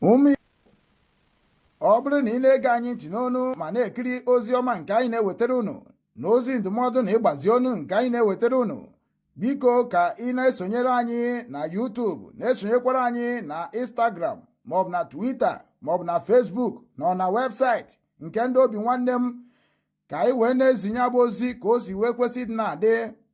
Ụmụ, ọ bụrụ na ị na-ege anyị ntị n'onu ma na-ekiri ozi ọma nke anyị na-ewetara unu na ozi ndụmọdụ na ịgbazi onu nke anyị na-ewetara unu, biko ka ị na-esonyere anyị na YouTube, na-esonyekwara anyị na Instagram maọbụ na Twitter maọbụ na Facebook na ọ na webụsaịtị nke ndị Obi Nwanne M, ka anyị wee na-ezinye abụ ozi ka o si wee kwesị ịdị na-adị,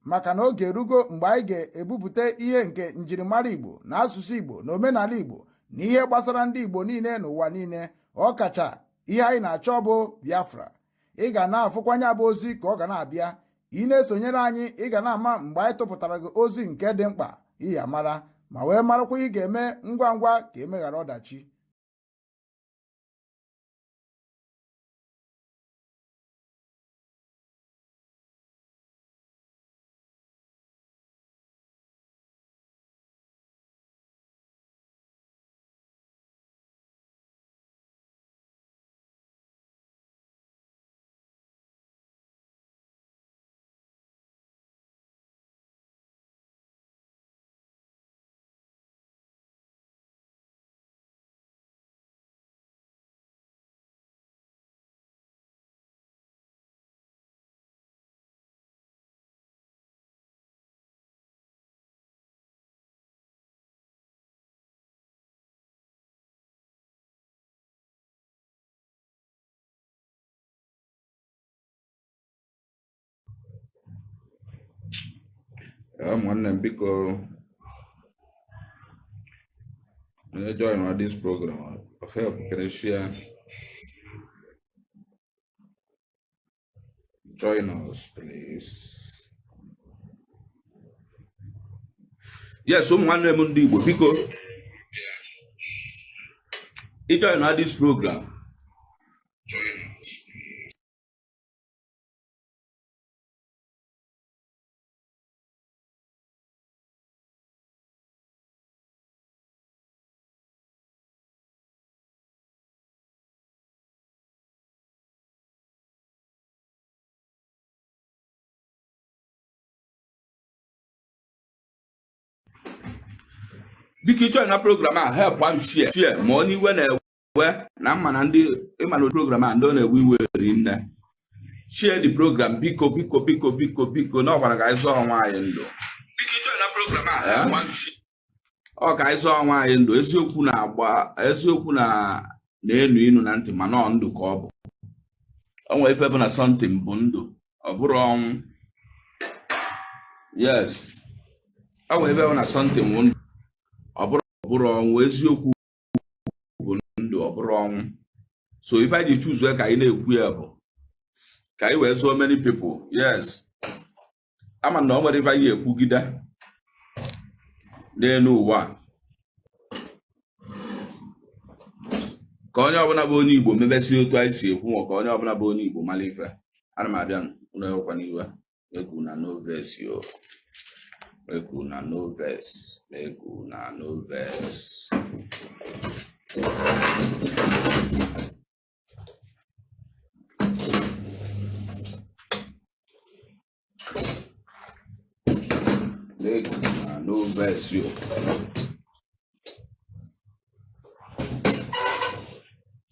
maka na oge erugo mgbe anyị ga-ebupụta ihe nke njirimara Igbo na asụsụ Igbo na omenala Igbo na ihe gbasara ndị Igbo niile n'ụwa niile, ọkacha ihe anyị na-achọ bụ Biafra. Ị ga na-afụkwanye abụ ozi ka ọ ga na-abịa. Ị na-esonyere anyị, ị ga na-ama mgbe anyị tụpụtara gị ozi nke dị mkpa ị ya mara ma wee marakwa ị ga-eme ngwa ngwa ka emeghara ọdachi. Ụmụnne m, biko, onye join on this program, help can share, join us please. Yes, ụmụ nwanne m ndị Igbo, biko, ị join on this program. Biko, ị join na program a, help am share share ma onye iwe na-ewe na mma na ndị ịma na program a ndị ọ na-ewe iwe ri nne. Share the program, biko, biko, biko, biko, biko, na ọkwara ka anyị zọọ onwe anyị ndụ. Biko, ị join na program a, help am share. Ọ ka anyị zọọ onwe anyị ndụ. Eziokwu na-agba, eziokwu na na-enu inu na ntị, mana ọ ndụ ka ọ bụ. O nwere ife bụ na something bụ ndụ, ọ bụrụ ọnwụ. Yes, o nwere ife bụ na something bụ ndụ, ọ bụrụ ọnwụ. Eziokwu bụ ndụ, ọ bụrụ ọnwụ. So ife anyị ji choose ka anyị na-ekwu ya bụ ka anyị wee zụọ many people. Yes, ama na o nwere ife anyị ekwugide n'elu ụwa ka onye ọbụla bụ onye Igbo mebesi otu anyị si ekwu, ma ka onye ọbụla bụ onye Igbo mara ife. Ana m abịa, unu ewekwana iwe. Make una no vex o, make una no vex, make una no vex. Make una no vex o.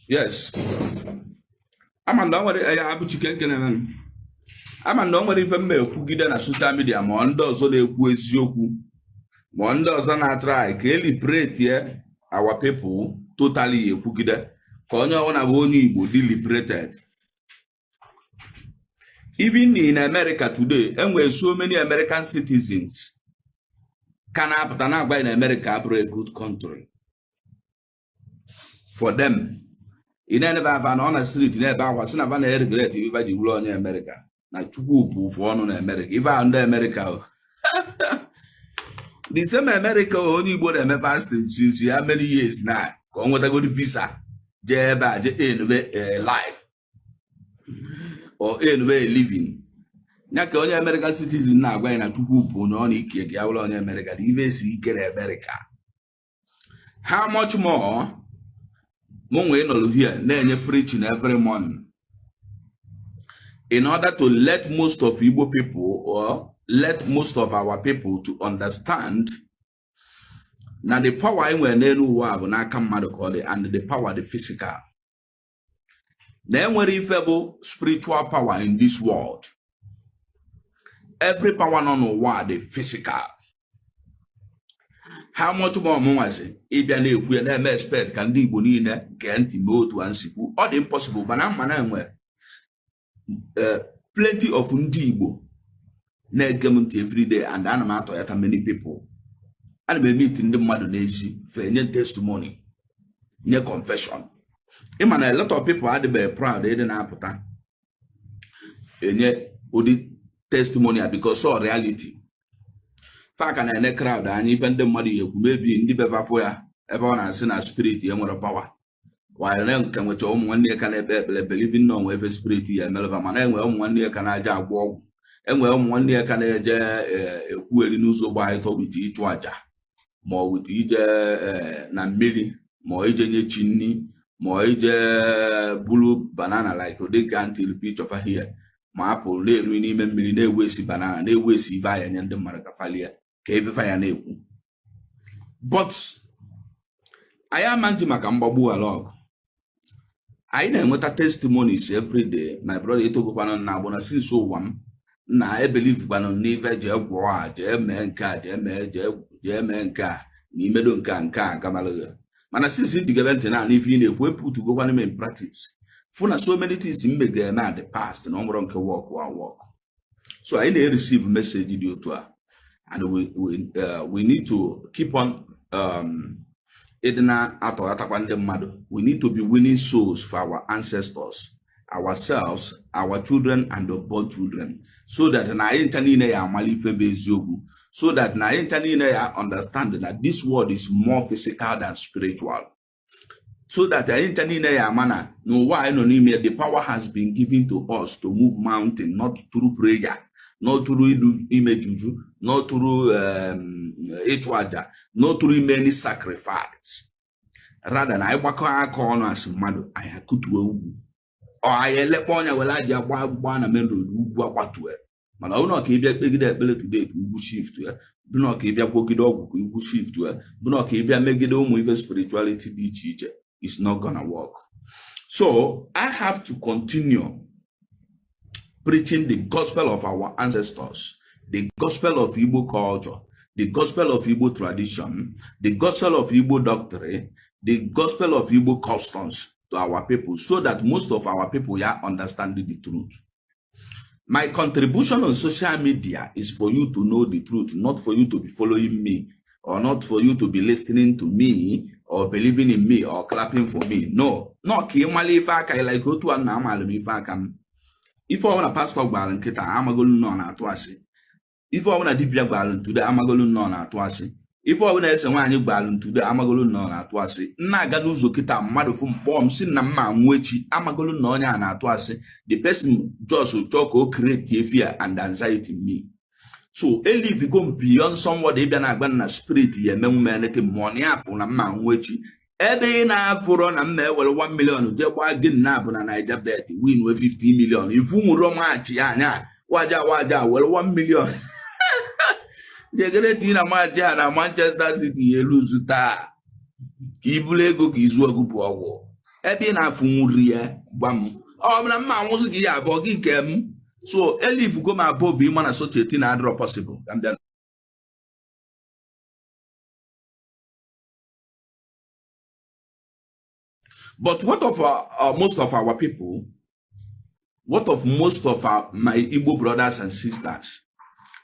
Yes, ama na o nwere ya abụ Chike nke na-eme m. Ama na o nwere ife m ekwugide na social media, ma ndị ọzọ na-ekwu eziokwu, ma ndị ọzọ na-atry ka e liberate our people totally, ekwugide ka onye ọbụla bụ onye Igbo dị liberated. Even in America today, enwere so many American citizens ka na-apụta na-agwa na America abụrụ a good country for them. Ị na-enebe afa na ọ na street na-ebe akwa, sị na fa na-regret ife ji bụrụ onye America, na Chukwu bụ ụfụ ọnụ na America, ife ahụ ndị America, the same America onye Igbo na-eme fasting since ya many years na ka ọ nwetagoro visa jee ebe a jee enube a life or enube a living ya, ka onye American citizen na-agwa ya na Chukwu bụ onye ọ na ike ka ya bụrụ onye America, na ife esi ike na America. How much more mụ nwee nọrọ here na-enye preaching every morning in order to let most of Igbo people or let most of our people to understand Na the power anyị nwere n'elu ụwa a bụ n'aka mmadụ ka ọ dị, and the power dị physical. Na enwere ife bụ spiritual power in this world. Every power nọ n'ụwa dị physical. How much more mụnwazi ịbịa na-ekwu ya, na-eme expect ka ndị Igbo niile gee ntị mee otu a nsikwu? Ọ dị impossible, mana mma na-enwe plenty of ndị Igbo na-ege m ntị everyday, and ana m atọyata many people. Ana m e-meet ndị mmadụ n'ezi, fe nye testimony, nye confession. Ịma na a lot of people adịbeghị proud ịdị na-apụta enye ụdị testimony a, because ọ reality fa ka na-ene crowd anya, ife ndị mmadụ ya ekwu, mebi ndị bevafụ ya ebe ọ na-asị na spirit ya nwere power, while nke nwecha ụmụ nwanne ya ka na-ekpe ekpere, believing na onwe efe spirit ya emeleba. Mana enwe ụmụ nwanne ya ka na-aja agwọ ọgwụ, enwe ụmụ nwanne ya ka na-eje ekwugheri n'ụzọ gba ịtọ with ịchụ àjà, ma ọ with ije na mmiri, ma ọ ije nye chi nni, ma ọ ije buru banana like ụdị nke ntị picture here, ma apụ na-eru n'ime mmiri, na-ewu esi banana, na-ewu esi ife anya nye ndị mmadụ ka falie ka efefa ya na-ekwu. But anyị ama nji maka mgbagbu ala ọgụ. Anyị na-enweta testimonies every day, my brother. Etogokwana na agbụ na since ụwa m na e-believe kwanụ n'ife jee gwọọ a, jee mee nke a, jee mee, jee mee nke a, na imedo nke a, nke a gamalụghị. Mana since njigebe ntị na ife ị na-ekwu, eputugokwana m in practice, fụ na so many things m mega eme at the past na ọ nwere nke work wa work. So anyị na-receive message dị otu a, and we need to keep on ịdị na-atọghatakwa ndị mmadụ. We need to be winning souls for our ancestors, ourselves, our children and unborn children, so that na anyị ncha niile ya amala ife bụ eziokwu, so that na anyị ncha niile ya understand that this world is more physical than spiritual, so that anyị ncha niile ya ama na n'ụwa anyị nọ n'ime, the power has been given to us to move mountain, not through prayer, not through idu ime juju, not through ịchụ aja, not through ime any sacrifice. Rather, na anyị gbakọ aka ọnụ asị mmadụ, anyị akụtuo ugwu, ọ anyị elekpa ọnya were aja gba gba na main road, ugwu akwatue. Mana ọ bụrụ na ka ị bịa kpegide ekpere today ka ugwu shift ya, bụ na ka ị bịa gwogide ọgwụ ka ugwu shift ya, bụ na ka ị bịa megide ụmụ ife spirituality dị iche iche, it's not gonna work. So I have to continue preaching the gospel of our ancestors, the gospel of Igbo culture, the gospel of Igbo tradition, the gospel of Igbo doctrine, the gospel of Igbo customs to our people, so that most of our people are understanding the truth. My contribution on social media is for you to know the truth, not for you to be following me, or not for you to be listening to me, or believing in me, or clapping for me. No, no, ka ị mara ife aka, like otu a na amalụ m ife aka m. Ife ọbụla pastọ gwara nkịta, amagolu nọ na-atụ asị. Ife ọbụla dibịa gwara ntụde, amagolu nọ na-atụ asị. Ife ọbụla ese nwaanyị gwara ntụde, amagolu nọ na-atụ asị. Nna aga n'ụzọ kịta, mmadụ fụ mkpọọ m si na mma anwụ echi, amagolu na onye a na-atụ asị. The person just chọọ ka o create fear and anxiety in me. So elivigo m beyond somebody ịbịa na-agba na spirit ya emenwu m anything, ma ọ na ya afụ na mma anwụ echi. Ebe ị na-afụrọ na mma ewere 1 million jee gbaa gị na bụ na Naija bet, win wee 50 million, ifu nwụrụ maachị ya anya waja waja were 1 million jegere tii na match a na Manchester City ya eluzu taa, ka i buru ego ka izu ọgụ bụ ọgwụ. Ebe ị na-afụ nri ya, gwa m, ọ bụ na mma anwụsị gị ya abụọ gị nke m. So elivugo m above ịma na society na adịrọ possible ka m bịa. But what of most of our people? What of most of my Igbo brothers and sisters?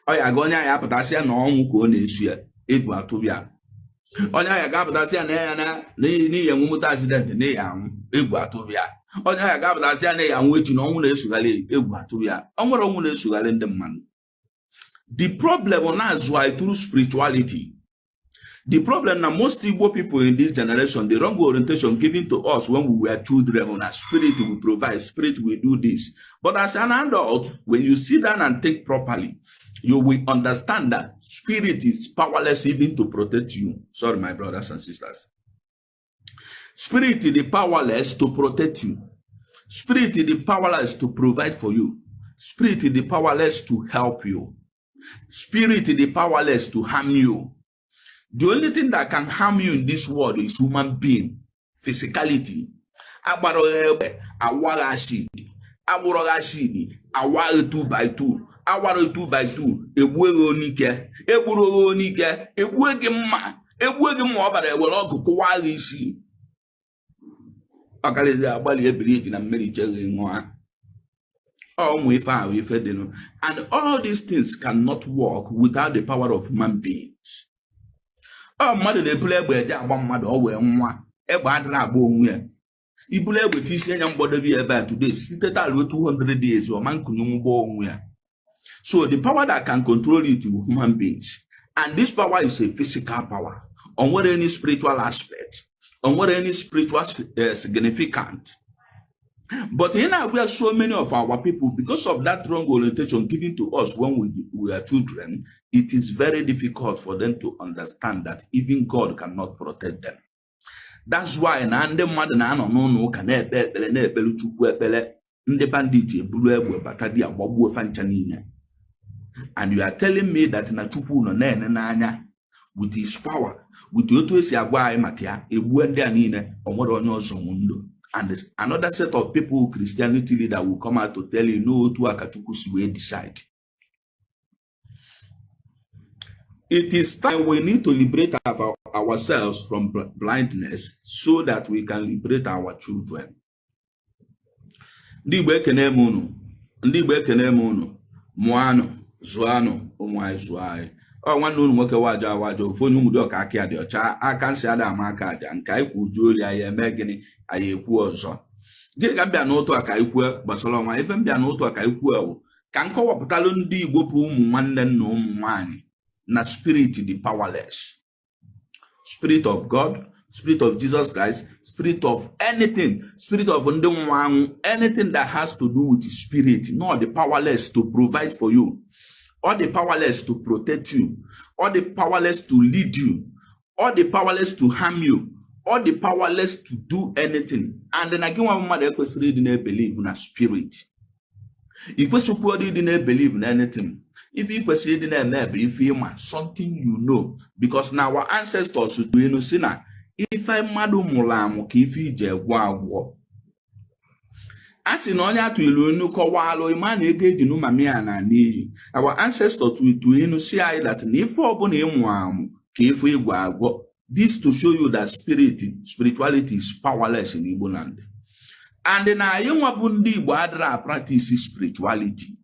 Ọ ya ga onye anyị apụtasị ya na ọnwụ ka ọ na-esu ya, egwu atụbịa. Onye ahịa ga-apụtasị ya na ya na n'ihi enwe moto accident, n'ihi anwụ, egwu atụbịa. Onye ahịa ga-apụtasị ya na ya anwụ echi, na ọnwụ na-esogharị, egwu atụbịa. Ọ nwere ọnwụ na-esogharị ndị mmadụ. The problem na-azụ anyị through spirituality. The problem na most Igbo people in this generation, the wrong orientation given to us when we were children, na spirit will provide, spirit will do this. But as an adult, when you sit down and think properly, you will understand that spirit is powerless even to protect you. Sorry, my brothers and sisters. Spirit is powerless to protect you. Spirit is powerless to provide for you. Spirit is powerless to help you. Spirit is powerless to harm you. The only thing that can harm you in this world is human being physicality. Agbara egbe, awaghị acid, agbụrọghị acid, awaghị 2 by 2, awara 2 by 2, egbue gị onike, egburu gị onike, egbue gị mma, egbue gị mma, ọ bara ewere ọgụ kụwa gị isi, ọkarịzi agbalị ebiri na mmiri cheghị ṅụa. Ụmụ ife ahụ ife dịnụ, and all these things cannot work without the power of human beings. Ọ mmadụ na-ebulu egbe eje agba mmadụ, ọ wee nwa egbe adịrị agba onwe ya. Ibulu egbe tisie nya mgbọdebe ya ebe a today, site taa ruo 200 years, ọma nkunye mgbọ onwe ya. So the power that can control it is human beings, and this power is a physical power. O nwere any spiritual aspect, o nwere any spiritual significant. But in our so many of our people, because of that wrong orientation given to us when we are children, it is very difficult for them to understand that even God cannot protect them. That's why na ndị mmadụ na-anọ n'ụlọ ụka na-ekpe ekpere, na-ekpere Chukwu ekpere, ndị bandit eburu egbe bata di agbagbuo fancha niile. And you are telling me that na Chukwu nọ na-ene n'anya with his power, with otu esi agwa anyị maka ya, egbue ndị a niile, o nwere onye ọzọ nwu ndụ? And another set of people, Christianity leader, will come out to tell you no, otu a ka Chukwu si wee decide. It is time we need to liberate ourselves from blindness so that we can liberate our children. Ndị Igbo, ekene m unu. Ndị Igbo, ekene m unu. Mụọ anụ, zụọ anụ, ụmụ anyị zụọ anyị. Ọ nwanne unu nwoke waja awaja, ofu onye ụmụdị ọka aka ya dị ọcha, aka nsị ada ama aka aja nke anyị kwu juo ori. Anyị eme gịnị? Anyị ekwu ọzọ. Gịnị ka m bịa n'ụtụ a ka anyị kwuo gbasara ọnwa? Ife m bịa n'ụtụ a ka anyị kwuo ewu ka m kọwapụtalụ ndị Igbo bụ ụmụ nwanne nna ụmụ nwanyị na spirit dị powerless. Spirit of God, spirit of Jesus Christ, spirit of anything, spirit of ndị nwụrụ anwụ, anything that has to do with spirit, not the powerless to provide for you or the powerless to protect you or the powerless to lead you or the powerless to harm you or the powerless to do anything. And na gị nwa mmadụ ekwesịrị ịdị na-ebelieve na spirit. Ị kwesịkwara ịdị na-ebelieve na anything. Ife ị kwesịrị ịdị na-eme bụ ife ịma, something you know, because na our ancestors tụ inu si na ife mmadụ mụrụ amụ ka ife ije gwọ agwọ. A sị na onye atụ ilu inu kọwalụ ịma na ego eji nụ ya na n'iyi. Our ancestors tụ inu si anyị that na ife ọbụla ịmụ amụ ka ife ịgwọ agwọ. This to show you that spirituality is powerless in Igbo land, and na anyị nwa bụ ndị Igbo adịrị practice spirituality.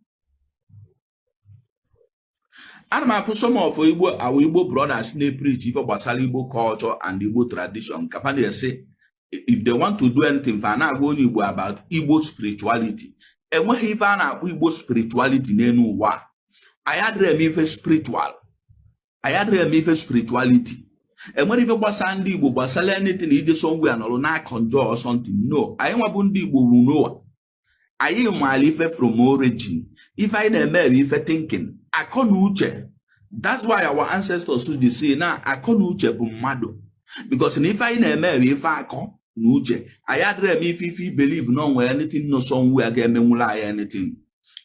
Ana m afụ some of Igbo, our Igbo brothers, na-preach ife gbasara Igbo culture and Igbo tradition, ka fa na-esi if they want to do anything, fa na-agwa onye Igbo about Igbo spirituality. Enweghị ife a na-akpọ Igbo spirituality n'elu ụwa. Anyị adịrị eme ife spiritual, anyị adịrị eme ife spirituality. Enwere ife gbasara ndị Igbo gbasara anything ije somewhere nọrọ na conjure or something? No. Anyị nwa bụ ndị Igbo n'ụwa, anyị maara ife from origin. Ife anyị na-eme bụ ife thinking, akọ na uche. That's why our ancestors ji say na akọ na uche bụ mmadụ, because na ife anyị na-eme bụ ife akọ na uche. Anyị adịrị eme ife believe na onwere anything nọ somewhere ga-emenwuru anyị anything.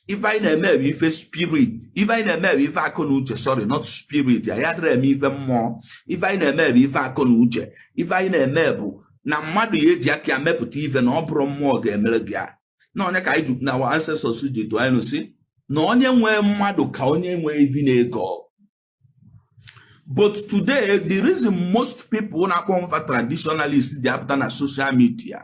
Ife anyị na-eme bụ ife spirit. Ife anyị na-eme bụ ife akọ na uche, sorry, not spirit. Anyị adịrị eme ife mmụọ. Ife anyị na-eme bụ ife akọ na uche. Ife anyị na-eme bụ na mmadụ ya eji aka ya mepụta ife, na ọ bụrụ mmụọ ga-emere gị ya. Na onye ka anyị na our ancestors ji tụọ anyị si na onye nwee mmadụ ka onye nwee ivi na-ego. But today, the reason most people na-akpọ mfa traditionalists dị apụta na social media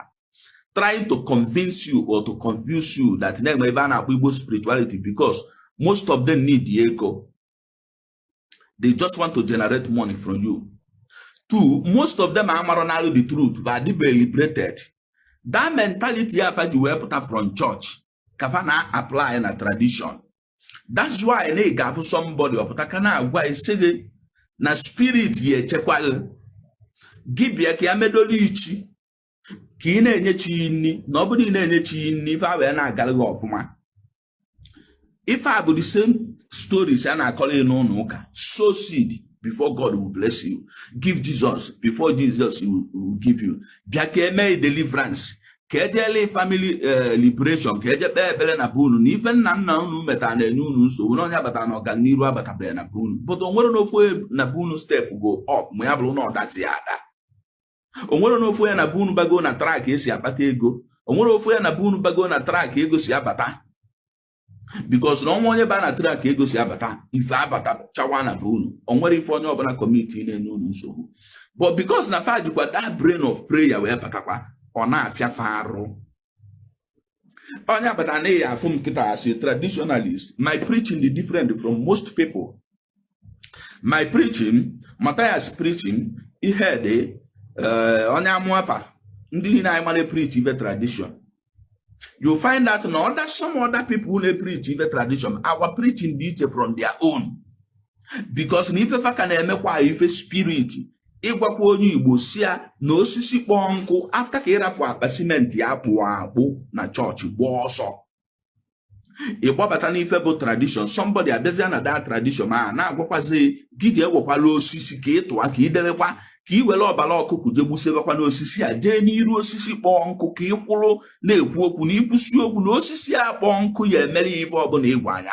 trying to convince you or to confuse you that na-enwe ebe a na-akpọ Igbo spirituality, because most of them need the ego. They just want to generate money from you. Two, most of them amarọ n'alụ the truth, but adịbe liberated. That mentality afa ji wee pụta from church ka fa na apply na tradition. That's why na ị ga-afụ somebody ọpụta ka na-agwa isi gị na spirit ya echekwa gị, gị bịa ka ya medolu ichi, ka ị na-enye chi nri, na ọ bụrụ ị na-enye chi nri, ife a wee na-agara gị ọfụma. Ife a bụ the same stories a na-akọrọ gị n'ụlọ ụka: sow seed before God will bless you, give Jesus before Jesus will give you, bịa ka emee deliverance. Ka ejele family liberation, ka eje kpee ekpere na be unu na ife nna nna unu metara na-enye unu nsogbu, na onye abatara na ọganiru abatabeghị na be unu. But o nwere n'ofu na be unu step go up, ma ya bụrụ na ọ dazi ada. O nwere n'ofu ya na be unu bago na track esi akpata ego. O nwere ofu ya na be unu bago na track ego si abata, because na ọnwa onye ba na track ego si abata, ife abata chawa na be unu. O nwere ife onye ọbụla community na-enye unu nsogbu. But because na fa jikwa that brain of prayer wee batakwa, ọ na-afịafa arụ. Onye abata na ya afụ m nkịta as a traditionalist, my preaching is different from most people. My preaching, Matthias preaching, ihe dị onye amụ afa, ndị niile anyị mara preach ife tradition. You find out na other some other people na-preach ife tradition, our preaching dị iche from their own, because na ife fa ka na-emekwa ife spirit. Ịgwakwa onye Igbo si ya na osisi kpọọ nkụ, after ka ịrapụ akpa simenti akpụ akpụ na chọọchị gbaa ọsọ, ịgbabata n'ife bụ tradition, somebody abịazịa na that tradition a na-agwakwazi gị ji ewekwala osisi ka ị tụwa, ka ị debekwa, ka ị were ọbara ọkụkọ jee gbusebekwa n'osisi a, jee n'iru osisi kpọọ nkụ, ka ị kwụrụ na-ekwu okwu, na ikwusi okwu na osisi a kpọọ nkụ ya emere ya ife ọbụla ịgwa anya.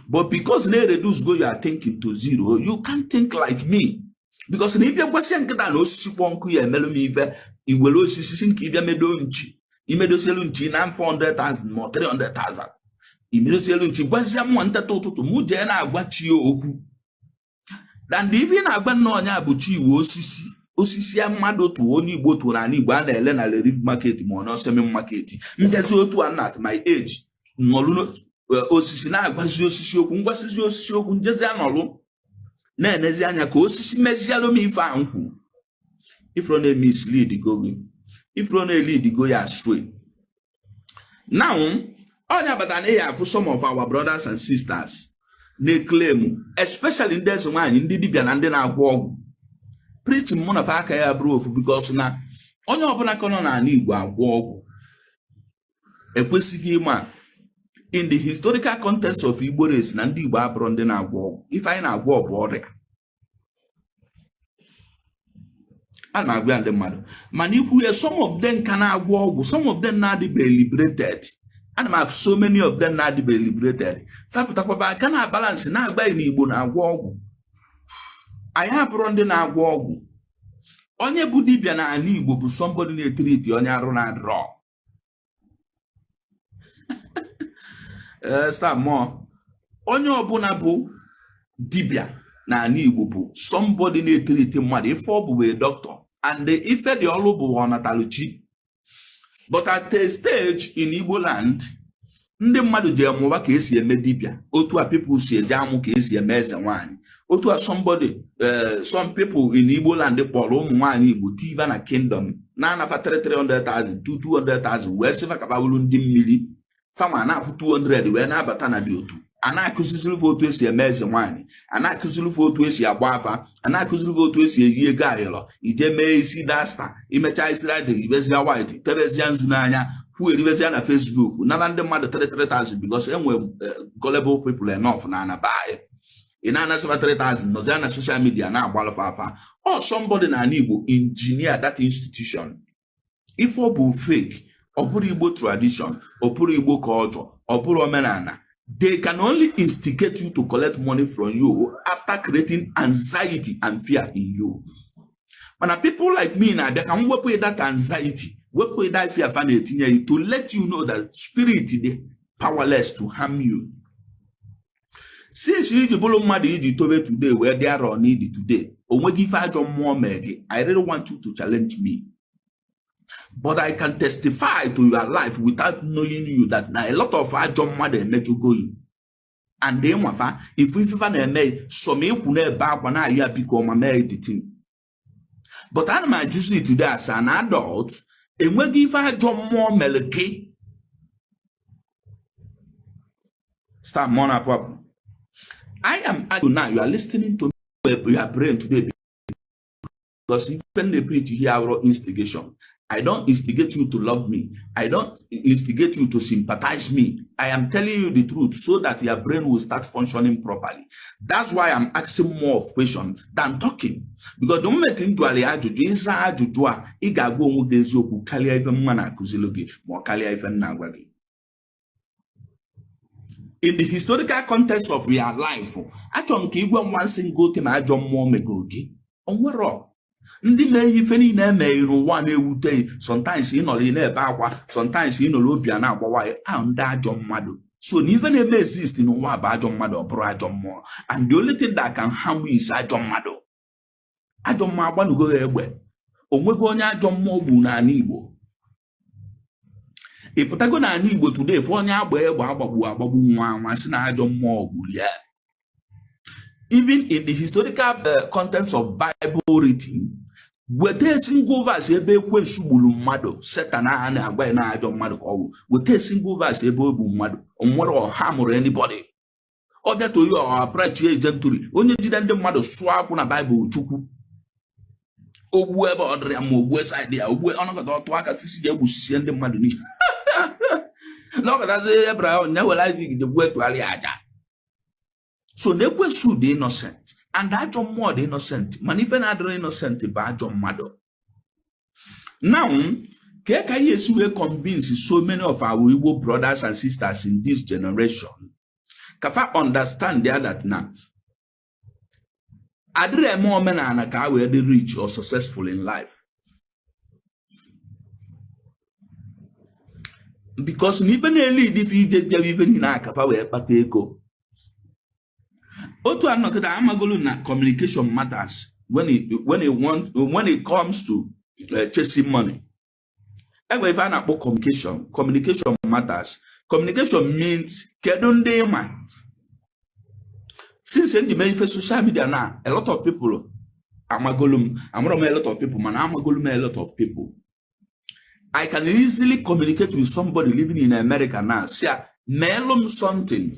But because na reduce go your thinking to zero, you can't think like me, because na ịbịa gwasịa nkịta na osisi kpọọ nkụ ya emelụ m ife, iwere osisi si nke ịbịa medo nchi, imedosielu nchi na 400,000 ma 300,000, imedosielu nchi, gwazia mụnwa nteta ụtụtụ mụ jee na-agwa chi ya okwu. And ife ị na-agwa nna ọnya bụ chi iwe osisi, osisi a mmadụ tụọ, onye Igbo tụrụ n'ala Igbo, a na-ele na Leri Market ma ọ n'Osemi Market. Mbịazi otu a na at my age nọlụ osisi na-agwazi osisi okwu, ngwasizi osisi okwu, njezi anọlụ na-enezi anya ka osisi mezialụ m ife a m kwuru. Ifro na-emislead go gị, ifro na-elead go ya astray. Now onye bata na ya afụ some of our brothers and sisters na-eclaim, especially ndị eze nwaanyị, ndị dibịa na ndị na-agwọ ọgwụ, preaching mụ na fa aka ya bụrụ ofu, because na onye ọbụla ka nọ n'ala Igbo agwọ ọgwụ ekwesịghị ịma in the historical context of Igbo race na ndị Igbo abụrụ ndị na-agwọ ọgwụ. Ife anyị na-agwọ bụ ọrịa a na-agwa ya ndị mmadụ. Mana ikwu ya, some of them ka na-agwọ ọgwụ, some of them na-adịbe liberated. Ana m afụ so many of them na-adịbe liberated, fapụtakwaba aka na balance na-agba na Igbo na-agwọ ọgwụ. Anyị abụrụ ndị na-agwọ ọgwụ. Onye bụ dibịa n'ala Igbo bụ somebody na-etreat onye arụ na-adịrọ. Ee, star mmụọ, onye ọbụla bụ dibịa n'ala Igbo bụ somebody na-etreat mmadụ. Ife ọ bụ wee doctor, and ife dị ọlụ bụ ọnataluchi. But at a stage in Igbo land, ndị mmadụ ji amụba ka esi eme dibịa, otu a people si eje amụ ka esi eme eze nwaanyị, otu a somebody, some people in Igbo land kpọrọ ụmụ nwaanyị Igbo tiva na kingdom na-anafa 300,000 to 200,000 wee sịfa ka bawuru ndị mmiri fama na-akwụ 200 wee na-abata na dị otu a na-akụziziri fa otu esi eme eze nwaanyị, a na-akụziri fa otu esi agba afa, a na-akụziri fa otu esi eyi ego ayọrọ, ije mee isi dasta, imechaa isi radị, ibezie white, tebezie nzu n'anya, kwuo eribezia na Facebook, nara ndị mmadụ 33,000, because enwe gullible people enough na anaba anyị. Ị na-anasịba 3000, nọzie na social media na-agbalụfa afa. Ọ somebody na ala Igbo engineer that institution. Ife ọ bụ fake, ọ bụrụ Igbo tradition, ọ bụrụ Igbo culture, ọ bụrụ omenala. They can only instigate you to collect money from you after creating anxiety and fear in you. Mana people like me na-abịa ka m wepụ that anxiety, wepụ that fear fa na-etinye you, to let you know that spirit dị powerless to harm you. Since iji bụrụ mmadụ iji tobe today wee dị arọ n'idi today, o nweghị ife ajọ mmụọ mee gị. I really want you to challenge me, but I can testify to your life without knowing you that na a lot of ajọ mmadụ emejọgo you, and ịnwafa ifu ifefa na-eme some ikwu na-ebe akwa na-ayọ ya biko ma mee the thing. But ana m ajụzi today, as an adult, enweghị ife ajọ mmụọ mere gị? Start mmụọ na-apụ apụ. I am now you are listening to me, your brain today. Because ife m na-preach here abụrụ instigation. I don't instigate you to love me. I don't instigate you to sympathize me. I am telling you the truth so that your brain will start functioning properly. That's why I'm asking more of questions than talking. Because the moment m jụara ya ajụjụ, ịza ajụjụ a, ị ga-agwa onwe gị eziokwu karịa ife mma na-akụziri gị ma ọ karịa ife m na-agwa gị. In the historical context of your life, achọrọ m ka ịgwa m one single thing ajọ mmụọ megoro gị. O nwero ndị na-eyi ife niile emeghe n'ụwa na-ewute. Sometimes ị nọrọ, ị na-ebe akwa. Sometimes ị nọrọ, obi a na-agbawa ya ahụ. Ndị ajọ mmadụ so na ife na-eme exist n'ụwa bụ ajọ mmadụ, ọ bụrụ ajọ mmụọ. And the only thing that can harm you is ajọ mmadụ. Ajọ mmụọ agbanugo ya egbe. Onwego onye ajọ mmụọ gburu n'ala Igbo? Ị pụtago n'ala Igbo today fụ onye agba egbe agbagbu agbagbu nwa nwa sị na ajọ mmụọ gburu ya? Even in the historical contents of Bible written, weta single verse ebe ekwensu gburu mmadụ. Satan a na-agwa ya na ajọ mmadụ ka ọ bụ, weta single verse ebe o gbu mmadụ. Nwere ọha mụrụ anybody ọ bịa to you or approach you gently, onye jide ndị mmadụ sụọ akwụ na Bible. Chukwu ogbuo ebe ọ dịrị ya ma ogbue side ya ogbue ọnọkọta ọtụ aka sisi ya egbusisie ndị mmadụ niile n'ọkọtazi. Abraham ya were Isaac jegbuo etụgharị aja. So na ekwensu dị innocent and ajọ mmụọ dị innocent, mana ife na-adịrị innocent bụ ajọ mmadụ. Now, ka ka anyị esi wee convince so many of our Igbo brothers and sisters in this generation ka fa understand ya that na adịrị eme omenala ka a wee dị rich or successful in life? Because na ife na-eli ife ije jebe ife niile a ka fa wee kpata ego. Otu anọkịta amagolu na communication matters when it comes to chasing money. Enwere ife a na-akpọ communication. Communication matters. Communication means kedu ndị ịma. Since ndị mee ife social media na a lot of people amagolu m, amụrụ m a lot of people, mana amagolu m a lot of people. I can easily communicate with somebody living in America now. See, meelụ m something.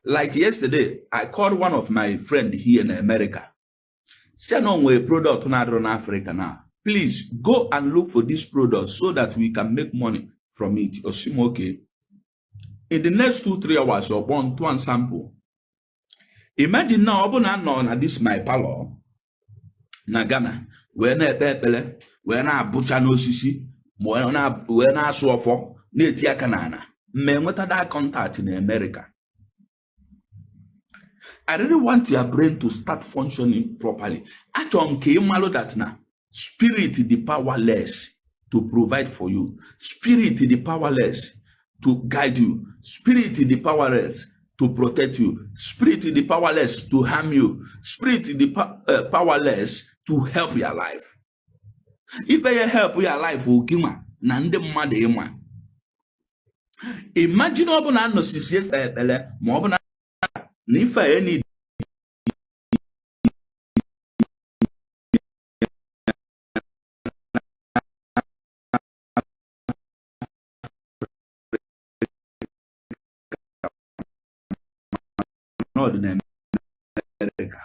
Like yesterday, I called one of my friend here in America. Say no nwere product na-adịrọ n'Africa now. Please go and look for this product so that we can make money from it. Ọ sị m okay. In the next 2, 3 hours, ọ kpọọ ntụan sample. Imagine now, ọ bụ na nọ na this my parlor na Ghana wee na-ekpe ekpere, wee na-abụcha n'osisi, ma wee na-asụ ọfọ, na-eti aka n'ala, ma enweta that contact in America. I really want your brain to start functioning properly. Achọrọ m ka ị malụ that na spirit dị powerless to provide for you. Spirit dị powerless to guide you. Spirit dị powerless to protect you. Spirit dị powerless to harm you. Spirit dị powerless to help your life. Ife ya help your life gịnwa na ndị mmadụ ịma. Imagine ọ bụ na anọsisi ekpere ma ọ bụ na na ife a eni n'ọdị na America,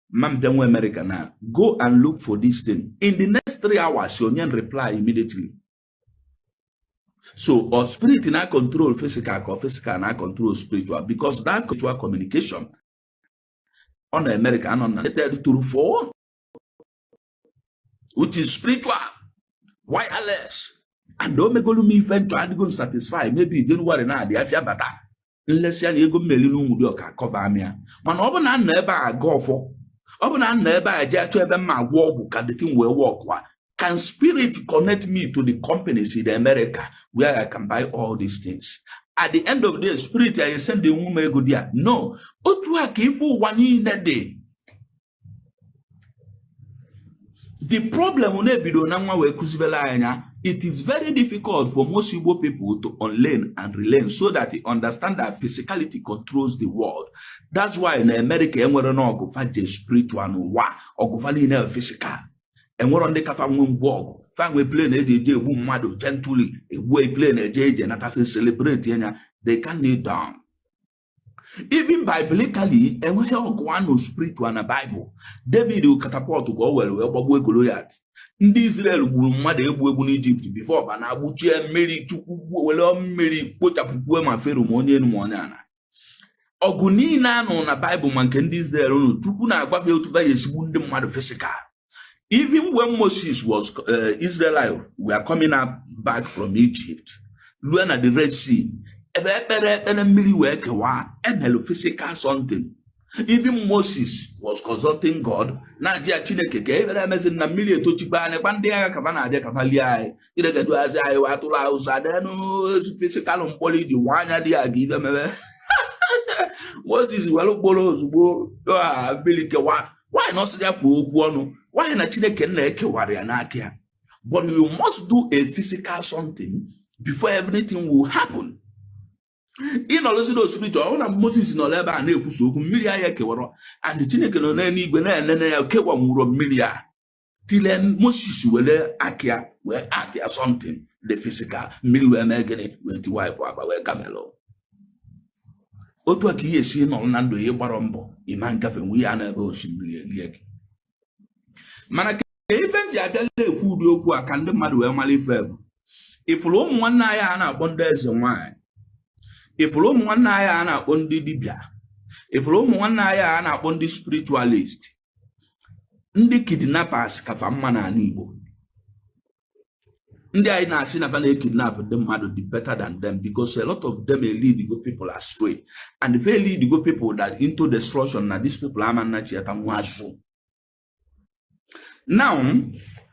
ma m bịa nwe America na go and look for this thing, in the next 3 hours onye reply immediately. So or spirit na control physical ka physical na control spiritual, because that spiritual communication ọ na America anọ na connected through phone, which is spiritual wireless, and o megolu m ife nchọ adịgo satisfy. Maybe January na-adị afịa bata nlesi anya ego mmeli n'ụmụ dị ọka cover amịa. Mana ọ bụ na nọ ebe a aga ọfọ, ọ bụ na nọ ebe a jee chọọ ebe mma agwọ ọgwụ ka the thing wee work kwa. Can spirit connect me to the companies in America where I can buy all these things? At the end of the day, spirit I send the woman ego there? No. Otu a ka ife ụwa niile dị. The problem na-ebido na nwa wee kụzibere anya. It is very difficult for most Igbo people to unlearn and relearn so that they understand that physicality controls the world. That's why na America enwere na ọgụ fa je spiritual n'ụwa. Ọgụ fa niile physical. Enwero ndị kafa nwe ngwa ọgụ fa nwe plane eji eje egbu mmadụ gently, egbuo plane eje eje nata fe celebrate anya. They can kneel down. Even biblically, enweghị ọgụ anụ spiritual na Bible. David catapult ka o were wee gbagbuo Goliath. Ndị Israel gburu mmadụ egbu egbu n'Ijipt before ba na-agbụchie mmiri. Chukwu were mmiri kpochapụkwue ma Fero ma onye elu ma onye ala. Ọgụ niile anụ na Baịbụl, ma nke ndị Israel nụ, Chukwu na-agwafe otu ba ya esigbu ndị mmadụ physical. Even when Moses was Israelite were coming up back from Egypt ruo na the Red Sea, ebe ekpere ekpere mmiri wee kewaa, emelu physical something. Even Moses was consulting God, na-ajụ ya, Chineke, ka ebere emezi na mmiri etochikwa anyị kwa, ndị agha kaba na-abịa kaba lie anyị. Chineke duhazi anyị wee atụrụ awụsa denụ physical mkpọrọ iji nwa anya dị ya ga ibe mere Moses were mkpụrụ ozugbo mmiri kewa. Nwaanyị na ọsị ya kwuo okwu ọnụ nwaanyị na Chineke nna ekewara ya n'aka ya. But you must do a physical something before everything will happen. Ịnọrọzi na spiritual, ọ na Moses nọrọ ebe a na-ekwusa okwu, mmiri ahịa kewara, and Chineke nọ n'eluigwe na-enene ya kewanwuro mmiri a tile Moses were aka ya wee act ya something, the physical mmiri wee mee gịnị? Wee tiwaipụ akpa wee gafere. Otu a ka ihe esi nọrọ na ndụ ya, gbara mbọ ịma ngafe nwe ya n'ebe osimiri elie gị. Mana ka ife m ji abịa na-ekwu ụdị okwu a ka ndị mmadụ wee mara ife bụ, ifuru ụmụ nwanne anyị a na-akpọ ndị eze nwanyị, ifuru ụmụ nwanne anyị a na-akpọ ndị dibịa, ifuru ụmụ nwanne anyị a na-akpọ ndị spiritualist, ndị kidnappers kafa mma n'ala Igbo. Ndị anyị na-asị na fa na-ekidnap ndị mmadụ dị better than them, because a lot of them lead go people astray, and if they lead go people that into destruction, na these people ama nna chiata nwa azụ. Now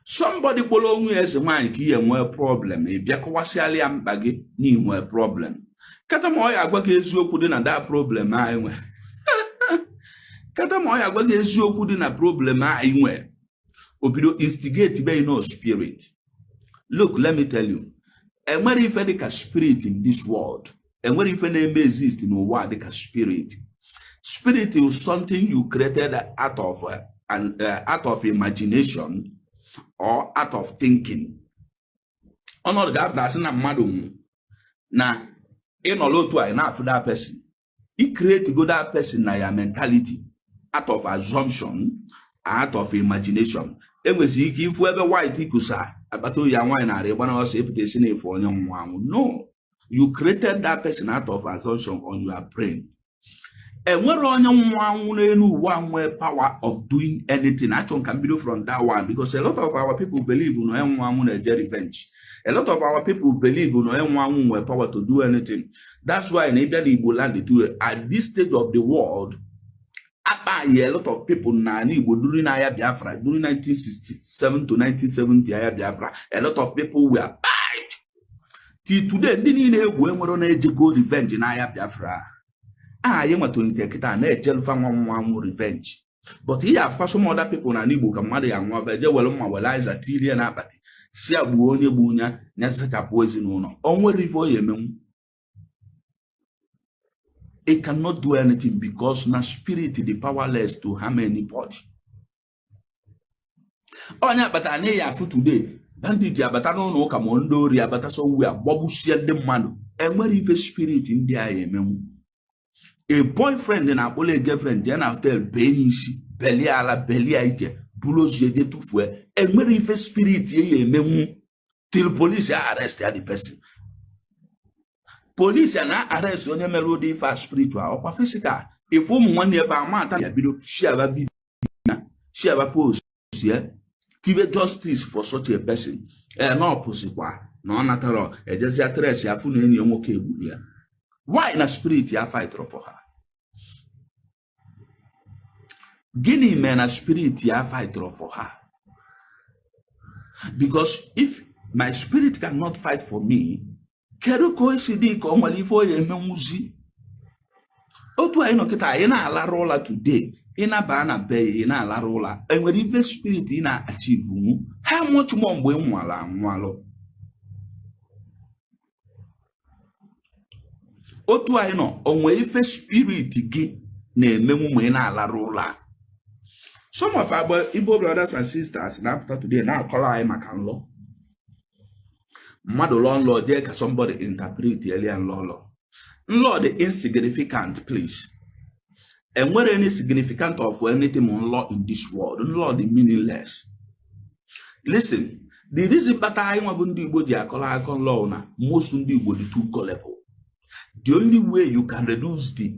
somebody kpọrọ onwe ya eze nwaanyị ka ihe nwee problem, ị bịa kọwasịala ya mkpa gị na inwe problem, kata ma ọ ya agwa gị eziokwu dị na that problem anyị nwe, kata ma ọ ya agwa gị eziokwu dị na problem anyị nwe, o bido instigate be no spirit. Look, let me tell you, enwere ife dịka spirit in this world. Enwere ife na-eme exist n'ụwa dịka spirit. Spirit is something you created out of imagination or out of thinking. Ọnọdụ ga-apụta asị na mmadụ nwụ na ịnọrọ otu a, ị na-afụ that person, I create go that person na ya mentality out of assumption, out of imagination. Enwezi ike ifu ebe white kusa akpata oyi ya nwaanyị narị gbana ọsọ epụta esi na efu onye nwụ anwụ. No, you created that person out of assumption on your brain. Enwere onye nwụ anwụ n'elu ụwa nwee power of doing anything. Achọ ka m bido from that one, because a lot of our people believe na onye nwụ anwụ na-eje revenge. A lot of our people believe na onye nwụ anwụ nwee power to do anything. That's why na ịbịa n'Igbo land to at this stage of the world, akpa a lot of people na ala Igbo during agha Biafra, during 1967 to 1970 agha Biafra, a lot of people were buried. Till today, ndị niile egwu enwere na-ejego revenge n'agha Biafra a anyị nwetara kịta na-ejelufa nwa nwa anwụ revenge. But ihe afụkwa some other people na Igbo ka mmadụ ya nwa eje were mma were aiza tirie na akpati si ya gbuo onye gbuo ya, ya sachapụ ezinụlọ. O nwere ife ọ ya emenwu? It cannot do anything, because na spirit dị powerless to harm anybody. Onye akpatara na ya afụ today, bandit abata n'ụlọ ụka ma ndị ori abata somewhere gbagbusie ndị mmadụ, enwere ife spirit ndị a ya emenwu. A boyfriend na-akpọla a girlfriend jee na hotel bee ya isi, belie ala, belie ike, buru ozu eje tụfuo, enwere ife spirit ya emenwu till police arrest ya the person. Police a na-arrest onye mere ụdị ife a spiritual ọkwa physical. Ife ụmụ nwanne efe ama ata ya bido share video ya, share post ya, give justice for such a person. Ee, na ọ pụsịkwa na ọ natara ejezia trace ya, fụ na enyi ya nwoke egburu ya. Why na spirit ya fight for her? Gịnị mere na spirit ya fight for her? Because if my spirit cannot fight for me, kedu ka o si dị ka ọ nwere ife ọ ya emenwuzi? Otu anyị nọ kịta, anyị na-alarụ ụla today, ị na-aba na be ya, ị na-alarụ ụla, enwere ife spirit ị na-achieve nwu? How much more mgbe ị nwara anwalụ? Otu anyị nọ, o nwee ife spirit gị na-emenwu ma ị na-alarụ ụla? Some of our Igbo brothers and sisters na-apụta today na-akọrọ anyị maka nlọ. Mmadụ lụọ nlọ, jee ka somebody interpret elia nlọ. Ụlọ Nlọ dị insignificant, please. Enwere any significant of anything nlọ in this world. Nlọ dị meaningless. Listen, the reason kpata anyị nwa bụ ndị Igbo ji akọrọ akọ nlọ na most ndị Igbo dị too gullible. The only way you can reduce the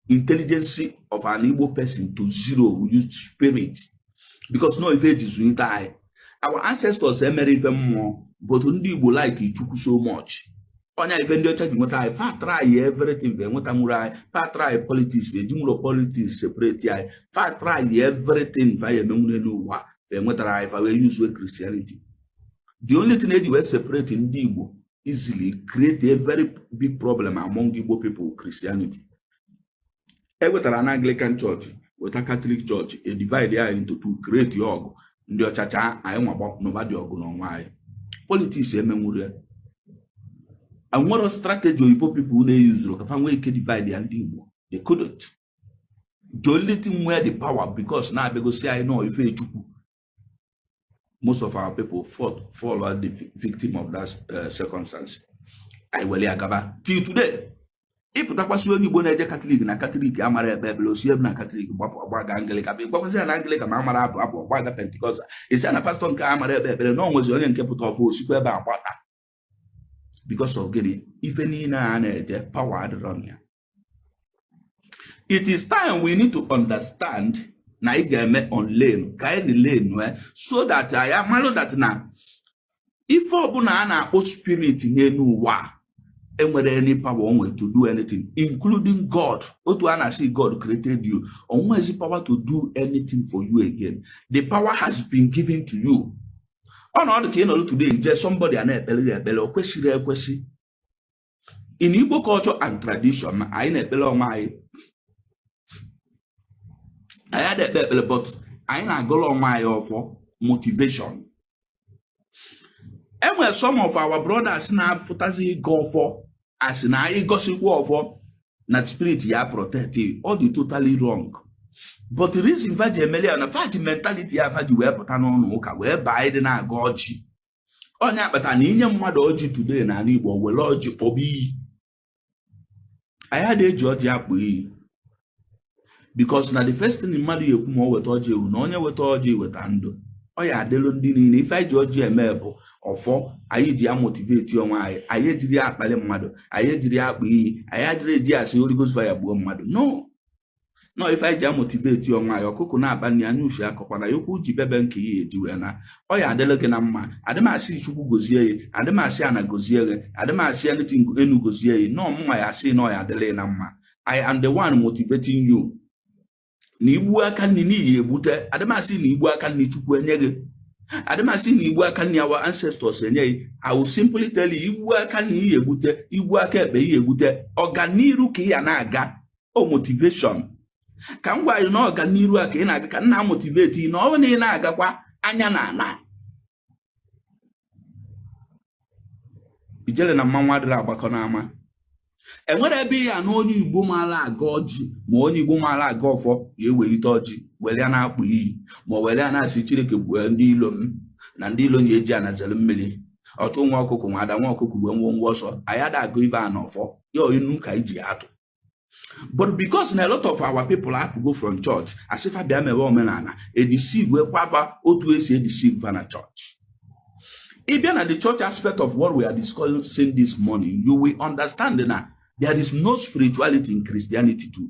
intelligence of an Igbo person to zero, we use spirit, because no ife eji zụlite anyị. Our ancestors emere ife mmụọ, but ndị Igbo like Chukwu so much. Onye ife ndị ọcha ji nweta anyị, fa try everything bụ enweta nwere anyị. Fa try politics, eji nwere politics separate anyị. Fa try everything fa ya emenwu n'elu ụwa, fa enwetara anyị, fa wee use Christianity. The only thing eji wee separate ndị Igbo easily, create a very big problem among Igbo people, Christianity. E wetara na Anglican Church, weta Catholic Church, e divide ya into two, create ọgụ. Ndị ọchacha anyị nwa n'ụba dị ọgụ n'onwe anyị. Politics emenwuru ya. Enwero strategy oyibo people na-eyuzuru ka fa nwee ike divide ya ndị Igbo. They couldn't. The only thing where the power, because na-abịagosi anyị nọ ife Chukwu, most of our people fall the victim of that circumstance. Anyị were ya gaba till today. Ịpụtakwasị onye Igbo na-eje Katọlik na Katọlik amara ekpe ekpere, osi ebe na Katọlik gbapụ ọgbaga Anglican. Ịgwakwasị ya na Anglican ma amara abụ abụ, ọgbaga Pentecostal. Isi na pastọ nke amara ekpe ekpere na onwezi onye nke pụta ọfụ, osikwa ebe a gbata. Because of gịnị? Ife niile a na-eje, power adịrọ ya. It is time we need to understand na anyị ga-eme unlearn, ka anyị relearn, so that anyị amalụ that na ife ọbụla a na-akpọ spirit n'elu ụwa enwere any power onwe to do anything, including God. Otu a na-asị God created you, onwezi power to do anything for you again. The power has been given to you. Ọnọdụ ka ị nọrọ today, jee somebody a na-ekpere gị ekpere, o kwesịrị ekwesị. In Igbo culture and tradition, anyị na-ekpere onwe anyị. Anyị adịghị ekpe ekpere, but anyị na-agụrụ onwe anyị ọfọ, motivation. Enwere some of our brothers na-afụtazi ịgọ ọfọ asị na anyị gosikwa ọfọ na spirit ya protect. Ọ dị totally wrong. But the reason fa ji emeli ya na fa ji mentality ya fa ji wee pụta n'ụlọ ụka wee baa ịdị na-aga ọjị. Onye akpata na inye mmadụ ọjị today n'ala Igbo, were ọjị kpọba iyi. Anyị adịghị eji ọjị akpụ iyi, because na the first thing mmadụ ya ekwu ma ọ weta ọjị ewu na onye weta ọjị weta ndụ, ọ ya adịlụ ndị niile. Ife anyị ji ọjị eme bụ ọfọ. Anyị ji ya motivate onwe anyị. Anyị ejiri ya akpali mmadụ, anyị ejiri ya akpụ iyi, anyị adịrị eji asị Holy Ghost fire gbuo mmadụ. No, no, ife anyị ji amotivate onwe anyị. Ọkụkụ na-akpa nri anya ushi akọkwana ya okwu ji bebe nke ya eji wee na ọ ya adịlụ gị na mma. Adịmasị Chukwu gozie ya, adịmasị ana gozie gị, adịmasị anything enu gozie ya. No, mụnwa ya asị na ọ ya adịlị na mma. I am the one motivating you na igbu aka nri n'ihi egbute. Adịmasị na igbu aka nri Chukwu enye gị, adịmasị na igbu aka nri our ancestors enye gị. I will simply tell you, igbu aka nri ihe egbute, igbu aka ekpe ihe egbute. Ọganiru ka ị ya na-aga. O motivation ka m gwa gị na ọganiru a ka ị na-aga, ka nna motivate na ọ bụ na ị na-agakwa anya na ana ijele na mmanwụ adịrị agbakọ n'ama. Enwere ebe ya na onye Igbo maara aga ọjị ma onye Igbo maara aga ọfọ ya ewelite ọjị were ya na-akpụ iyi, ma ọ were ya na-asị Chineke gbuo ndị ilo m na ndị ilo na-eji anazere mmiri ọchụ nwa ọkụkọ nwa ada nwa ọkụkọ gbuo ngwongwo ọsọ. Anyị ada agụ ife a n'ọfọ ya inu ka anyị ji atụ. But because na a lot of our people apụgo from church, asịfa bịa mewe omenala, edeceive kwafa otu esi edeceive fa na church. Ị bịa na the church aspect of what we are discussing this morning, you will understand na there is no spirituality in Christianity too.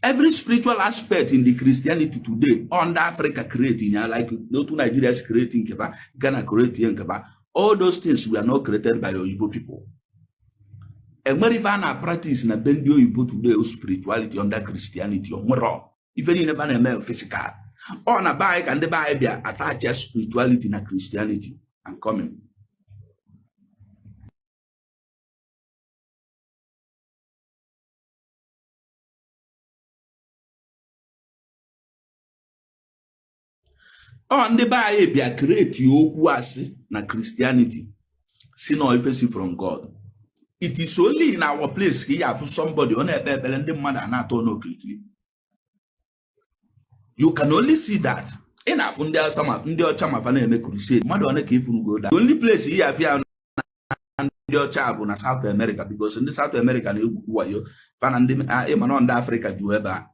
Every spiritual aspect in the Christianity today under Africa creating, like otu Nigeria is creating nkeba, Ghana creating nkeba, all those things were not created by the Oyibo people. Enwere ife a na practice na be ndị oyibo today spirituality under Christianity? Onwere ife niile fa na-eme physical. Ọ na be anyị ka ndị be anyị bịa attach spirituality na Christianity. I'm coming. Ọ ndị be anyị bịa create okwu asị na Christianity, si na ife si from God. It is only in our place ka ị afụ somebody ọ na-ekpe ekpere, ndị mmadụ a na-atọ n'okirikiri. You can only see that. Ị na-afụ ndị ọcha ma ndị ọcha ma fa na-eme crusade, mmadụ one ka ifunugo. The only place ị afụ ya na ndị Ndị ọcha bụ na South America, because ndị South America na-egwu wayo fana ndị ịma nọ ndị Afrịka ju ebe a.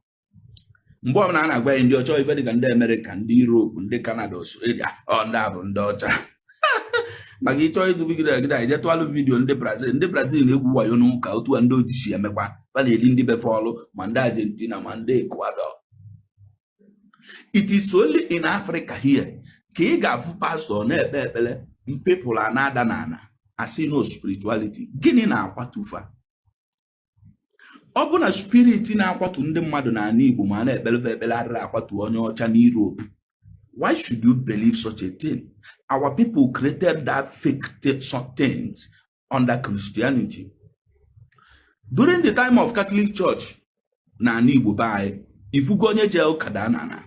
Mgbe ọbụla a na-agwa ya ndị ọcha, ife dịka ndị Amerịka, ndị Europe, ndị Canada, Australia, ọ ndị a bụ ndị ọcha. Maka ịchọ ịdụbigide agide anyị jetụalụ video ndị Brazil. Ndị Brazil na-egwu wayo n'ụka otu a ndị ojii si emekwa. Fa na-eri ndị befe ọlụ, ma ndị Argentina, ma ndị Ecuador. It is only in Africa here ka ị ga-afụ pastọ na-ekpe ekpere, people a na-ada n'ala, asị no spirituality. Gịnị na-akwatufa? Ọ bụ na spirit na-akwatu ndị mmadụ n'ala Igbo ma na-ekpelefe ekpere adịrị akwatu onye ọcha n'Europe. Why should you believe such a thing? Our people created that fake things under Christianity during the time of Catholic Church n'ala Igbo be anyị. Ifugo onye jee ụka daa n'ala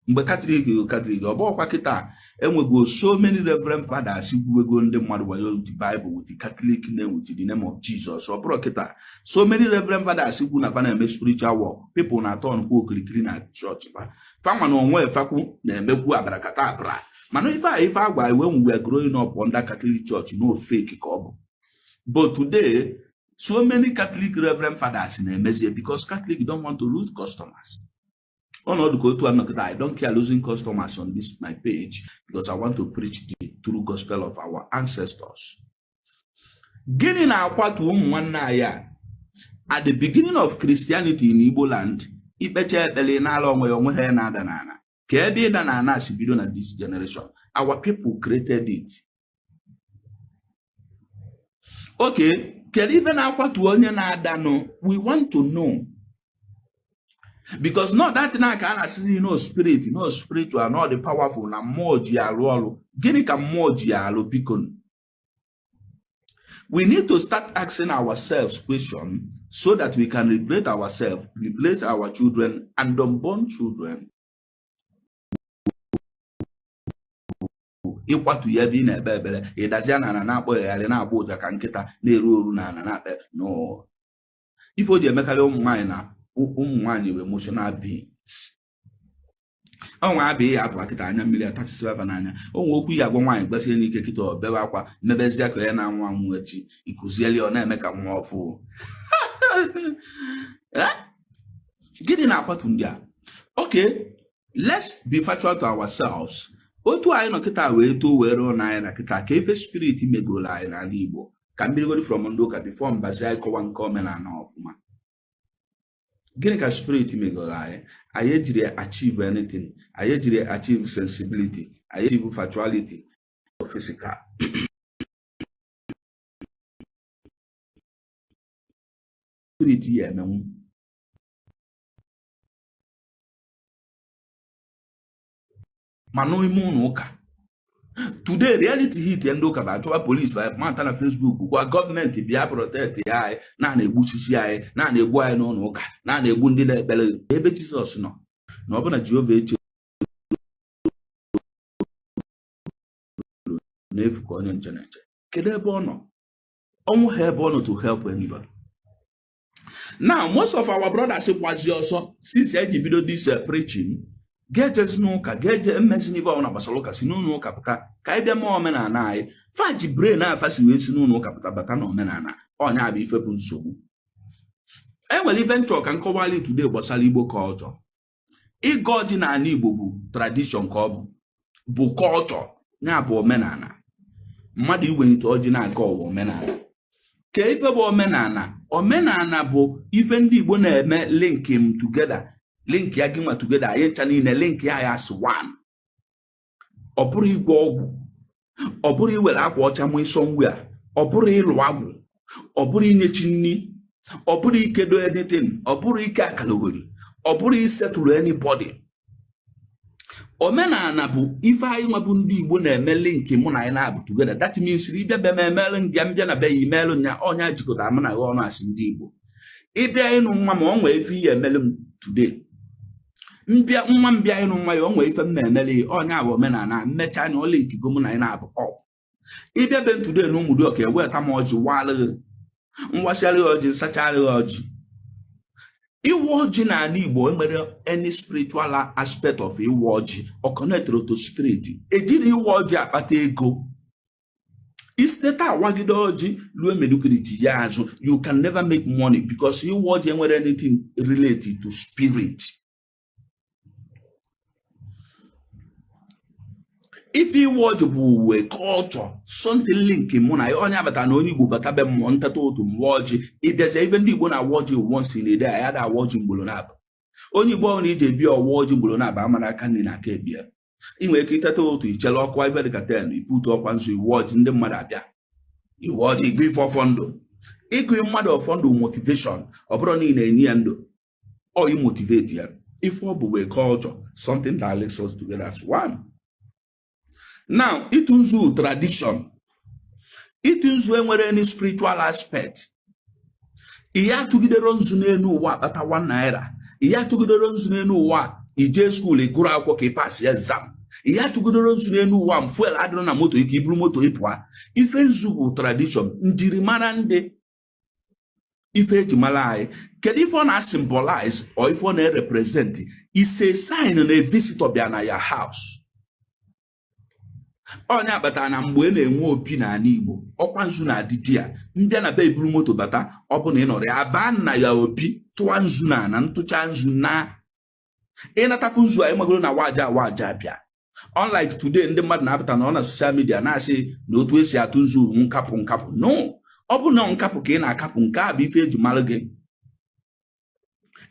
mgbe Catholic? Ọ bụghịkwa kịta. Enwego so many reverend fathers gwuwego ndị mmadụ wayo with the Bible, with the Catholic name, with the name of Jesus. Ọ bụrụ kịta, so many reverend fathers gwu na fa na-eme spiritual work, people na-atọ nkwu okirikiri na chọọchị fa. Fanwa na onwe efakwu na-emekwu abarakata abara. Mana ife a, ife agwa when we were growing up under Catholic Church, no, fake ka ọ bụ. But today, so many Catholic reverend fathers na-emezie because Catholic don't want to lose customers. Ọnọdụ ka otu anọkịta, I don't care losing customers on this my page because I want to preach the true gospel of our ancestors. Gịnị na-akwatu ụmụ nwanne anyị a? At the beginning of Christianity in Igbo land, ikpecha ekpere n'ala onwe ya, onwe ha na-ada n'ala. Ka ebe ịda n'ala si bido na this generation? Our people created it. Okay, kedu ife na-akwatu onye na-adanụ? We want to know, because not that na ka a na-asịzi no spirit, no spiritual, no the powerful na mmụọ ji alụ ọrụ. Gịnị ka mmụọ ji alụ? Biko, we need to start asking ourselves question so that we can liberate ourselves, liberate our children and unborn children. Ịkwatu ya ebe ị na-ekpe ekpere, ịdazia na ana na-akpọgharị, na-agba ụja ka nkịta na-eru oru na ana na-akpe no. Ife o ji emekarị ụmụ nwaanyị na ụmụ nwaanyị bụ emotional beings. Ọnwa abịa ya atụ kịta, anya mmiri atasịsị aba n'anya. Onwe okwu ya agwa nwaanyị gbasie n'ike kịta, ọ bewe akwa, mebezie ka ya na-anwụ anwụ. Echi ịkụzieli, ọ na-eme ka nwa ọfụ. Gịnị na-akwatu ndị a? Okay, let's be factual to ourselves. Otu anyị nọ kịta wee too wee ruo na anyị na kịta, ka ife spirit megoro anyị n'ala Igbo. Ka mmiri from ndị ụka before mbazi anyị kọwa nke omenala ọfụma. Gịnị ka spirit megoro anyị? Anyị ejiri achieve anything. Anyị ejiri achieve sensibility, anyị achieve factuality, physical spirit ya emenwu. Ma n'ime ụlọ ụka today, reality hit ndị ụka bụ achọba polisi mata na Facebook, gwa gọọmenti bịa protect ya anyị na na-egbusisi anyị, na na-egbu anyị n'ụlọ ụka, na na-egbu ndị na-ekpere. Ebe Jizọs nọ na ọ bụ na Jehova eche n'efu ka onye nche na-eche. Kedu ebe ọ nọ? Ọnwụ ha ebe ọ nọ to help anybody. Now, most of our brothers kwazi ọsọ since eji bido this preaching, ga-ejezi n'ụka, ga-eje mmezi n'ibe ọbụla gbasara ụka, si n'ụlọ ụka pụta ka anyị bịa mee omenala anyị. Faji brain afa si wee si n'ụlọ ụka pụta bata na omenala ọnya bụ ife bụ nsogbu. E nwere ife nchọ ka nkọwali today gbasara Igbo culture. Ịgọ ọjị n'ala Igbo bụ tradition ka ọ bụ culture, ya bụ omenala. Mmadụ iwelite ọjị na-aga ọwa omenala. Ka ife bụ omenala? Omenala bụ ife ndị Igbo na-eme link m together, link ya gị nwa together, anyị ncha niile link ya ya as one. Ọ bụrụ ịgwọ ọgwụ, ọ bụrụ iwere akwa ọcha mụ somewhere, ọ bụrụ ịlụ agwụ, ọ bụrụ inyechi nni, ọ bụrụ ikedo anything, ọ bụrụ ike akalogori, ọ bụrụ isetụrụ anybody. Omenala bụ ife anyị nwa bụ ndị Igbo na-eme link mụ na anyị na-abụ together. That means ịbịa be m emelụ ngịa, mbịa na be ya imelụ nya ọnya jikọtara mụ na gị ọnụ asị ndị Igbo. Ịbịa ịnụ nwa ma ọ nwee ife ihe emelụ m today, mbịa nwa m bịa ịnụ nwa ya, ọ nwee ife m na-emeli ya ọnya bụ omenala. Mmecha anya ọla ikigo mụ na anyị na-abụ ọ ịbịa be m today na Ụmụdịọka, eweta m ọjị walụ nwasịarị ọjị, nsacharị ọjị. Ịwa ọjị n'ala Igbo enwere any spiritual aspect of ịwa ọjị ọ connected to spirit. Ejiri ịwa ọjị akpata ego. Isite taa wagide ọjị ruo mediocrity ya azụ, you can never make money because ịwa ọjị enwere anything related to spirit. Ife ịwa ọjị bụ uwe culture, something link mụ na ya. Onye abata na onye Igbo bata be mmụọ nteta ụtụ mụọ ọjị, ịbịazie ife ndị Igbo na-awa ọjị once in a day, ya da awa ọjị mgboro na-abụ. Onye Igbo ọbụla iji ebi ọwa ọjị mgboro na-abụ amara aka nri na aka ebie. Ị nwere ike iteta ụtụ, ichele ọkwa ife dịka 10, iputu ọkwa nzu, iwe ọjị, ndị mmadụ abịa iwe ọjị, ịgụ ife ọfọ ndụ. Ịgụ mmadụ ọfọ ndụ motivation, ọ bụrụ na ị na-enye ya ndụ, ọ ị motivate ya. Ife ọ bụ wee culture, something that links us together as one. Now, ịtụ nzu tradition, ịtụ nzu enwere any spiritual aspect. Ihe atụgidere nzu n'elu ụwa akpata 1 naira. Ihe atụgidere nzu n'elu ụwa ije school ịgụrụ akwụkwọ ka ị pass exam. Ihe atụgidere nzu n'elu ụwa fuel adịrọ na moto ike iburu moto ịpụa. Ife nzu bụ tradition, njirimara ndị, ife eji mara anyị. Kedu ife ọ na-symbolize or ife ọ na-represent? Is a sign na visitor bịa na ya house. Onye akpatara na mgbe ị na-enwe opi n'ala Igbo, ọkwa nzu na-adị di ya mbịa na be iburu moto bata, ọ bụ na ị nọrọ ya baa nna ya opi, tụwa nzu na ana, ntụcha nzu na ịnatafu nzu a, ịmagoro na waja waja bịa. Unlike today, ndị mmadụ na-apụta na ọ na social media na-asị na otu esi atụ nzu nkapụ nkapụ. No, ọ bụ na nkapụ ka ị na-akapụ, nke a bụ ife eji mara gị.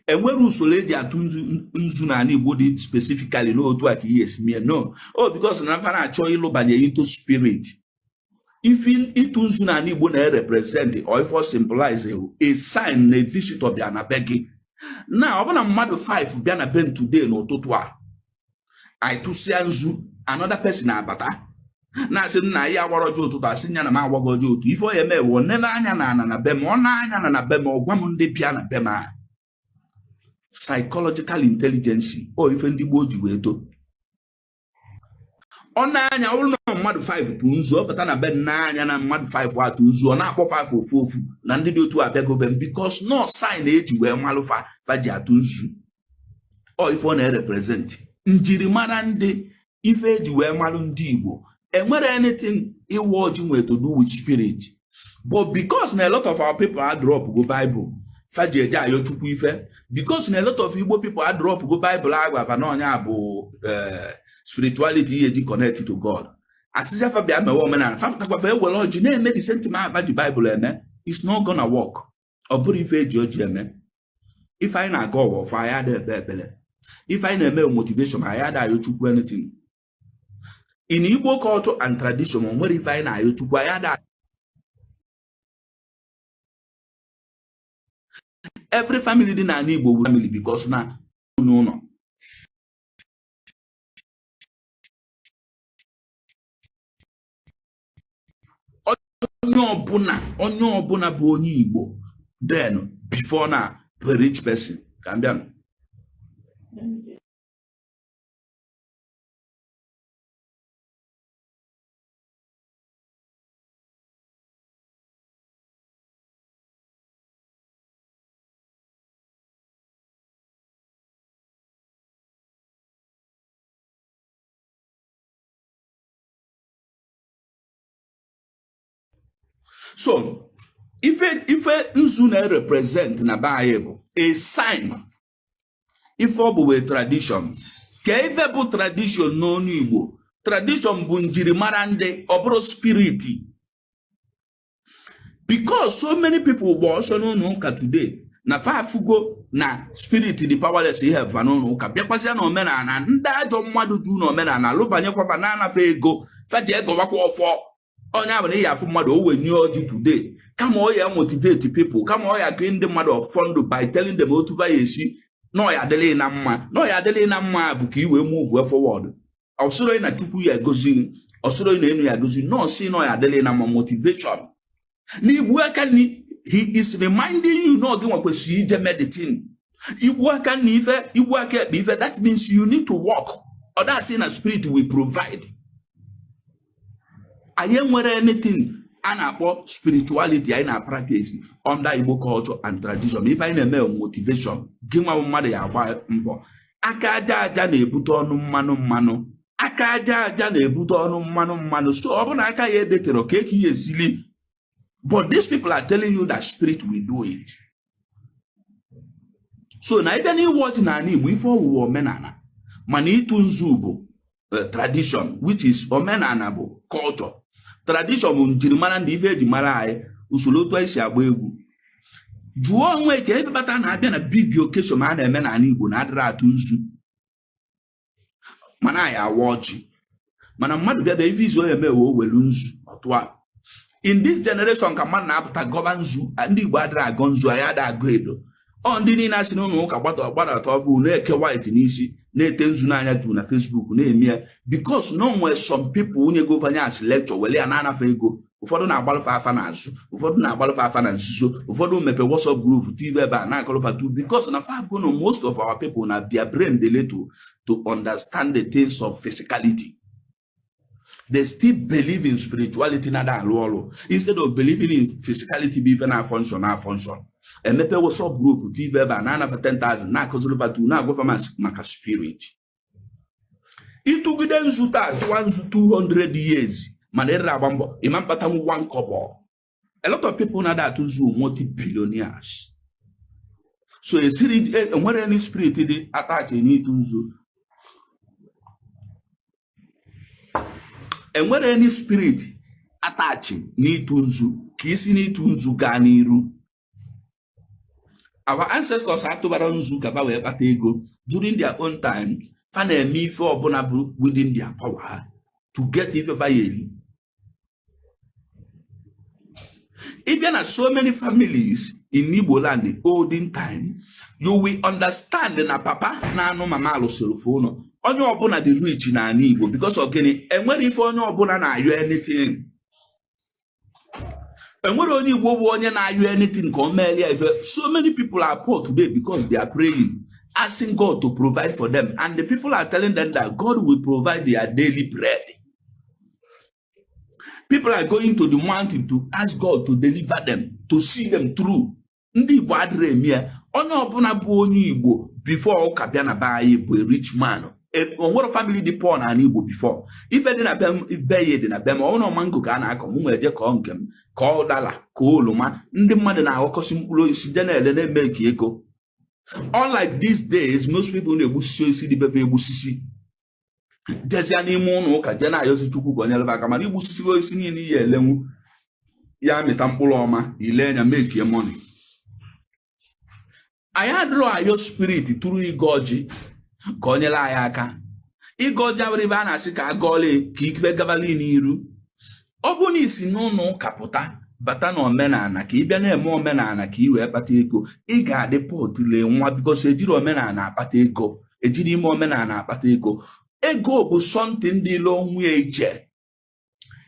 Enwere usoro eji atụ nzu n'ala Igbo dị specifically n'otu a ka ihe esi mie. No, oh, because na mfa na-achọ ịlụbanye into spirit. Ife ịtụ nzu n'ala Igbo na-represent or ife symbolize a sign na visitor bịa na be gị. Na ọ bụ na mmadụ 5 bịa na be m today n'ụtụtụ a, anyị tụsịa nzu, another person abata na-asị nna ya awara ọjọọ ụtụtụ, asị ya na m agwaghị ọjọọ ụtụ. Ife ọ ya eme wụ nene anya na ana na be m, ọ na-anya na be m, ọ gwa m ndị bịa na be m. A psychological intelligence o ife ndị gboo ji wee too. Ọ na-anya, ọ bụrụ na mmadụ 5 tụ nzu, ọ bata na be n'anya na mmadụ 5 atụ nzu, ọ na-akpọ 5 ofu ofu na ndị dị otu abịago be m, because no sign eji wee malụ fa fa ji atụ nzu. Ọ ife ọ na-represent, njirimara ndị, ife eji wee malụ ndị Igbo. Enwere anything ịwa ọjị nwere to do with spirit, but because na a lot of our people a drop go Bible fa ji eje ayọ Chukwu ife, because na a lot of Igbo people a drop go Bible agwava na ọnya bụ spirituality ihe ji connect to God, asịsị fa bịa mewe omenala, fa pụtakwa fa ewere ọjị na-eme the same thing aba ji Bible eme. It's not gonna work. Ọ bụrụ ife eji ọjị eme. Ife anyị na-aga ọwa ọfọ, anyị ada ekpe ekpere. Ife anyị na-eme motivation, anyị ada ayọ Chukwu anything. In Igbo culture and tradition, o nwere ife anyị na-ayọ Chukwu, anyị ada. Every family dị n'ala Igbo bụ family because na n'ụlọ onye ọbụla bụ onye Igbo then before na a rich person ka m bịa. Let me see. So ife nzu na-represent na be anyị bụ a sign. Ife ọ bụ wee tradition. Ka ife bụ tradition n'ọnụ Igbo, tradition bụ njirimara ndị, ọ bụrụ spirit, because so many people gba ọsọ n'ụlọ ụka today na fa afụgo na spirit dị powerless. Ihe va n'ụlọ ụka bịakwazịa na omenala, ndị ajọ mmadụ ju na omenala lụbanyekwa na-anafe ego faji egọwakwa ọfọ. Onye ahụ na ihe afụ mmadụ o wenye ọjị today, kama ọ ya motivate people, kama ọ ya kiri ndị mmadụ ọfọ ndụ by telling them otu ba ya esi na ọ ya adịlị na mma, na ọ ya adịlị na mma bụ ka i wee move forward. Ọsụrụ na Chukwu ya egozi, ọsụrụ na enu ya egozi, nọọsụ na ọ ya adịlị na mma, motivation na igbu aka nni. He is reminding you na ọ gị nwa kwesịrị ije medicine, igbu aka nni ife, igbu aka ekpe ife. That means you need to work. Ọ dasị na spirit will provide. Anyị enwere anything a na-akpọ spirituality anyị na-practice under Igbo culture and tradition. Ife anyị na-eme motivation. Gị nwa mmadụ ya agba mbọ. Aka aja aja na-ebute ọnụ mmanụ mmanụ. Aka aja aja na-ebute ọnụ mmanụ mmanụ. So ọ bụrụ na aka ya edetere ka eke ya esili. But these people are telling you that spirit will do it. So na ịbịa n'iwu ọjị n'ala Igbo, ife ọwụwa omenala, mana ịtụ nzu bụ tradition, which is omenala bụ culture, tradition bụ njirimara ndị ife eji mara anyị, usoro otu anyị si agba egwu. Jụọ onwe ka ebe kpata na-abịa na big occasion a na-eme n'ala Igbo na adịrị atụ nzu, mana anyị awa ọjị, mana mmadụ bịa bịa ife izu eme wee welu nzu ọtụa. In this generation ka mmadụ na-apụta gọba nzu. Ndị Igbo adịrị agọ nzu, anyị adịghị agọ edo. Ọ ndị niile asị n'ụlọ ụka gbata gbadata ọfụ na-eke white n'isi, na-ete nzu n'anya, juru na Facebook na-eme ya, because no nwere some people onye govanye as lecture were ya na-anafe ego. Ụfọdụ na-agbalụfe afa n'azụ, ụfọdụ na-agbalụfe afa na nzuzo, ụfọdụ mepe WhatsApp group tibe ebe a na-akọrọfa tu, because na five go no most of our people na their brain dey little to understand the things of physicality. They still believe in spirituality na alụ ọrụ instead of believing in physicality, bụ ife na function na function. Emepe WhatsApp group tibe ebe a na-anafa 10,000, na-akụziri batu, na-agwafa maka spirit. Ịtụgide nzu taa, tụwa nzu 200 years, mana ịrịrị agba mbọ ịma mkpatanwu one kobo. A lot of people na atụ nzu multi-billionaires. So esiri enwere any spirit dị attached n'ịtụ nzu, enwere any spirit attached n'ịtụ nzu ka isi n'ịtụ nzu gaa n'iru. Our ancestors atụbara nzu gaba wee kpata ego. During their own time, fa na-eme ife ọbụla bụ within their power to get ife fa ya eri. Ị bịa na so many families in Igbo land, the olden time, you will understand na papa na-anụ mama alụsịrị fụ ụlọ. Onye ọbụla dị rich n'ala Igbo because of gịnị? Enwere ife onye ọbụla na-ayọ anything. Enwere onye Igbo bụ onye na-ayọ anything ka o meere ya ife. So many people are poor today because they are praying, asking God to provide for them, and the people are telling them that God will provide their daily bread. People are going to the mountain to ask God to deliver them, to see them through. Ndị Igbo adịrị eme ya. Onye ọbụla bụ onye Igbo before ụka bịa na be anyị bụ a rich man. O nwere family dị poor n'ala Igbo before. Ife dị na be ya dị na be m. Ọ bụrụ mango ka a na-akọ, m nwere je kọọ nke m, kọọ ụdala, kọọ oroma. Ndị mmadụ na-aghọkọsị mkpụrụ osisi je na-ele na-eme ka ego. Unlike these days, most people na-egbusisi osisi dị befe, egbusisi jezie n'ime ụlọ ụka jee na-ayọzi Chukwu ka o nyere aka. Mana igbusisi osisi niile ihe elenwu ya mịta mkpụrụ ọma, ile anya make money. Anyị adịrọ ayọ spirit tụrụ ịgọ ọjị ka o nyere anyị aka. Ịgọ ọjị abụrụ ebe a na-asị ka a gọọla ka ife gabali n'iru. Ọ bụrụ na isi n'ụlọ ụka pụta bata na omenala ka ị bịa na-eme omenala ka ị wee kpata ego, ị ga-adị poor till ị nwụọ, because ejiri omenala akpata ego, ejiri ime omenala akpata ego. Ego bụ something dịla onwe ya iche.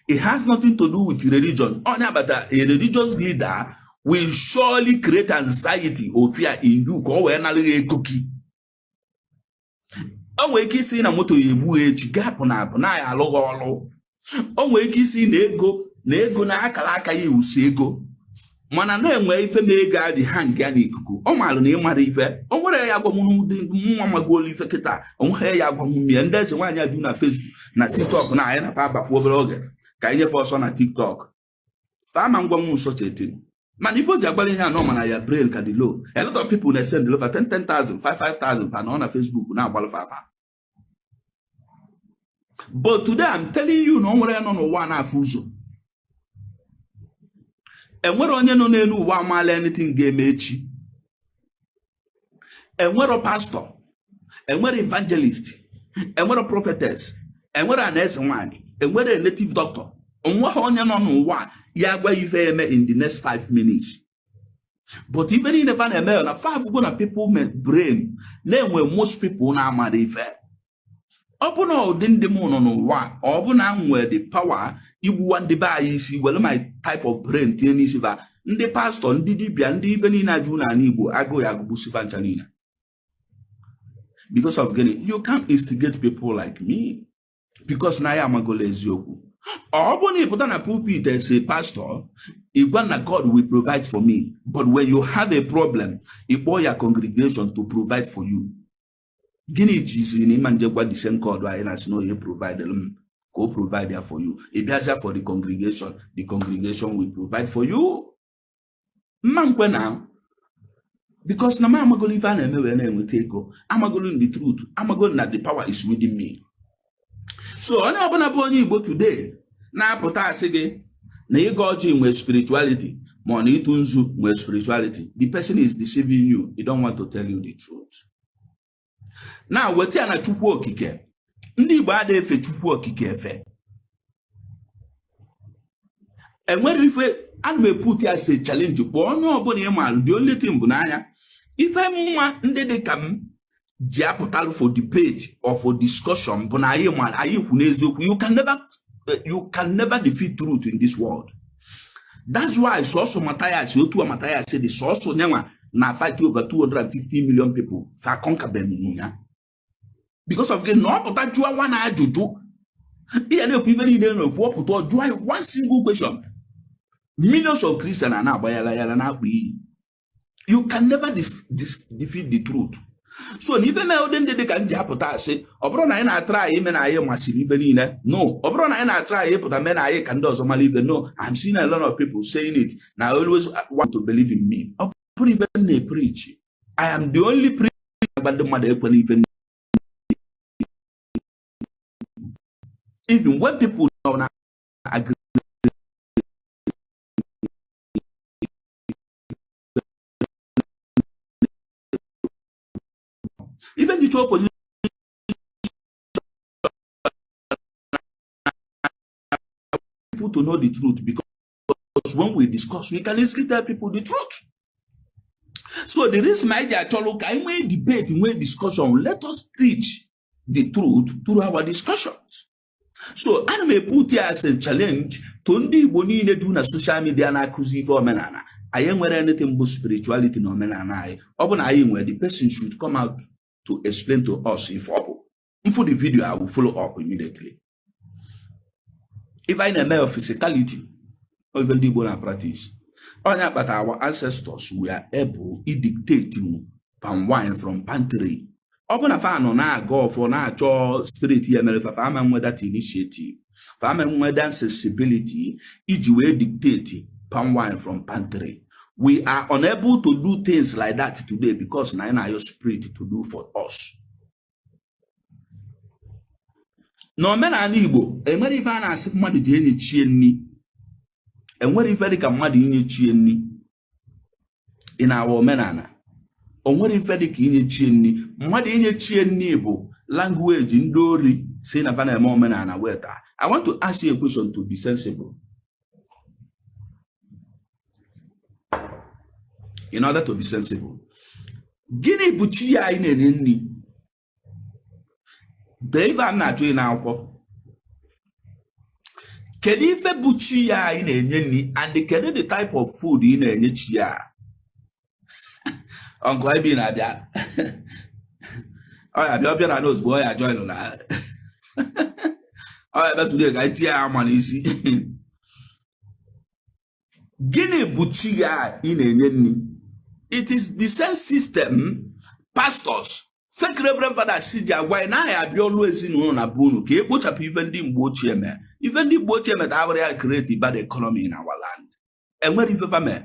It has nothing to do with religion. Onye abata a religious leader will surely create anxiety or fear in you ka ọ wee nara gị ego gị. O nwere ike isi na moto ya egbu ya echi, gapụ na apụ na ya alụghị ọrụ. O nwere ike isi na ego na ego na akara aka ya ewusi ego, mana na-enwe ife ma ego adị ha nke ya n'ikuku. Ọ maara na ị mara ife o nwere ya agwa nwa magolu ife kịta o nwere ya agwa ya. Ndị eze nwaanyị ajụ na Facebook na TikTok na anyị na-afa abakwa obere oge ka anyị nyefe ọsọ na TikTok fama ngwa nwa ụsọ chetin. Mana ife o ji agbara ihe anọ, mana ya brain ka dị low. A lot of people na-esend over 10 10,000, 5 5,000 pa nọ na Facebook na-agbalụ afa. But today I'm telling you na o nwere nọ n'ụwa na-afụ ụzọ. Enwere onye nọ n'elu ụwa amaala anything ga-eme echi. Enwero pastor, enwere evangelist, enwere prophetess, enwere anaeze nwanyị, enwere native doctor, onweghị onye nọ n'ụwa ya agwa ife eme in the next 5 minutes. But ife niile fa na-eme na fa go na people brain na-enwe. Most people na-amara ife. Ọ bụ na ụdị ndị m nọ n'ụwa, ọ bụ na m nwere the power igbuwa ndị be anyị isi, were my type of brain tinye n'isi fa, ndị pastor, ndị dibịa, ndị ife niile ajụ n'ala Igbo, agụụ ya agụgbusifa ncha niile. Because of gịnị? You can't instigate people like me, because na ya amagola eziokwu. Ọ bụrụ na ị pụta na pulpit as a pastor, ị gwa na God will provide for me, but when you have a problem, ị kpọọ ya congregation to provide for you. Gịnị jiziri na ịma nje gwa the same God anyị na-asị na onye provide m ka o provide ya for you? Ị bịazịa for the congregation, the congregation will provide for you. Mma nkwe na because na m amagolo ife a na-eme wee na-enweta ego, amagolo the truth, amagolo na the power is within me. So onye ọbụla bụ onye Igbo today na-apụta asị gị na ịga ọjị nwee spirituality, ma ọ na ịtụ nzu nwee spirituality, the person is deceiving you. He don't want to tell you the truth. Na weta ya na Chukwu Okike. Ndị Igbo adịghị efe Chukwu Okike efe. Enwere ife ana m eput ya as a challenge. Kpọọ onye ọbụla ị maara. The only thing bụ n'anya ife nwa ndị dị ka m ji apụtalụ for debate or for discussion bụ na anyị mara anyị kwu n'eziokwu. You can never defeat truth in this world. That's why sọsọ Matthias, otu a Matthias dị, sọsọ nyanwa na fight over 250 million people fa conquer ya because of gị na ọ pụta jụọ nwa na ajụjụ ihe na-ekwu ife niile na-ekwu. Ọ pụta jụọ one single question, millions of Christians a na-agba yala yala na-akpụ iyi. You can never defeat the truth. So na ife mere ụdị ndị dị ka m ji apụta asị, ọ bụrụ na anyị na-atara anyị ime na anyị masịrị ife niile, no. Ọ bụrụ na anyị na-atara anyị ịpụta mee na anyị ka ndị ọzọ mara ife, no. I'm seeing a lot of people saying it na I always want to believe in me. Ọ bụrụ ife m na-epreach, I am the only preacher agba ndị mmadụ ekwela ife. Even when people don't agree, even the opposition people to know the truth, because when we discuss, we can easily tell people the truth. So the reason why they are achọrọ ka anyị nwee debate, nwee discussion, let us teach the truth through our discussions. So ana m eput ya as a challenge to ndị Igbo niile ju na social media na-akụzi ife omenala. Anyị enwere anything bụ spirituality na omenala anyị. Ọ bụ na anyị nwere, the person should come out to explain to us. If ọ bụ mfu the video, I will follow up immediately. If anyị na-eme physicality, ife ndị Igbo na practice, onye akpata our ancestors were able dictate palm wine from pantry. Ọ bụ na fa nọ na-aga ọfọ na-achọ spirit ya mere fa ama nwe that initiative, fa ama nwe that sensibility iji wee dictate palm wine from pantry. We are unable to do things like that today because na anyị na-ayọ spirit to do for us. N'omenala Igbo, enwere ife a na-asị mmadụ ji enye chie nni. Enwere ife dịka mmadụ inye chie nni ị na-awa omenala. O nwere ife dịka inye chie nni. Mmadụ inye chie nni bụ language ndị ori si na fa na-eme omenala weta. I want to ask you a question to be sensible. In order to be sensible, gịnị bụ chi ya anyị na-enye nri? Dee ife a na-achọ ị n'akwụkwọ. Kedu ife bụ chi ya anyị na-enye nri, and kedu the type of food ị na-enye chi ya? Uncle IB na-abịa. Ọ ya bịa, ọ bịara n'ozugbo, ọ ya join na ọ ya bịa today ka anyị tinye ya ama n'isi. Gịnị bụ chi ya ị na-enye nri? It is the same system pastors, fake reverend fathers ji agwa anyị na anyị abịa ọlụ ezinụlọ na be unu ka e kpochapụ ife ndị mgbe ochie mee. Ife ndị mgbe ochie mee abụrụ ya create bad economy in our land. Enwere ife fa mee.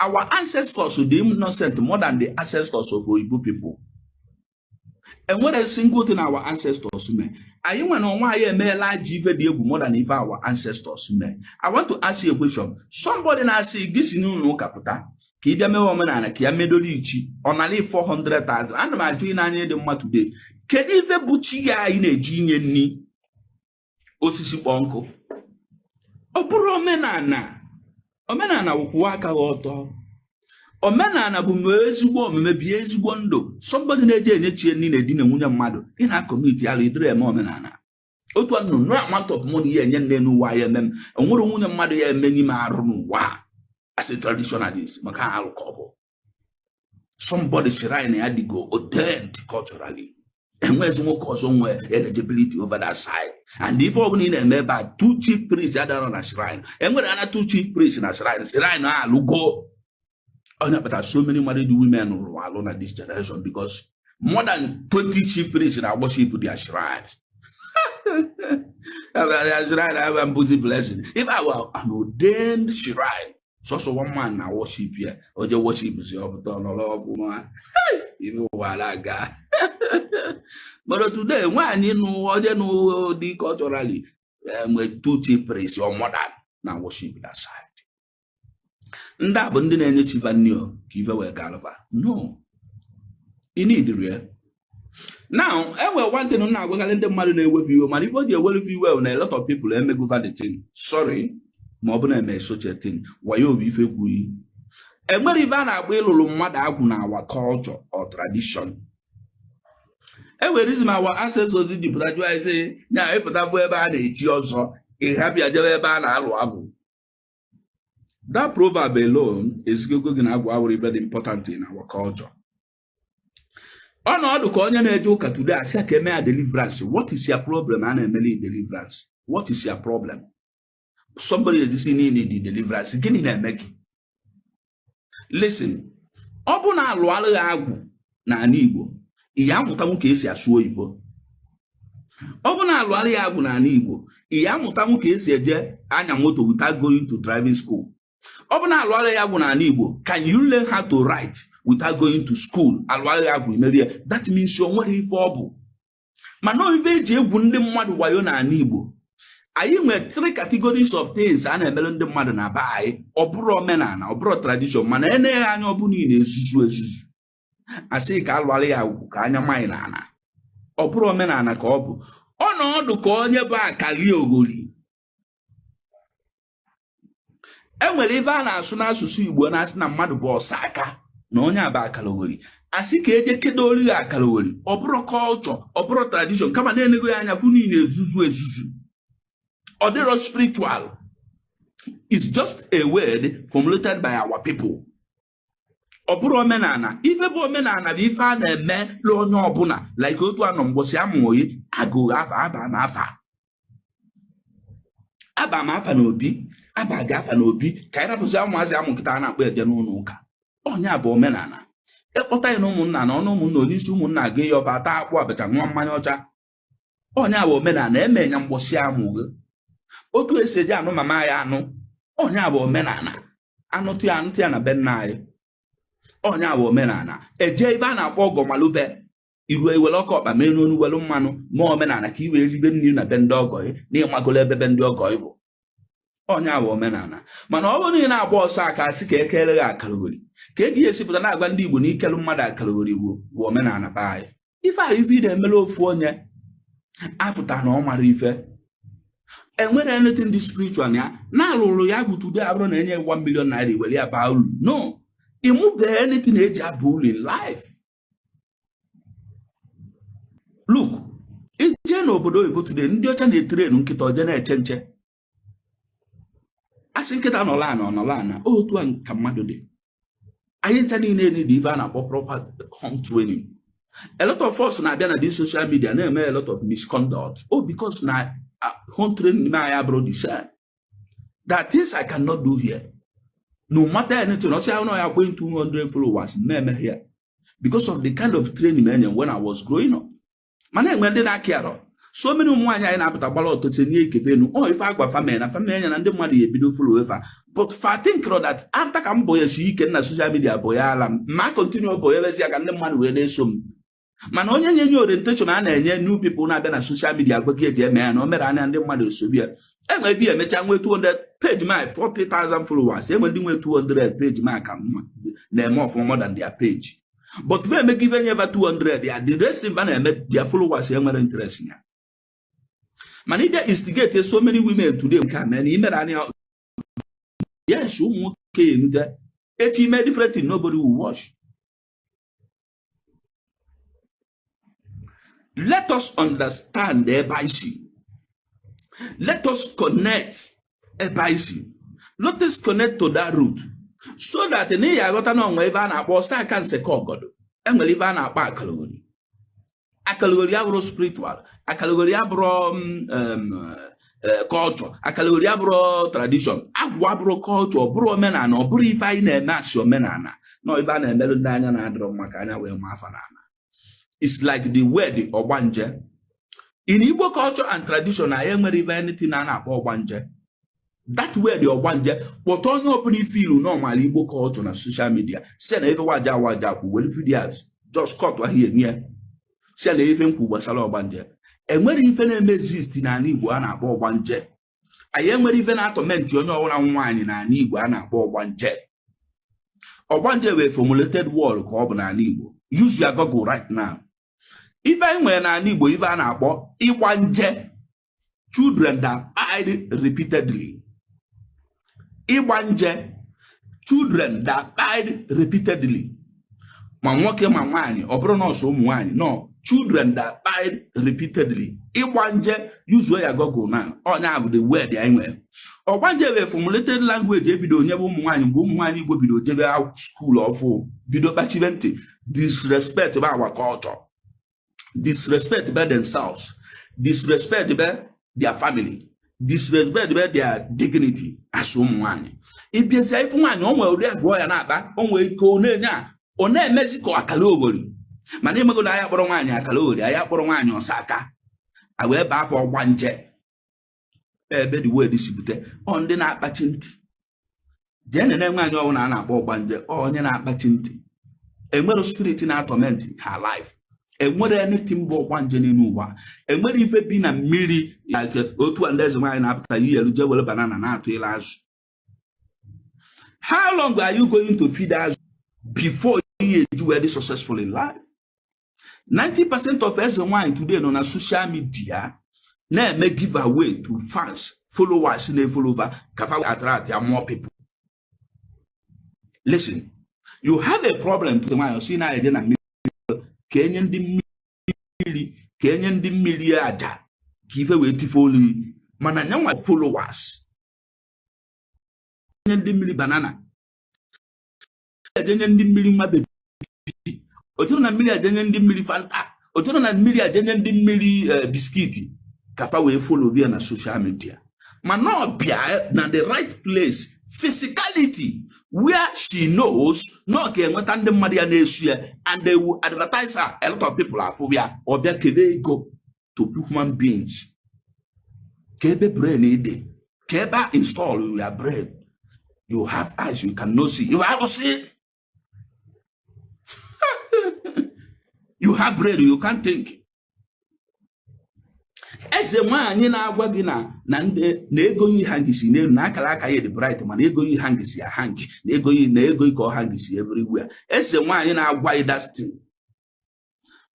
Our ancestors dị innocent more than the ancestors of oyibo people. Enwere single thing our ancestors mee. Anyị nwe na onwe anyị emeela ajọ ife dị egwu more than ife our ancestors mee. I want to ask you a question. Somebody na-asị gị si n'ụlọ ụka pụta ka ị bịa mewe omenala ka ya medoro ichi ọ nara 400,000. Ana m ajụ ị n'anya dị mma today, kedu ife bụ chi ya anyị na-eji inye nri osisi kpọọ nkụ? Ọ bụrụ omenala, omenala wụkwụwa aka gị ọtọ. Omenala bụ mee ezigbo omume, bie ezigbo ndụ. Somebody na-eji enye chi nri na-edina nwunye mmadụ, ị na-acommit alụ idere eme omenala. Otu anụ no amount of money ya enye nne n'ụwa ya eme m enwere nwunye mmadụ ya eme n'ime arụ n'ụwa as a traditionalist, maka alụ ka ọ bụ. Somebody shrine ya dịgo ordained culturally, enwezi nwoke ọzọ nwee eligibility over that side. And ife ọbụla ị na-eme ebe a, two chief priests adara na shrine, enwere ana two chief priests na shrine, shrine alụgo. Onye kpatara so many married women rụrụ alụ na this generation because More than 20 chief priests na worship their shrines. Their shrine have mbuzi blessing. If I were an ordained shrine, sọsọ one man na worship ya, oje worship si ọpụta ọnọrọ ọgwụ ma ibe ụwa na-aga. But today, nwaanyị nụ onye nụ dị culturally nwere two chief priests or more than na worship that side. Ndị a bụ ndị na-enye chief nni o ka ife wee galụva. No, you need ya. Now, enwere one thing m na-agwakarị ndị mmadụ na-ewefu iwe, mana ife o ji ewefu iwe na a lot of people emegova the thing. Sorry, ma ọ bụ na-eme such a thing. Wayo bụ ife kwuyi. Enwere ife a na-akpọ ịlụrụ mmadụ agwụ na our culture or tradition. Enwere reason our ancestors ji pụta jụọ anyị sị ya ịpụta bụ ebe a na-echi ọzọ, ị hapịa jebe ebe a na-alụ agwụ. That proverb alone ezigogo gị na agwụ awụrụ very important in our culture. Ọnọdụ ka onye na-eje ụka today asị ka eme ya deliverance. What is your problem? A na-emeli deliverance. What is your problem? Somebody ejisi niile dị deliverance. Gịnị na-eme gị? Listen, ọ bụ na alụ alụghị agwụ n'ala Igbo, ị ya amụtanwu ka esi asụ oyibo. Ọ bụ na alụ alụghị agwụ n'ala Igbo, ị ya amụtanwu ka esi eje anya moto without going to driving school. Ọ bụ na alụ alụghị agwụ n'ala Igbo, can you learn how to write without going to school? Alụ alụghị agwụ imerie. That means o nwere ife ọ bụ. Mana ife eji egwu ndị mmadụ wayo n'ala Igbo, anyị nwere three categories of things a na-emere ndị mmadụ na be anyị. Ọ bụrụ omenala, ọ bụrụ tradition, mana enegghị anya, ọ bụ niile ezuzu ezuzu asị ka alụalụ ya agwụ ka anya manyị na ana. Ọ bụrụ omenala ka ọ bụ ọnọdụ ka onye bụ akali ogoli. E nwere ife a na-asụ n'asụsụ Igbo na-asị na mmadụ bụ ọsa aka, na onye a bụ akaloghori, asị ka eje kedo ya akaloghori. Ọ bụrụ culture, ọ bụrụ tradition, kama na-enego ya anya fụ niile ezuzu ezuzu. Ọ dịrọ spiritual. It's just a word formulated by our people. Ọ bụrụ omenala. Ife bụ omenala bụ ife a na-eme onye ọbụla, like otu anọ mgbọsị amụghị agụghị afa, aba m afa, aba m afa na obi, aba gị afa na obi, ka anyị rapụzi ụmụazị amụ nkịta a na-akpọ eje n'ụlọ ụka. Onye a bụ omenala. Ịkpọta ya na ụmụnna na ọnụ ụmụnna, onye isi ụmụnna ga ya ọba ata akpụ abacha, ṅụọ mmanya ọcha. Onye a bụ omenala eme ya mgbọsị amụghị. Otu esi eji anụ mama ya anụ, onye a bụ omenala. Anụtụ ya, anụtụ ya na be nna anyị. Onye a bụ omenala. Eje ibe a na-akpọ ọgọ malube iruo, iwere ọkọ ọkpa mee n'onu, welu mmanụ mee omenala ka i wee ribe nri na be ndị ọgọ gị, na ịmagolo ebe be ndị ọgọ gị bụ. Onye a bụ omenala. Mana ọ bụrụ na ị na-agba ọsọ aka asị ka ekere gị akaloghori, ka e ga esipụta na-agwa ndị Igbo na ikelu mmadụ akaloghori bụ omenala be anyị. Ife ahụ ife ị na-emere ofu onye afụta na ọ mara ife enwere anything dị spiritual na ya na-alụrụ ya bụ today abụrụ na enye 1 million naira were ya baa uru. No, ịmụbeghị anything eji aba uru in life. Look, ije n'obodo oyibo today, ndị ọcha na-etrainu nkịta oje na-eche nche. Asị nkịta nọla ana, ọ nọla ana. Otu a ka mmadụ dị. Anyị ncha niile need ife a na-akpọ proper home training. A lot of us na-abịa na this social media na-eme a lot of misconduct, oh, because na home training na anyị abụrụ the same. There are things I cannot do here, no matter anything. Ọsị ahụ na ya kwenye 200 followers na-eme here because of the kind of training enye when I was growing up. Mana enwe ndị na-akị arọ. So many ụmụ nwaanyị anyị na-apụta gbara ọtọ tinye ikefe enu ọ ife agwa family na family anya na ndị mmadụ ya ebido follow efa, but fa think that after ka m bụ ya si ike na social media bụ ya ala m ma continue bụ ya ezi ya ka ndị mmadụ wee na-eso m. Mana onye nye orientation a na-enye new people na-abịa na social media, agwa gị eji eme ya na o mere anya ndị mmadụ esobi ya. Enwe ebe ya emecha nwee 200 page, my 40,000 followers, enwe ndị nwee 200 page ma ka mma na-eme ọfụma more than their page, but fe emeka ife nyeva 200 ya, the rest ba na-eme their followers enwere interest ya. Mana ịbịa instigate so many women today nke a mee na imere anya, yes, ụmụ nwoke ya enute echi ime different thing, nobody will watch. Let us understand ebe anyị si. Let us connect ebe anyị si. Let us connect to that root so that na ị aghọta na onwe ebe a na-akpọ ọsọ aka nseke ọgọdọ. Enwere ebe a na-akpọ akaloghori. Akaloghori abụrụ spiritual, akaloghori abụrụ culture, akaloghori abụrụ tradition, agwụ abụrụ culture, ọ bụrụ omenala, ọ bụrụ ife anyị na-eme asị omenala na ife a na-emerụ ndị anya na-adịrọ mma ka anya wee ma afa n'ala. It's like the word ọgbanje. In Igbo culture and tradition, anyị enwere ife anything a na-akpọ ọgbanje. That word ọgbanje, kpọta onye ọbụla ife ilu normal Igbo culture na social media, si na ife waja waja kwu, were videos just cut ahịa enye si na ife nkwu gbasara ọgbanje. Enwere ife na-eme exist n'ala Igbo a na-akpọ ọgbanje. Anyị enwere ife na-atorment onye ọbụla nwaanyị n'ala Igbo a na-akpọ ọgbanje. Ọgbanje wee formulated word ka ọ bụ n'ala Igbo. Use your Google right now. Ife anyị nwere n'ala Igbo, ife a na-akpọ ịgba nje, children that died repeatedly. Ịgba nje, children that died repeatedly, ma nwoke ma nwaanyị. Ọ bụrụ nọọsụ ụmụ nwaanyị no, children that died repeatedly, ịgba nje. Use ya Google na onye bụ the word anyị nwere. Ọgbanje wee formulated language ebido nyebe ụmụ nwaanyị mgbe ụmụ nwaanyị Igbo bido jebe school ọfụ, bido kpachibe ntị, disrespect by our culture, disrespect by themselves, disrespect by their family, disrespect by their dignity as ụmụ nwaanyị. Ịbịazie ifu nwaanyị, o nwere ụdị agụọ ya na-akpa, o nwere ike ọ na-enye a, ọ na-emezi ka akara oghori. Mana imego na anyị kpọrọ nwaanyị akara oghori, anyị kpọrọ nwaanyị ọsa aka, a wee baa afọ ọgbanje. Ebe the word si bute, ọ ndị na-akpachi ntị. Jee nene nwaanyị ọbụla a na-akpọ ọgbanje, ọ onye na-akpachi ntị. Enwere spirit na-atorment her life. Enwere anything bụ ọgbanje n'ime ụwa. Enwere ife bi na mmiri like otu a ndị eze nwaanyị na-apụta yiyelu jee were banana na-atụ ile azụ. How long are you going to feed azụ before you eji wee dị successful in life? 90% of eze nwaanyị today nọ na social media na-eme giveaway to fans, followers na-efollow ka fa attract ya more people. Listen, you have a problem to nwaanyị si na-eje na mmiri ka enye ndị mmiri, ka enye ndị mmiri aja ka ife wee tife olu, mana nyanwa followers nye ndị mmiri banana, ejenye ndị mmiri nwa baby, oturu na mmiri, ejenye ndị mmiri Fanta, oturu na mmiri, ejenye ndị mmiri biscuit ka fa wee follow ya na social media. Mana ọ bịa na the right place, physicality, where she knows na ọ ga-enweta ndị mmadụ ya na-esu ya, and they will advertise her, a lot of people afụ ya, ọ bịa kebe ego to human beings. Ka ebe brain dị, ka ebe a install your brain. You have eyes, you cannot see. You have to see. You have brain, you can't think. Eze nwaanyị na-agwa gị na ndị na ego yi hang si n'elu na akara aka ya dị bright, mana ego yi hang si ya hang na ego yi na ego ka ọ hang si everywhere. Eze nwaanyị na-agwa gị that thing,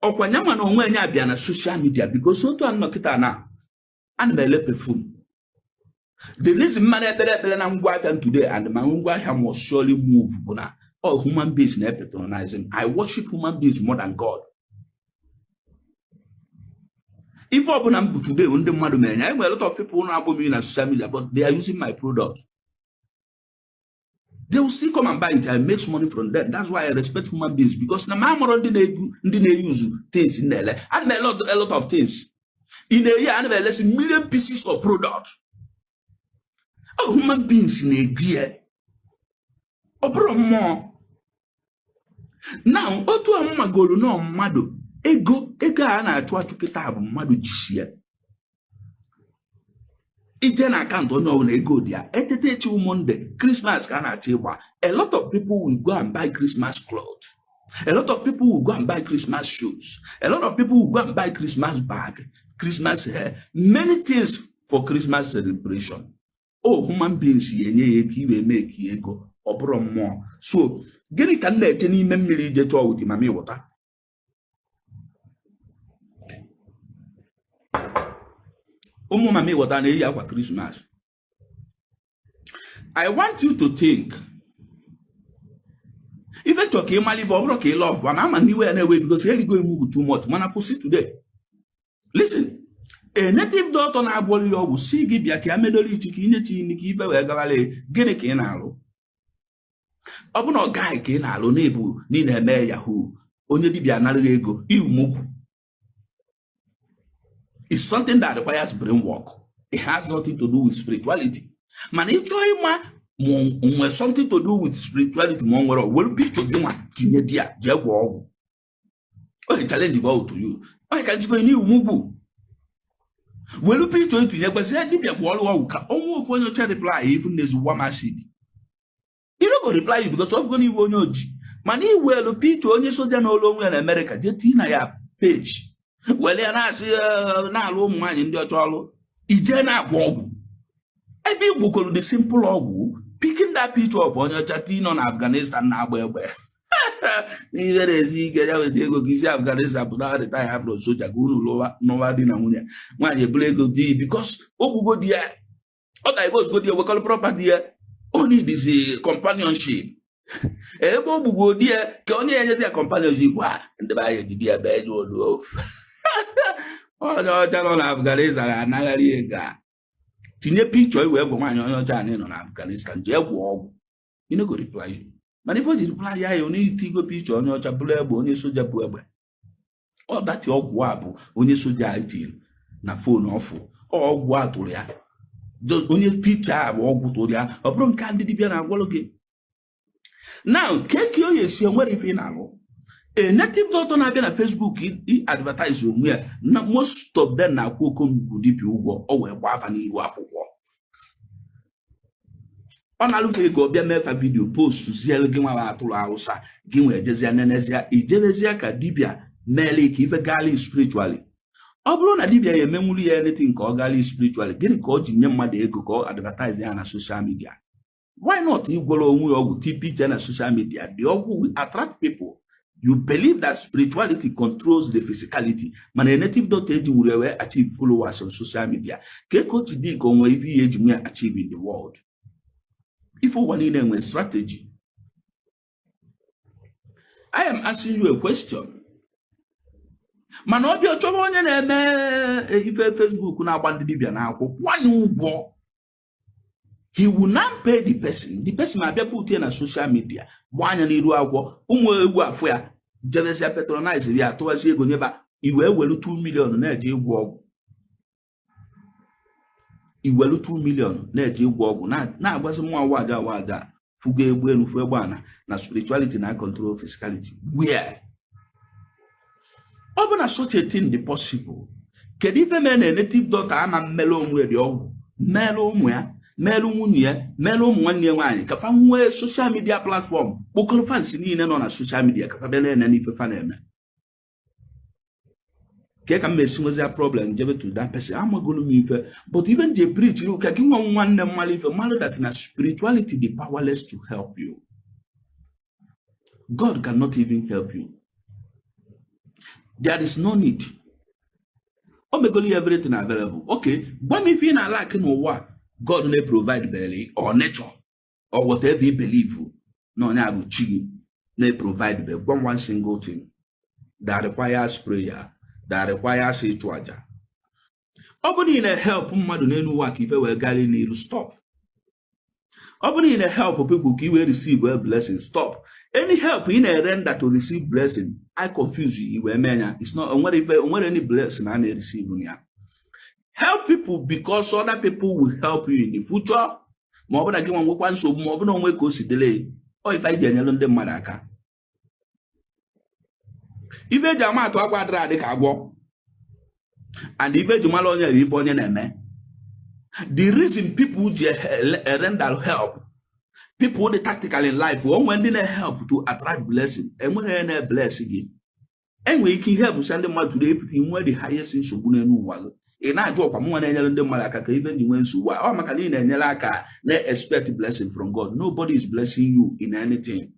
ọkwa nya mana onwe ya abịa na social media, because otu a nnọkịta na ana m ele perfume. The reason mmanụ ekpere ekpere na ngwa ahịa today and my ngwa ahịa must surely move bụ na all human beings na patronizing. I worship human beings more than God. Ife ọbụla m bụ today, ndị mmadụ na-enye. Enwere a lot of people na-agbụ m na social media, but they are using my product. They will still come and buy it. I make money from them. That's why I respect human beings, because na m amụrụ ndị na-egwu, ndị na-use things na-ele. Ana m ele a lot of things in a year. Ana m elesi million pieces of product. All human beings na-egu ya, ọ bụrụ mmụọ. Now, otu a mmagolu nọ mmadụ ego, ego a na-achụ achụ kịta bụ mmadụ jisie ije na account onye ọbụla, ego dị ya. Etete echi Monday, Christmas ka a na-achọ ịgba. A lot of people will go and buy Christmas clothes. A lot of people will go and buy Christmas shoes. A lot of people will go and buy Christmas bag, Christmas hair, many things for Christmas celebration. Oh, human beings ya enye ya ego iwe mee ka ego ọ bụrụ mmụọ. So gịnị ka m na-eche n'ime mmiri ije chọọ wuti mama ịwụta? Ụmụ mama ịwụta na-eyi akwa Christmas. I want you to think. Ife chọ ka ị mara ife, ọ bụrụ ka ị love ma ama n'iwe ya na-ewe, because eligo emu too much. Mana kwụsị today. Listen, a native doctor na-agwọrọ ya ọgwụ si gị bịa ka ya medoro ichi ka inye chi nri ka ife wee gawara. Gịnị ka ị na-alụ? Ọ bụ na ọ gaghị ka ị na-alụ na-ebu na ị na-eme yahoo, onye dibịa anaghị ego iwumugwu. It's something that requires brain work. It has nothing to do with spirituality. Mana ị chọọ ịma ma o nwere something to do with spirituality, ma ọ nwere, were picture gị nwa tinye di ya jee gwọọ ọgwụ. Oge challenge go to you. Onye ka njikọ n'iwu mugbu welu picture itinye gbazie dibịa gwọ ọrụ ọgwụ ka ọnwa ofu onye ọcha reply ifu na-ezu warm acid. You no go reply you because of gonna iwe onye oji, mana iwelu picture onye soja n'olu onwe ya na Amerịka jee tinye na ya page, were ya na-asị na-alụ ụmụ nwaanyị ndị ọcha ọrụ, ije na-agwọ ọgwụ ebe ị gwụkọrọ the simple ọgwụ, picking that picture of onye ọcha ka ị nọ na Afghanistan na-agba egbe n'ihe na-esi ike ya weta ego ka isi Afghanistan pụta, retire from soja, ka unu lụwa n'ụwa di na nwunye, nwaanyị eburu ego di because ogbugo di ya, ọ ga-ebe ozugbo di ya wekọrọ property ya, o needs companionship. Ebe o gbugbo di ya ka onye ya enyezi ya companionship a, ndị be anyị ejide ya bee nye olu onye ọcha nọ na Afghanistan anagharị ego a. Tinye picture iwee gwa nwaanyị onye ọcha anyị nọ na Afghanistan jee gwọọ ọgwụ, you no go reply you. Mana ife o ji reply ya, ya onye itigo picture onye ọcha bụrụ egbe, onye soja bụ egbe, ọ dati ọgwụ a bụ onye soja a tiri na phone ọfụ ọgwụ a tụrụ ya. Onye picture a bụ ọgwụ tụrụ ya, ọ bụrụ nke a ndị dibịa na-agwọrọ gị now ke ka o esi enwere ife ị na-alụ. A native doctor na-abịa na Facebook i advertise onwe ya na most of them na-akwụ okomgbu dibịa ụgwọ, ọ wee gbaa afa n'ihu akwụkwọ, ọ na-alụfe ego, ọ bịa mefa video post zielu gị nwa atụrụ Hausa gị nwee jezie nenezie ijebezie ka dibịa meele ka ife gali spiritually. Ọ bụrụ na dibịa ya emenwuru ya anything ka ọ gali spiritually, gịnị ka ọ ji nye mmadụ ego ka ọ advertise ya na social media? Why not ịgwọrọ onwe ya ọgwụ TP na social media? The ọgwụ will attract people. You believe that spirituality controls the physicality, mana a native doctor eji nwere wee achieve followers on social media ka otu dị ka onwe ife ihe eji nwe achieve in the world. Ife ụwa niile nwere strategy. I am asking you a question. Mana ọ bịa chọba onye na-eme ife Facebook na-agba ndị dibịa n'akwụkwọ kwanye ụgwọ, he will not pay the person. The person abịa put ya na social media, gbaa anya n'iru akwụkwọ, ụmụ egwu afụ ya, jebezia patronize ya, atụwazi ego nyeba. Iwee welu 2 million na-eje ịgwọ ọgwụ, iwelu 2 million na-eje ịgwọ ọgwụ, na-agbazi nwa waja waja fugo egbu enu fu egbe ana na spirituality na control physicality. Where ọ bụ na such a thing dị possible, kedu ife mere na native doctor ama mmele onwe dị ọgwụ, mere ụmụ ya, mere nwunye ya, mere ụmụ nwanne ya nwaanyị, ka fa nwee social media platform, kpokọrọ fans niile nọ na social media, ka fa bịa na-ene n'ife fa na-eme? Ke ka m esi nwezia problem jebe to that person? Amagolu m ife, but even je preach ka gị nwa nwanne mmalụ ife mmalụ that na spirituality dị powerless to help you. God cannot even help you. There is no need. O megolu ya everything available. Okay, gwa m ife ị na-alak n'ụwa God na-provide beli, or nature or whatever you believe na onye a bụ chi gị na-provide be. Gwa m one single thing that requires prayer, that requires ịchụ aja. Ọ bụrụ na ị na-help mmadụ n'elu ụwa ka ife wee gaa n'iru, stop. Ọ bụrụ na ị na-help people ka ị wee receive a blessing, stop. Any help ị na-erender to receive blessing, I confuse you. Wee mee ya, it's not onwere ife, onwere any blessing a na-receive ya. Help people because other people will help you in the future, ma ọ bụ na gị nwa nwekwa nsogbu, ma ọ bụ na onwe ka o si dịle. Ọ ife anyị ji enyere ndị mmadụ aka. Ife eji ama atụ agwa adịrị adị ka agwọ, and ife eji mara onye bụ ife onye na-eme. The reason people ji render help, people dị tactical in life, onwe ndị na-help to attract blessing, enweghị onye na-bless gị. Enwere ike ihe bụsa ndị mmadụ tụrụ epụta inwe the highest nsogbu n'elu ụwa gị. Ị na-ajụ ọkwa mụnwa na-enyere ndị mmadụ aka ka ife ndị nwee nsogbu a. Ọ maka na ị na-enyere aka na-expect blessing from God. Nobody is blessing you in anything.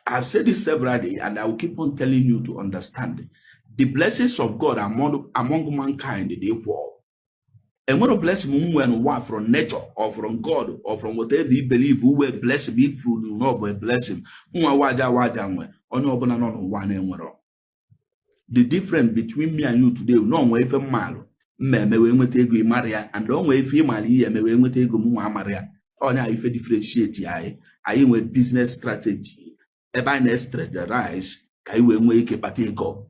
I've said this several days and I will keep on telling you to understand the blessings of God among mankind dị equal. Enwere blessing m nwere n'ụwa from nature or from God or from whatever you believe uwe blessing, if you know bụ a blessing nwa waja waja nwe, onye ọbụla nọ n'ụwa na-enwero. The difference between me and you today no nwee ife mmalụ mma eme wee nweta ego, ịmara ya, and o nwee ife ịmara ihe eme wee nweta ego, m nwa amara ya. Onye a ife differentiate anyị. Anyị nwee business strategy ebe anyị na-strategize ka anyị wee nwee ike kpata ego.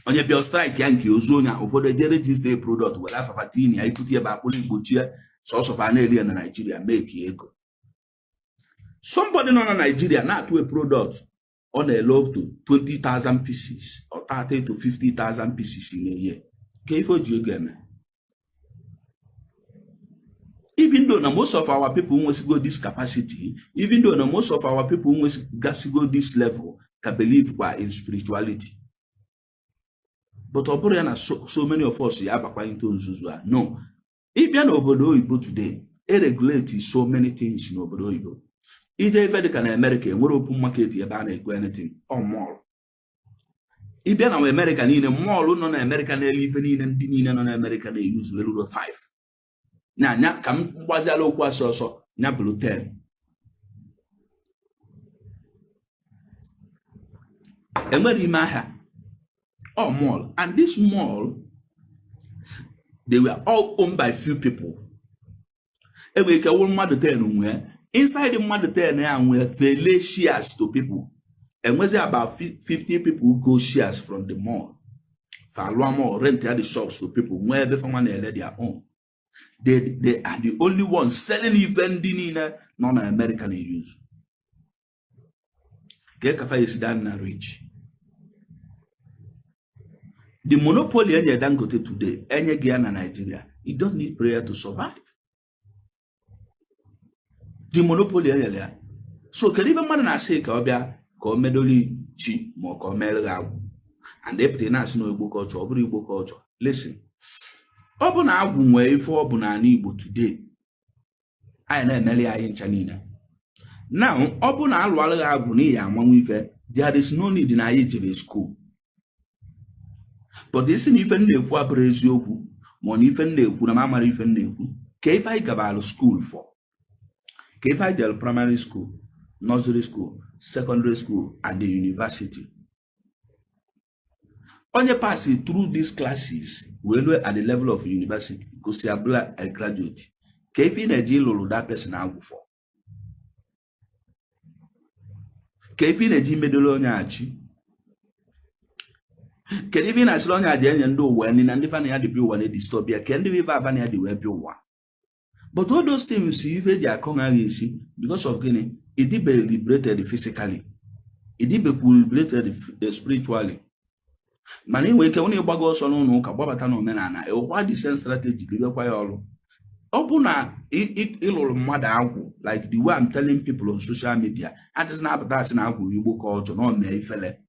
Onye bịa strike ya nke ozu onye a, ụfọdụ eje register product were afafa tin ya ipụta ebe akpụrụ igbochie sọsọ fa na-eri ya na Naijiria, make ego. Somebody nọ na Naijiria na-atụ a product Ọ na-ele up to 20,000 pieces or 30 to 50,000 pieces in a year. Ka ife o ji ego eme? Even though na most of our people nwesigo this capacity, even though na most of our people nwegasigo this level, ka believe kwa in spirituality. But ọ bụrụ ya na so many of us ya abakwa into nzuzu a. No. Ịbịa n'obodo oyibo today, e regulate so many things n'obodo oyibo. Ije ife dịka na America, enwere open market ebe a na-ekwe anything ọ mall. Ịbịa na America niile, mall nọ na America na-ele ife niile ndị niile nọ na America na-eyuzu eruro 5. Na nya ka m gbaziala okwu asọ ọsọ nya bụrụ 10. Enwere ime ahịa ọ mall, and this mall, they were all owned by few people. Enwere ike wụrụ mmadụ 10 nwee inside, mmadụ 10 ya nwee fele shares to people. Enwezi about 50 people go shares from the mall, fa alụọ mall, rent ya the shops to people, nwee ebe fanwa na-ele their own. They are the only ones selling ife ndị niile nọ na America na-use. Ka kafa esi dan na rich the monopoly enye Dangote today, enye gị ya na Nigeria, you don't need prayer to survive. The monopoly enyere ya. So kedu ibe mmadụ na-asị ka ọ bịa ka ọ medoli chi ma ọ ka ọ mere gị agwụ and epụta na-asị na Igbo culture? Ọ bụrụ Igbo culture, listen, ọ bụ na agwụ nwee ife ọ bụ n'ala Igbo today, anyị na-emeli anyị ncha niile. Now, ọ bụ na alụalụ gị agwụ n'ihi amanwụ ife, there is no need na anyị jere school. But isi na ife m na-ekwu abụrụ eziokwu, ma ọ na ife m na-ekwu na m amara ife m na-ekwu, ka ife anyị gabalụ school for? Ka ife anyị jere primary school, nursery school, secondary school and the university? Onye pass through these classes wee rue at the level of university, gosi abụla a graduate, ka ife ị na-eji ịlụrụ that person agwụ for? Ka ife ị na-eji medoro onye achi? Kedu ife ị na-asịrị onye a dị enye ndị ụwa nri na ndị fana ya dị bịa ụwa na-edisturb ya? Ke ndị ife afana ya dị wee bịa ụwa? But all those things, ife eji akọ ha isi because of gịnị? Ịdịbe liberated physically, ịdịbekwu liberated spiritually, mana ị nwere ike onye ịgbago ọsọ n'ụlọ ụka gbabata n'omenala, ịwụkwa the same strategy, ribekwa ya ọrụ. Ọ bụ na ịlụrụ mmadụ agwụ like the way I'm telling people on social media, adịghị na-apụta asị na agwụ Igbo culture na ọ mee ifele.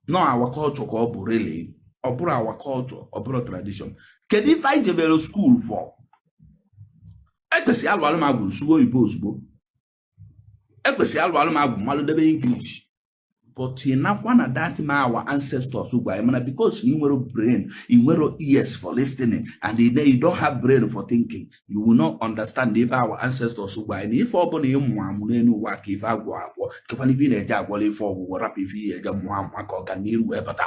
No, our culture ka ọ bụ really? Ọ bụrụ our culture, ọ bụrụ tradition, kedu ife anyị jebere school for? Ekwesịrị alụ alụ m agwụ nsugbo oyibo ozugbo. Ekwesịrị alụ alụ m agwụ mmalụ debe English. But ị nakwa na that ma our ancestors gwa anyị, mana because ị nwere brain, ị nwere ears for listening, and you don't have brain for thinking, you will not understand ife our ancestors gwa anyị na ife ọbụla ị mụ amụ n'elu ụwa ka ife agwọ agwọ. Kekwana ife ị na-eje agwọla ife ọgwụgwọ, rapụ ife ihe eje mụọ amụ maka ọganiru wee bata.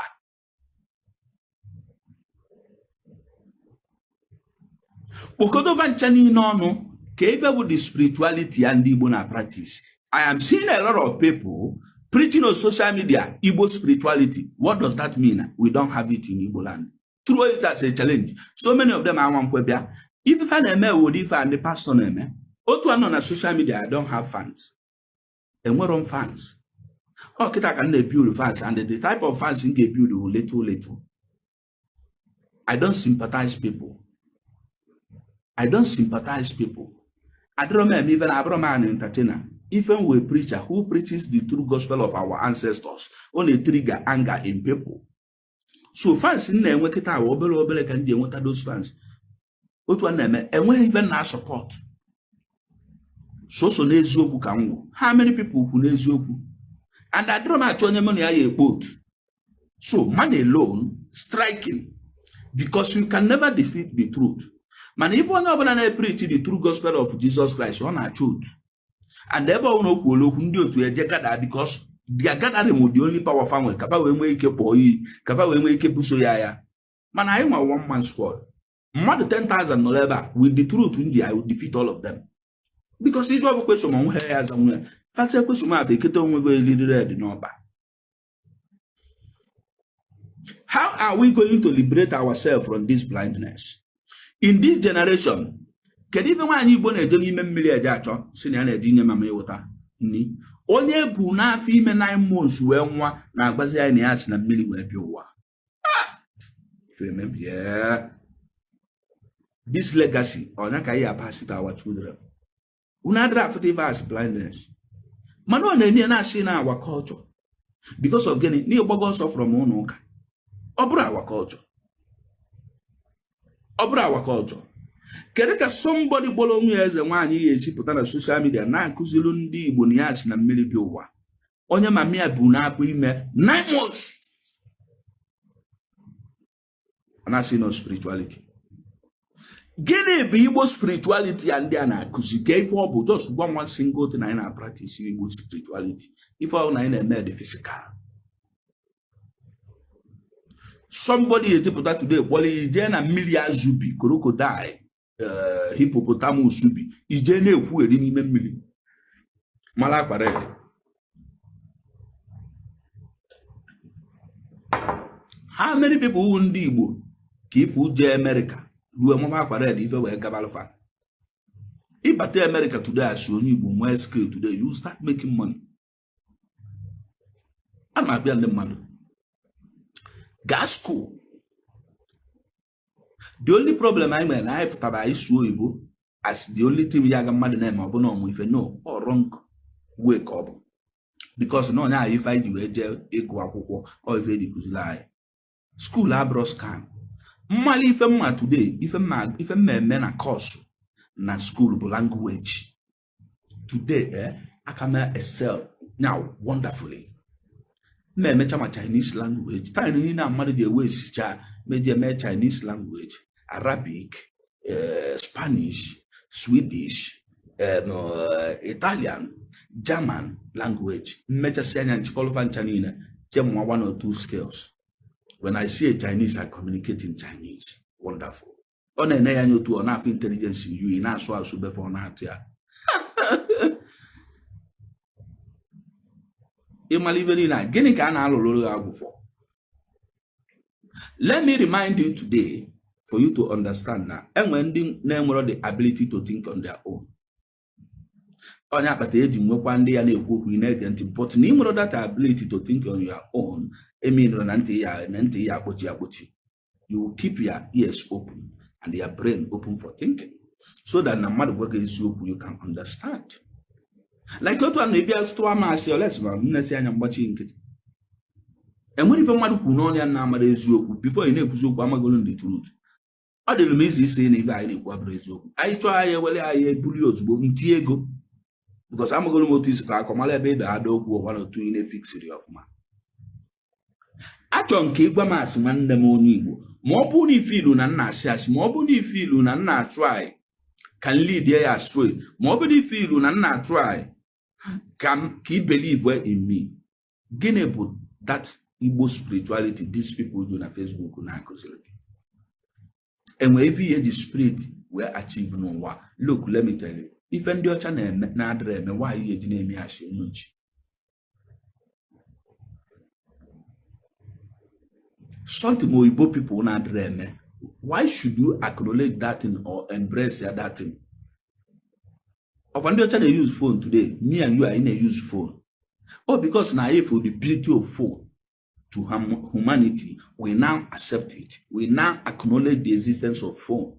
Kpokodova ncha niile ọnụ, ka ife bụ the spirituality ya ndị Igbo na practice. I am seeing a lot of people preaching on social media Igbo spirituality. What does that mean? We don't have it in Igbo land. Throw it as a challenge. So many of them awa nkwe bịa. Ife fa na-eme wodi ife a ndị pastor na-eme. Otu anọ na social media, I don't have fans. Enwero m fans. Ọ kịta ka m na-ebuild fans, and the type of fans m ga-ebuild will little little. I don't sympathize people. I don't sympathize people. Adịrọ m eme ife na abụrọ m an entertainer. Ife m wee preacher who preaches the true gospel of our ancestors. Ọ na-etrigger anger in people. So fans m na-enwe kịta awụ obere obere ka m ji enweta those fans. Otu a na-eme enweghị ife na support. Soso n'eziokwu ka m gwụ. How many people kwu n'eziokwu? And adịrọ m achọ onye mụ na ya ya ekpo otu. So man alone striking, because you can never defeat the truth. Mana ife onye ọbụla na-epreach the true gospel of Jesus Christ, ọ na-achọ otu. And ebe ọbụla o kwuola okwu, ndị otu eje gada, because their gathering with the only power fa nwere kafa wee nwee ike kpọọ iyi, kafa wee nwee ike buso ya ya. Mana anyị nwa one man squad. Mmadụ 10,000 nọrọ ebe a with the truth ndị, I will defeat all of them. Because iju ọbụ question ma onwe ya aza nwunye. Fasa question ma afọ ekete onwe gị eliri red n'ọba. How are we going to liberate ourselves from this blindness? In this generation, kedu ife nwaanyị Igbo na-eje n'ime mmiri eje achọ si na ya na-eje inye mama ịwụta nni? Onye bụ n'afọ ime 9 months wee nwa na-agbazi anyị na ya si na mmiri wee bịa ụwa. Ife emebie this legacy, ọnya ka anyị pass to our children. Unu adịrị afụta ife as blindness, mana ọ na-eme ya na-asị na our culture. Because of gịnị? Na ịgbago ọsọ from ụlọ ụka. Ọ bụrụ our culture, ọ bụrụ our culture, kedu ka somebody kpọrọ onwe ya eze nwaanyị ga-esi pụta na social media na-akụziri ndị Igbo na ya si na mmiri bịa ụwa, onye mama ya bụ na-akpụ ime 9 months, ọ na-asị no spirituality? Gịnị bụ Igbo spirituality ya ndị a na-akụzi? Ka ife ọ bụ, just gwa one single thing anyị na-practice Igbo spirituality. Ife ọ na anyị na-eme dị physical. Somebody etepụta today kpọrọ ya ijee na mmiri azụ bi, crocodile, hippopotamus bi, ije na-ekwugheri n'ime mmiri mara akwara ede. How many people wụ ndị Igbo ka ife uje Amerịka ruo mama akwara ede ife wee gabalụfa? Ịbata Amerịka today as onye Igbo nwee skill today, you start making money. A na-abịa ndị mmadụ gaa school. The only problem anyị nwere na anyị fụtara anyị sụọ oyibo as the only thing ya aga mmadụ na-eme, ọ bụ na ọmụ ife no ọ wrong way ka ọ bụ, because na onye anyị ife anyị ji wee jee ịgụ akwụkwọ, ọ ife eji kụziri anyị. School abụrọ scam. Mmali ife mma today, ife mma, ife mma eme na course na school bụ language. Today, aka m excel now wonderfully. M emecha ma Chinese language, time niile na mmadụ ji ewe esicha meji eme Chinese language, Arabic, Spanish, Swedish, no, Italian, German language. Mmechasị anya nchịkọlụfa ncha niile, che mụọ one or two skills. When I see a Chinese, I communicate in Chinese wonderful. Ọ na-ene ya anya otu ọ na-afụ intelligence in you. Ị na-asụ asụ befe, ọ na-atụ ya. Ịmala ife niile a, gịnị ka a na-alụrụ gị agwụ for? Let me remind you today for you to understand na enwe ndị na-enwero the ability to think on their own. Onye akpata eji nwekwa ndị ya na-ekwu okwu, ị na-ege ntị, but na ị nwere that ability to think on your own eminụrụ na ntị ya na ntị ya akpọchi akpọchi. You will keep your ears open and your brain open for thinking so that na mmadụ gwa gị eziokwu, you can understand. Like otu a na ịbịa tụwa m asị oles ma m na-esi anya mgbachi nkịtị. Enwere ife mmadụ kwuru n'ọnụ ya na-amara eziokwu. Before ị na-ekwuzi okwu, amagolo the truth. Ọ dịrị m izi isi na ife anyị na-ekwu abụrụ eziokwu. Anyị chọọ, anyị ewere anyị ebuli ozugbo nti ego, because amagolo m otu isi ka akọ mara ebe ịda ada okwu ọgwa na otu ị na-efiksiri ọfụma. Achọrọ m ka ị gwa m asị nwanne m onye Igbo, ma ọ bụrụ na ife ilu na nna asị asị, ma ọ bụrụ na ife ilu na nna try ka m lead ya astray, ma ọ bụrụ na ife ilu na nna try ka m ka ị believe in me. Gịnị bụ that Igbo spirituality these people do na Facebook na-akụziri gị? Enwe ife ihe eji spirit wee achieve n'ụwa? Look, let me tell you, ife ndị ọcha na-eme na-adịrị eme, nwaanyị eji na-eme asị onye nchi. Something oyibo people na-adịrị eme, why should you acknowledge that thing or embrace that thing? Ọkwa ndị ọcha na-use phone today, me and you anyị na-use phone. Oh, because na anyị for the beauty of phone to humanity, we now accept it, we now acknowledge the existence of phone.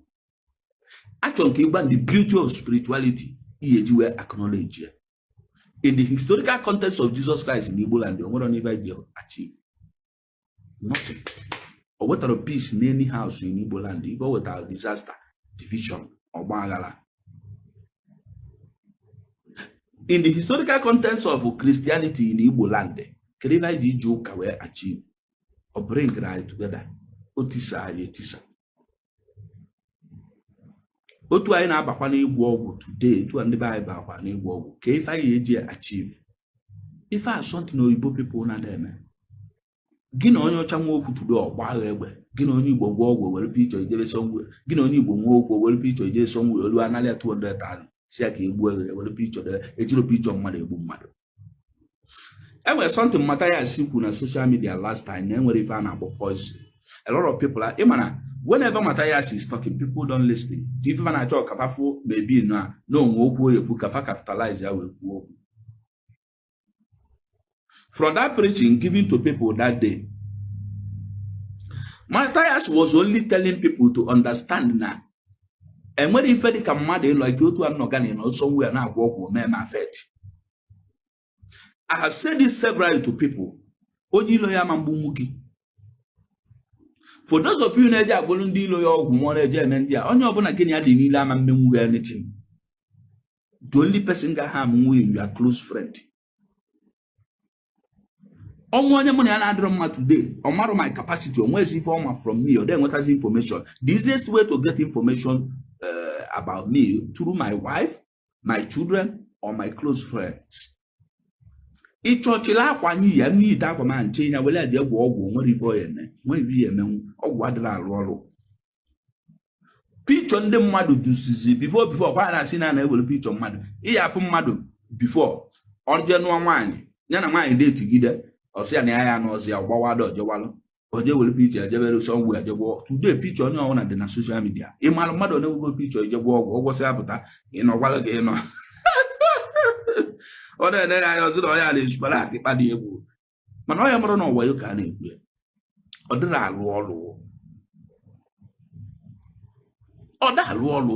Achọrọ nke ịgba the beauty of spirituality ihe eji wee acknowledge ya. In the historical context of Jesus Christ in Igbo land, o nwere ife ji achieve nothing. O wetara peace in any house in Igbo land? Ife o wetara disaster, division, ọgba aghara. In the historical context of Christianity in Igbo land, kedu ife anyị ji ije ụka wee achieve? Ọ bring anyị together? O tisa anyị etisa. Otu anyị na-abakwa n'ịgwọ ọgwụ today, etu a ndị be anyị bakwa n'ịgwọ ọgwụ, ka ife anyị eji achieve ife a, something oyibo people na eme. Gị na onye ọcha nwe okwu today, ọ gbaa egbe. Gị na onye Igbo gwọ ọgwụ, were picture ijebe somewhere. Gị na onye Igbo nwe okwu, were picture ijebe somewhere, olu analị ya 200,000, si ya ka egbuo egbe, were picture. Ejiro picture mmadụ egbu mmadụ. Enwere something Mathias kwu na social media last time na enwere ife a na-akpọ poison. A lot of people are, ịma na whenever Mathias is talking, people don't listen. Ife na-achọ kafafu maybe na onwe okwu oyekwu kafa capitalize ya wee kwuo okwu. From that preaching given to people that day, Matthias was only telling people to understand na enwere ife dị ka mmadụ ịlọ ike otu anọga na ịnọ somewhere na-agwọ ọgwụ mee m affect. I have said this severally to people. Onye ilo ya ma mgbunwu gị. For those of you na-eje agwụrụ ndị ilo ya ọgwụ ma ọ na-eje eme ndị a, onye ọbụla gị na ya dị niile ama mmenwu gị anything. The only person ga harm you, your close friend. Ọnwụ onye mụ na ya na-adịrọ mma today, ọ marụ my capacity, o nwezi ife ọma from me, ọ dị information. The easiest way to get information about me, through my wife, my children or my close friends. Ịchọchila akwa anyị ya n'iyi akwa ma nche ya were eje gwọ ọgwụ, nwere ife ọ ya eme, nwere ife ya emenwu. Ọgwụ adịrị arụ ọrụ. Picture ndị mmadụ dusizi before kwa na-asị na na-ewere picture mmadụ, ịya afụ mmadụ before ọ jee nụọ nwaanyị, ya na nwaanyị detigide, ọsị ya na ya ya n'ọzọ ya gbawado, ojewalụ oje were picture ejebere somewhere eje gwọọ. Today, picture onye ọbụla dị na social media. Ị mara mmadụ onye nwego picture ije gwọọ ọgwụ, ọgwọsị ya pụta, ịnọkwalụ gị ịnọ ọ na-ene ya anya, ọzọ na ọya na-ezukwara akịkpa dị egwu, mana ọ ya mara na ọwa ya ka a na-ekwu ya, ọ dịrị alụ ọrụ, ọ da alụ ọrụ.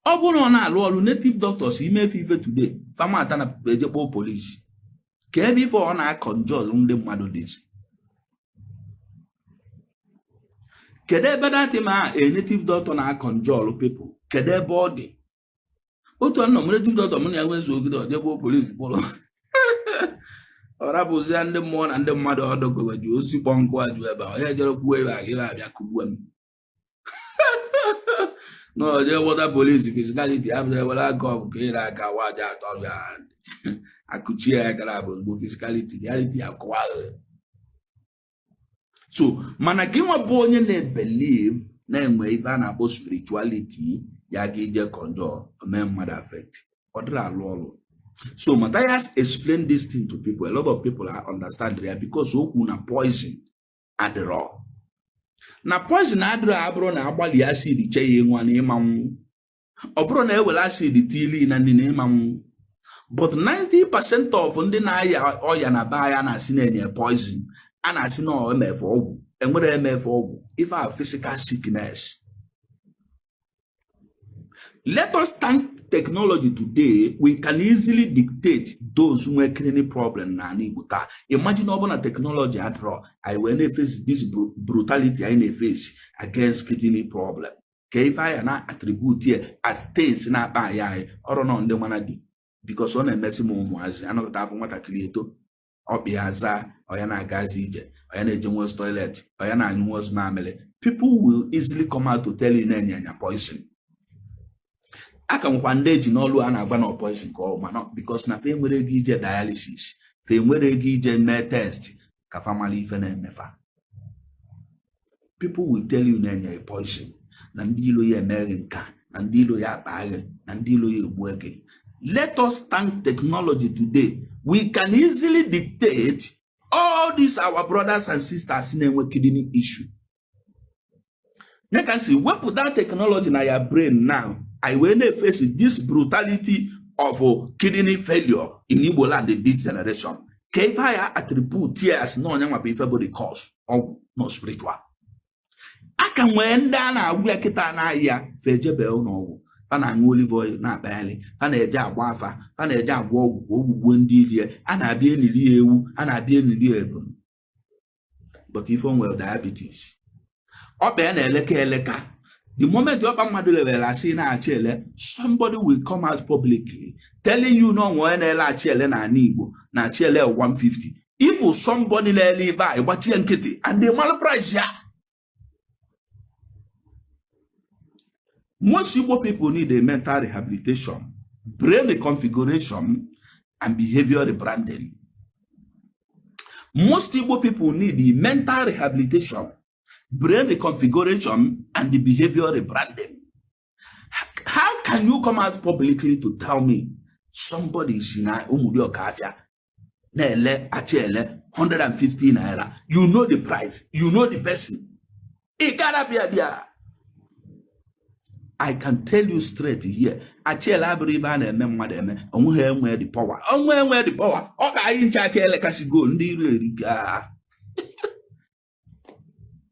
Ọ bụrụ na ọ na-alụ ọrụ, native doctors imefe ife today, famata na eje kpọọ polisi ka ebe ife ọ na-akọ njọ ndị mmadụ dịzi. Kedu ebe datị ma a native doctor na-akọ njọ people? Kedu ebe ọ dị? Otu ọnọ m native doctor m na ya nwezu ogide oje kpọọ polisi kpọrọ ọ rapụzia ndị mmụọ na ndị mmadụ ọdọgwewe ji osi kpọ nkụ ajụ ebe a, onye jere kwuo ebe a ebe abịa kụgbuo m na oje wọta polisi physicality abụrụ ewere aka ọ bụ ka ịra aka waja atọ bịa akụchie ya gara bụ mgbe physicality reality akụwa. So mana gị nwa bụ onye na-ebelieve na-enwe ife a na-akpọ spirituality ya ga ije kọnjọ mee mmadụ affect, ọ dịrị alụ ọrụ. So Matthias explained this thing to people. A lot of people are understand ya because okwu na poison adịrọ, na poison adịrọ abụrụ na agbalị acid che ya nwa na ịma nwụ, ọ bụrụ na ewere acid tili na nri na ịma nwụ. But 90% of ndị na-aya ọya na be anyị na-asị na-enye poison, a na-asị na ọ emefe ọgwụ, enwere emefe ọgwụ ife a physical sickness. Let us thank technology. Today we can easily dictate those nwere kidney problem na ala Igbo taa. Imagine ọ bụ na technology adịrọ, anyị wee na-efesi this brutality anyị na-efesi against kidney problem, ka ife anyị na attribute ya as things na-akpa anyị anyị ọrụ nọ ndị nwana dị, because ọ na-emesi m ụmụazị anọkọta afọ nwatakịrị eto ọkpị ya aza, ọya na-agazi ije, ọya na-eje nwos toilet, ọya na-anyụ nwos mamịrị. People will easily come out to tell you na-enye anya poison. A ka nwekwa ndị eji n'ọlụ a na-agba na poison ka ọ mana because na fa enwere ego ije dialysis, fa enwere ego ije mee test ka fa mara ife na-emefa. People will tell you na-enye poison, na ndị ilo ya emeghị nka, na ndị ilo ya akpa gị, na ndị ilo ya egbue gị. Let us thank technology. Today we can easily dictate all these our brothers and sisters na-enwe kidney issue. Ya ka si wepụ that technology na ya brain now, anyị wee na-efesi this brutality of kidney failure in Igbo land in this generation, ka ife ya attribute ya as na onye nwabụ ife bụ the cause, ọgwụ no spiritual. A ka nwee ndị a na-agwụ ya kịta na-ahịa fejebe ụlọọgwụ, fa na-aṅụ olive oil na-akpagharị, fa na-eje agba afa, fa na-eje agwọ ọgwụ ka ogbugbuo ndị irie, a na-abịa eniri ya ewu, a na-abịa eniri ya ebum. But ife o nwere diabetes, ọkpa ya na-eleka eleka. The moment ọkpa mmadụ lewere asị na-achị ele, somebody will come out publicly telling you na onwe onye na-ele achị ele n'ala Igbo na-achị ele 150. If somebody na-ele ife a, ịgbachie nkịtị and they malụ price ya. Most Igbo people need a mental rehabilitation, brain reconfiguration, and behavior rebranding. Most Igbo people need the mental rehabilitation, brain reconfiguration, and the behavior rebranding. How can you come out publicly to tell me somebody is in Umudi na-ele achị ele 150 naira? You know the price, you know the person. Ị gara bịa bịa. I can tell you straight here, achiele abụrụ ibe a na-eme mmadụ eme. Onweghị enwe the power, onwe enwe the power. Ọ ka anyị nche aka elekasịgo ndị iro erika.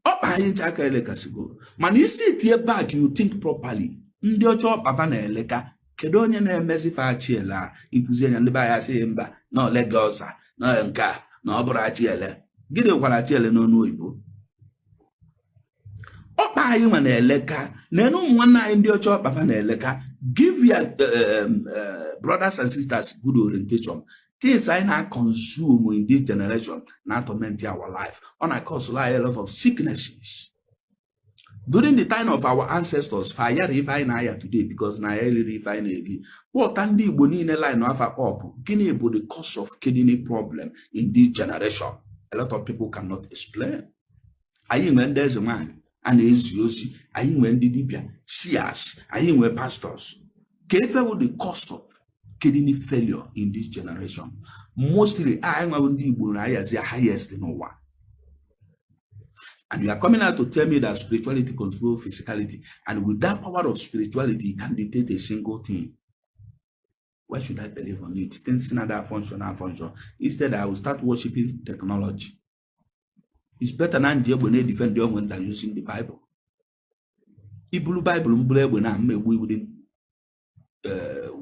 Ọkpa anyị nche aka elekasịgo, mana isi tie back, you think properly. Ndị ọcha ọkpava na-eleka. Kedu onye na-emezi fa achiele a? Ikwuzi anya ndị be anyị asịghị mba na Lagos a na nke a na ọ bụrụ achiele. Gịnị gwara achiele n'ọnụ oyibo? Ọkpa anyị nwa na-eleka na ụmụ nwanne anyị ndị ọcha ọkpafa na-eleka. Give your brothers and sisters good orientation. Things anyị na-consume in this generation na torment our life. Ọ na-cause anyị a lot of sicknesses. During the time of our ancestors, fa yara ife anyị na-aya today because na ya eriri ife anyị na-eri. Pọta ndị Igbo niile line afa up. Gịnị bụ the cause of kidney problem in this generation? A lot of people cannot explain. Anyị nwere ndị eze nwanyị a na-ezi ozi, anyị nwere ndị dibịa seers, anyị nwere pastors. Ka efe bụ the cause of kidney failure in this generation? Mostly anyị nwere ndị Igbo na-ayazi highest n'ụwa. And you are coming out to tell me that spirituality control physicality, and with that power of spirituality, you can dictate a single thing. Why should I believe on it? Things not that function, not function. Instead, I will start worshiping technology. It's better na nji egbe na-edefend onwe than using the Bible. Ibulu Bible mbulu egbe na mma egbu within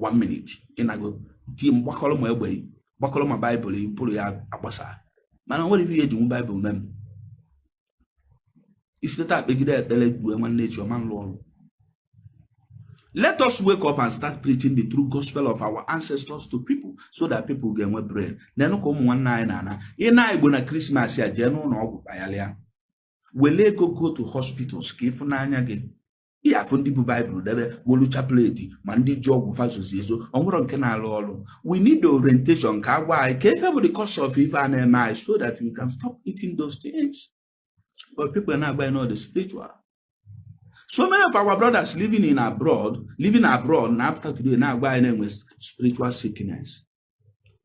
one minute. Ịnago tie mgbakọrọ ma egbe gbakọrọ ma Bible pụrụ ya agbasa, mana o nwere ife ihe eji nwu Bible mee m isite taa kpegide ekpere gbue nwanne echi ọma nlụ ọrụ. Let us wake up and start preaching the true gospel of our ancestors to people so that people ga-enwe brain. Nenụ ka ụmụ nwanne anyị na-ana ị na Igbo na Christmas a jee n'ụlọ ọgwụ kpaghalịa, wele ego go to hospitals ka ịfụnanya gị ihe afụ ndị bụ Baịbụl debe wolu chaplet ma ndị ji ọgwụ fazozi ezo ọ nwere nke na-arụ ọrụ. We need the orientation ka agwa anyị ka efe bụ the cause of ife a na-eme anyị so that we can stop eating those things. But people na-agba know the spiritual. So many of our brothers living in abroad, living abroad na after today na-agba anyị na-enwe spiritual sickness.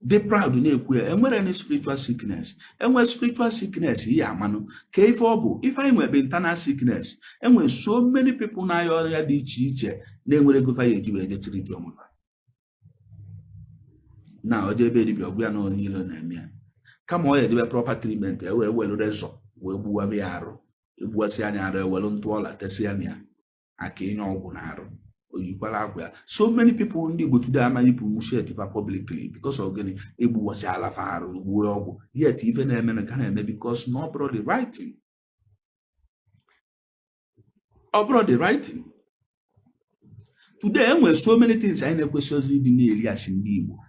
Dị proud na-ekwu ya. Enwere any spiritual sickness? Enwe spiritual sickness ihe amanụ ka ife ọ bụ ife anyị nwebe internal sickness. Enwe so many people na-aya ọrịa dị iche iche na-enwere ego fa ya eji wee je treat onwe ha na oje ebe dibịa ọgwụ ya na onye ilo na-eme ya, kama ọ ya edebe proper treatment, e wee welu razor wee gbuwa ya arụ, egbuwasị anya arụ, ewelu ntụ ọla tesị ya na ya aka inye ọgwụ na arụ oyikwara akwa ya. So many people ndị Igbo today amaghị pụ shirt fa publicly because of gịnị? Egbuwachala fa arụ, gbuo ọgwụ. Yet ife na-eme na ka na-eme because na ọ bụrụ the right thing, ọ bụrụ the right thing. Today enwere so many things anyị na-ekwesị ịdị na-eri asị ndị Igbo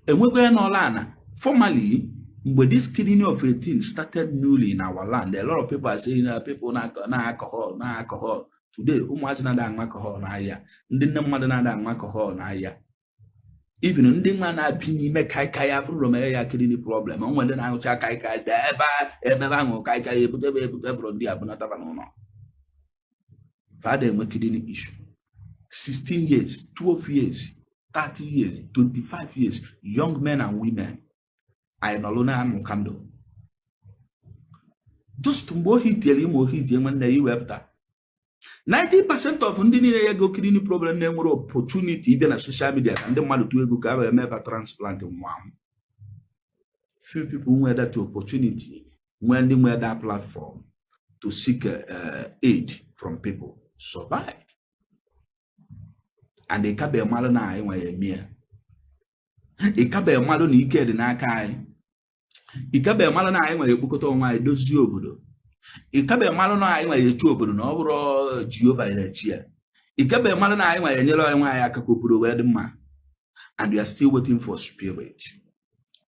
enwekwa ya n'ọla ana. Formerly, mgbe this kidney of 18 started newly in our land, a lot of people are saying na people na alcohol, na alcohol. Today ụmụazị na-ada aṅụ alcohol n'ahịa, ndị nne mmadụ na-ada aṅụ alcohol n'ahịa, even ndị nwa na-abi n'ime kaikai afụrụ mere ya kidney problem. Onwe ndị na-aṅụcha kaikai dị ebe ebe aṅụ kaikai ebute ebute from ndị abụnataba n'ụlọ fada enwe kidney issue. 16 years, 12 years, 30 years, 25 years, young men and women. Anyị nọrọ na-amụ candle just mgbe ohi tiere ime ohi tie nwanne ya iwepụta. 90% of ndị niile ya go kidney problem na-enwere opportunity ịbịa na social media ka ndị mmadụ tụọ ego ka a wee mee transplant nwa. Few people nwere that opportunity, nwee ndị nwere that platform to seek aid from people survived. And ịkabe mmadụ na anyị nwe ya eme ya, ịkabe mmadụ na ike dị n'aka anyị, ịkabe mmadụ na anyị nwere ekpokọta onwe anyị dozie obodo, ịkabe mmadụ na anyị nwere echi obodo na ọ bụrụ Jehova na-echi ya, ịkabe mmadụ na anyị nwere enyere onwe anyị aka ka obodo wee dị mma. And we are still waiting for spirit.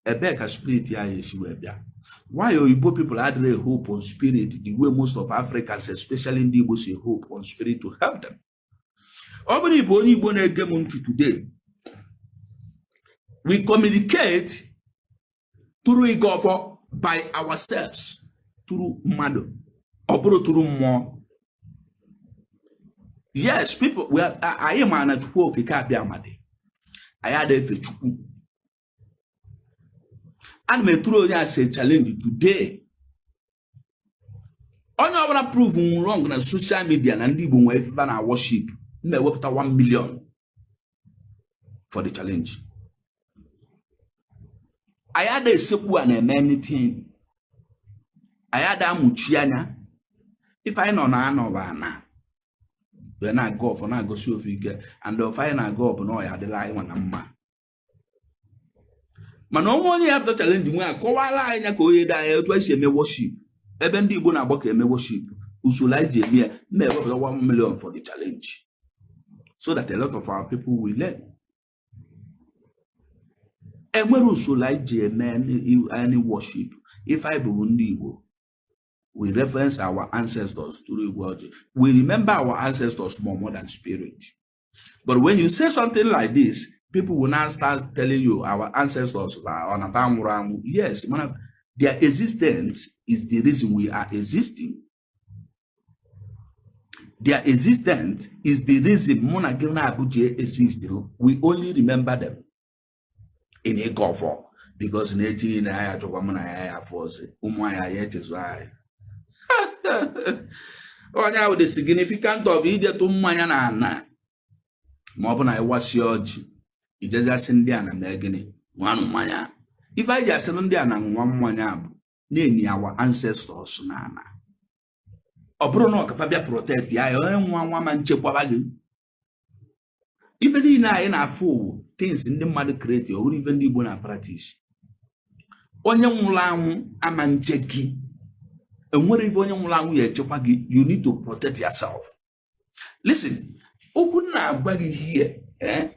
Ebee ka spirit anyị esi wee bịa? Why oyibo people adịrị hope on spirit the way most of Africans, especially ndị Igbo, si hope on spirit to help them? Ọ bụrụ ịbụ onye Igbo na-ege m ntị today, we communicate through ịga ọfọ by ourselves, through mmadụ, ọ bụrụ through mmụọ. Yes, people, we are, anyị ma na Chukwu Okike abịa amadị anyị ada efe Chukwu. Ana m eturu onye asị challenge today. Onye ọbụla prove wrong na social media na ndị Igbo nwere ife na worship, m na-ewepụta 1 million for the challenge. Anyị ada esekwu a na-eme anything, anyị ada amụchi anya. Ife anyị nọ na anọba ana wee na-aga ọfọ, na-agosi ofe ike, and ọfọ anyị na-aga ọ bụ na ọ ya adịla anyị nwa na mma. Mana onwe onye ya pụta challenge nwe akọwala anyị ya ka onye dị anya otu anyị si eme worship, ebe ndị Igbo na-agba ka eme worship, usoro anyị ji eme ya, mma ewepụta 1 million for the challenge so that a lot of our people will learn. Enwere usoro anyị ji eme any worship. If anyị bụ ndị Igbo, we reference our ancestors through Igbo ọjị. We remember our ancestors more than spirit. But when you say something like this, people will now start telling you our ancestors are on a nwụrụ anwụ. Yes, mana their existence is the reason we are existing. Their existence is the reason mụ na gị na-abụ ji exist. We only remember them in ịgọ ọfọ because na echi niile anyị achọkwa mụ na ya ya afọ ọzọ, ụmụ anyị anyị echezo anyị. Onye ahụ, the significant of ijetụ mmanya na ana, ma ọ bụ na ịwasie ọjị, ijeziasị ndị a na mee gịnị? Nwanụ mmanya. Ife anyị ji asịrị ndị a na nwa mmanya bụ na-enyi our ancestors na ana. Ọ bụrụ na ọkafa bịa protect ya, onye nwa nwa ma nchekwaba gị. Ife niile anyị na-afụ ụwụ things ndị mmadụ create. Ọ bụrụ ife ndị Igbo na practice, onye nwụrụ anwụ ama nche gị. Enwere ife onye nwụrụ anwụ ya echekwa gị. You need to protect yourself. Listen, okwu m na-agwa gị here, eh?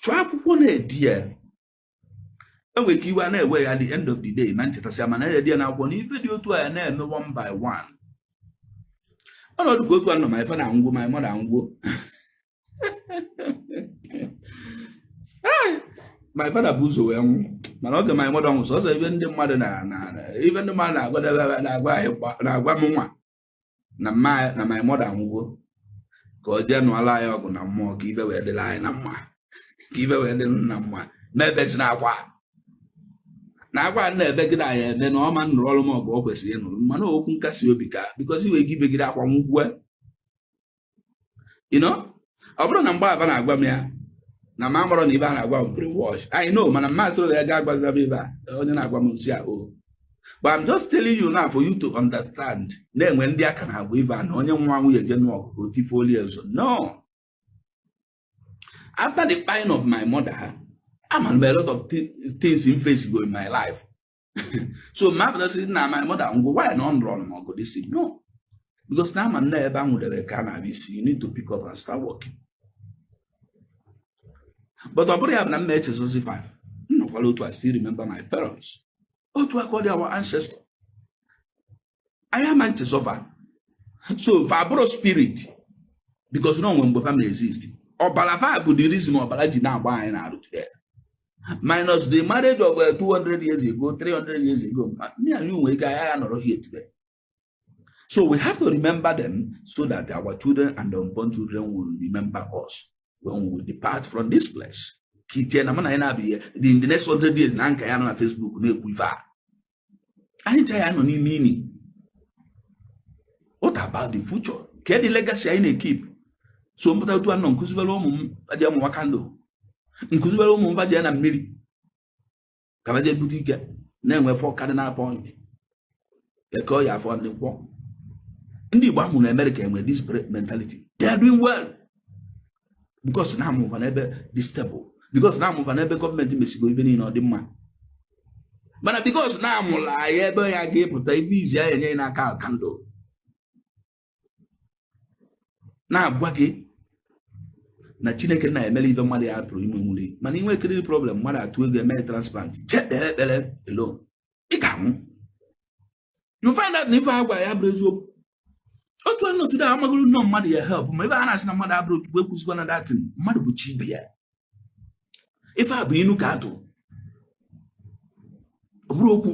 Chọọ akwụkwọ na-edi ya. Enwere ike iwe a na-ewe ya at the end of the day ma nchetasị, mana na-edi ya n'akwụkwọ na ife dị otu a ya na-eme one by one. Ọnọdụ ka otu a nọ, ma ife na ngwo, ma mmadụ angwo. My father bụ ụzọ wee nwụ, mana oge my mother nwụ, sọsọ ife ndị mmadụ na ife ndị mmadụ na-agwadebe na-agwa anyị, na-agwa m nwa na mma na my mother anwụgo, ka ọ jee nụọla anyị ọgụ na mmụọ, ka ife wee dịrị anyị na mma, ka ife wee dịrị na mma. Mebezi na akwa na akwa na-ebe gị na ya eme na ọma nụrụ ọrụ m ọgụ ọ kwesịrị ịnụrụ. Mana okwu nkasi obi ka because iwe ike ibegide akwa nwugwe. Ọ bụrụ na mgbe aba na-agwa m ya na ma amụrụ na ibe a na-agwa m brainwash, I know, mana mma sịrị ya ga-agwazi m ibe a onye na-agwa m nsị a o. But I'm just telling you now for you to understand na-enwe ndị aka na-agwa ibe a na onye nwa nwunye je nụọ ọgụ ka o tifoli ezo. No, after the dying of my mother, I'm a lot of things in face go in my life. So my brother said, na my mother ngwo, why not run m ọgụ this thing? No, because now I'm na ebe ahụ debe ka a na-abịa isi. You need to pick up and start working. But ọ bụrụ ya bụ na mma echezozi fa m nọkwara otu, I still remember my parents. Otu aka ọ dị our ancestor, anyị ama nchezọfa. So fa bụrụ spirit because no nwe mgbe fa ma exist. Ọbara fa bụ the reason ọbara ji na-agba anyị na-arụ today, minus the marriage of 200 years ago, 300 years ago, me and you nwere ike anyị nọrọ here today. So we have to remember them so that our children and unborn children will remember us when we depart from this place. Ka iche na mụ na anyị na-abịa in the next 100 years na nka ya nọ na Facebook na-ekwu ife a, anyị ji ya nọ n'ime ini. What about the future? Ka the legacy anyị na-ekeep? So mpụta otu anọ nkụzibere ụmụ m aji amụwa candle, nkụzibere ụmụ m vaje na mmiri ka baje bute ike na-enwe four cardinal point eke ọ ya afọ ndị nkwọ. Ndị Igbo ahụ na America enwe this mentality. They are doing well because na amụva n'ebe dị stable, because na amụva n'ebe gọọmenti mesigo ife niile ọ dị mma. Mana because na amụla anyị ebe ya ga-epụta ife izi anyị enye n'aka candle na-agwa gị na Chineke na-emere ife mmadụ ya pụrụ ime nwuli. Mana inwe kidney problem, mmadụ atụ ego eme transplant, jee kpee ekpere alone, ị ga-anwụ. You find out na ife agwa ya bụrụ eziokwu. Otu onye otu amagoro nnọọ mmadụ ya help, ma ebe a na-asị na mmadụ abụrụ Chukwu, ekwuzikwa na datin mmadụ bụ chi ibe ya. Ife a bụ inu ka atụ, ọ bụrụ okwu,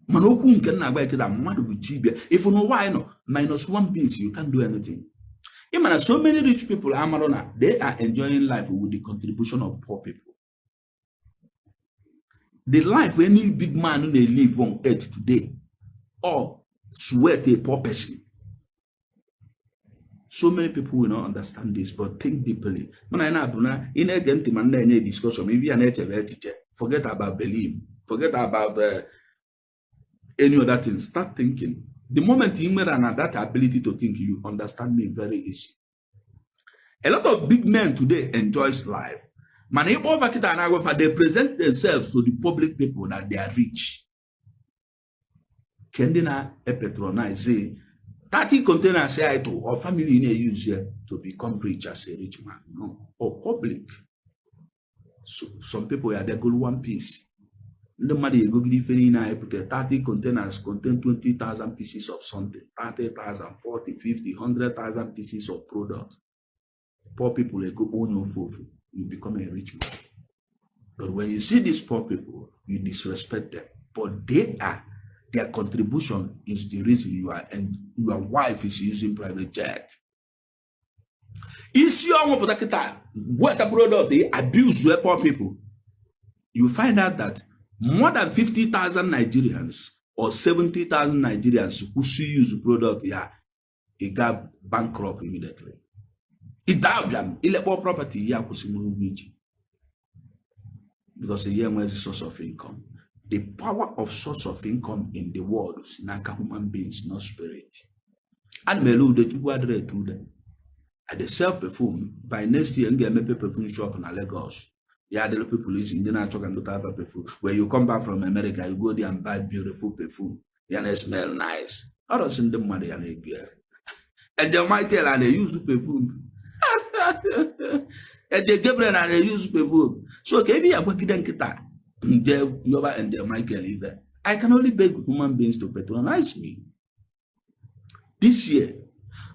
mana okwu nke nna agba ekeda mmadụ bụ chi ibe. If n'ụwa anyị nọ minus one piece, you can't do anything. Ị ma na so many rich people amarụ na they are enjoying life with the contribution of poor people. The life any big man na-live on earth today, or Sweat a poor person. So many people will not understand this, but think deeply. Mana ị na-abụ na ị na-ege ntị ma na-enye discussion, ibi ya na-echebe echiche. Forget about belief, forget about any other thing. Start thinking. The moment you nwere na that ability to think, you understand me very easy. A lot of big men today enjoys life, mana ịkpọ ọfa kịta na-agwafa, they present themselves to the public people that they are rich. Ke ndị na-epatronize 30 containers ya to or family na-use ya to become rich as a rich man? No, or public. So, some people ya bịagoro one piece, ndị mmadụ egogide ife niile anyị pụtara. 30 containers contain 20,000 pieces of something, 30,000, 40, 50, 100,000 pieces of product. Poor people ego onye ofu ofu, you become a rich man. But when you see these poor people, you disrespect them, but they are their contribution is the reason you are and your wife is using private jet. Isi ọnwụ pụta kịta weta product, they abuse poor people. You find out that more than 50,000 Nigerians or 70,000 Nigerians kwụsị use product ya, it got bankrupt immediately. Ịdabịa ilekpọ property ya, kwụsị nwere ụgwọ iji because ya enwezi source of income. The power of source of income in the world si n'aka human beings, not spirit. Ana m ere ude, Chukwu adịrị ete ude. I dey sell perfume. By next year, m ga-emepe perfume shop na Lagos. Ya adịrị people easy, ndị na-achọ ka ngote afa perfume. When you come back from America, you go there and buy beautiful perfume. Ya na smell nice. Ọrọsị ndị mmadụ ya na-egu ya. Angel Michael a na-use perfume. Angel Gabriel a na-use perfume. So ka ebe ya gwagide nkịta nje yoba Angel Michael ife. I can only beg human beings to patronize me. This year,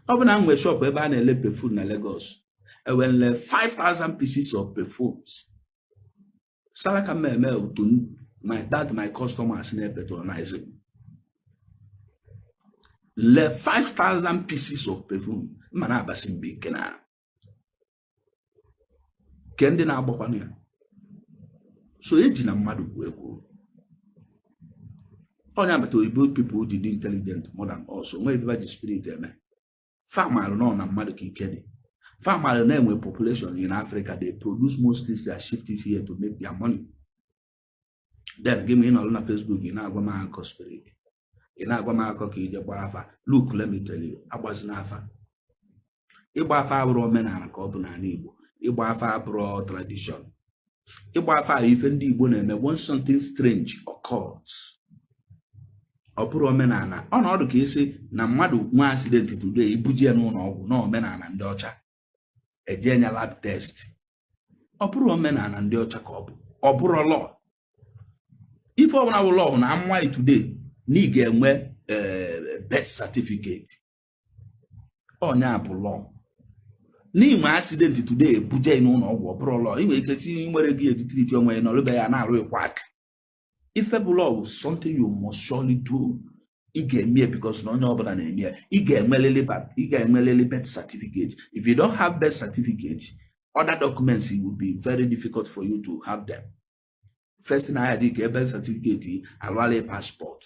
ọ bụ na m nwee shop ebe a na-ele perfume na Lagos, enwere 5000 pieces of perfumes. Salaka m eme otu my that my customers na-patronize m. Le 5000 pieces of perfume mma na-abasị mbọ ike na ke ndị na-agbakwanụ ya. So eji na mmadụ gwu egwu. Onye agbata oyibo people ji dị intelligent more than us. Onwe ebe ji spirit eme famalụ nọ na mmadụ ka ike dị. Famalụ na-enwe population in Africa. They produce most things, they are shifted here to make their money. Then gị ma ị nọrọ na Facebook, ị na-agwa m akọ spirit, ị na-agwa m akọ ka ije gbara afa. Look, let me tell you, agbazina afa. Ịgba afa abụrụ omenala ka ọ bụ n'ala Igbo. Ịgba afa abụrụ tradition. Ịgba afa ahụ ife ndị Igbo na-eme when something strange occurs. Ọ bụrụ omenala ọnọdụ ka isi na mmadụ nwee accident today, ibuje ya n'ụlọ ọgwụ na omenala ndị ọcha eje nya lab test. Ọ bụrụ omenala ndị ọcha ka ọ bụ. Ọ bụrụ law, ife ọbụla bụ law na amụma today na ị ga-enwe birth certificate. Ọnya bụ law. N'inwe accident today, ebuje ya n'ụlọ ọgwụ, ọ bụrụ law. Ị nwere ike tinye nwere gị ejitiriti onwe ya nọrọbe ya na-arụ ịkwak. Ife bụ law bụ something you must surely do. Ị ga-eme ya because na onye ọbụla na-eme ya. Ị ga-enwelili birth certificate. If you don't have birth certificate, other documents, it will be very difficult for you to have them. First thing ahịa dị ka birth certificate, alụala passport.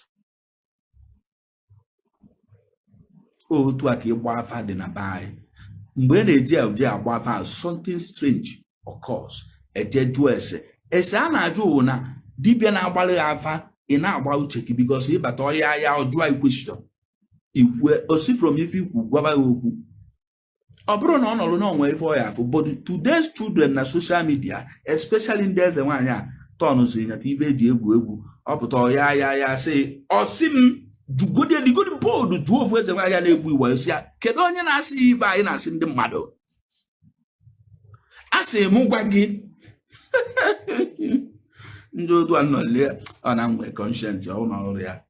Otu a ka ịgba afa dị na be anyị. Mgbe a na-eji eje agba afa, something strange occurs, eje jụọ ese. Ese a na-ajụ wụ na dibịa na-agbalị ya afa, ị na-agba uche gị because ịbata ọhịa ya, ọ jụọ question, ikwu osi from ife ikwu gwaba ya okwu. Ọ bụrụ na ọ nọrọ n'onwe ife ọya afụ. But today's children na social media, especially ndị eze nwaanyị a tọnụzi nyata ife eji egwu egwu, ọ pụta ọya ya ya sị ọsị m jugodi edigodi bọọdụ jụọ ofu eze nwaanyị a na-egbu iwa esi ya, kedu onye na-asị ya ibe anyị na-asị ndị mmadụ a sị m gwa gị ndị otu a nọlie ọ na nwe conscience ọ na ọrụ ya.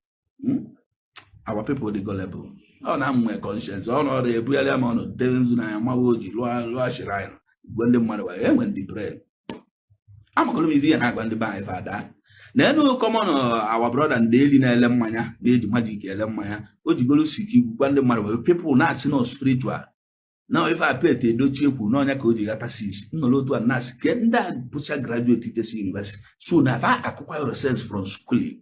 Our people dị gullible. Ọ na nwe conscience ọ na ọrụ ebugharịa ma ọ nọ debe nzu n'anya mawa o ji lụọ lụọ shrine gwe ndị mmadụ wa enwe ndị brain. Amagoro m ife ya na-agwa ndị be anyị fada na enu common. Our brother ndị eli na-ele mmanya, na-eji magic ele mmanya, o jigoro siki gwa ndị mmadụ wee people na-asị na spiritual na ife a Pete Edochie kwu n'ọnya ka o ji gata sis nnọrọ otu a na-asị ke ndị a bụcha graduate jesi university, so na fa acquire research from schooling.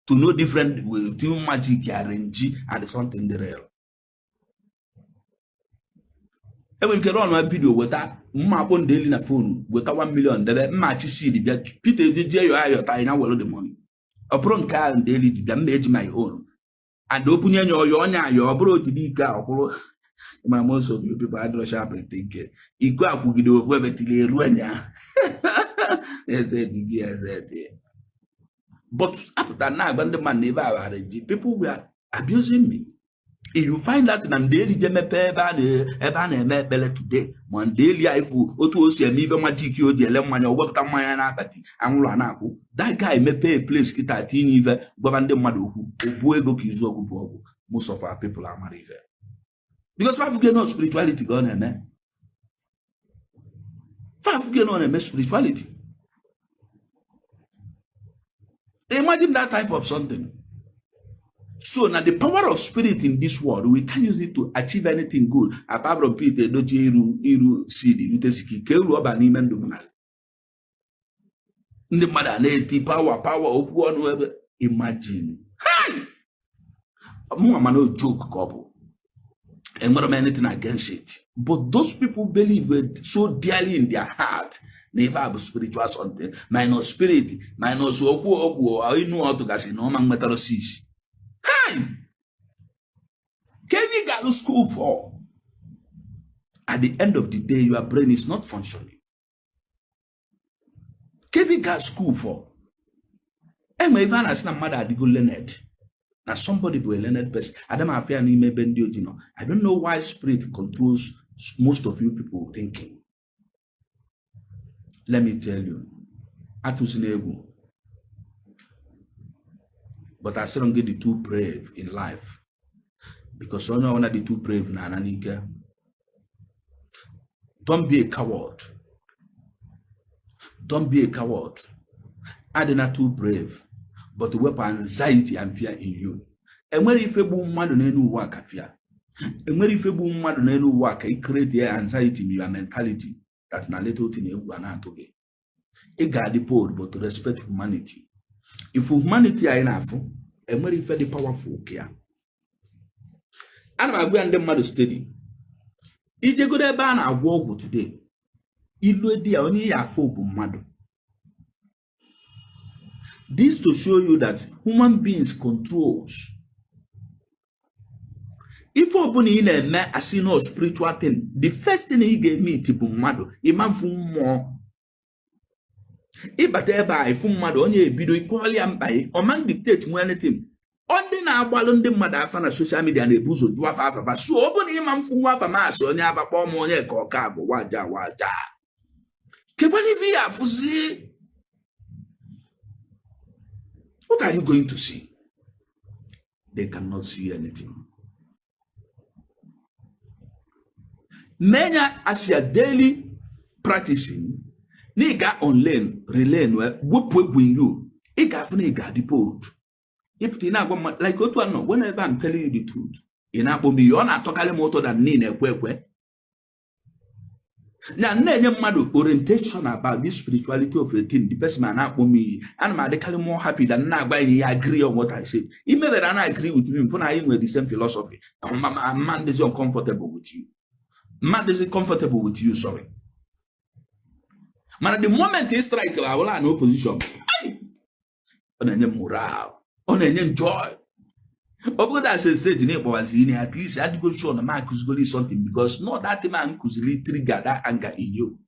To know different between magic, arrange and something dị real. Enwere ike run ma video weta mma akpọ ndị eli na phone, weta 1 million debe mma chi seed bịa Peter ejeje yọ ayọta anyị na were the money. Ọ bụrụ nke ahụ ndị eli ji bịa, mma eji my own and opunye nye ọyọ onye ayọ, ọ bụrụ otiri ike a ọkwụrụ. Ma most of you people adịrọ sharp in thinking. Iko akwụgide ofu ebe tili eru anya eze dị gị eze dị, but apụta na-agba ndị mmadụ na ebe a ghara ji. People were abusing me. If you find out na ndị eli je mepee ebe a na-eme ekpere today, ma ndị eli a ifu otu o si eme ife magic, o ji ele mmanya, o wepụta mmanya na-akpati anwụrụ a na-akwụ, that guy mepee place kịta, tinye ife, gwaba ndị mmadụ okwu, obuo ego ka izu ọgwụ bụ ọgwụ. Most of our people amara ife because fafuge no spirituality ka ọ na-eme, fafuge no na-eme spirituality. Imagine that type of something. So now the power of spirit in this world, we can use it to achieve anything good apart from Peter Edochie iru iru seed rute siki ka eru ọba n'ime ndụ mmadụ. Ndị mmadụ a na-eti power power okwu ọnụ ebe. Imagine. Mụnwa mana joke ka ọ bụ, enwere m anything against it, but those people believe it so dearly in their heart na ife a bụ spiritual something, minus spirit, minus okwu ọgwụ inu ọtụgasị na ọma nwetara 6. Hi! Can you go to school for? At the end of the day, your brain is not functioning. Kevin got school for? Enwe ife a na-asị na mmadụ adịgo learned. Na somebody bụ a learned person. Adam afia n'ime ebe ndị ojii nọ. I don't know why spirit controls most of you people thinking. Let me tell you, atụzina egwu. But asịrọ m gị dị too brave in life, because onye ọbụla dị too brave na-ana n'ike. Don't be a coward. Don't be a coward. Adịna too brave, but wepụ anxiety and fear in you. Enwere ife gbu mmadụ n'elu ụwa ka fear. Enwere ife gbu mmadụ n'elu ụwa ka i create anxiety in your mentality that na little thing egwu a na-atụ gị. Ị ga-adị bold but respect humanity. If humanity anyị na-afụ, enwere ife dị powerful ka ya. Ana m agwa ya ndị mmadụ steady. Ijegodo ebe a na-agwọ ọgwụ today, ilu di ya onye ya afọ bụ mmadụ. This to show you that human beings controls. Ife ọbụla ị na-eme asị no spiritual thing, the first thing ị ga-eme iti bụ mmadụ, ịma mfu mmụọ. Ịbata ebe a ịfụ mmadụ, onye ebido ịkọọla ya mkpa ya, ọ ma dictate nwe anything. Ọ ndị na-agbalụ ndị mmadụ afa na social media na-ebu ụzọ jụọ afa afa. So ọ bụ na ịma mfu nwa afa masị onye afa kpọọ m onye ka ọka bụ waja waja. Kekwana ife ya afụzi. What are you going to see? They cannot see anything. Menya as your daily practicing, na ị ga unlearn, relearn, wepụ egwu in you. Ị ga-afụ na ị ga-adị bold. Ịpụta ị na-agwa mmadụ like otu anọ, whenever I'm telling you the truth, ị na-akpọ m iyi, ọ na-atọkarị m ụtọ na nne na-ekwe ekwe. Na na-enye mmadụ orientation about this spirituality of a thing, the person ma na-akpọ m iyi, ana m adịkarị more happy than na-agwa ya ya agree on what I said. I mebere na agree with me, mfụ na anyị nwere the same philosophy. Mma ndịzi uncomfortable with you. Mma ndịzi comfortable with you, sorry. Mana the moment ị strike awụla na opposition, ọ na-enye m morale, ọ na-enye m joy. Ọ bụrụ na asị stage na ịkpọwazi ihe, at least adịgo sure na m akụzigoli something, because not that man kụziri trigger that anger in you.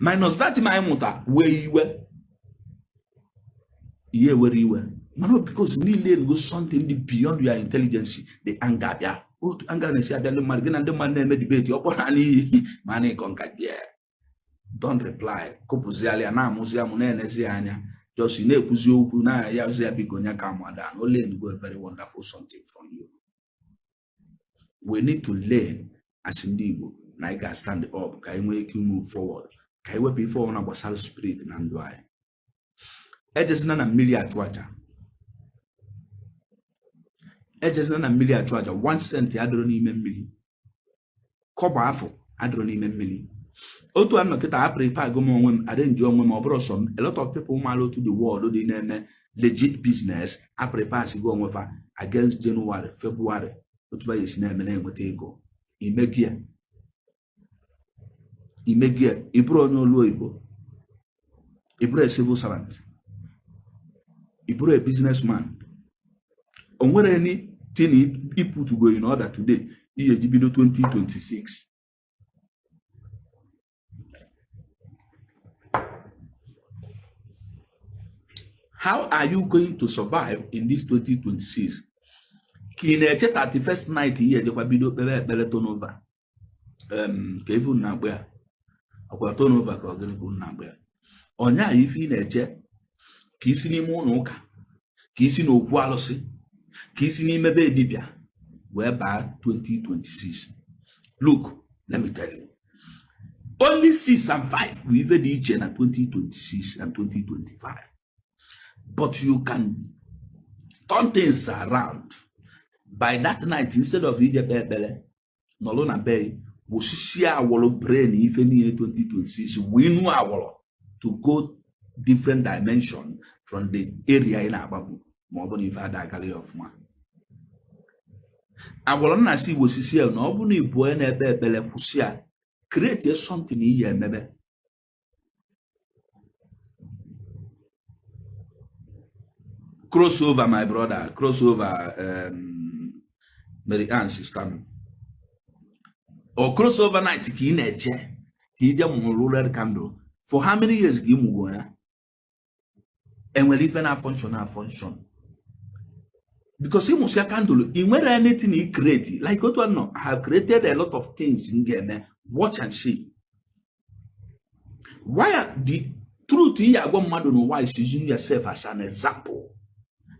Minus that man mụta wee iwe, ihe were iwe, mana because niile go something dị beyond your intelligence, the anger abịa. Otu anger na-esi abịa ndị mmadụ, gị na ndị mmadụ na-eme debate, ọ kpọrọ n'iyi ma na ịkọ nka gị. Don't reply, kụpụziala ya, na-amụzi amụ, na-enezi ya anya, just na-ekwuzi okwu na ya ozi ya biko onye ka amada na learn go a very wonderful something from you. We need to learn as ndị Igbo na anyị ga-stand up ka anyị nwee ike move forward, ka anyị wepụ ife ọbụla gbasara spirit na ndụ anyị. Ejezina na mmiri achụ aja, ejezina na mmiri achụ aja. 1 cent adịrọ n'ime mmiri, kọbọ afọ adịrọ n'ime mmiri. Otu a nọkịta a prepare go m onwe m, arrange onwe m. Ọ bụrụ sọ m, a lot of people mara otu the world dị na-eme legit business a prepare sigo onwe fa against January, February, otu ba esi na-eme na-enweta ego. Imegie, imegie, ị bụrụ onye olu oyibo, ị bụrụ a civil servant, ị bụrụ a businessman, o nwere anything i put go in order today ihe ji bido 2026? How are you going to survive in this 2026? Ka ị na-eche 31st night ihe ejekwa bido kpere ekpere turnover, ka ife unu na-akpọ ya, ọkwa turnover ka ọ gịnị ka unu na-akpọ ya? Ọnya ife ị na-eche ka isi n'ime ụlọ ụka, ka isi n'okwu alụsị, ka isi n'ime be dibịa wee baa 2026. Look, let me tell you, only 6 and 5 bụ ife dị iche na 2026 and 2025, but you can turn things around by that night. Instead of ije kpee ekpere, nọrọ na be, wụsisi awọrọ brain ife niile 2026 wee nu awọrọ to go different dimension from the area ị na-agbagbu. Ma ọ bụ na ife ada agara ya ọfụma, agwara nna si igbo sisi ya na ọ bụrụ na ịbụ onye na-ekpe ekpere, kwụsị ya, create something iyi emebe. Crossover, my brother, crossover. Mary Ann, sister m, ọ crossover night ka ị na-eche ka ije mụrụ red candle? For how many years ka ị mụgo ya? Enwere ife na function na function? Because ịmụsịa candle, ị nwere anything ị create? Like otu nọ, I have created a lot of things m ga-eme. Watch and see. Why are the truth ihe agwa mmadụ n'ụwa is using yourself as an example.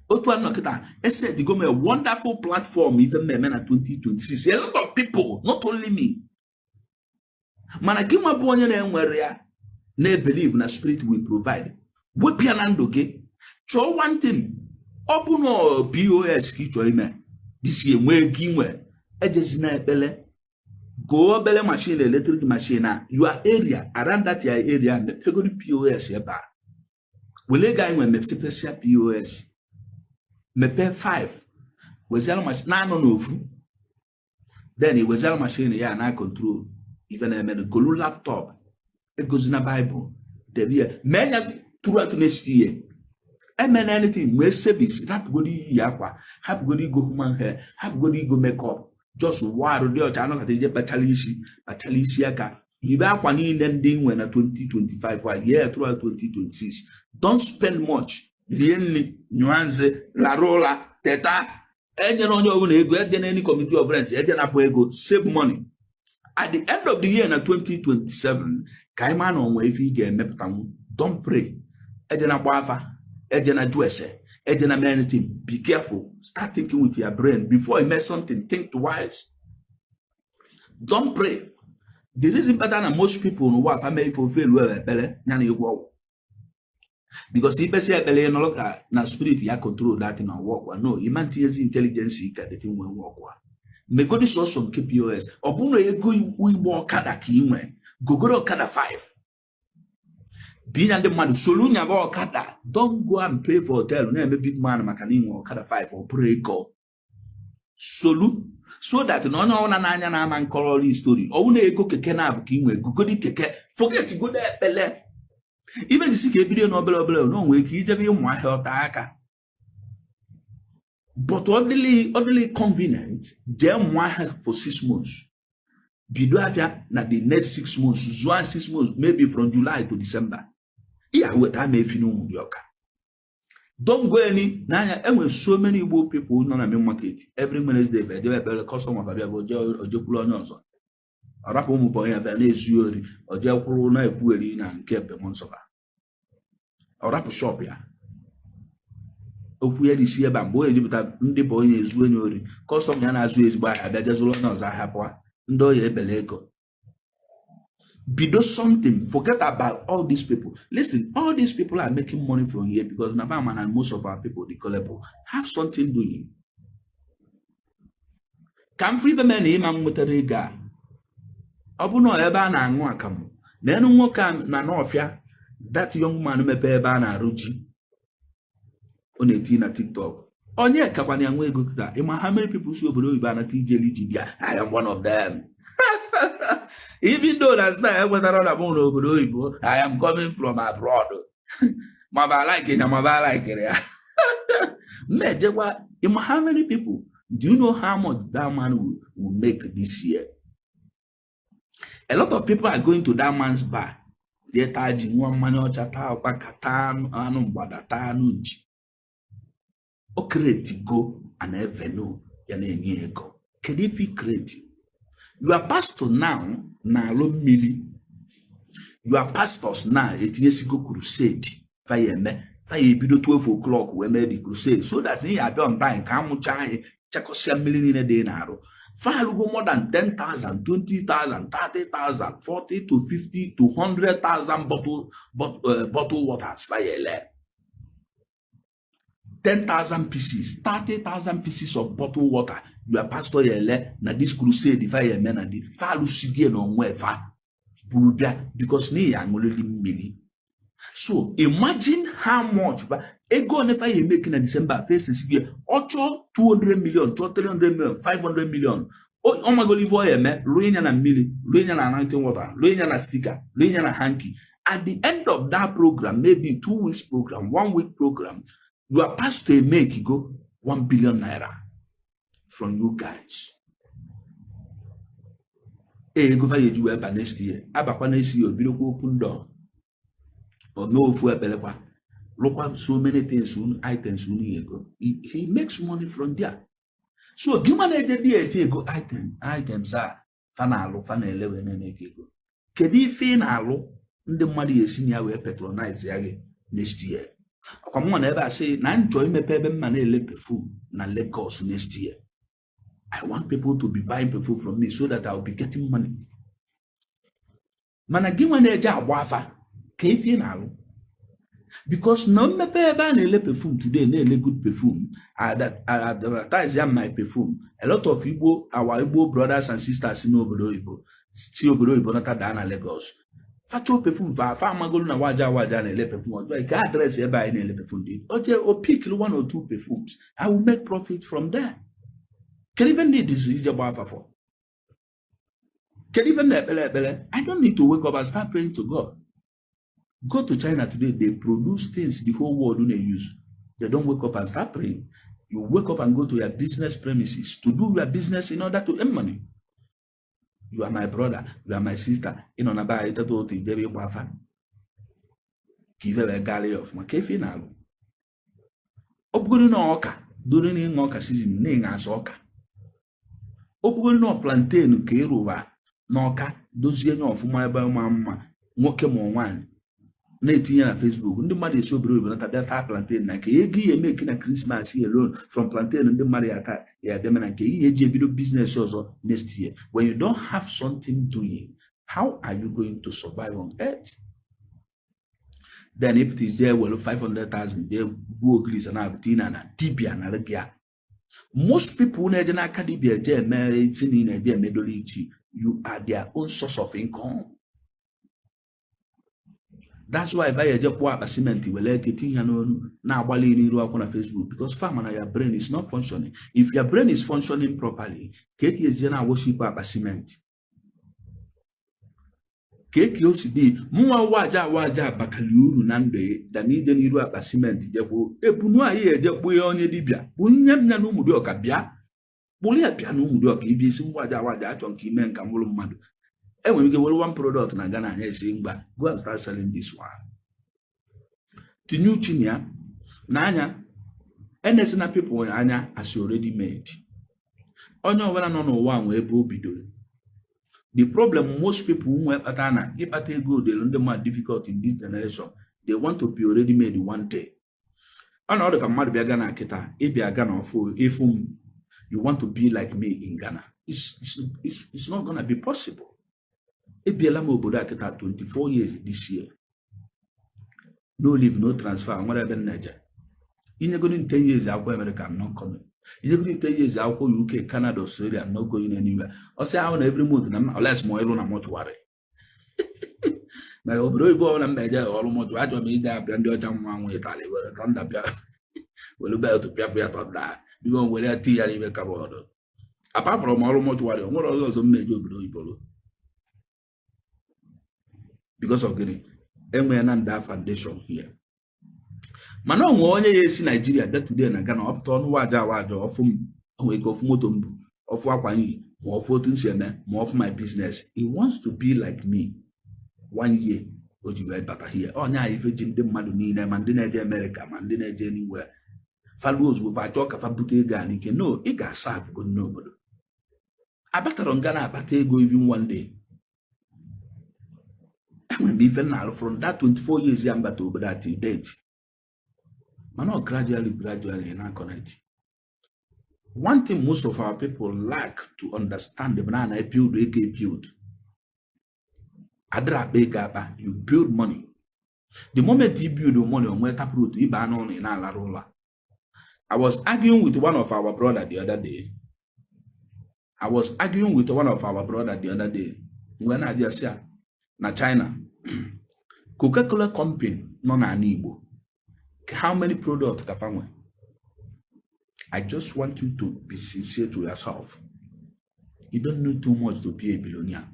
Otu anọ kịta esetigo m a wonderful platform ife mmemme na 2026, a lot of people, not only me. Mana gị nwa bụ onye na-enwere ya, na-ebelieve na spirit will provide, wepụ ya na ndụ gị. Chọọ one thing. Ọ bụ na POS ka ị chọrọ ime this year, nwee ego inwe, ejezina ekpele, goo obere machine, electric machine na your area, around that your area, mepegoro POS ebe a. Wele ego anyị nwere mepesịa POS, mepee 5, weziara machine na-anọ n'ofu, then iweziara machine ya na control ife na-eme. Golu laptop, egozina Bible, debe ya, mee ya throughout next year. Emena anything, nwee service, hapụgodo iyi akwa, hapụgodo igo human hair, hapụgodo igo makeup, just warụ dị ọcha, anọkọta ije kpachala isi, kpachala isi aka, yibe akwa niile ndị nwe na 2025 a year throughout 2026. Don't spend much. Rie nri, nyụọ nzi, lara ụra, teta. Enyere onye ọbụla ego, eje na any committee of friends, eje napụ ego. Save money. At the end of the year na 2027, ka anyị maa na onwe ife ị ga-emepụtanwu. Don't pray, eje na gba afa, eje na jụ ese, eje na mee anything. Be careful. Start thinking with your brain before you make something. Think twice. Don't pray. The reason better na most people n'ụwa afa mee ife ofe elu ekpere ya na ịgwọ ọgwụ, because ikpesi ekpere, nọrọ ka na spirit ya control that thing and work. No, ịma ntinyezi intelligence ka the thing wee work. Megodi sọsọ nke POS. Ọ bụrụ na ego igba ọkada ka ị nwee, gogoro ọkada 5, binya ndị mmadụ soro nyaba ọkada. Don't go and pay for hotel na-eme big man maka na inwe ọkada 5. Ọ bụrụ ego solu so that na onye ọbụla n'anya na-ama nkọrọrọ story. Ọ bụ na ego keke na-abụ ka ị nwee, gogodi keke. Forget godo ekpele. Ibe jisi ka ebido na obere obere na onwere ike ijebe ịmụ ahịa ọta aka, but ọ dịlị convenient. Jee mụọ ahịa for 6 months, bido afịa na the next 6 months, zụọ 6 months, maybe from July to December, iya weta ma efi n'ụmụ gị ọka. Don't go any n'anya. Enwere so many Igbo people nọ na main market every Wednesday fa ejebe ekpere. Customer abịa bụ ojekwuru onye ọzọ, ọ rapụ ụmụ bọyị ya na-ezu ori, oje kwuru na-ekwugheri na nke ebemnsọfa, ọ rapụ shop ya. Okwu ya dị si ebe a mgbe o ejupụta ndị bụ onye na-ezu onye ori. Customer ya na-azụ ezigbo ahịa abịa jezụrụ onye ọzọ ahịa pụọ, ndị oyi ebele ego. Bido something. Forget about all these people. Listen, all these people are making money from here because na and most of our people, the gullible, have something doing. Ka m free na ịma m nwetara ego a. Ọ bụ na ebe a na-aṅụ akamụ na enu nwoke a na n'ọfịa, that young man mepee ebe a na-arụ ji, ọ na-eti na TikTok, onye kakwana ya nwa ego kịta. Ịma how many people si obodo oyibo anata ijeli ji bịa? I am one of them. Even though na style ekwetara na mụ n'obodo oyibo, I am coming from abroad. Ma ba like ya, ma ba like ya, mmejekwa. Ịma how many people? Do you know how much that man will make this year? A lot of people are going to that man's bar, jee taa ji, ṅụọ mmanya ọcha, taa ụkpaka, taa anụ mgbada, taa anụ nchi. O create go an avenue ya na-enye ego. Kedu ife i create? Your pastor now na-alụ mmiri. Your pastors now etinyesigo crusade fire eme fire ebido 12 o'clock wee mee the crusade so that ị abịa on time ka amụcha anyị chekọsịa mmiri niile dị na-arụ falugo more than 10,000, 20,000, 30,000, 40 to 50 to 100,000 bottle waters. Fire ele 10,000 pieces, 30,000 pieces of bottled water your pastor ya ele na this crusade fa ya eme na di fa alụsigie na onwe fa buru bịa because na ya aṅụrịrị mmiri. So imagine how much ba ego one fa ya emeki na December. Faces gị ọ chọọ 200 million, chọọ 300 million, 500 million, ọ magolo ife ọ ya eme: rụọ ya na mmiri, rụọ ya na anointing water, rụọ ya na sticker, rụọ ya na hanky. At the end of that program, maybe 2 weeks program, one week program, your pastor make go ₦1 billion from you guys. Ee, ego fa ya eji wee ba next year, abakwa next year, obidokwa open door, o mee ofu ekpelekwa, lụkwa so many things, unu items unu ya ego. He makes money from there. So gị nwa na-eje dị eche ego items a fa na-alụ, fa na-ele wee na-eme ego, kedu ife ị na-alụ ndị mmadụ ya esi na ya wee patronize ya gị next year? Ọkwa mụnwa na ebe a sị na m chọọ imepe ebe mma na-ele perfume na Lagos next year. I want people to be buying perfume from me so that I will be getting money. Mana gị nwa na-eje agba afa, ka ife ị na-alụ? Because na mmepe ebe a na-ele perfume today, na-ele good perfume, I advertise ya my perfume, a lot of Igbo, our Igbo brothers and sisters si n'obodo oyibo, si obodo oyibo nata daa na Lagos, facho perfume fa fa amagolu na waja waja na-ele perfume ọjọọ ka address ebe anyị na-ele perfume dị oje, o pick one or two perfumes, I will make profit from there. Kedu ife ndị dịzi ije gba afa for? Kedu ife m na-ekpere ekpere? I don't need to wake up and start praying to God. Go to China today, they produce things the whole world na-use. They don't wake up and start praying. You wake up and go to your business premises to do your business in order to earn money. You are my brother, you are my sister. Ị nọ na be anyị teta otu ijebe ịgba afa ka ife wee gara ya ọfụma, ka ife ị na-alụ. Ọ bụgoro na ọka doro na ịṅụ ọka season na ịṅa asụ ọka, ọ bụgoro na plantain ka ịrụba n'ọka dozie nye ọfụma ebe ma mma nwoke ma nwaanyị na-etinye na Facebook, ndị mmadụ esi obere obodo nata bịa taa plantain na nke ego ihe emeki na Christmas alone from plantain, ndị mmadụ ya taa ya abịa na nke ihe eji ebido business ọzọ next year. When you don't have something doing, how are you going to survive on earth? Then ịpụta ije were 500,000 jee gbuo ogirisi na abụta na na dibịa nara gị ya. Most people na-eje n'aka dibịa eje eme isi na ị na-eje emedoro ichi, you are their own source of income. That's why if I eje kwụọ akpa simenti were eke tinye ya n'onu na-agbalị n'iru akwụkwọ na Facebook, because fam na your brain is not functioning. If your brain is functioning properly, ka eke ezie na worship akpa simenti, ka eke o si dị mụnwa waja waja bakali uru na ndụ dana ide n'iru akpa simenti jekwuru ebunu anyị eje kpụnye onye dibịa bụ nye m ya na ụmụdịọka bịa kpụrụ ya bịa na ụmụdịọka ịbịa isi ngwaja waja achọ nke ime nka nwụrụ mmadụ. Enwere ike were one product na Ghana anya esi mgba, go and start selling this one. Tinye uche na ya n'anya enesi na people anya as already made. Onye ọbụla nọ n'ụwa nwee ebe o bidoro. The problem most people nwee kpata na ịkpata ego dịrị ndị mmadụ difficult in this generation, they want to be already made one day. Ọ na ọ dị ka mmadụ bịa Ghana kịta, ịbịa Ghana ọfụ ịfụ m, you want to be like me in Ghana. It's not gonna be possible. Ebiela m obodo a kịta 24 years this year, no leave, no transfer. Nwere ebe m na-eje inyegoro 10 years akwụkwọ America, I'm not coming. Ijegodi 10 years akwụkwọ UK, Canada, Australia, no going anywhere. Ọ sị ahụ na every month na unless ma ịrụ na mortuary. Ma obodo oyibo ọbụla mba eje ọrụ mortuary, achọrọ m ije abịa ndị ọcha nwa anwụ Ịtali were thunder pịa, were belt pịapụ ya thunder, biko were ya tii ya n'ime cupboard. Apart from ọrụ mortuary, o nwere ọrụ ọzọ m na-eje obodo oyibo rụ because of gịnị? Enwere na nda foundation here. Mana ọ nwee onye ya esi Naijiria bịa today na Ghana, ọpụta ọnụ waja waja, ọfụ m, o nwere ike ọfụ moto mbụ, ọfụ akwa nyi, ma ọfụ otu m si eme, ma ọfụ my business. He wants to be like me. One year o ji wee bata here, onye a ife ji ndị mmadụ niile, ma ndị na-eje Amerịka, ma ndị na-eje anywhere, falu ozugbo fa chọọ ka fa bute ego a n'ike. No, ị ga-asa afụgo n'obodo abatara nga na-akpata ego. Even one day, enwere m ife m na-arụ from that 24 years ya mbata obodo a till date. Mana ọ gradually, gradually na connect. One thing most of our people lack to understand bụ na a na-build ego. Build adịrị akpa ego akpa. You build money. The moment you build money, onwe taproot, ịba n'ụlọ, ị na-alarụ ụlọ. I was arguing with one of our brother the other day. I was arguing with one of our brother the other day. Mgbe na-ajụ sị ya, na China, Coca-Cola company nọ n'ala Igbo, how many products ka fa nwe? I just want you to be sincere to yourself. You don't need too much to be a billionaire.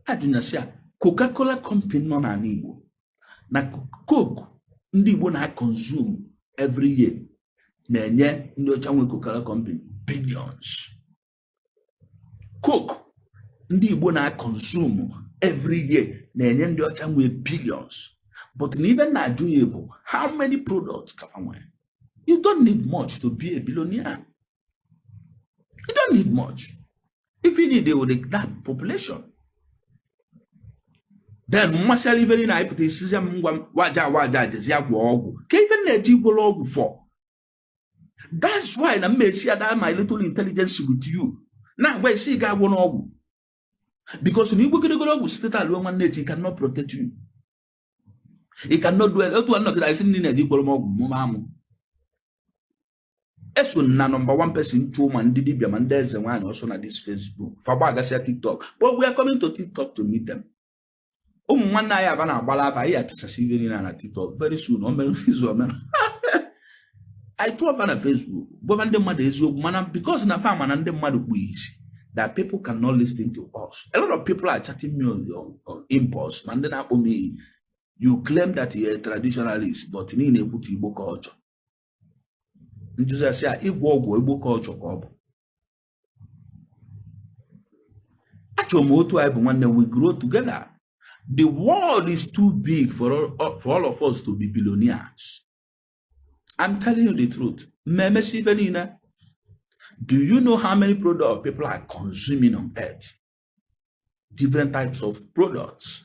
Ajụnya sị ya, Coca-Cola company nọ n'ala Igbo na Coke ndị Igbo na-consume every year na-enye ndị ọcha nwe Coca-Cola company billions. Coke ndị Igbo na-consume every year na-enye ndị ọcha nwe billions. But na even na-ajụ ya bụ, how many products ka fa nwere? You don't need much to be a billionaire. You don't need much. If you need it, that population. Then mmasịara ife niile anyị pụta isizi m ngwa waja waja jezi agwọ ọgwụ ka ife na-eji gwọrọ ọgwụ for. That's why na mmechi ada my little intelligence with you na-agwa isi ga agwọ n'ọgwụ, because na igwegidegoro ọgwụ site taa ruo nwanne echi, cannot protect you. You cannot do it. Otu a nnọgide isi ndị na-eji gwọrọ m ọgwụ mụma amụ eso na number one person chụọ ma ndị dibịa ma ndị eze nwaanyị ọsọ na this Facebook, fagba agasịa TikTok. But we are coming to TikTok to meet them. Ụmụ nwanne anyị aba na-agbala afa anyị apịasasị ibe niile na TikTok very soon. O mere izu omere anyị chụọ fa na Facebook, gwaba ndị mmadụ eziokwu. Mana because na fa mana ndị mmadụ kpu isi that people cannot listen to us. A lot of people are chatting me on impulse, ma ndị na-akpọ m iyi. You claim that you're a traditionalist, but niile ekwutu Igbo culture. Njụzi asị a, ịgwọ ọgwụ Igbo culture ka ọ bụ. Achọrọ m otu anyị bụ nwanne, we grow together. The world is too big for all of us to be billionaires. I'm telling you the truth. Mmemesi ife niile. Do you know how many products people are consuming on earth? Different types of products.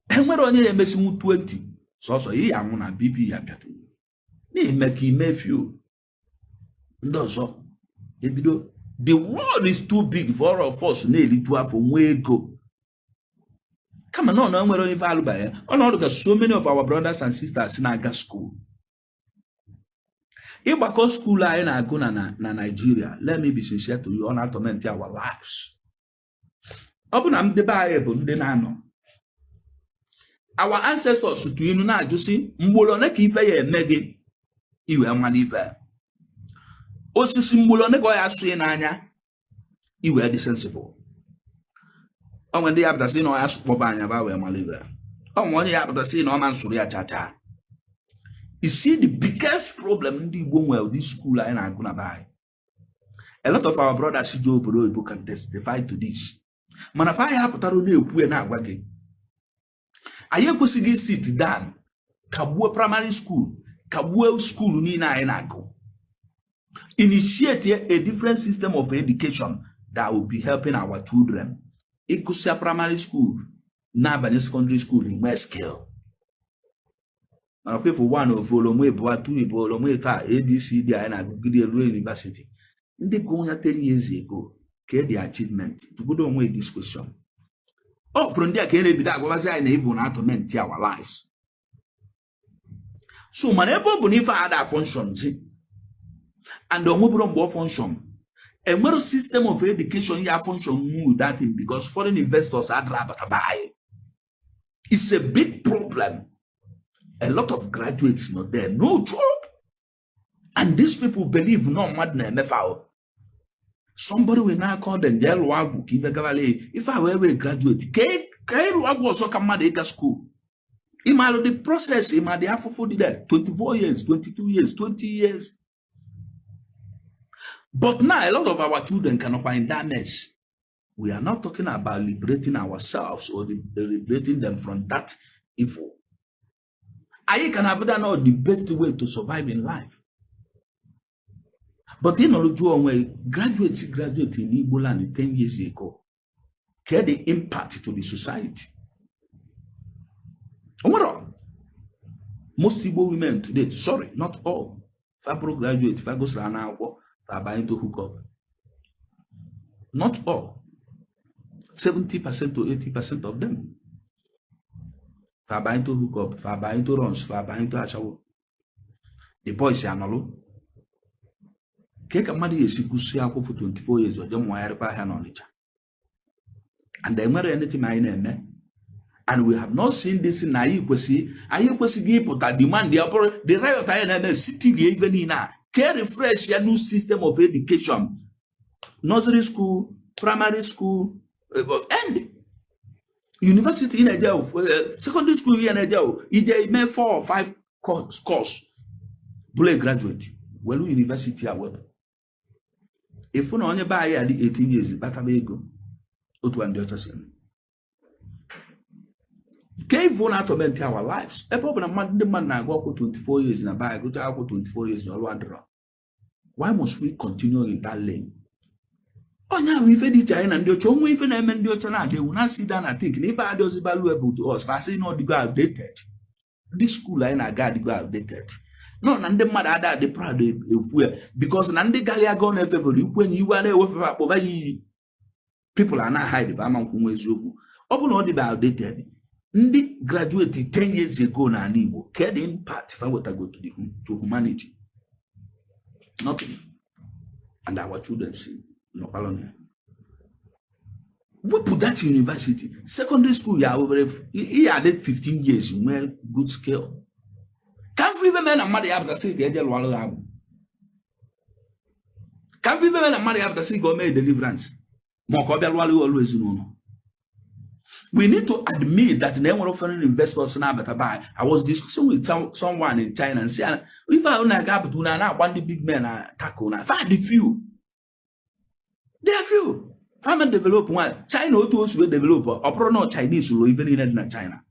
Enwere onye ya emesinwu 20 sọsọ ihe anwụ na BP ya bịatụ na-eme ka ime few ndị ọzọ ebido. The world is too big for all of us na-eriju afọ nwee ego, kama na ọ na nwere onye ife alụba ya ọnọdụ ka so many of our brothers and sisters na-aga school. Ịgbakọ school anyị na-agụ na Nigeria, let me be sincere to you, ọ na-atorment our lives. Ọ bụ na ndị be anyị bụ ndị na-anọ our ancestors tụ inu na-ajụ sị, mgboro one ka ife ya eme gị iwe nwa ife osisi, mgboro one ka ọ ya asụ ya n'anya iwe dị sensible. Onwe ndị ya pụtasị na ọ ya sụkpọba anya ba wee mara iwe. Onwe onye ya pụtasị na ọ ma nsụrụ ya chacha. You see, the biggest problem ndị Igbo nwere, this school anyị na-agụ na be anyị. A lot of our brothers ji obodo oyibo can testify to this. Mana fa anyị apụtara na-ekwu ya na-agwa gị, anyị ekwesịghị sit down kagbuo primary school, kagbuo school niile anyị na-agụ, initiate a different system of education that will be helping our children. Ịgụsịa primary school na-abanye secondary school, nwee skill. Mana kwefu one ofolo nwe ịbụa two ịbụọ nwe taa ABCD anyị na-agụgide ruo university. Ndị gụọ ya 10 years ago, ka the achievement tụgodo onwe this question. Ọ fụrụ ndị a ka e na-ebido agwabazi anyị na evil na atorment our lives. So mana ebe ọ bụ na ife a ada function zi And onwebụrụ mgbe ọ function, enwero system of education ya function mu that thing, because foreign investors adịrọ abata be anyị. It's a big problem. A lot of graduates not there, no job, and these people believe no mmadụ na-emefe ahụ. Somebody will now call them, jee lụọ agwụ ka ife gabala. Ife a wee graduate ka ịlụ agwụ ọzọ ka mmadụ ịga school. Ịmalụ the process, ịma the afụfụ dị there, 24 years, 22 years, 20 years. But now a lot of our children cannot find that mess. We are not talking about liberating ourselves or liberating them from that evil. Anyị can have that not the best way to survive in life. But ị nọrọ jụọ onwe, graduate in Igbo land 10 years ago, get the impact to the society. Onwere most Igbo women today, sorry, not all, fabro graduate, fagosara na akwụkwọ, fa to hook up. Not all. 70% to 80% of them. Fa into hook up, fa into runs, fa into ashawo. The boys anọlụ. Ke ka mmadụ ga-esi gụsị akwụkwọ for 24 years, ọ jee mụgharịkwa ahịa n'Ọnịcha? And enwere anything anyị na-eme, and we have not seen this na anyị ekwesịghị ịpụta demand ya bụrụ the riot anyị na-eme city rie ife niile a ka refresh ya, new system of education, nursery school, primary school and university. Ị na-eje secondary school, ị na-eje ije ime four or five course bụrụ a graduate, welu university a wepụ. Ịfụ na onye be anyị adị 18 years bataba ego otu a ndị ọcha si eme ka evil na torment our lives. Ebe ọ bụ na mmadụ, ndị mmadụ na-agụ akwụkwọ 24 years na be anyị, gụcha akwụkwọ 24 years na ọrụ adịrọ, why must we continue in that lane? Onye ahụ ife dị iche anyị na ndị ọcha onwe ife na-eme ndị ọcha na-adị ewu na sit down and think na ife adịghịzi valuable to us. Fasị na ọdịgo outdated. Ndị school anyị na-aga adịgo outdated. Nọ na ndị mmadụ ada adị proud ekwu ya, because na ndị gara aga ọ na-efefere ikwu enyi iwe a na-ewefefe akpọba ya iyi. People are na hide bụ ama nkwụ nwa eziokwu. Ọ bụ na ọ dịbe outdated, ndị graduate 10 years ago n'ala Igbo, ke the impact fa wetago to humanity? Nothing. And our children see nọkwalụ na ya. Wepụ that university, secondary school ya obere ihe adị 15 years nwee good skill ka mfe ife mee na mmadụ ya pụtasị ka eje lụọrụ ha agwụ, ka mfe ife mee na mmadụ ya pụtasị ka o mee deliverance, ma ọ ka ọ bịa lụọrụ ya ọrụ ezinụlọ. We need to admit that na enwere foreign investors na-abata be anyị. I was discussing with someone in China and say, ife ahụ na-aga apụta na na-agba ndị big men na tackle na fa dị few, they are few. Farm develop nwa China otu o si wee develop, ọ bụrụ na Chinese rụrụ ife niile dị na China.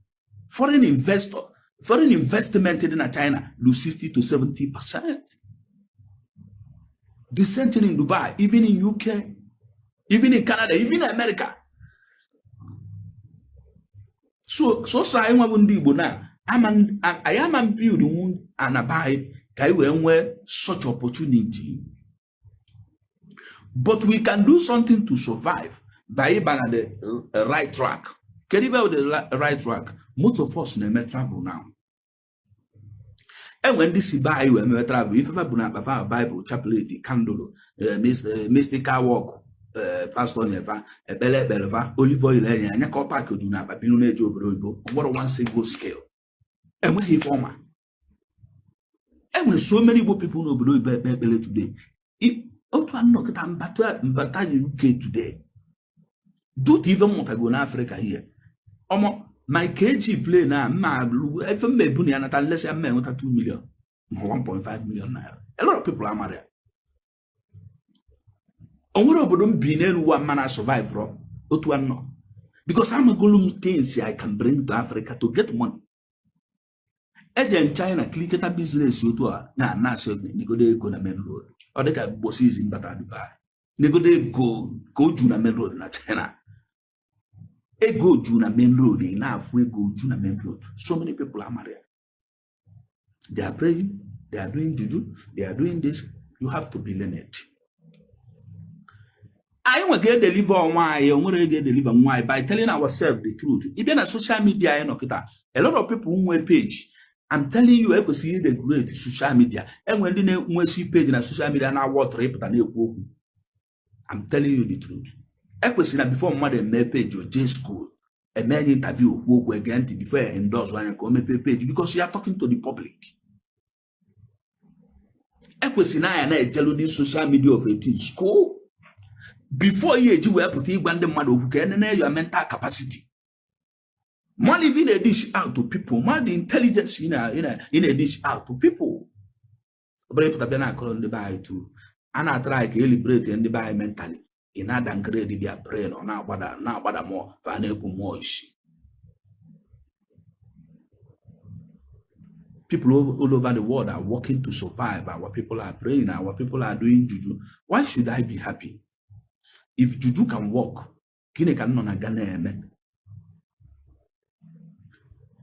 Foreign investor, foreign investment dị na China lu 60 to 70%. The same thing in Dubai, even in UK, even in Canada, even in America. So sọsọ anyị nwa bụ ndị Igbo na ama anyị ama build nwu anaba anyị ka anyị wee nwee such opportunity, but we can do something to survive by ịba na the right track. Kedu ibe bụ the right track? Most of us na-eme travel now. Enwe ndị si be anyị wee mewe travel. Ifefe bụ na akpa fa, Bible, chaplet, candle, mystical work, pastor nyefa ekpere, ekpere fa, olive oil enye anya ka ọ pack oju na akpa binu na-eje obodo oyibo. Nwere one single skill, enweghị ife ọma. Enwere so many Igbo people n'obodo oyibo ekpe ekpere today. Otu a nnọkịta mbata mbata UK today, due to ife m mụtago n'Africa here, ọmọ my kg plane na mma efe mma ebu na ya nata nlesị mma enweta 2 million ma 1.5 million naira. A lot of people amara ya. O nwere obodo m bi n'elu ụwa mma na survive rọ otu a nọ, because amagolu m things I can bring to Africa to get money. Eje m China kiliketa business otu a na na-asị negodo ego na main road. Ọ dịka mgbosi izi mbata Dubai, negodo ego ka o ju na main road na China. Ego ju na main road, ị na-afụ ego ju na main road. So many people amara ya. They are praying, they are doing juju, they are doing this. You have to be learned. Anyị nwe ga-edeliver onwe anyị. O nwere ga-edeliver nwa anyị by telling ourselves the truth. Ị bịa na social media anyị nọ kịta, a lot of people nwe page. I'm telling you, ekwesịrị iregulate social media. Enwere ndị na-enwesi page na social media na-agba ọtọrọ ịpụta na-ekwu okwu. I'm telling you the truth. Ekwesịrị na before mmadụ eme page, o jee school, eme ya interview, okwu okwu, ege ntị before ya endorse anya ka o mepee page, because you are talking to the public. Ekwesịrị na anya na-ejelu dị social media of 18 school before ihe eji wee pụta ịgwa ndị mmadụ okwu, ka enene your mental capacity, mmadụ ife ị na-edish out to people, mmadụ intelligence ị na-edish out to people. Ọ bụrụ ịpụta bịa na-akọrọ ndị be anyị tu a na-atara anyị ka e liberate ndị be anyị mentally, ị na-downgrade their brain, ọ na-agbada na-agbada mmụọ fa na-ekwu mmụọ isi. People all over the world are working to survive. Our people are praying. Our people are doing juju. Why should I be happy? If juju can work, gịnị ka m nọ na Ghana eme?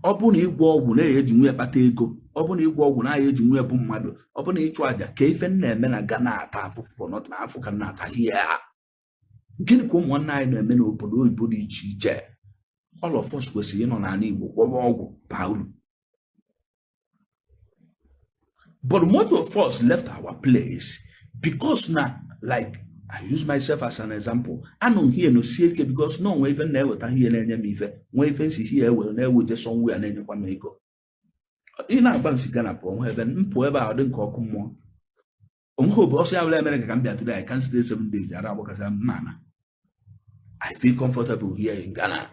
Ọ bụ na ịgwọ ọgwụ na-eji nwe kpata ego, ọ bụ na ịgwọ ọgwụ na-aya eji nwe bụ mmadụ, ọ bụ na ịchụ àjà ka ife m na-eme na Ghana ata afụfụ for nothing, afụ ka m na-ata here. Gịnị ka ụmụnne anyị na-eme n'obodo oyibo dị iche iche? All of us kwesịrị ịnọ n'ala Igbo gwọwa ọgwụ baa uru. But most of us left our place because na, like, I use myself as an example. Anọ m here no sie ike because no nwe ife na-eweta here na-enye m ife, nwee ife nsi here ewere na-eweje somewhere na-enyekwa m ego. Ị na-agba nsi Ghana pụọ nwe ebe m pụọ ebe a ọ dị nke ọkụ mmụọ. Onweghị obodo ọsọ ya bụla America ka m bịa today, I can stay 7 days ara agbakasị m na I feel comfortable here in Ghana.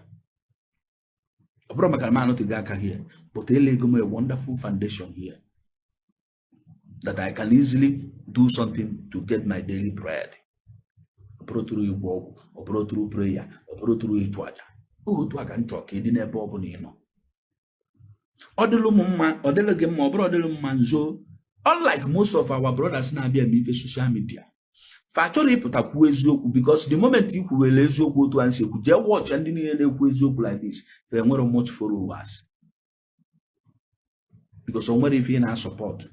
Ọ bụrụ maka na m anọteghị aka here, but elego m a wonderful foundation here that I can easily do something to get my daily bread. Ọ bụrụ through ịgwọ ọgwụ, ọ bụrụ through prayer, ọ bụrụ through ịchụ aja. Otu a ka m chọọ ka ị dị n'ebe ọ bụla ị nọ. Ọ dịlụ m mma, ọ dịlụ gị mma, ọ bụrụ ọ dịlụ mma nzo. Unlike most of our brothers na-abịa eme ife social media, fa chọrọ ịpụta kwuo eziokwu, because the moment i kwuwere eziokwu otu a si ekwu, jee watch ndị niile na-ekwu eziokwu like this, fa enwere much followers, because o nwere ife ị na-support.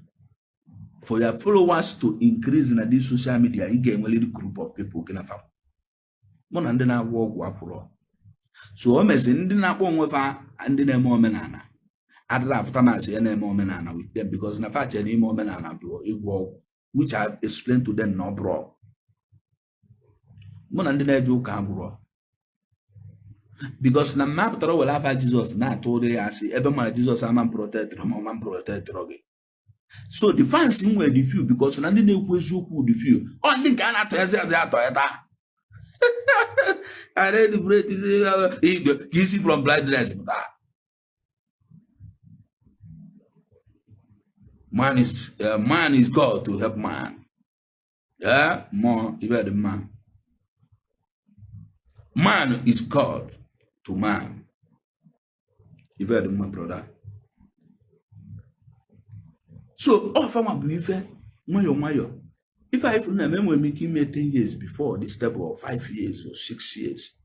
For your followers to increase na this social media, ị ga-enwerịrị group of people gị na fa. Mụ na ndị na-agwọ ọgwụ apụrụ, so o mezi ndị na-akpọ onwe fa ndị na-eme omenala adịrị afụta maazị ya na-eme omenala with them, because na fa chere n'ime omenala bụ ịgwọ ọgwụ, which I explained to them na ọ bụrụ. Mụ na ndị na-eje ụka agwụrọ, because na mma pụtara were afa Jizọs na-atụ ụdị ya asị ebe mara Jizọs ama protectịrị ma ọma protectịrị gị. So the fans nwere the few, because na ndị na-ekwu eziokwu the few, ọ ndị nke a na-atọyazi azị atọyata ka isi from blindness pụta. Man is God to help man. Yeah, more ibe dị mma. Man is God to man. Ibe dị mma, brother. So ọ fanwa bụ ife nwayọọ nwayọọ ife anyị fụrụ na-eme. Enwere m ike ime 10 years before this step, or 5 years or 6 years,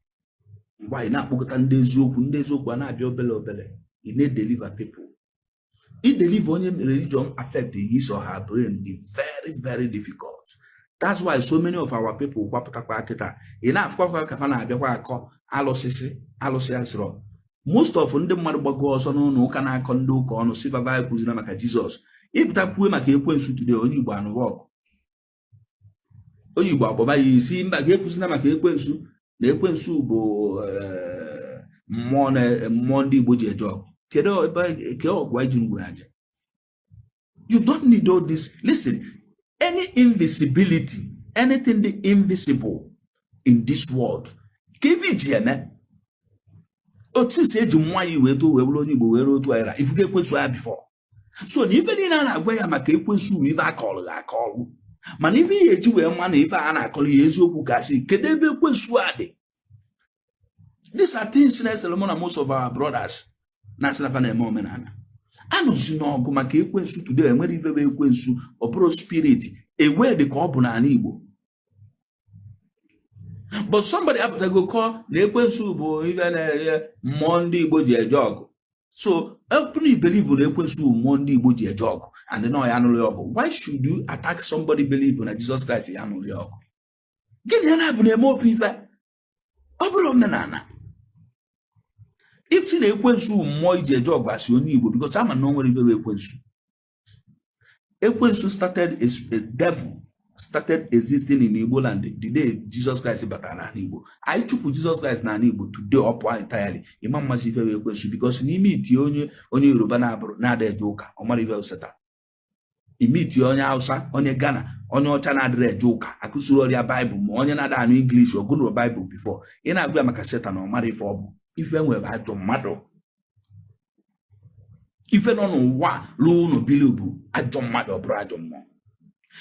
mgbe anyị na-akpọkọta ndị eziokwu, ndị eziokwu a na-abịa obele obele. Ị na-edeliver people, ideliver onye religion affect his or her brain dị very very difficult. That's why so many of our people kwapụtakwa kịta, ị na-afụkwakwa ka fa na-abịakwa akọ alụsịsị alụsị asịrọ. Most of ndị mmadụ gbago ọsọ n'ụlọ ụka na-akọ ndị ụka ọnụ si baba ekwuzina maka Jizọs, ịpụta kwuwe maka ekwensu today, onye Igbo anụwa ọgụ, onye Igbo agbaba ya isi mba ga-ekwuzina maka ekwensu, na ekwensu bụ mmụọ na mmụọ ndị Igbo ji eje ọgụ. Kedu ebe ke ọgụ anyị ji ngwe aja? You don't need all this. Listen, any invisibility, anything the invisible in this world, ka ife iji eme otu esi eji nwa ya wee too wee bụrụ onye Igbo wee ruo otu anyị ifugo ekwensu ya before. So na ife niile a na-agwa ya maka ekwensu bụ ife akọrọ ga akọrọ, mana ife ya eji wee ma na ife a na-akọrọ ya eziokwu ka asị kedu ebe ekwensu a dị. These are things na-esere mụ na most of our brothers na-asị na fa na-eme omenala anụzi n'ọgụ maka ekwensu today. Enwere ife bụ ekwensu, ọ bụrụ spirit ewe dị ka ọ bụ n'ala Igbo, but somebody apụtago kọọ na ekwensu bụ ife na-enye mmụọ ndị Igbo ji eje ọgụ. So open you believe na ekwensu bụ mmụọ ndị Igbo ji eje ọgụ and na ya anụrụ ya ọgụ, why should you attack somebody believe na Jesus Christ ya anụrụ ya ọgụ? Gịnị ya na-abụ na-eme ofe ife ọ bụrụ omenala? Iti na ekwensu mmụọ iji eje ọgbasi onye Igbo, because ama na o nwere ibe bụ ekwensu. Ekwensu started as a devil, started existing in Igbo land the day Jesus Christ batara n'ala Igbo. Anyị chụpụ Jesus Christ n'ala Igbo today, ọ pụọ entirely, ịma mmasị ife bụ ekwensu, because n'ime itie onye Yoruba na-abụrụ na-ada eje ụka, ọ mara ife Satan. Ime itie onye Hausa, onye Ghana, onye ọcha na-adịrị eje ụka, akụsiri ọrịa Baịbụl, ma onye na-ada anụ English, ọ gụrụ Baịbụl before, ị na-agwa ya maka Satan, ọ mara ife ọ bụ. Ife nwere ajọ mmadụ, ife nọ n'ụwa ruo unu bili bụ ajọ mmadụ, ọ bụrụ ajọ mmụọ.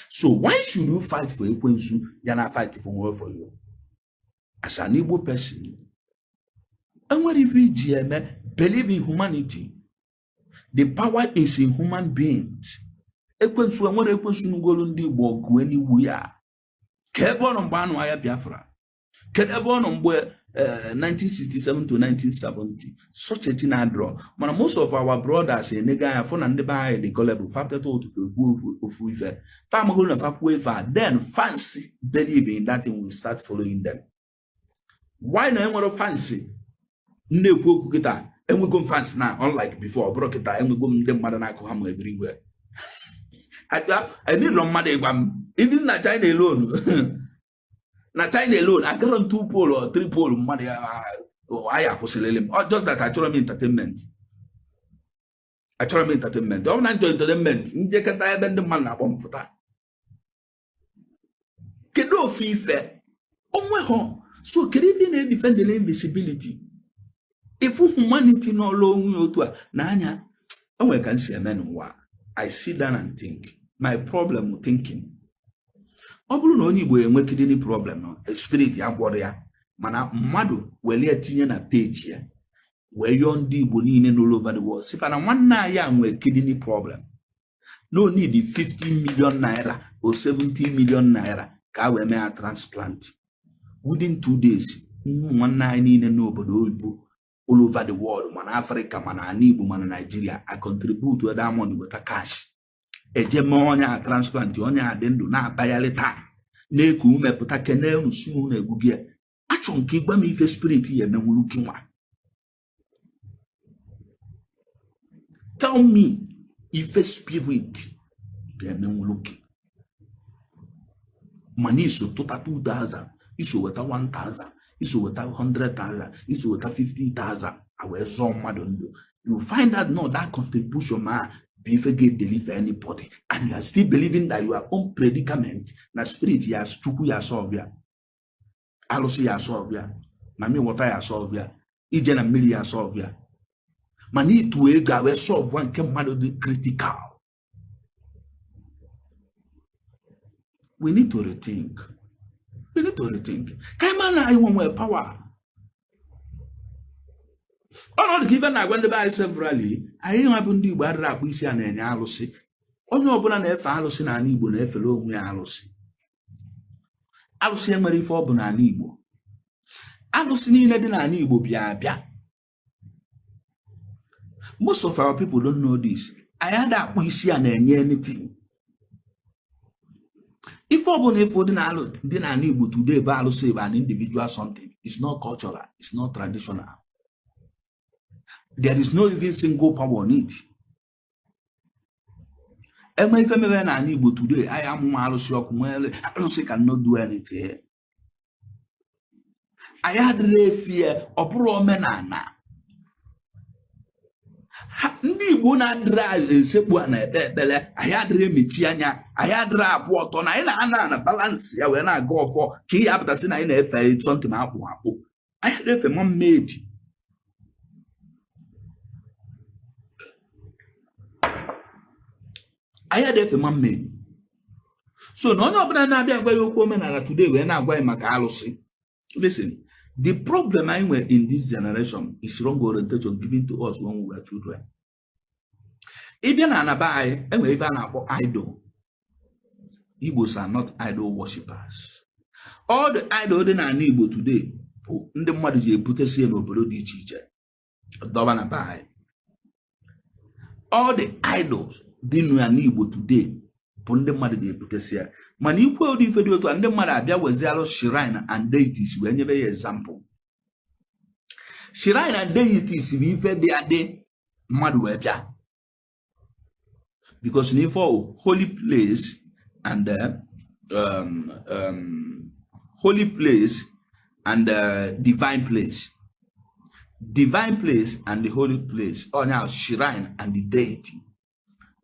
So why should you fight for ekwensu ya na fight for nwe for you as an Igbo person? Enwere ife iji eme. Believe in humanity. The power is in human beings. Ekwensu enwere ekwensu n'ugolu ndị Igbo ọgụ enigwu ya ka ebe ọ nọ mgbe anụ agha Biafra? Kedu ebe ọ nọ mgbe 1967 to 1970? Such a thing adrọ. Mana most of our brothers enego anya fụ na ndị be anyị dị gullible, fa pụta otu ekwu ofu ife, fa amagoro na fa kwuo ife a, then fans believe in that thing will start following them. Why na enwere fans na-ekwu okwu kịta? Enwego m fans na unlike before. Ọ bụrụ kịta, enwego m ndị mmadụ na-akụ ha m everywhere. Enidro mmadụ ịgwa m. Even na China alone, na China alone, agara m two pole or three pole, mmadụ ya anyị akwụsịrịlị m. Just that achọrọ m entertainment, achọrọ m entertainment. Ọ bụ na nchọ entertainment, njekọta ebe ndị mmadụ na-akpọ m pụta. Kedu ofu ife onwe ha? So kedu ife ị na-edefendele invisibility ifu humanity n'ọlụ onwe ya otu a na anya? O nwere ka m si eme n'ụwa. I sit down and think my problem with thinking. Ọ bụrụ na onye Igbo enwe kidney problem, spirit ya gwọrọ ya, mana mmadụ were ya tinye na peji ya wee yọọ ndị Igbo niile n'all over the world, sịfa na nwanne anyị a nwee kidney problem, no need 50 million naira or 70 million naira ka a wee mee ya transplant. Within 2 days, nwanne anyị niile n'obodo oyibo, all over the world, mana Afrịka, mana ala Igbo, mana Naijiria, a contribute that money, weta cash, eje mee onye a transplant. Onye a dị ndụ, na-akpagharị taa, na-eku ume, pụta kene unu, si unu egwu gị. Achọ nke ịgwa m ife spirit ya emenwuru gị nwa. Tell me ife spirit ga-emenwuru gị, mana iso tụta 2000, iso weta 1000, iso weta 100,000, iso weta 50,000, a wee zọọ mmadụ ndụ. You find out no that contribution ma bụ ife ga-deliver anybody, and you are still believing that your own predicament na spirit ya, Chukwu ya solve ya, alụsị ya solve ya, mami wọta ya solve ya, ije na mmiri ya solve ya, mana itu ego a wee solve nke mmadụ dị critical. We need to rethink. We need to rethink ka anyị mara na anyị nwe power. Ọnọdụ ka ife na-agwa ndị be anyị severally, anyị nwa bụ ndị Igbo adịrị akpụ isi a na-enye alụsị. Onye ọbụla na-efe alụsị n'ala Igbo na-efere onwe ya alụsị. Alụsị enwere ife ọ bụ n'ala Igbo. Alụsị niile dị n'ala Igbo bịa abịa. Most of our people don't know this. Anyị ada akpụ isi a na-enye anything. Ife ọbụla ife dị n'ala Igbo today bụ alụsị bụ an individual something. It's not cultural, it's not traditional. There is no even single power on it. Enwe ife mere n'ala Igbo today, anyị amụma alụsị ọkụ nwere alụsị cannot do anything. Anyị adịrị efi ya, ọ bụrụ omenala ndị Igbo na-adịrị esekpu a na-ekpe ekpere. Anyị adịrị emechi anya, anyị adịrị akwụ ọtọ na anyị na-ana ana balance ya wee na-aga ọfọ ka ihe apụtasị na anyị na-efe something akpụ akpụ. Anyị adịrị efe man made. Anyị adịrị efe man made. So na onye ọbụla na-abịa agwa ya okwu omenala today wee na-agwa ya maka alụsị, listen, the problem anyị nwere in this generation is wrong orientation given to us when we were children. Ị bịa na anaba anyị, enwere ife a na-akpọ idol. Igbos are not idol worshippers. All the idol dị n'ala Igbo today bụ ndị mmadụ ji ebutesi ya n'obodo dị iche iche dọba na be anyị. All the idols dị n'ala Igbo today bụ ndị mmadụ ji ebutesi ya, mana ikwe ụdị ife dị otu a, ndị mmadụ abịa wezialụ shrine and deities wee nyebe ya example. Shrine and deities bụ ife dị adị mmadụ wee bịa, because na ife ọ holy place and holy place and divine place, divine place and the holy place, onya shrine and the deity.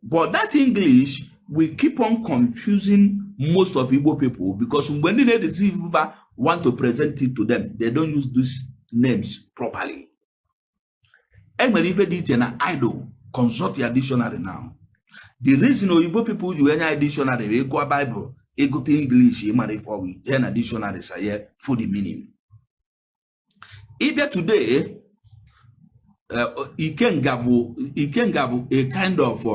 But that English will keep on confusing most of Igbo people, because when ndị na-edeceive want to present it to them, they don't use these names properly. Enwere ife dị iche na idol. Consult your dictionary now. The reason oyibo people ji wee nye anyị dictionary bụ ịgụa Bible, ịgụta English, ịmara ife ọ bụ, jee na dictionary saye for the meaning. Ịbịa today, ikenga bụ a kind of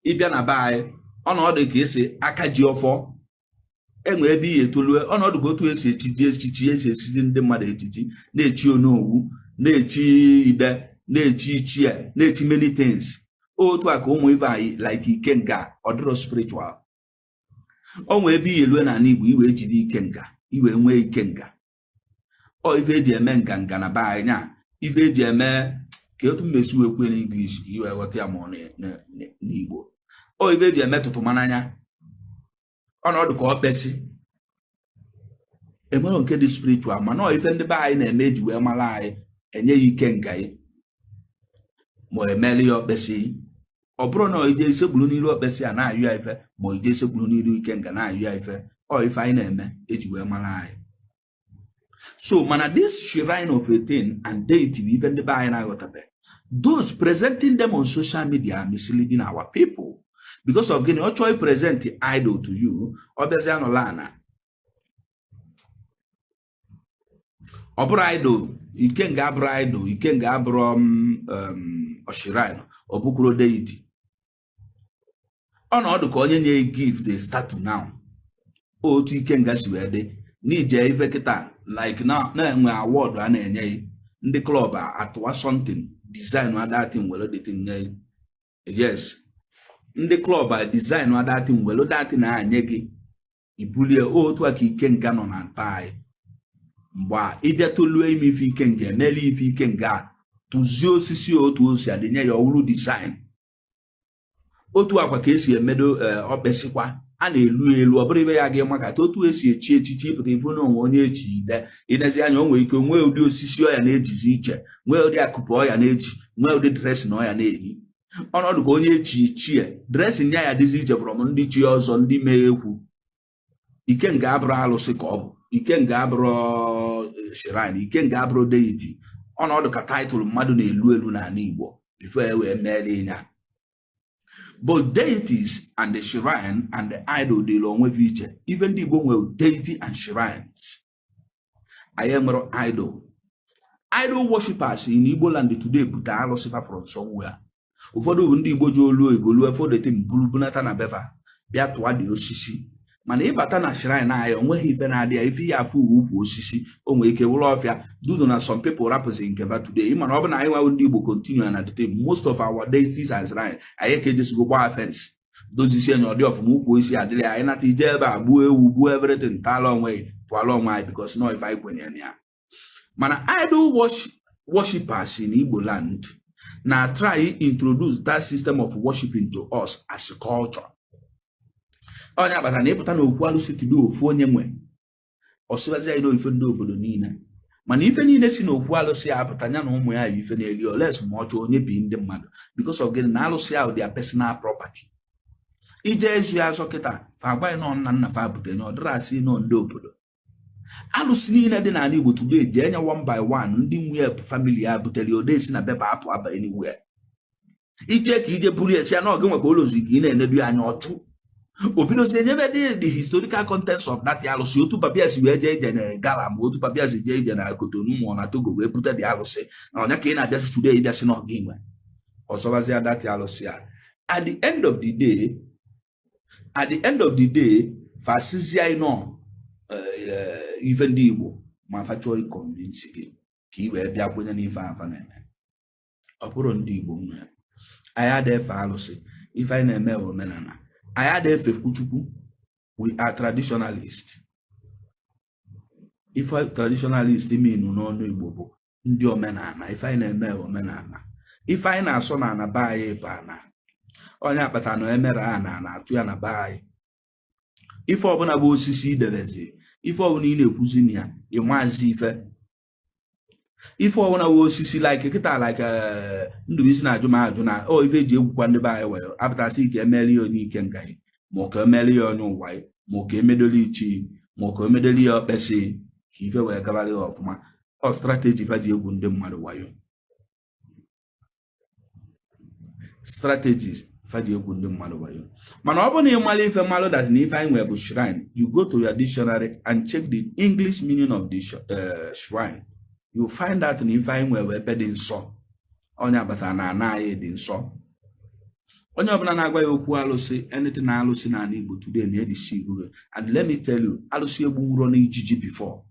ịbịa na be anyị, ọnọdụ ka esi aka ji ọfọ enwe ebe ihe etolue, ọnọdụ ka otu esi echichi echichi, esi echichi ndị mmadụ echichi, na-echi onowu, na-echi ide, na-echi ichie, na-echi many things. Otu a ka ụmụ ife anyị like ikenga ọdịrọ spiritual. O nwee ebe ihe elue n'ala Igbo, iwee jide ikenga, iwee nwee ikenga. Ọ ife eji eme nganga na be anyị nya, ife eji eme ka otu mmesi wee kwue n'English ka iwee ghọta ya, ma ọ n'Igbo, ọ ife eji eme tụtụmananya, ọnọdụ ka ọ kpesị enwere nke dị spiritual. Mana ọ ife ndị be anyị na-eme eji wee mara anyị, enye ya ike nga ya ma emeli ya okpesị. Ọ bụrụ na ije isegburu n'iru okpesị a na-ayụ ya ife, ma ije isegburu n'iru ike nga na-ayụ ya ife, ọ ife anyị na-eme eji wee mara anyị. So mana this shrine of a thing and deity bụ ife ndị be anyị na-aghọtabe. Those presenting them on social media are misleading our people. Because of gịnị? Ọ chọọ present idol to you, ọ bịazie nọla ana, ọ bụrụ idol. Ikenga abụrụ idol, ikenga abụrụ shrine, ọ bụkwuru deity. Ọnọdụ ka onye nye gift a statue now. Otu ikenga si wee dị n'ije ife kịta, like na na-enwe award a na-enye ya, ndị club a atụwa something, design adatin, were detin nye ya. Yes, ndị club a design adatin, were datin a nye gị, ibulie. Otu a ka ikenga nọ na nta anyị. Mgbe a ịbịa tolue ime ife ikenga, emela ife ikenga a, tụzie osisi otu o si adị, nye ya ọwụrụ design. Otu akwa ka esi emedo ọkpesịkwa a na-elu elu, ọ bụrụ ibe ya ga maka otu esi echi echichi, ịpụta ifu na onwe onye echi ide. Inezi anya, o nwere ike nwee ụdị osisi ọya na-ejizi iche, nwee ụdị akụpụ ọya na-eji, nwee ụdị dressing ọya na-eyi, ọnọdụ ka onye echi ichie, dressing ya ya dịzi iche from ndị chi ọzọ, ndị mee ekwu. Ikenga abụrụ alụsị ka ọ bụ, ikenga abụrụ shrine, ikenga abụrụ deity. Ọnọdụ ka title mmadụ na-elu elu n'ala Igbo before e wee meere ya. Both deities and the shrine and the idol dịrị onwe ha iche. Ife ndị Igbo nwere deity and shrines, anyị enwere idol. Idol worshippers in Igbo land today bute alụsị fa from somewhere. Ụfọdụ bụ ndị Igbo ji olu oyibo lue fodetin buru bunata na befa, bịa tụọ dị osisi. Mana ịbata na shrine anyị, onweghị ife na-adị ya. Ife ya afụ uwe ukwu osisi, o nwere ike wụrụ ọfịa dudu na some people rapụzi nke ba today. Ịma na ọ bụ na anyị nwawo ndị Igbo continue na the thing, most of our deities and shrine, anyị ka ejesigo gbaa fence, dozisie nya, ọdị ọfụma, ukwu osisi adịrị. Anyị nata ije ebe a, gbuo ewu, gbuo everything, tala onwe gị, tụala onwe anyị, because no ife anyị kwenyere na ya. Mana idol worshippers in Igbo land na try introduce that system of worshiping to us as a culture. Onye akpatara na ịpụta na okwu alụsị tudo ofu onye nwe ọsịbazi anyị n'ife ndị obodo niile, mana ife niile si n'okwu alụsị ya apụta, ya na ụmụ ya yi ife na-eri oles, ma ọ chọọ onye bi ndị mmadụ. Because of gịnị? Na alụsị ahụ their personal property. Ije ezu ya azọ kịta, fa agbaghị nọ nna nna fa bute nye, ọ dịrị asị nọ ndị obodo. Alụsị niile dị n'ala Igbo today, jee nye one by one, ndị nwunye family ya butere ya, odesi na beba apụ aba anywhere. Ije ka ije buru ya, si ya na ọgị nwekwa ụlọ ka ị na-enedu ya anya, ọchụ o bidozie nyebe the historical contents of that alụsị, otu papia si wee jee ije na Gala, ma otu papia si jee ije na Kotonu, ma ọ na Togo, wee bute dị alụsị na ọnya ka ị na-abịasị today, ịbịasị na ọgị nwe ọzọbazie that alụsị a. At the end of the day, at the end of the day, fasizie nọ ife ndị Igbo ma fa chọọ ị convince gị ka ị wee bịa kwenye n'ife afa na-eme. Ọ bụrụ ndị Igbo nwe anyị ada efe alụsị, ife anyị na-eme bụ omenala. Anyị ada efekwu Chukwu. We are traditionalist. Ife traditionalist mean n'ọnụ Igbo bụ Ndị omenala, ife anyị na-eme bụ omenala. Ife anyị na-asọ na ana be anyị bụ ana. Onye akpata na emere a na na-atụ ya na be anyị. Ife ọbụla bụ osisi idebezi, ife ọbụla ị na-ekwuzi na ya, ịmazi ife. Ife ọbụla bụ osisi, like kịta, like Ndụbụisi na-ajụ m ajụ na o ife eji egwukwa ndị be anyị wee apụtasị ka emeli ya onye ike nga ma ọ ka emeli ya onye ụwa, ma ọ ka emedoli ichi, ma ọ ka emedoli ya okpesi, ka ife wee gabara ya ọfụma. Ọ strategy fa ji egwu ndị mmadụ wayo, strategies fa ji egwu ndị mmadụ wayo. Mana ọ bụrụ na ị mara ife, malụ that na ife anyị nwere bụ shrine, you go to your dictionary and check the English meaning of the shrine, you find out na ife anyị nwere bụ ebe dị nsọ. Onye abatara na ana anyị dị nsọ. Onye ọbụla na-agwa ya okwu alụsị, anything na alụsị n'ala Igbo today na-edisi igwe. And let me tell you, alụsị egbuwuro n'ijiji before.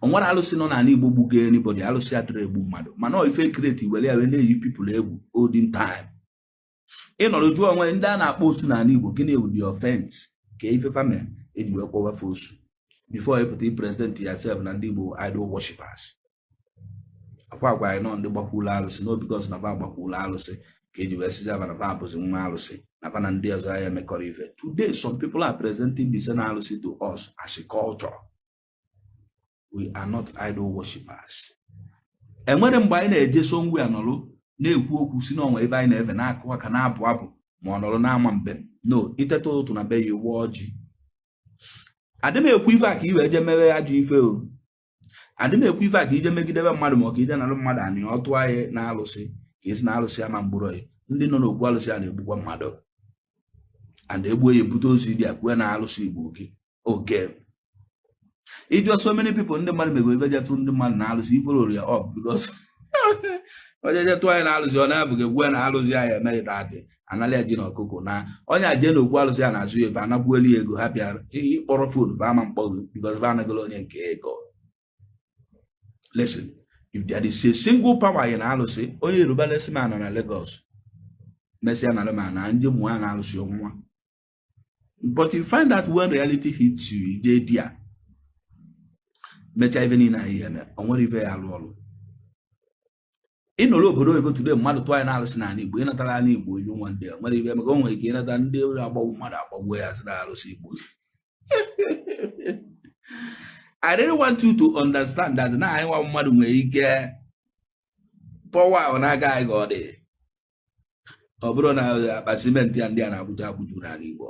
O nwere alụsị nọ n'ala Igbo gbugo anybody? Alụsị adịrị egbu mmadụ, mana ọ ife create were ya wee na-eyi people egwu olden time. Ị nọrọ jụọ onwe, ndị a na-akpọ osu n'ala Igbo, gịnị bụ the offense ka ife fame eji wee kpọwafe osu before ịpụta present yourself na ndị Igbo idol worshippers? Akwa agwa anyị nọ ndị gbakwula alụsị no, because na fa gbakwula alụsị ka eji wee sịzi aba na fa abụzi nwa alụsị na fa na ndị ọzọ ya emekọrọ ife. Today some people are presenting the same alụsị to us as a culture. We are not idol worshippers. Enwere mgbe anyị na-eje songwe nọrụ na-ekwu okwu si n'ọnwa ebe anyị na-efe, na-akụ aka, na-abụ abụ, ma ọ nọrọ na-ama mbem no. Iteta ụtụ na be ya, iwe ọjị. Adị m ekwu ife a ka i wee jee mere ajọ ife o. Adị m ekwu ife a ka ije megidebe mmadụ, ma ọ ka ije nalụ mmadụ anị ọtụ anyị na alụsị, ka esi na alụsị ama mgbụrụ ya. Ndị nọ n'okwu alụsị a na-egbukwa mmadụ and egbuo ya, ebute ozu dị akwue na alụsị Igbo gị oke ịjụọ. So many people, ndị mmadụ mego ebe jetụ ndị mmadụ na alụsị ifoloro ya up, because onye jetụ anyị na alụsị, ọ na-abụ gị egwu na alụsị anyị emeghị tatị anala ya ji na ọkụkọ na onye aje n'okwu alụsị a na-azụ ya efe, anagbuelu ya ego, ha bịa ịkpọrọ phone ba ama mkpọ gị because ba anagolo onye nke ego. Listen, if there is a single power in alụsị, onye Yoruba lesi m anọ na Lagos mesịa na ma na ndị ụmụ ya na-alụsị ọnwa. But you find out when reality hits you, ije di ya mechaa ife niile anyị eme, o nwere ife ya alụ ọrụ. Ịnọrọ obodo oyibo today, mmadụ tụọ anyị na-alụsị n'ala Igbo, ịnatara ala Igbo ilu nwa ndị nwere ife maka o nwere ike ịnata ndị agbagbu mmadụ, agbagbuo ya, sị na alụsị Igbo. I really want you to understand that na anyị nwa mmadụ nwere ike power ahụ n'aka anyị ka ọ dị. Ọ bụrụ na akpa simenti ya ndị a na-agbụju agbụju n'ala Igbo,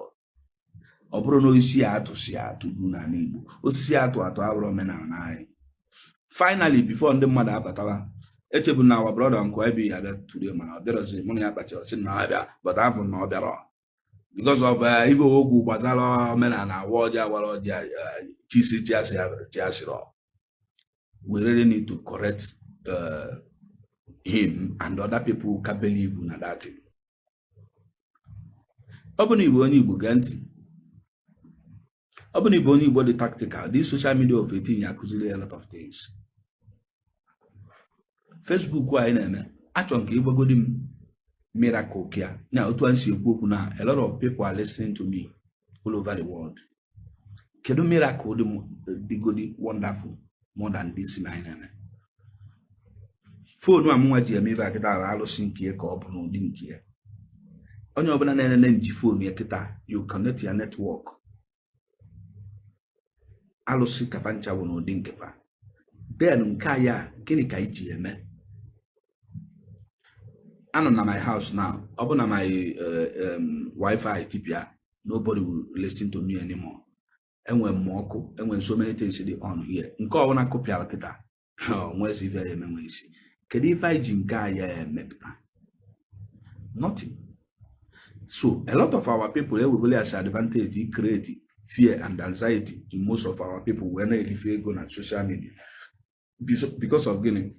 ọ bụrụ na osisi a atụsi atụju n'ala Igbo, osisi atụ atụ abụrụ omenala anyị. Finally, before ndị mmadụ abatala, echebu na our brother nke ebe ya abịa today, mana ọ bịarọzi. Mụ na ya kpacha, ọsị na ọ bịa, but afọ na ọ bịara because of ife okwu gbasara omenala awa ọjị awara ọjị chisi chiasịrọ. We really need to correct him and other people who can believe na that thing. Ọ bụ na Igbo, onye Igbo, gee ntị. Ọ bụ na Igbo, onye Igbo dị tactical, this social media of 18 ya akụziri a lot of things. Facebook anyị na-eme, achọrọ m ka ịgbagodi m miracle kia na otu anyị si ekwu okwu na a lot of people are listening to me all over the world. Kedu miracle dị dịgodi wonderful more than this na anyị na-eme? Phone a mụnwa ji eme ibe akịta ahụ, alụsị nke ya ka ọ bụ n'ụdị nke ya. Onye ọbụla na-enene nji phone ya kịta, you connect your network, alụsị kafa ncha bụ n'ụdị nkefa. Then nke a ya, gịnị ka anyị ji eme? Anọ na my house now, ọ bụ na my wifi tipịa, nobody will listen to me anymore. Enwe m ọkụ, enwe so many things dị on here. Nke ọbụla kụpịara kịta, nwezi ife ya eme nwe isi. Kedu ife anyị ji nke a ya emepụta? Nothing. So a lot of our people ewegole as advantage create fear and anxiety in most of our people wee na-elife ego na social media. Because of gịnị?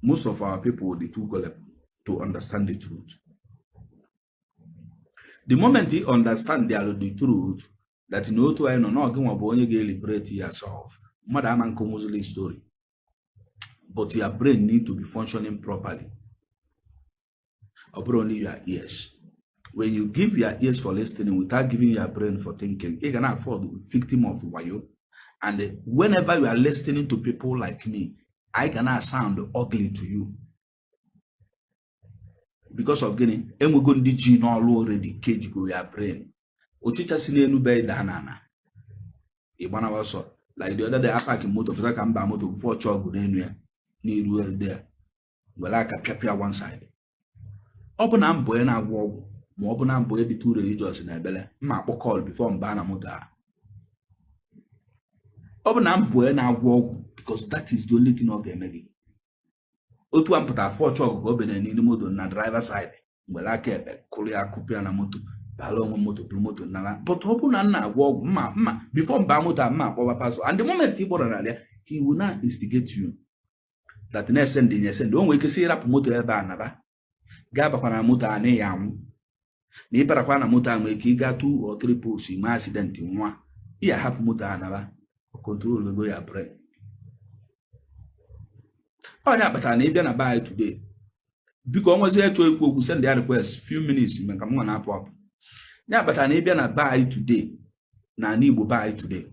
Most of our people dị too gullible to understand the truth. The moment you understand the truth that na otu anyị nọ na ọgị nwa bụ onye ga-eliberate yourself, mmadụ ama nke Muslim story, but your brain need to be functioning properly. Ọ bụrụ only your ears. When you give your ears for listening without giving your brain for thinking, ị ga na-afford victim of wayo. And whenever you are listening to people like me, Anyị ga na sound ugly to you because of gịnị? Enwego ndị ji n'ọrụ already kejigo ya brain. Ọchịcha si n'elu be daa n'ala, ịgbanawa ọsọ. Like the other day, a park moto pụta ka mba moto before chọọ ọgụ n'elu ya n'iru ede ya were aka pịapịa one side. Ọ bụ na mbụ onye na-agwọ ọgwụ, ma ọ bụ na mbụ onye dị too religious na ebele mma akpọ call before mba na moto a. Ọ bụ na mbụ onye na-agwọ ọgwụ, because that is the only thing ọ ga-eme gị. Otu a mpụta afọ ọchọ ọgụ ka o bere n'ime moto na driver side, were aka ekpe kụrụ ya, kụpụ ya na moto, bara onwe moto, buru moto nara. But ọ bụ na m na-agwọ ọgwụ, mma mma before mba moto a, mma akpọba pastor. And the moment ị kpọrọ na ya, he will now instigate you that na-esend ya esend. O nwere ike sị ịrapụ moto ebe a naba, gaa bakwa na moto a na ya anwụ, na ịbarakwa na moto a nwere ike ịga two or three posts, nwee accident nwa. Ị ya hapụ moto a naba, control go ya brain. Onye akpatara na ịbịa na be anyị today, biko, ọ nwezie chọọ ikwu okwu, send ya request, few minutes maka mụ na-apụ apụ. Ya kpatara na ịbịa na be anyị today, na ala Igbo be anyị today,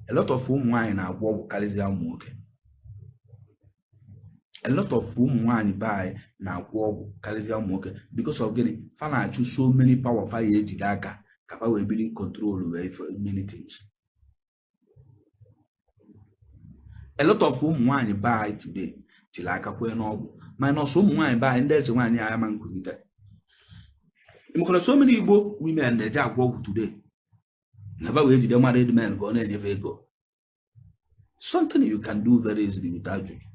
a lot of ụmụ nwaanyị na-agwọ ọgwụ karịzịa ụmụ nwoke. A lot of ụmụ nwaanyị be anyị na-agwọ ọgwụ karịzịa ụmụ nwoke because of gịnị? Fa na-achụ so many power fa ya ejide aka ka fa wee biri control wee many things. A lot of ụmụ nwaanyị be anyị today jiri aka kwee n'ọgwụ, minus ụmụ nwaanyị be anyị ndị eze nwaanyị agha ma nkulite. Ịmakwana so many Igbo women na-eje agwọ ọgwụ today na fa wee jide married men ka ọ na-enyefe ego, something you can do very easily without juju,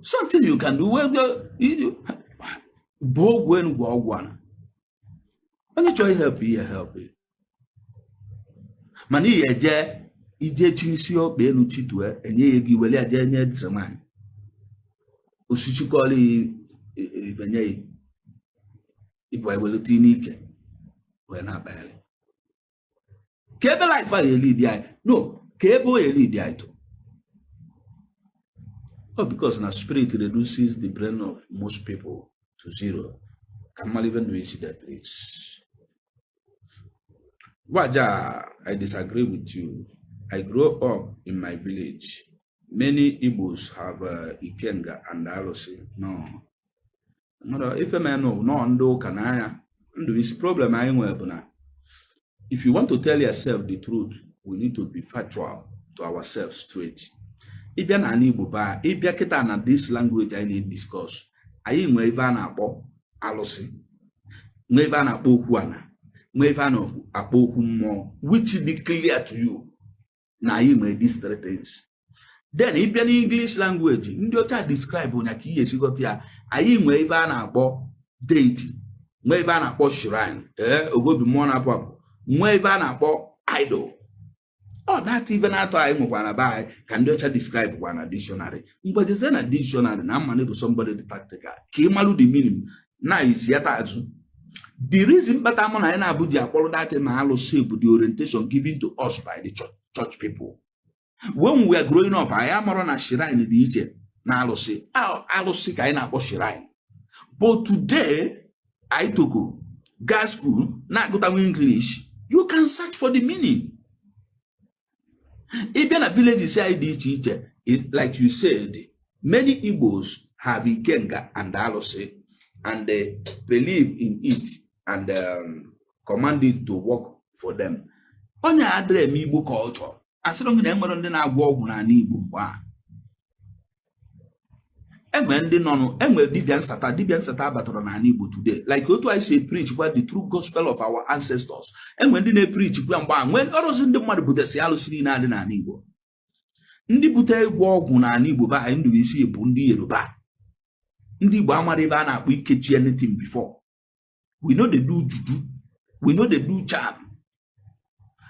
something you can do well. Bụ ọgwụ enu gwa ọgwụ ana onye chọrọ help ihe help, mana ihe eje ije chi isi ọkpa elu chitue enye ya ego, iwere ya jee nye eze nwaanyị osichikọrọ ibenye ya ịbụ ewelite n'ike wee na-akpagharị ka ebe life a ga-elidi anyị. No, ka ebe o elidi anyị to. Oh, because na spirit reduces the brain of most people to zero. Ka mmadụ even do isi that place. Waja, I disagree with you. I grew up in my village. Many Igbos have Ikenga and Alusi. No. Mmadụ ife mee nụ nọ ndị ụka n'anya ndụ isi. Problem anyị nwere bụ na if you want to tell yourself the truth, we need to be factual to ourselves straight. Ịbịa n'ala Igbo baa, ịbịa kịta na this language anyị na-discuss, anyị nwee ife a na-akpọ alụsị, nwee ife a na-akpọ okwu ana, nwee ife a na-akpọ okwu mmụọ, which be clear to you na anyị nwere these three things. Then ịbịa n'English language, ndị ọcha describe ya ka ị ga-esi ghọta ya. Anyị nwee ife a na-akpọ deity, nwee ife a na-akpọ shrine, ee, ogobi mmụọ na-apụ apụ, nwee ife a na-akpọ idol. Ọ that ife na-atọ anyị nwekwara na be anyị ka ndị ọcha describe kwa na dictionary. Mgbe na dictionary na mma bụ somebody dị tactical ka ị malụ the meaning na izi ya azụ. The reason kpata mụ na anyị na-abụ ji akpọrọ that na alụsị bụ the orientation given to us by the church people when we are growing up. Anyị amarọ na shrine dị iche na alụsị. Alụsị ka anyị na-akpọ shrine, but today anyị toko gaa school na-agụtanwu English, you can search for the meaning. Ị bịa na villages anyị dị iche iche, like you said, many Igbos have Ikenga and alụsị and they believe in it and command it to work for them. Onye adịrị eme Igbo culture, asịrị gị na enwere ndị na-agwọ ọgwụ n'ala Igbo mgbe a. Enwere ndị nọ nụ, enwere dibịa nsata. Dibịa nsata batara n'ala Igbo today, like otu anyị si preach kwa the true gospel of our ancestors. Enwere ndị na-epreach kwa mgbe a nwee ọrụzi ndị mmadụ butesi alụsị niile adị n'ala Igbo. Ndị bute ịgwọ ọgwụ n'ala Igbo be anyị, ndụ isi bụ ndị Yoruba. Ndị Igbo amara ebe a na-akpọ ikechi anything before. We no dey do juju, we no dey do charm.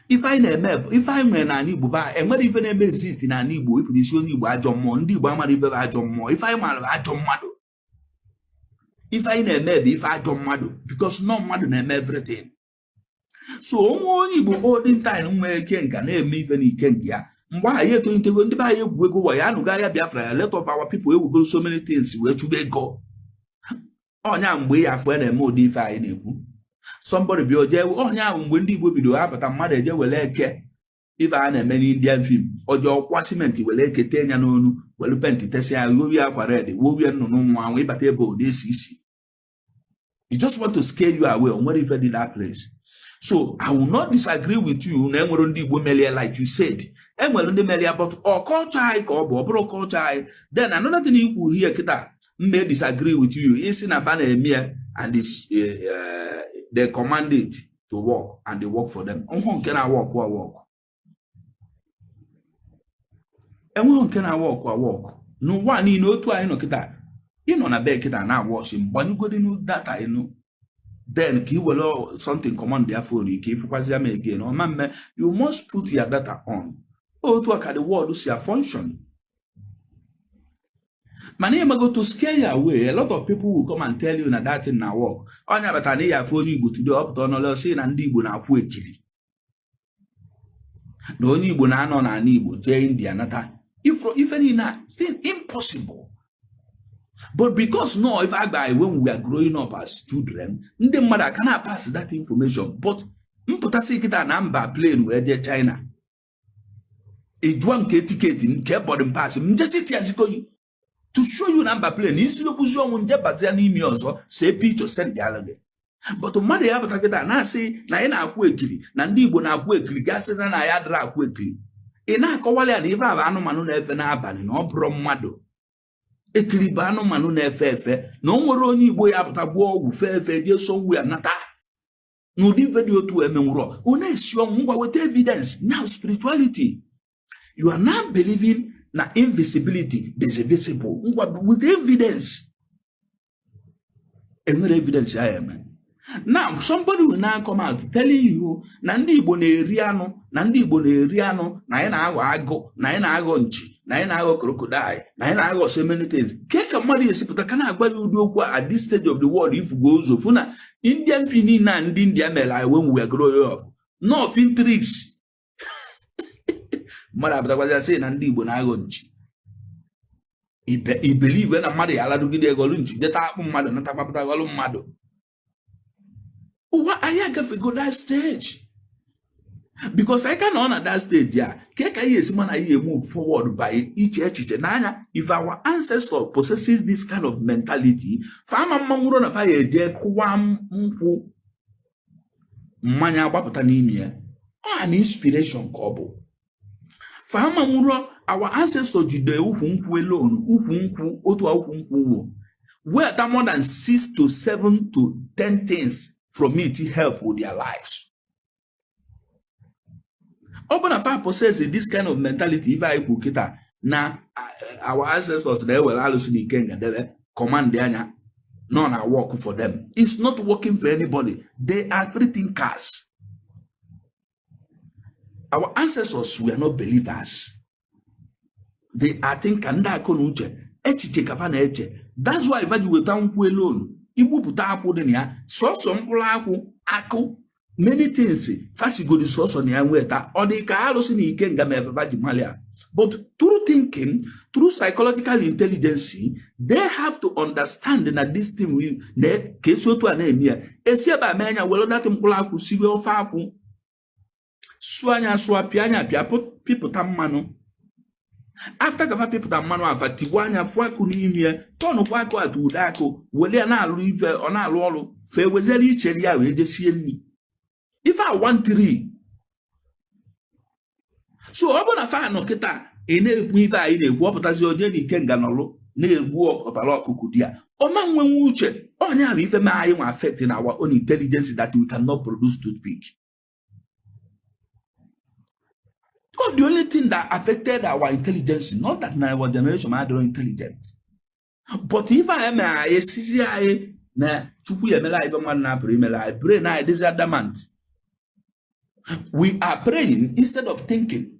Ife anyị na-eme bụ ife anyị nwere n'ala Igbo be anyị. Enwere ife na-eme exist n'ala Igbo ịpụta isi onye Igbo ajọ mmụọ. Ndị Igbo amara ife bụ ajọ mmụọ. Ife anyị mara bụ ajọ mmadụ. Ife anyị na-eme bụ ife ajọ mmadụ because nọ mmadụ na-eme everything. So onwe onye Igbo olden time nwee ike nka na-eme ife n'ike nke ya mgbe ahụ ya etolitego. Ndị be anyị egwu ego wa ya anụga ya Biafra ya let of our people ewugoro so many things wee chụba ego ọnya. Mgbe ya afọ ya na-eme ụdị ife anyị na-ekwu, somebody bịa oje ọnya ahụ. Mgbe ndị Igbo bido apụta, mmadụ eje were eke. Ife a na-eme n'Indian film, ọjọọ ọkwa simenti were ekete ya n'onu, were paint tesịa ya, wowie akwa red, wowie nnụnụ nwa anwụ, ịbata ebe ọ na-esi isi. You just want to scare you away. O nwere ife dị that place. So I will not disagree with you na enwere ndị Igbo melie, like you said, enwere ndị melie, but ọ culture anyị ka ọ bụ, ọ bụrụ culture anyị. Then another thing ikwu here kịta m may disagree with you, isi na fa na-eme ya and it's, they command it to work and they work for them. Nhụ nke na-work work, enweghị nke na-work work n'ụwa niile. Otu anyị nọ kịta, ị nọ na be kịta na-awọchi, mgbanyụgodinu data ịnụ, then ka ị were something command ya phone ka ịfụkwazi ya ma again ọma mme. You must put your data on. Otu a ka the world si a function. Mana ịmago, to scare you away, a lot of people will come and tell you na that thing na work. Onye batara na ịya afụ onye Igbo today, ọ pụta ọnọlọ sị na ndị Igbo na-akwụ ekili, na onye Igbo na-anọ n'ala Igbo jee India nata ife niile a, still impossible. But because no ife agba when we are growing up as children, ndị mmadụ aka na-pass that information. But mpụtasị kịta na mba plane wee jee China, ị jụọ nke ticket, nke boarding pass m, njesi tiazikoyi to show you na mba plane isi okwuzi ọnwụ nje bazia n'ime ọzọ, see picture send alụ gị. But mmadụ ya pụta kịta na-asị na anyị na-akwụ ekiri, na ndị Igbo na-akwụ ekiri, gasị na ya adịrị akwụ ekiri, ị na-akọwala ya na ife a bụ anụmanụ na-efe n'abalị, na ọ bụrụ mmadụ. Ekiri bụ anụmanụ na-efe efe, na o nwere onye Igbo ya pụta gwụọ ọgwụ fee efe jee so nwu ya nata n'ụdị ife dị otu emenwụrọ. Ọ na-esi ọnwụ, ngwa, weta evidence. Now spirituality, you are now believing na invisibility is visible. Ngwa, with evidence. Enwere evidence ya eme. Now somebody will now come out telling you na ndị Igbo na-eri anụ, na ndị Igbo na-eri anụ, na anyị na-aghọ agụ, na anyị na-aghọ nchi, na anyị na-aghọ crocodile, na anyị na-aghọ so many things. Ke ka mmadụ esipụta ka na-agwa ya ụdị okwu a at this stage of the world? Ifugo ụzọ fụ na Indian film niile a ndị India mere anyị when we were growing up, no film tricks. Mmadụ apụtakwazi sị na ndị Igbo na-aghọ nchi. Ibelive na mmadụ ya alarụgide egolu nchi jeta akpụ mmadụ natakwapụta gọlụ mmadụ. Ụwa anyị agafego that stage, because anyị ka nọ na that stage a ke ka anyị esi mana anyị move forward by iche echiche n'anya. If our ancestor possesses this kind of mentality, fa ama mmanwụrụ na fa ya eje kụwa nkwụ, mmanya agbapụta n'ime ya. Ọ an inspiration ka ọ bụ. Fa ama nwụrụ. Our ancestor jide ukwu nkwụ alone, ukwu nkwụ, otu ukwu nkwụ wụ weta more than 6 to 7 to 10 things from it help with their lives. Ọ bụ na fa possess this kind of mentality, ife anyị kwu kịta na our ancestors na-ewere alụsị na ikenga debe command anya nọ na work for them. It's not working for anybody. They are free thinkers. Our ancestors were not believers, they are thinker. Ndị akọ na uche, echiche ka fa na-eche. That's why ife ji weta nkwụ alone, igbupụta akwụ dị na ya, sọsọ mkpụrụ akwụ akụ, many things fasigodi sọsọ na ya nweta. Ọ dị ka arụsị na ikenga ma efefa ji malia. But through thinking, through psychological intelligence, they have to understand na this thing we na ka esi otu a na-eme ya, esi ebe a mee anya, were datị mkpụrụ akwụ siwe ofe akwụ, sụọ anya sụọ, pịa anya pịa, pịpụta mmanụ. After ka fa pịpụta mmanụ, afa tigbuo anya, fụọ akụ n'ime ya, tọnụkwa akụ atụ ude akụ, were ya na-alụ ife, ọ na-alụ ọrụ. Fee weziere ichere ya wee jesie nri ife a 1 3. So ọ bụ na fa nọ kịta ị na-ekwu ife anyị na-ekwu, ọ pụtazi onye na ikenga nọrụ na-egbu ọbara ọkụkụ di ya, ọma nwenwe uche. Onye ahụ ife mee anyị nwa affect in our own intelligence that we cannot produce toothpick. Oh, the only thing that affected our intelligence, not that na our generation adịrọ intelligent, but ife anyị mere anyị esizi anyị na Chukwu ya emela anyị ife mmadụ na-apụrụ imere anyị, brain anyị dịzi adamant. We are praying instead of thinking.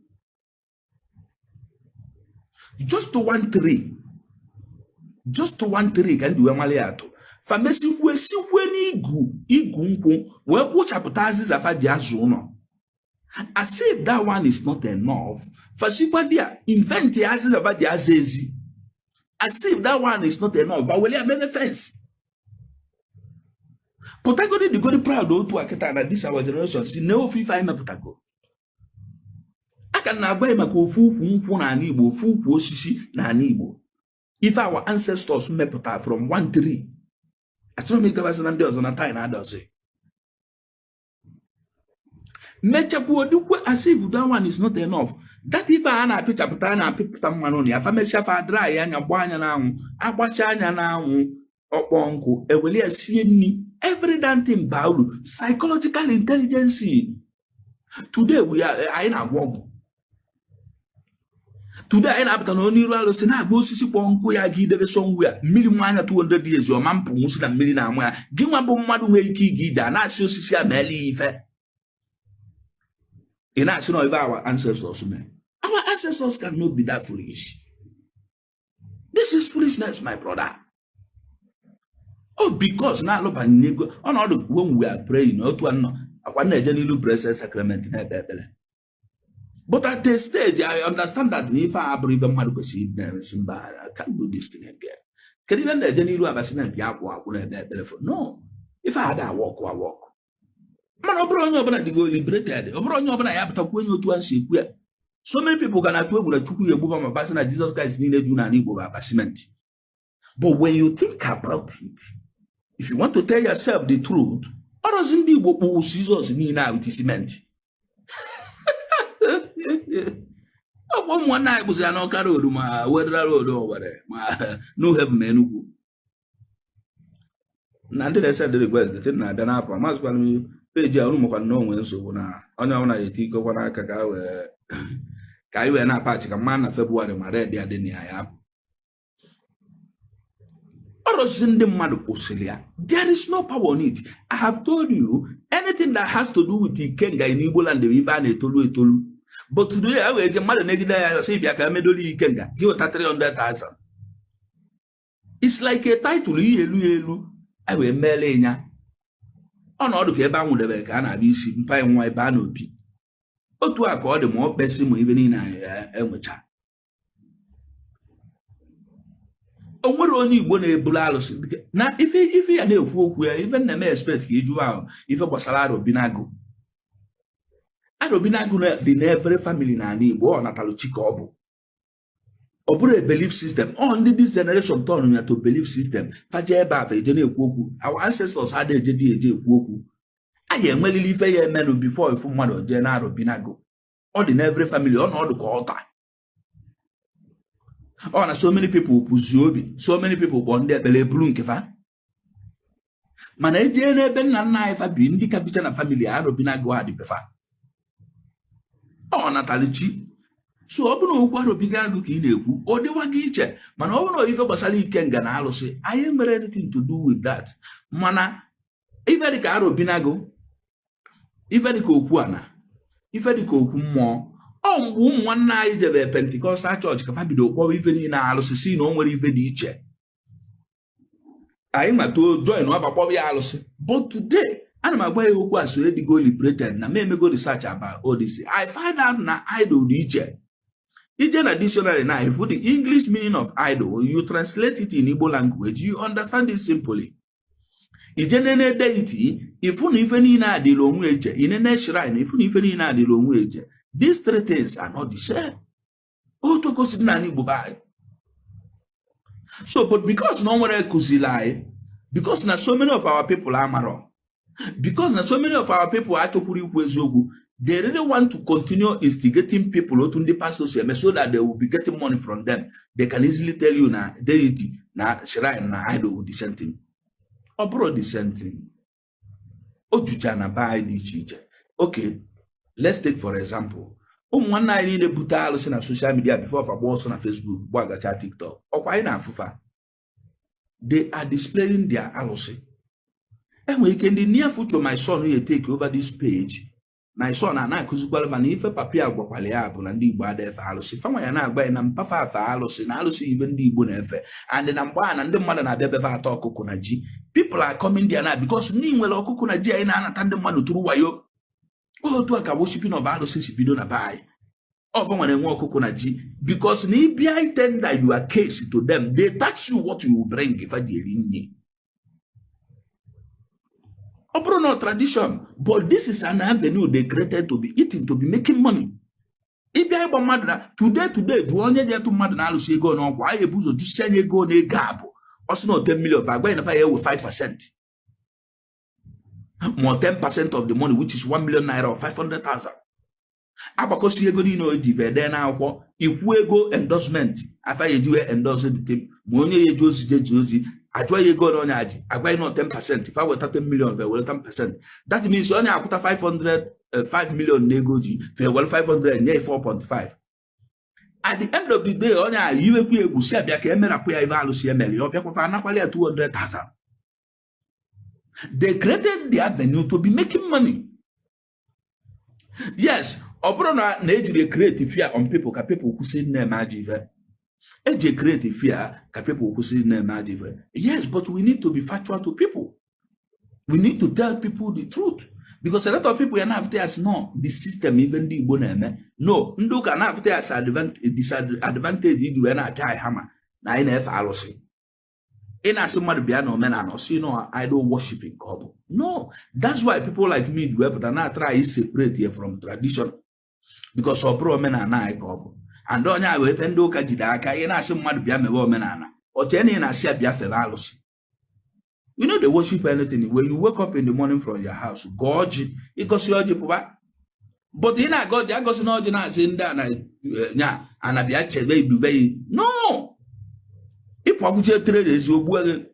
Just to 1 3, just to 1 3 ka ndị wee nwale ya atụ. Famesikwue sikwe n'igu igu nkwụ wee kpụchapụta azịza fa ji azụ ụlọ. As if that one is not enough, fasikwa dia invent azịza fa ji azụ ezi. As if that one is not enough, ba were ya mebe fence. Pụtagodi, dịgodi proud otu a kịta na this our generation si na ofe ife anyị mepụtago. Aka m na-agba ya maka ofu ukwu nkwụ n'ala Igbo, ofu ukwu osisi n'ala Igbo, ife our ancestors mepụtara from one tree. Achọrọ m ịgabazi na ndị ọzọ na time na-adọzi mechakwa dịkwa as if that one is not enough. That ife a na-apịchapụta, a na-apịpụta mmanụ na ya, famesịa, fa dry anya, gbaa anya n'anwụ, agbacha anya n'anwụ, ọkpọ nkụ, eweli ya sie nri. Every damn thing baa uru. Psychological intelligence. Today we are, anyị na-agwọ ọgwụ. Today anyị na-apụta na onye iru alụsị na-agba osisi kpọọ nkụ ya ga idebe somewhere, mmiri nwa anya 200 years, ọma mpụ nwụsị na mmiri na-amụ ya. Gị nwa bụ mmadụ nwere ike ịga ije a na-asị osisi a meela ya ife, ị na-asị na ife our ancestors mere. Our ancestors cannot be that foolish. This is foolishness, my brother. Oh, because na-alụbanye ego ọnọdụ. When we are praying, otu a nọ akwa na-eje n'ilu Blessed Sacrament na-ekpe ekpere, but at a stage I understand that na ife a abụrụ ife mmadụ kwesịrị ime. Mba, I can't do this thing again. Kedu ife na-eje n'ilu aba simenti akwụ akwụ na-ekpe ekpere for? No, ife a ada awọkụ awọkụ. Mana ọ bụrụ onye ọbụla dịgo liberated, ọ bụrụ onye ọbụla ya pụtakwu onye otu a si ekwu ya. So many people ga na-atụ egwu na Chukwu ya egbuba ma basị na Jizọs Kraịst niile ju n'ala Igbo bụ aba simenti. But when you think about it, if you want to tell yourself the truth, ọrụzi ndị Igbo kpụ Jizọs niile a with simenti. Ọkwa ụmụ nwanne anyị kpụsị ya n'Ọka Road, ma Wedra Road Owerri, ma New Haven, ma Enugu. Na ndị na-ese ndị request, the thing na-abịa n'apụ amazịkwana m peji a. Unu makwa na onwe nsogbu na onye ọbụla ya eti ikekwa n'aka ka wee ka anyị wee na-apachi ka mma na Febụwarị ma red ya dị na ya ya apụ. Ọrụsị ndị mmadụ kwụsịrị ya. There is no power on it. I have told you, anything that has to do with ikenga in Igbo land bụ ife a na-etolu etolu. But today a wee ge mmadụ negide ya, sị bịa ka emedolu ikenga, gị weta 300,000. It's like a title, ihe elu ya elu a wee meele ya ọnọdụ ka ebe a nwụdebere ka a na-abịa isi mpa nwa ebe a n'obi. Otu a ka ọ dị, ma ọ kpesị ma ibe niile anyị enwecha. O nwere onye Igbo na-eburu alụsị na ife ife ya na-ekwu okwu ya. Ife na-eme expect ka ịjụwa ahụ ife gbasara Arobinagụ. Arobinagụ dị n'every family n'ala Igbo. Ọ natalụ chi ka ọ bụ. Ọ bụrụ a belief system. Ọ ndị this generation turn ya to belief system. Faje ebe a, fa eje na-ekwu okwu. Our ancestors ha eje dị eje ekwu okwu. Anyị enwelili ife ya emenụ before ifu mmadụ jee na Arobinagụ. Ọ dị n'every family, ọ nọdụ ka ọta. Ọ na so many people kwụzi obi, so many people kpọọ ndị ekpere eburu nke fa. Mana ejee n'ebe nna nna anyị fa bi, ndị ka bicha na family, Arobinagụ adịbefa. Ọ natalichi. So ọ bụrụ na okwu Arobinagụ ka ị na-ekwu, ọ dịwago iche. Mana ọ bụrụ na ife gbasara ikenga na alụsị, anyị nwere anything to do with that. Mana ife dịka Arobinagụ, ife dịka okwu ana, ife dịka okwu mmụọ, ọ mgbe ụmụ nwanne anyị jebe Pentecostal chọọchị ka ha bido kpọwa ife niile alụsị, si na o nwere ife dị iche. Anyị nwata join ọba kpọwa ya alụsị. But today ana m agwa ya okwu a, so edigo liberated na m emego research about all this. I find out na idol dị iche. Ije na dictionary na ifu the English meaning of idol, you translate it in Igbo language, you understand it simply. Ije nene deity, ifu na ife niile adịla onwe iche. Inene shrine, ifu na ife niile adịla onwe iche. These three things are not the same. Otu o si dị n'ala Igbo be anyị. So but because na o nwere kụziri anyị, because na so many of our people amarọ, because na so many of our people achọkwuru ikwu eziokwu, they really want to continue instigating people otu ndị pastors si eme, so that they will be getting money from them. They can easily tell you na deity na shrine na idol the same thing. Ọ bụrụ the same thing, o jucha na be anyị dị iche iche. Okay, let's take for example ụmụ nwanne anyị niile bute alụsị na social media before fa gba ọsọ na Facebook, gbagacha TikTok. Ọkwa anyị na-afụfa, they are displaying their alụsị. Enwere ike ndị near future, my son will take over this page. My son a na-akụzikwara ma na ife papa ya gwakwara ya bụ na ndị Igbo ada efe alụsị. Fanwa ya na-agba ya na mpafa afe alụsị, na alụsị ibe ndị Igbo na-efe. And na mgbe a na ndị mmadụ na-abịa befe ata ọkụkọ na ji. People are coming there now because ndị nwere ọkụkọ na ji anyị na-anata ndị mmadụ tụrụ wayo. Otu a ka worshiping of alụsị si bido na be anyị. Ọ nwere enwe ọkụkọ na ji because na ịbịa tender your case to them, they tax you what you will bring. Ife ji eri nri, ọ bụrụ na tradition, but this is an avenue they created to be eating, to be making money. Ịbịa ịgba mmadụ na today today, jụọ onye ji etụ mmadụ na-alụsị ego n'ọgwụ anyị, ebu ụzọ jụsie anya ego na ego a bụ ọ sị na 10 million, agwa ya na fa ya ewe 5% ma 10% of the money, which is 1 million naira or 500,000. Agbakọsi ego niile o ji bede n'akwụkwọ ikwu ego endorsement afa ya eji wee endorse the team, ma onye ya eji ozi jeji ozi, ajụọ ya ego na onye aji, agwa ya na 10%. Fa weta 10 million, fe were 10%. That means onye akwụta 500 5 million na ego ji, fe were 500 nye 4.5. At the end of the day, onye a yiwekwu egwu si abịa ka emerapụ ya ife alụsị emere ya, ọ bịakwa fa anakwala ya 200,000. They created the avenue to be making money. Yes, ọ bụrụ na ejiri create fear on people ka people kwụsị na-eme ajọ ife, eji create fear ka people kwụsị na-eme ajọ ife, yes, but we need to be factual to people. We need to tell people the truth, because a lot of people ya na-afụta ya as no the system ife ndị Igbo na-eme, no ndị ụka na-afụta ya as disadvantage iji wee na-apịa anyị hama na anyị na-efe alụsị. Ị na-asị mmadụ bịa na omenala, ọ sị no, idol worshiping ka ọ bụ. No, that's why people like me wepụta na try separate ya from tradition, because ọ bụrụ omenala anyị ka ọ bụ. And onye a bụ efe ndị ụka jide aka. Ị na-asị mmadụ bịa mewe omenala, ọ chee na ị na-asị ya bịa febe alụsị. You no dey worship anything. When you wake up in the morning from your house, gọọ ọjị, ịgọsi ọjị pụba. But ị na-agọ ọjị, agọsi na ọjị na-asị ndị a na nya anabịa chebe idube yi no ịpụ akwụkwọ tere eziokwu gị.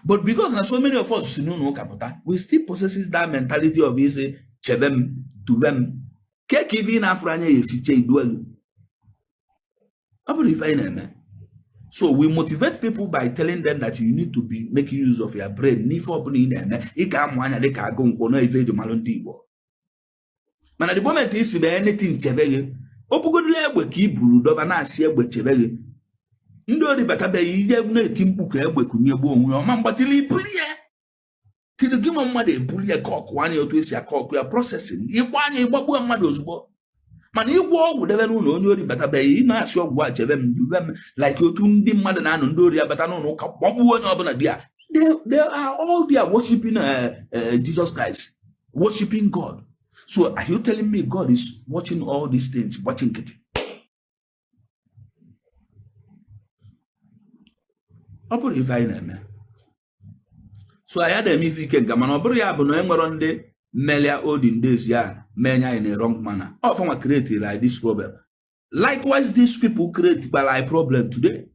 But because na so many of us si n'ụlọ ụka pụta, we still possesses that mentality of isi chebe m, dube m, ke ka ife ị na-afụrụ anya ya esi chee idue gị. Ọ bụrụ ife anyị na-eme. So we motivate people by telling them that you need to be making use of your brain n'ife ọbụla ị na-eme. Ị ga-amụ anya dịka agụ nkwụ na ife eji malụ ndị Igbo. Mana the moment isi na anything chebe gị, o bugodila egbe ka i buru dọba na-asị egbe chebe gị, ndị ori batabeghị ihe na-eti mkpu ka egbe kụnye gbuo onwe ya, ọma mgbatịrị ibuli ya tiri gị ma mmadụ ebuli ya ka ọkụ anya otu esi akọ ọkụ ya processing ịgba anya ịgbagbuo mmadụ ozugbo. Mana ịgwọ ọgwụ debe n'ụlọ, onye ori batabeghị, ị na-asị ọgwụ a chebe m, dube m, like otu ndị mmadụ na-anọ, ndị ori abata n'ụlọ ụka gbagbuo onye ọbụla di ya. They are all there worshiping Jesus Christ, worshiping God. So are you telling me God is watching all these things, watching nkịtị? Ọ bụrụ ife anyị na-eme, so anyị adịghị eme ife ike nka. Mana ọ bụrụ ya bụ na e nwere ndị mmelia olden days ya mee anyị na wrong manner, ọ fanwa create like this problem. Likewise, these people create gbara anyị problem today.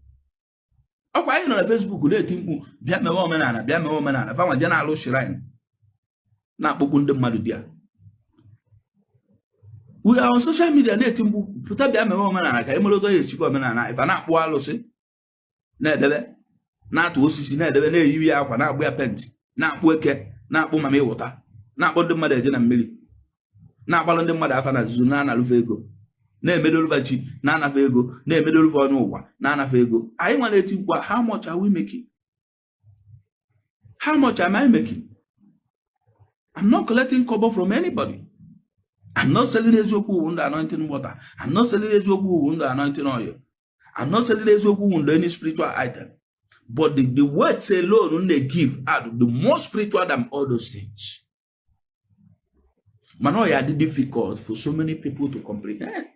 Ọkwa anyị nọ na Facebook na-eti mkpu bịa mewe omenala, bịa mewe omenala, fanwa je na-alụ shrine na-akpọkpu ndị mmadụ bịa. We are on social media na-eti mkpu pụta bịa mewe omenala ka anyị mara otu anyị echikwa omenala. Ife na-akpụ alụsị na-edebe, na-atụ osisi na-edebe, na-eyiwi ya akwa, na-agbụ ya penti, na-akpụ eke, na-akpụ mama ịwụta, na-akpọ ndị mmadụ eje na mmiri, na-agbalụ ndị mmadụ afa na nzuzo, na-analụfe ego, na-emedoluva chi, na-anafe ego, na-emedoluva onye ụwa, na-anafe ego. Anyị nwa na-eti mkpu a, how much are we making? How much am I making? I'm not collecting kobo from anybody. I'm not selling eziokwu wu ndụ anointing water. I'm not selling eziokwu wu ndụ anointing oil. I'm not selling eziokwu wu ndụ any spiritual item. But the words alone they give are the more spiritual than all those things. Mana ọ ya dị difficult for so many people to comprehend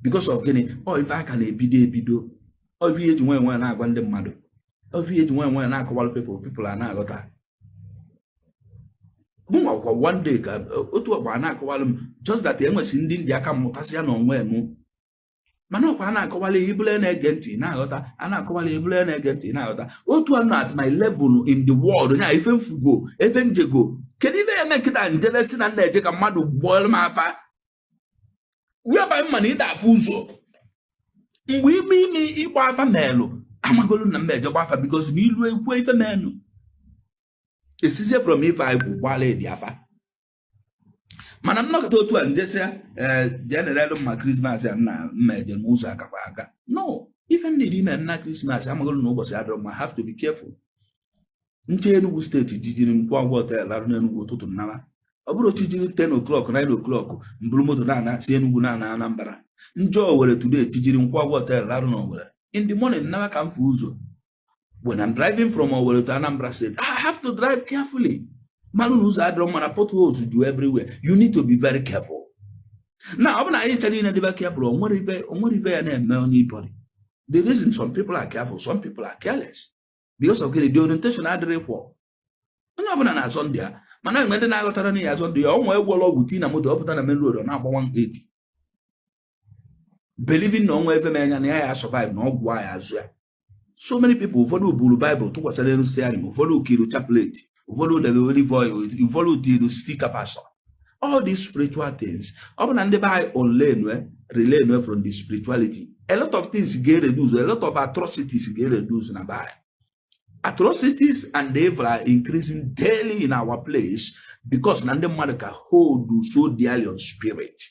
because of gịnị? Ọ ife aka na-ebido ebido, ọ ife ihe eji nwayọ nwayọ na-agwa ndị mmadụ, ọ ife ihe eji nwayọ nwayọ na-akọwalụ people, people a na-aghọta. Mụ nwakwa one day ka otu ọgba a na-akọwalụ m, just that enwesị ndị ndị aka mmụtasị ya na onwe m. Mana ọkwa a na-akọwala ya, ibule na-ege ntị na-aghọta, a na-akọwala ya, ibule na-ege ntị na-aghọta. Otu a nọ at my level in the world nya ife mfugo ebe njego, kedu ife eme nkịta njebe si na nna eje ka mmadụ gbuo m afa whereby mma na ịda afụ ụzọ mgbe ime ime ịgba afa melụ amagolu na mma eje gba afa, because na ilu ekwu ife menụ esizie from ife anyị kwu gbala ịdị afa. Mana nnọkọta otu a njesịa ee jee nerelu mma Christmas a nna mma eje n'ụzọ akakwa aka no ife m na-eri ime nna Christmas amagolu na ụbọchị adịrọ mma. Have to be careful. Nche Enugu Steeti jijiri nkwụ agwọ hotel arụ n'Enugu ụtụtụ nnara, ọ bụrụ chi jiri 10 o'clock, 9 o'clock, mburu moto na-ana si Enugu na-ana Anambra njọ Owerri today, chijiri nkwụ agwọ hotel arụ na Owerri in the morning nnara ka m fụ ụzọ. When I'm driving from Owerri to Anambra State, I have to drive carefully. Malụ na ụzọ adịrọ mma na potholes ju everywhere. You need to be very careful. Na ọ bụ na anyị ncha niile dịba careful, o nwere ife ya na-eme anybody. The reason some people are careful, some people are careless, because of gịnị? The orientation adịrị kwọ. Onye ọbụla na-azọ ndụ ya, mana enwe ndị na-aghọtara na ya azọ ndụ ya. Ọ nwee egwuola ọgwụ tii na moto, ọ pụta na main road, ọ na-agba 180, believing na ọnwa efe anya na ya ya survive na ọgwụ a ya azụ ya. So many people, ụfọdụ buru Bible tụkwasịrị elu steering, ụfọdụ kiru chaplet, ụfọdụ debe olive oil, ụfọdụ tiru sticker pastor, all these spiritual things. Ọ bụ na ndị be anyị unlearn, relearn from the spirituality, a lot of things ga-reduce, a lot of atrocities ga-reduce na be anyị. Atrocities and evil are increasing daily in our place because na ndị mmadụ ka hold so dearly on spirit.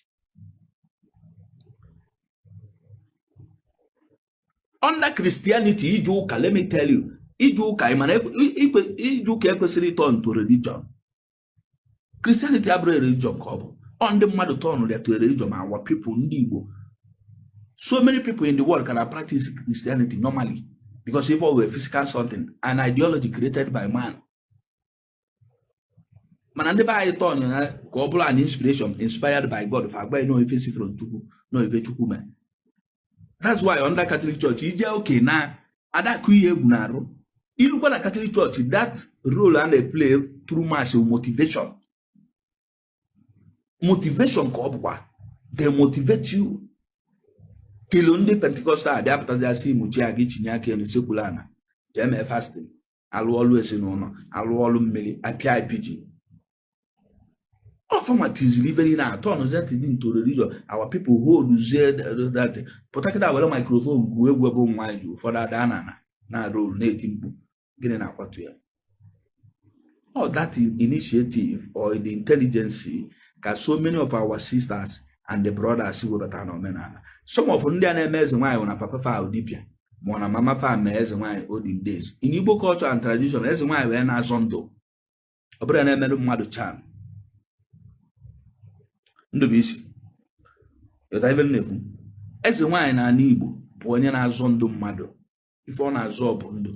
Under Christianity, ije ụka, let me tell you, ije ụka, mana ije ụka ekwesịrị ịturn to religion. Christianity abụrụ religion ka ọ bụ. Ọ ndị mmadụ turn ya to religion. Our people, ndị Igbo, so many people in the world can practice Christianity normally because if were physical something, an ideology created by man. Mana ndị be anyị turn ya ka ọ bụrụ an inspiration inspired by God, fa agba no ife si from Chukwu, no ife Chukwu mee. That's why under Catholic Church, ije oke na adakụ ihe egwu na-arụ ilukwa na Catholic Church, that role a na-play through mass motivation, motivation ka ọ bụkwa they motivate you. Kilo ndị Pentecostal abịa pụtazi asị imuchi aga itinye aka elu, sekwula ana, jee mee fasting, alụ ọlụ ezinụlọ, alụ ọlụ mmiri, apịa pidgin. Ọfọma tiziri ife niile atọ nụzie into religion. Our people hold that pụta kịta were microphone gụọ egwu ebe ụmụ nwaanyị ji ụfọdụ ada na na rolu na-eti mkpu. Gịnị na-akwatu ya? All that initiative or the intelligence ka so many of our sisters and the brothers webatara na omenala. Some of ndị a na-eme eze nwaanyị na papa fa dibịa, ma ọ na mama fa mee eze nwaanyị. Olden days in Igbo culture and tradition, eze nwaanyị wee na-azọ ndụ. Ọ bụrụ na-emerụ mmadụ chan ndụ bụ isi ịta ife m na-ekwu. Eze nwaanyị n'ala Igbo bụ onye na-azọ ndụ mmadụ. Ife ọ na-azọ bụ ndụ.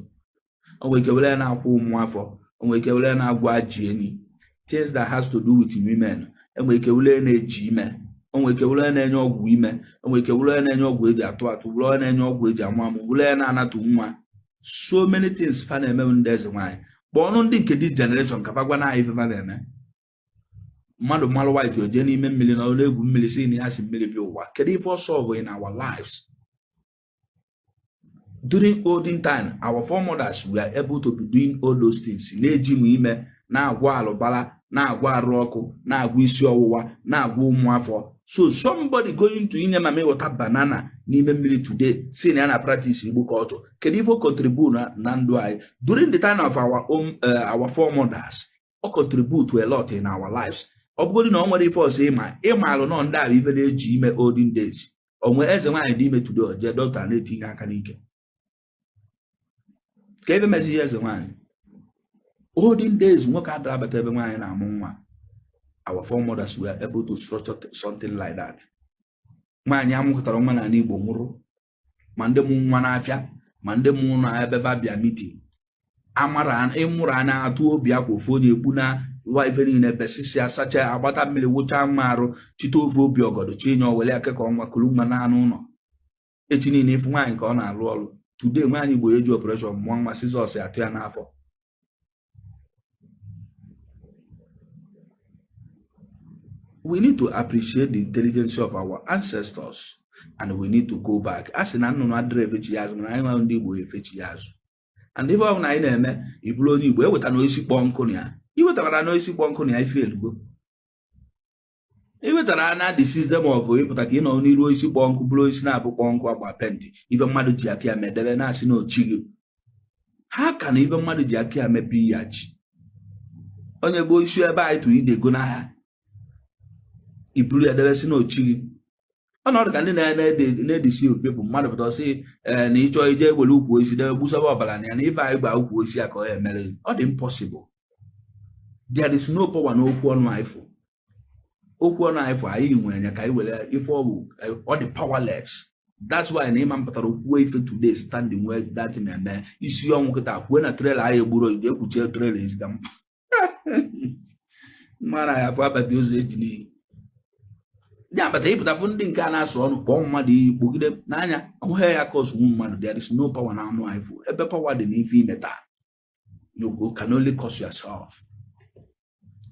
O nwere ike were ya na-akwụ ụmụ afọ, o nwere ike were ya na-agwa ji enyi, things that has to do with women. Enwere ike were ya na-eji ime, o nwere ike were ya na-enye ọgwụ ime, o nwere ike were ya na-enye ọgwụ eji atụ atụ, were ya na-enye ọgwụ eji amụ amụ, were ya na-anatụ nwa. So many things fa na-eme ndị eze nwaanyị. Kpọọ ọnụ ndị nke this generation ka fa gwa na anyị ife fa na-eme. Mmadụ mmalụ white o jee n'ime mmiri na ọrụ egwu mmiri, si na ya si mmiri bịa ụwa. Kedu ife ọsọ bụ in our lives? During olden time, our foremothers were able to be doing all those things, na-eji m ime, na-agwọ alụbara, na-agwọ arụ ọkụ, na-agwọ isi ọwụwa, na-agwọ ụmụ afọ. So somebody going to inye mama ịghọta banana n'ime mmiri today, si na ya na practice Igbo culture, kedu ife o contribute na ndụ anyị? During the time of our own our foremothers, o contribute a lot in our lives. Ọ bụgodị na ọ nwere ife ọzọ, ịma ịma alụ nọ ndị ahụ ife na-eji ime olden days. Onwe eze nwaanyị dị ime today, o jee dọkịta na-etinye aka n'ike ka ebe mezi ihe eze nwaanyị. Olden days, nwoke adịrị abata ebe nwaanyị na-amụ nwa. Our foremothers were able to structure something like that. Nwaanyị amụkọtara nwa n'ala Igbo nwụrụ, ma ndị mụ nwa n'afịa, ma ndị mụ na ebe ba bịa meeting amara ịmụrụ a na-atụ obi akwa. Ofu onye ekpu na lụọ ife niile, besisi, asacha, agbata mmiri, wụchaa nwa arụ, chite ofe obi ọgọdọ chinye, owele aka ka ọnwa kuru nwa n'anụ ụlọ. Echi niile ifu nwaanyị ka ọ na-alụ ọrụ. Today, nwaanyị Igbo eji operation mụọ nwa, scissors atụ ya n'afọ. We need to appreciate the intelligence of our ancestors and we need to go back. A sị na nnụnụ adịrị efechi ya azụ, mana anyị nwa ndị Igbo efechi ya azụ. And ife ọbụla anyị na-eme, iburu onye Igbo eweta na osisi kpọọ nkụ na ya, iwetara na osisi kpọọ nkụ na ya, ife elugo iwetara na the system of ịpụta ka ị nọ n'iru osisi kpọọ nkụ, bụrụ osisi na-abụ kpọọ nkụ, agba penti, ife mmadụ ji aka ya medebe, na-asị na ochi gị ha ka na ife mmadụ ji aka ya mepe ya chi. Onye bụ isi ebe anyị tụrụ ide ego n'ahịa, iburu ya debe, si na ochi gị. Ọnọdụ ka ndị na-edisi people mmadụ pụta sị ee na ịchọ ije were ukwu osisi debe, gbusaba ọbara na ya, na ife anyị gba ukwu osisi a ka ọ ya emere gị. Ọ dị impossible. There is no power n'okwu ọnụ anyị fụ. Okwu ọnụ anyị fụ, anyị nwere ya ka anyị were ife ọ bụ, ọ dị powerless. That's why na ịma mpụtara okwuwe ife today, standing where that na-eme isi ọnwụ kịta kwue na trailer anyị egburu ojide ekwuchie trailer eziga m mara ya afọ akpati ozu eji n'iyi. Ndị akpata ịpụtafụ ndị nke a na-asụ ọnụ, kpọọ mmadụ iyi, kpogide n'anya onweghị ya cause nwu mmadụ. There is no power na anụ ifu ebe power dị n'ife ime taa. You can only curse yourself.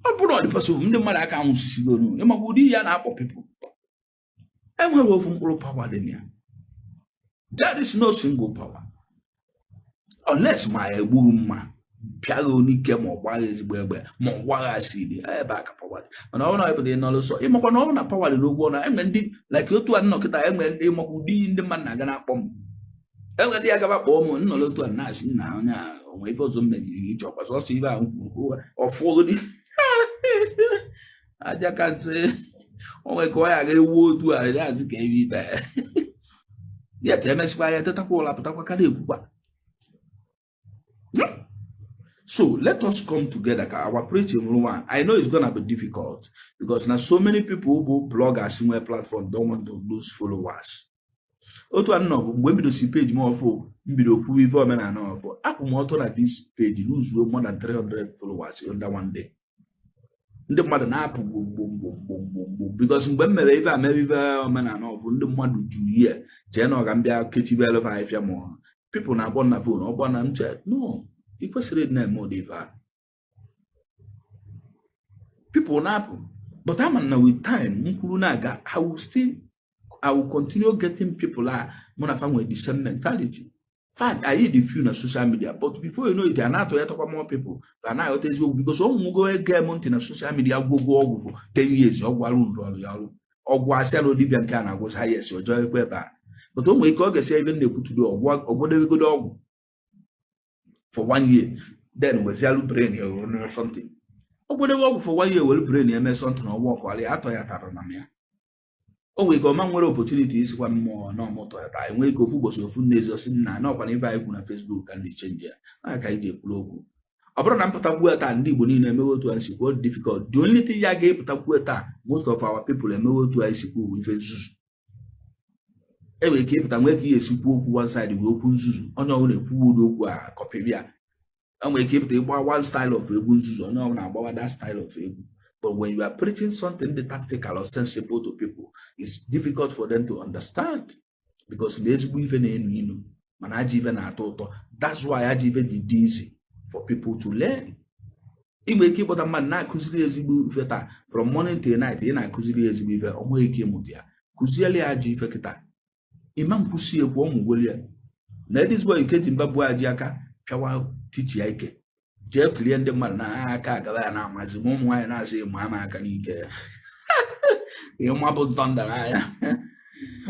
Ọ bụrụ na ọ dị possible, ndị mmadụ aka anwụsịsigoro. Ịmakwa ụdị iyi a na-akpọ people, enweghị ofu mkpụrụ power dị na ya. There is no single power unless ma ya egbughị mma, pịaghị onike, ma ọ gbagha ezigbo egbe, ma ọ gbagha acid. Ebe a ka power dị. Mana ọ bụrụ na ọ pụta ịnọlụ sọ, ịmakwa na ọ bụrụ na power dị n'okwu ọnụ, enwe ndị like otu a nnọ kịta, enwe ndị, ịmakwa ụdị iyi ndị mmadụ na-aga na-akpọ m. Enwe ndị agaba kpọọ m nnọrọ otu a na-asị nna onye a onwe ife ọzọ m meziri ịchọkwa sọsọ ibe a m kwuru ọfụgodi aja ka nsị onwe ka ọ ya ga-ewu otu a na-asị ka ebe ibe ya ka emesịkwa ya tetakwa ụla pụtakwa ka na-ekwukwa. So let us come together ka our preaching bụrụ one. I know it's gonna be difficult because na so many people bụ bloggers nwee platform don't want to lose followers. Otu a nọ bụ mgbe m bidosi page m ọfụ, m bido kwuwe ife omenala ọfụ, akwụ m ọtọ na this page, lose more than 300 followers under one day. Ndị mmadụ na-apụ gbomgbomgbomgbomgbom because mgbe m mere ife a, mere ife omenala ọfụ, ndị mmadụ ju ihe chee na ọ ga mbịa kechibere fa afịa, ma people na-akpọ na phone ọgbọ na nche. No, ị kwesịrị ịdị na-eme ụdị ife a. People na-apụ, but ama na with time m kwuru na-aga, I will continue getting people a mụ na fa nwere the same mentality. Fact, anyị dị few na social media, but before you know it, a na-atọ ya tọkwa more people ka na-aghọta eziokwu, because ụmụ ege m ntị na social media gwụgwọ ọgwụ for 10 years, ọgwụ arụ nrụ ọrụ ya ọrụ ọgwụ asịa na dibịa nke a na-agwụsị ha yes ọjọọ ekwe ebe a, but o nwere ike ọ ga-esi ebe m na-ekwutudo ọgwọdebegodo ọgwụ for one year, then wezialụ brain ya were something. Ọgwọdebe ọgwụ for one year, were brain ya mee something, ọgwụ ọkwala ya atọ ya tara na m ya. O nwere ike ọma nwere opportunity isikwa mmụọ na ọmụtọ ya taa, enwee ike ofu ụbọchị ofu nne ezi osi nna na ọkwa na ibe anyị kwu na Facebook ka ndị change ya na ka anyị ji ekwuru okwu. Ọ bụrụ na m pụtakwuo taa, ndị Igbo niile emewe otu anyị si kwuo, difficult. The only thing ya ga-epụtakwuo taa, most of our people emewe otu anyị si kwuo, ife nzuzu. Enwere ike ịpụta nwee ka ihe esikwu okwu one side wee okwu nzuzu, onye ọbụla ekwuwe ụdị okwu a kọpịrị ya. Enwere ike ịpụta ịgba one style of egwu nzuzu, onye ọbụla agbawa that style of egwu. But when you are preaching something the tactical or sensible to people, it's difficult for them to understand because na ezigbo ife na-enu inu, mana ajọ ife na-atọ ụtọ. That's why ajọ ife dị easy for people to learn. Ị nwere ike ịkpọta mmadụ na-akụziri ezigbo ife taa, from morning till night ị na-akụziri ya ezigbo ife, ọ nweghị ike ịmụta ya. Kụziere ya ajọ ife kịta, ịma nkwụsị ekwu ọmụgwoli ya na this boy nke ji mba ji aka pịawa tichi ya ike, jee kirie ndị mmadụ na aka agaba ya na-amazi ma ụmụ nwaanyị na-asị ma ama aka n'ike ịmapụ ntọnda n'anya.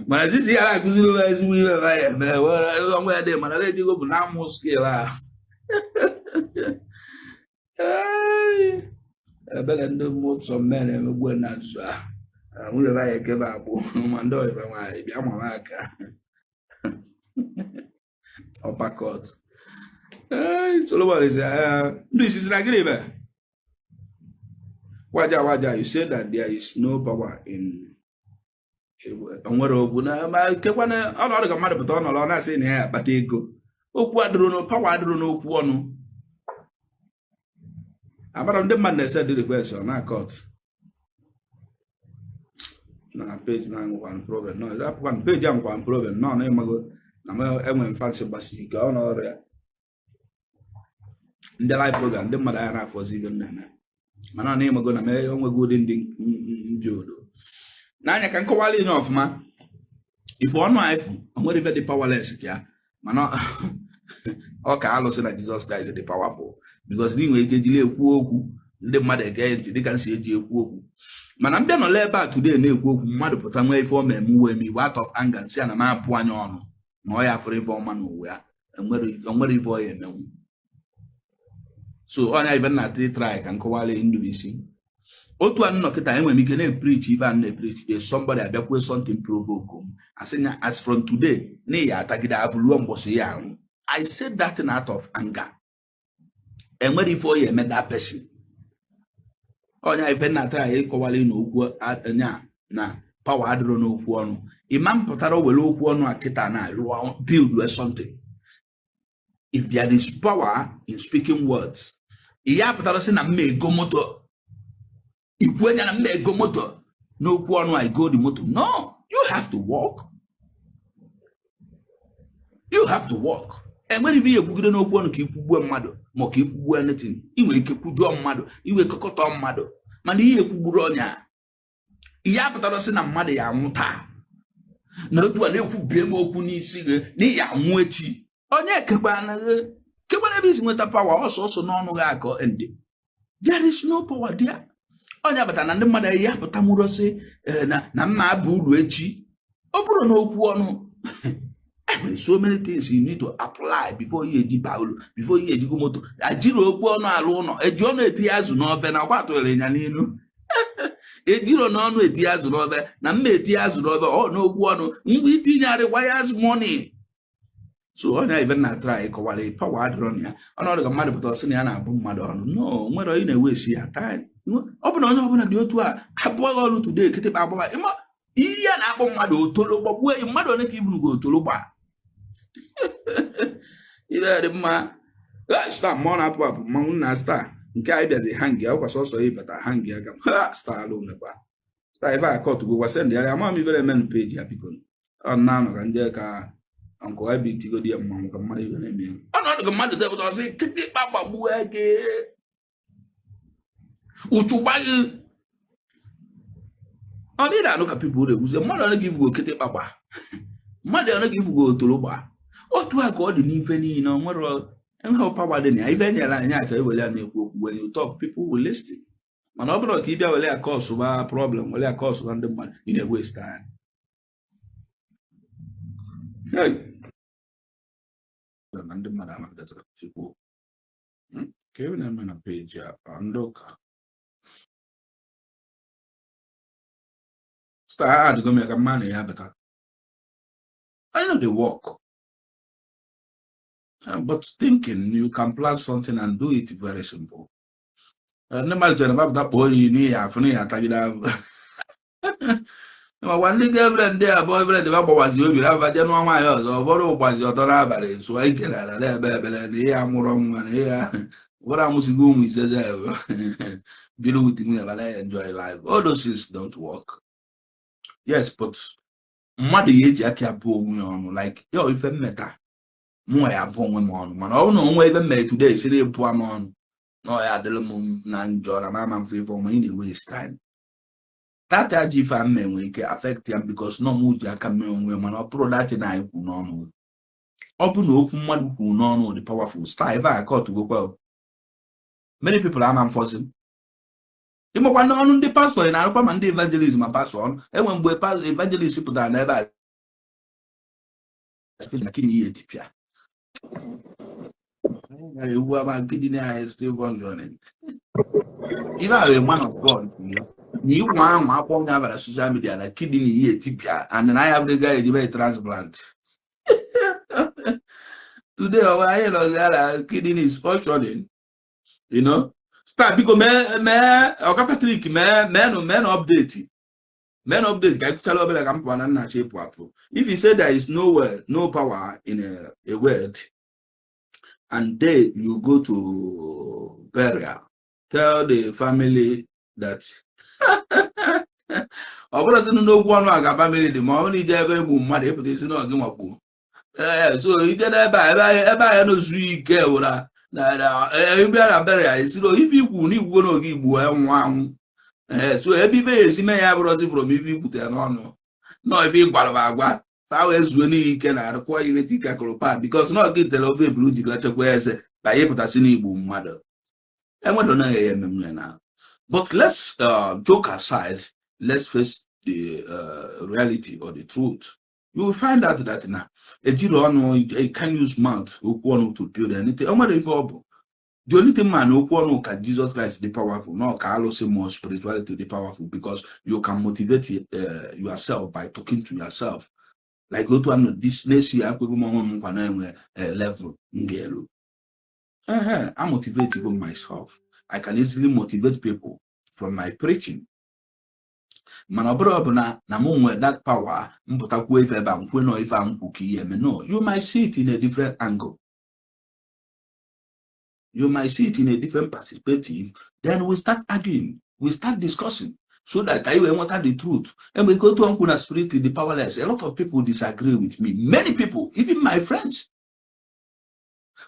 Mana sisi ya na-akụziri ha ezigbo ihe ha ya eme ọnwa ya dị, mana ejigo bụ na-amụ skill a. Ee, ebere ndị mmụọ mmere emegbu na nso a nwunye ya ekebe agbụ ma ndị ọyịba nwaanyị bịa mama aka uppercut. Hey, Solomon is ndị isi na gịnị mere? Waja waja, you say that there is no power in onwere okwu na ma kekwana ọnọdụ ka mmadụ pụta ọnọrọ ọ na-asị na ya akpata ego. Okwu adịrọ no power, adịrọ n'okwu ọnụ. Amara ndị mmadụ na-ese dị request ọ na-akọt na page na nwekwan problem no apụkwan page a nwekwan problem nọ na ịmago na m enwe fancy gbasiri ike ọ n'ọrụ ya ndị live program ndị mmadụ anya na-afọzi ibe m na-eme, mana na ịmago na m enwego ụdị ndị ndị odo n'anya ka nkọwala ihe ọfụma. Ife ọnụ a efu o nwere ife dị powerless ka ya, mana ọ ka alụsị na Jizọs Kraịst dị powerful because na ị nwere ike jiri ekwu okwu, ndị mmadụ ege ntị dịka nsi eji ekwu okwu. Mana mbịa nọla ebe a today na-ekwu okwu, mmadụ pụta nwee ife ọ ma eme uwe m iwe out of anger, nsị a na m apụ anya ọnụ na ọ ya fụrụ ife ọma n'ụwa ya onwere ife ọ ya emenwu. So ọnya ife nna atị try ka nkọwala ndụ isi otu a nnọ kịta, enwere m ike na-epreach ife a na-epreach today, somebody abịakwuo something provoke m, asị ya as from today na ya atagide afụ ruo mbọsị ya anwụ. I said that thing out of anger. Enwere ife ọ ya eme that person. Ọnya ife nna ata ya ịkọwala na okwu anya na power adịrọ n'okwu ọnụ. Ịma m pụtara were okwu ọnụ a kịta na rụọ build something. If there is power in speaking words, ihe a pụtara sị na mma ego moto, ikwu anya na mma ego moto. N'okwu ọnụ I go the moto. No, you have to work. You have to work. Enwere ibe ihe ekwugide n'okwu ọnụ ka ikwugbuo mmadụ ma ka ikwugbuo anything. Ị nwere ike kwujụọ mmadụ, iwe kọkọtọ mmadụ, mana ihe ekwugburu ọnya ihe apụtara sị na mmadụ ya anwụ taa na otu a na-ekwubie m okwu n'isi gị na ị ya anwụ echi. Onye kekwana gị kekwana ebe isi nweta power ọsọsọ n'ọnụ gị akọ ndị. There is no power there. Onye bata na ndị mmadụ ya pụta nwụrụ sị na mma aba uru echi. Ọ bụrụ na okwu ọnụ, enwere so many things you need to apply before you eji baa uru, before you ejigo moto. Ajiri okwu ọnụ alụ ụlọ, eji ọnụ etinye azụ n'ofe na akwa atụghịrị ya n'ilu. Ejiro n'ọnụ etinye azụ n'ofe na mma etinye azụ n'ofe ọ n'okwu ọnụ mgbe itinye requires money. So onye even na try kọwara power adịrọ na ya. Ọnọdụ ka mmadụ pụtara sị na ya na-abụ mmadụ ọnụ, no nwere onye na-ewe ya time. Ọ bụ na onye ọbụla dị otu a abụọ gị ọnụ today, kịtịkpa agbaba ịma ihe a na-akpọ mmadụ otolo gbagbuo ya. Mmadụ one ka ivuru gị otolo gba ibe dị mma. Star mmụọ na-apụ apụ mmanwụ na star nke anyị bịazi hangi akwụkwa sọsọ ịbata hangi aka ha star alụ mekwa star ife akọt gwa send ya ama m ibere eme peji ya. Biko, ọ na-anọ ka ndị ka nkụ ebe itigodi ya mmanwụ ka mmadụ ibe na-eme ya. Ọnọdụ ka mmadụ depụta ọsị kịtịkpa gbagbuo gị, ụchụ gba gị. Ọ dịghị anụ ka people na-ekwuzi mmadụ ole ka ifugo kịtịkpa gba, mmadụ ole ka ifugo otoro gba. Otu a ka ọ dị n'ife niile. O nwere enweghị power dị na ya. Ife enyere anyị aka ewere ya na-ekwu okwu. When you talk, people will listen, mana ọ bụrụ ka ị bịa were ya cause problem, were ya cause ndị mmadụ, ị na-waste time. Hey. Na ndị mmadụ amadatara chukwu. Ka ebe na-eme na peji a ọ ndị ụka star adịgo m ya ka mma na ya bata. I know they work. But thinking you can plan something and do it very simple. Ndị mmadụ chere mapụta kpọọ oyi n'ihi afụ n'ihi atagide ahụ makwa ndị girlfriend ndị a boyfriend ba gbawazi obi ha baje nụọ nwaanyị ọzọ. Ụfọdụ gbazi ọtọ n'abalị sụọ ikele ala na-ebe ekpere na ihe amụrụ nwa na ihe ụfọdụ amụsigo ụmụ 5 biri with nwunye mana enjoy life. All those things don't work. Yes, but mmadụ ya eji aka abụọ onwe ya ọnụ like yo ife mmeta mụnwa ya abụọ onwe m ọnụ, mana ọ bụrụ na onwe ebe m mere today siri pụọ m ọnụ na ọ ya adịrị m na njọ na mama mfe ife ọma, ị na-waste time. That ajọ ife a mme nwere ike affect ya because nọ m ji aka mee onwe, mana ọ bụrụ that na anyị kwu n'ọnụ, ọ bụ na okwu mmadụ kwuru n'ọnụ dị powerful. Star ife a kọtugokwa many people ama mfọzi ịmakwa n'ọnụ ndị pastọ ị na-arụkwa ma ndị evangelist ma pastọ ọnụ enwe mgbe evangelist pụtara n'ebe a na kidney ya etipịa ewu ama kidney anyị still functioning. Ife ahụ man of God kwuru ya na ikwu ahụ akpọ onye abara social media na kidney ya etipịa and na ya abụrịga ejibe transplant. Today ọwa anyị nọzi ya na kidney is functioning. Star, biko mee mee ọka Patrick mee meenụ meenụ update, meenụ update ka anyị kwuchara obere ka m pụọ na nna chi pụ apụ. If you say there is no word, no power in a word, and then you go to burial, tell the family that ọ bụrụ sị n'okwu ọnụ a ka family dị, ma ọ bụrụ ije ebe egbu mmadụ ịpụta isi na ọ gị nwakpuo. Ee, so ije n'ebe a ebe a ya n'ozu ike wụra na ebe a na burial esi na ife ikwu na ikwugo n'oge igbo nwụ anwụ. Ee, so ebe ibe ya esi mee ya bụrụzi from ife ikwutere n'ọnụ nọ ife ịgwara m agwa fa wee zuo n'ihi ike na arụkwa ireti ike akụrụ pa because na ọgị tere ofe eburu jiri chekwa eze ka anyị pụtasị n'igbo mmadụ enwedo na ya ememme na. But let's joke aside, let's face the reality or the truth. You will find out that na ejiri ọnụ, you can use mouth, okwu ọnụ, to build anything. O nwere ife ọ bụ the only thing man okwu ọnụ ka Jesus Christ dị powerful no ka alụsị more spirituality dị powerful because you can motivate yourself by talking to yourself like otu anọ this next year akwego m onwe m nkwa na enwe level m ga-eru. I motivate even myself. I can easily motivate people from my preaching, mana ọ bụrụ ọ bụ na mụ nwere that power mpụtakwuo ife ebe a nkwe nọ ife a nkwu ka ihe eme. No, you might see it in a different angle, you might see it in a different perspective, then we start arguing, we start discussing. So that ka anyị wee nweta the truth. Enwere ike otu nkwụ na spirit the powerless. A lot of people disagree with me. Many people, even my friends.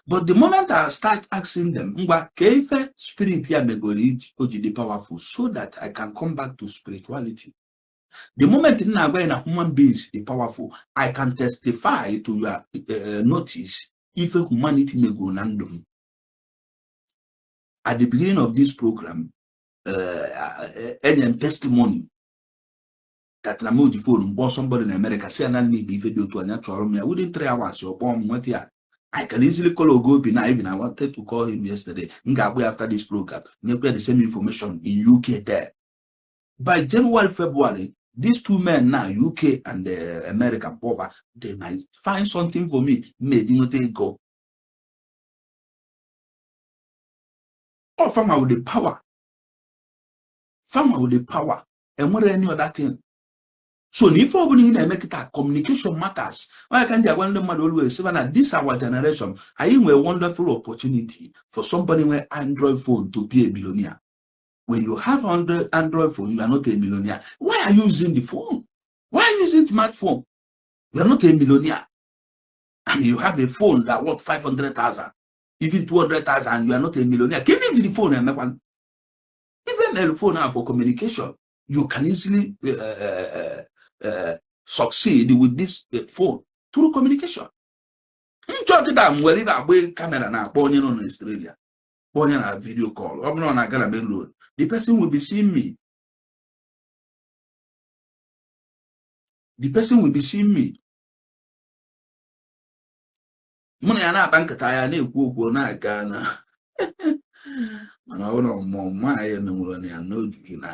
But the moment I start asking them, ngwa ka ife spirit ya megoro o ji dị powerful, so that I can come back to spirituality. The moment m na-agwa ya na human beings dị powerful, I can testify to your notice ife humanity megoro na ndụ m. At the beginning of this program, enye m testimony that na m ji phone mkpọ somebody na America si ya na need ife dị otu anya chọrọ m ya within 3 hours ọ kpọọ m nweta ya. I can easily call Ogobi now. Even I wanted to call him yesterday. M ga-akpọ ya after this program, nyekwa the same information in UK there. By January, February, these two men now, UK and America, Bova, they might find something for me. Made nweta ego. All farmer with the power. Farmer with the power. Enwere any other thing. So na ife ọbụla ị na-eme kịta, communication matters. Onye ka ndị agwa ndị mmadụ always sị na this our generation, anyị nwere wonderful opportunity for somebody nwere Android phone to be a millionaire. When you have Android phone, you are not a millionaire. Why are you using the phone? Why are you using smartphone? You are not a millionaire. And you have a phone that worth 500,000, even 200,000, you are not a millionaire. Give it to the phone and make one. Even a phone now for communication, you can easily succeed with this phone through communication. Nchọ kịta m nwere ibe agba camera na-akpọ onye nọ n'Australia, kpọọ onye na video call. Ọ bụrụ na ọ na-aga na main road, the person will be seeing me. The person will be seeing me. Mụ na ya na-akpa nkata, ya na-ekwu okwu na-aga na mana ọ bụrụ na mmụọ mmụọ anyị emenwere na ya n'ojuju na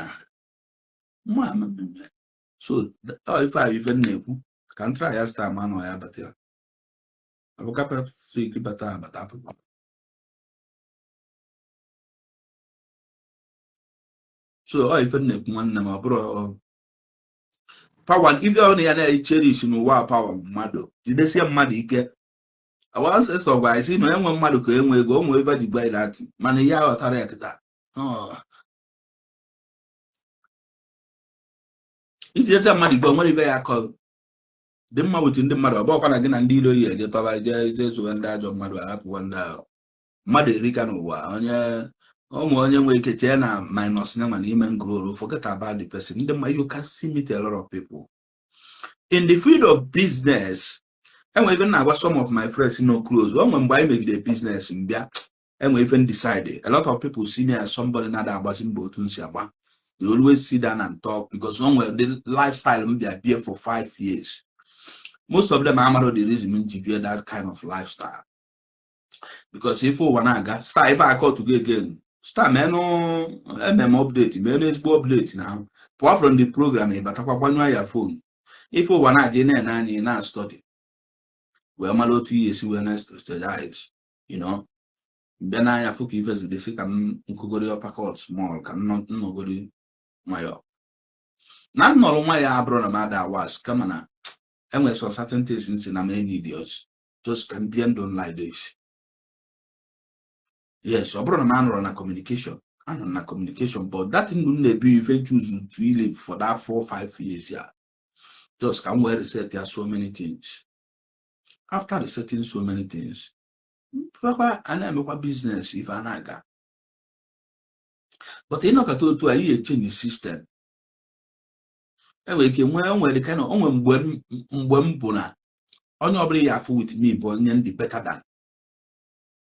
mmụọ amememe. So ọ ife a ife m na-ekwu ka m try ya star ma nọ ya bata ya abụka Patrick bata abata apụkwa. So ọ ife m na-ekwu, nwanne m, ọ bụrụ power ife ọ na ya na-echerish n'ụwa a, power mmadụ jidesie mmadụ ike. Our ancestor gwara anyị sị na enwe mmadụ ka enwe ego o nwee ebe ji gwa ya mana ihe aghọtara ya kịta. Iji ezi mmadụ ike o nwere ibe ya akọ dị mma with ndị mmadụ. Ọ bụrụkwa na gị na ndị iro yi eje tọba jee jee zowe ndị ajọ mmadụ, ahapụkwa ndị ahụ. Mmadụ erika n'ụwa. Onye ụmụ onye nwere ike chee na minus ya mana ime ngroro, forget about the person. Ndị mma, you can see meet a lot of people in the field of business. Enwere ife na-agwa some of my friends no close o nwere mgbe anyị megide business mbịa enwere ife decide. A lot of people see me as somebody na-ada agbasi mbọ otu m si agba. They always sit down and talk because o nwere the lifestyle m bịa bie for 5 years. Most of them amaro the reason m ji bie that kind of lifestyle, because ife ụwa na-aga star ife akọ to go again star menụ emem update menụ ezigbo update na pụọ from the program ịbatakwa kwanyụọ ya phone. Ife ụwa na-aga ị na-ene anya ị na-study wee mara otu ihe esi wee na-strategize. Bịa n'anya fụ ka ife zidesi ka m nkụgori uppercut small ka m nnọgori nwayọ na m nọrọ nwayọ abụrụ na m ada awas kama na enwere some certain things nsi na m need just ka m bie ndụ m like this. Yes, ọ bụrụ na m anọrọ na communication, anọ na communication, but that ndụ m na-ebi ife choose to live for that 4, 5 years ya just ka m wee reset ya so many things. After resetting so many things, pụtakwa a na-emekwa business ife a na-aga. But ịnọkọta otu a ihe change system enwere ike nwee nwere kind of onwe mgbe m bụ na onye ọbụla ya afụ with me bụ onye ndị better than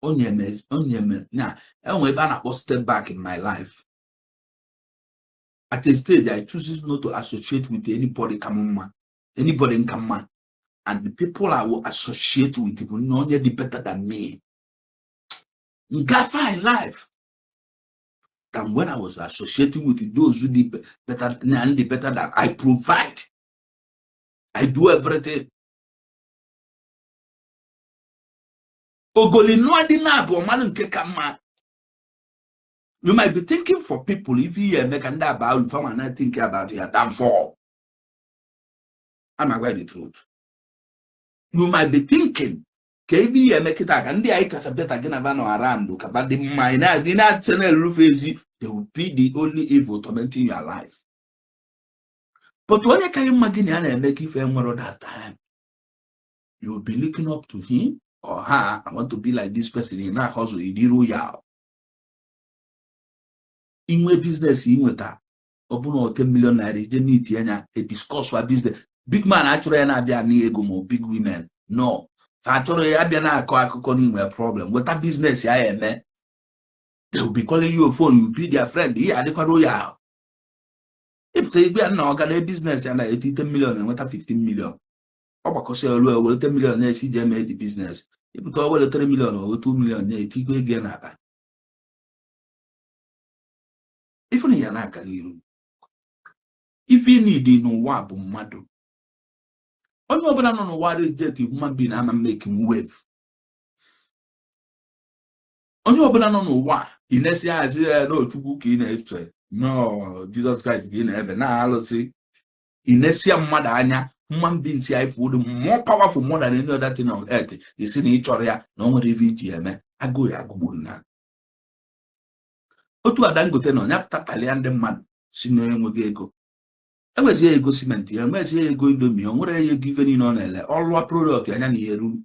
onye me na enwe ife a na-akpọ step back in my life. At a stage, I choose not to associate with anybody ka m mma, anybody nka mma, and the people I will associate with bụ na onye dị better than me ngafe in life than when I was associating with those who did better and the better that I provide. I do everything. Ogoli nụọ dị na-abụ ọmalụ nke ka mma. You might be thinking for people if you make and about you from and think about your downfall. I'm aware the truth. You might be thinking ka ife ihe eme kịta ka ndị anyị kacha better gị na ba nọ around ka ba dị mma ị na-adị na-atị na-erufe ezi. They will be the only evil tormenting your life. But onye ka mma gị na ya na-eme ka ife nwere that time, you will be looking up to him or her. I want to be like this person. Ị na-ahọzụ ịdị royal, inwe business, inweta ọ bụrụ na 10 million naira ije n'iti anya e discuss wa business. Big man achọrọ ya na-abịa na ego ma big women no fa achọrọ ya abịa na-akọ akụkọ n'inwe problem. Weta business ya eme, they will be calling you a phone, you will be their friend. Ihe adịkwa royal, ịpụta igwe ya nna ọga na business ya na-eti 10 million, enweta 15 million, ọ gbakọsị elu ewere 10 million na-esi ji eme the business. Ịpụta o were 3 million o 2 million na-etikwa ego ya n'akpa. Ife na ya na-aga n'iru, ife ị need n'ụwa bụ mmadụ. Onye ọbụla nọ n'ụwa reject human being ama making wave. Onye ọbụla nọ n'ụwa ị na-esi hazi ya n'Ochukwu ka ị na-eche no Jizọs Kraịst ka ị na-efe na-alụsị, ị na-esia mmadụ anya. Human beings ya ifu dị more powerful more than any other thing on earth. Isi na ị chọrọ ya na o nwere ife iji eme, agụụ ya agụgburu na otu a Dangote nọ ya pụta ndị mmadụ si na enweghị ego, enwezighị ego simenti ya, enwezighị ego Indomie, o nwere ego ife niile ọ na-ele ọlụwa product anya na ihe ruru.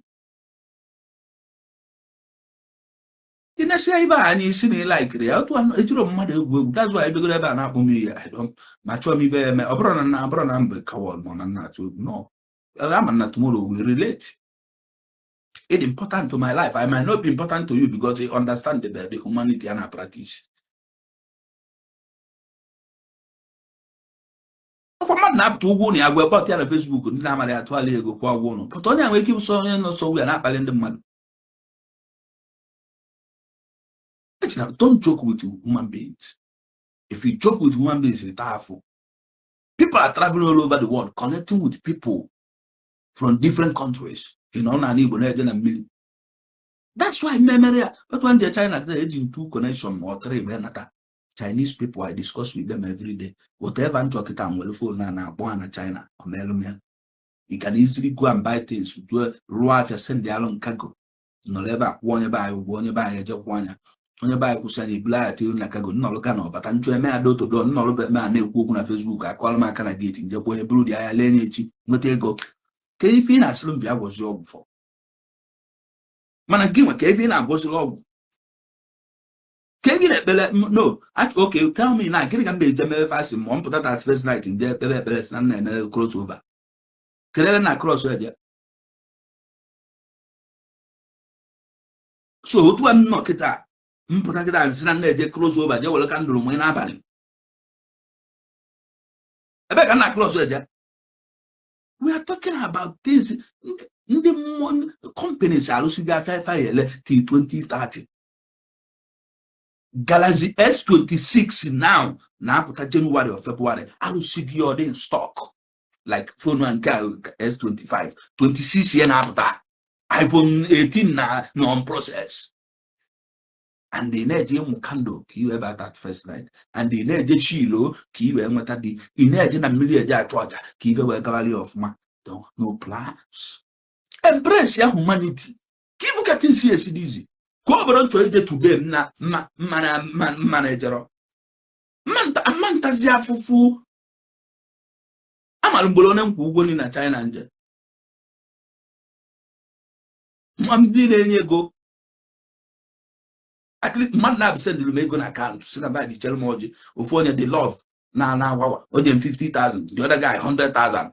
Ị na-esi ibe a anya isi na ịlaikiri ya otu ejiro mmadụ egwu egwu. That's why ebegoro ebe a na-akpọ m ihe, I don't ma chọọ m ibe ya eme. Ọ bụrụ na ọ bụrụ na mbe coward ma ọ na nna atụ egwu no, ama na tomorrow we relate it important to my life. I might not be important to you because you understand the humanity and practice. Ọkwa mmadụ na-apụta ụgwọ ụnụ ya gwa bọt ya na Facebook, ndị na-amara ya atụala ego kwụọ ụgwọ ụnụ pụta. Onye a nwere ike ịbụ onye nọ nso ya na-akpali ndị mmadụ. Don't joke with human beings. If you joke with human beings, it's powerful. People are traveling all over the world, connecting with people from different countries. You know, na Igbo na-eje na mmiri. That's why mmemere ya. But when the China eji two connection or three wee nata. Chinese people, I discuss with them every day. Whatever m chọkịta nwere phone na na-akpọ ha na China, o meelu m ya. You can easily go and buy things, do rụọ afịa, send alụ cargo. Nọrọ ebe a kwụọ onye be anyị ụgwọ, onye be anyị eje kwụọ anya. Onye be anyị kwụsị anyị ebulu anya tiru na cargo, nnọrụ ka na ọbata nchọ eme ya dotodo nnọrụ be eme a na-ekwu okwu na Facebook, akọrọ m aka na gate njekwa onye buru dị ahịa lee n'echi nweta ego. Ka ife ị na-asịrị m bịa gwọzi ọgwụ fọ mana gị nwe ka ife ị na-agwọziri ọgwụ ka ị na-ekpere no. Okay, tell me na gịnị ka m ga-eje mere fasting ma ọ mpụta that first night ndị ekpere ekpere si na nna eme cross over kedebe na cross eje. So otu a m nọ kịta mpụta kịta nsị na nna eje cross over je were candle mụ n'abalị ebe ka nna cross eje. We are talking about things ndị mmụọ companies arụsigo afịa ife ele till 2030. Galaxy S26 now na-apụta January or February, arụsigo ọ dị in stock like phone nke S25 26 ya na-apụta iPhone 18 na on process. And ị na-eje ịmụ candle ka iwee bata that first night, and ị na-eje shilo ka iwee nweta di, ị na-eje na mmiri eje achụ aja ka ife wee gabali ọfụma. No plans. Embrace ya humanity ka ifu ka things esi dị izi ka ọ bụrụ nchọ ije today mma mma mma mma mma na-ejero mma ntazi afụfụ amara mgboro onye nkwụ ụgwọ na China nje ndị na-enye ego. At least mmadụ na-abụ sendịrị m ego na akaụntụ si na badị chere m ọjị. Ofu onye dị love na na agwawa onye m 50,000, the other guy 100,000.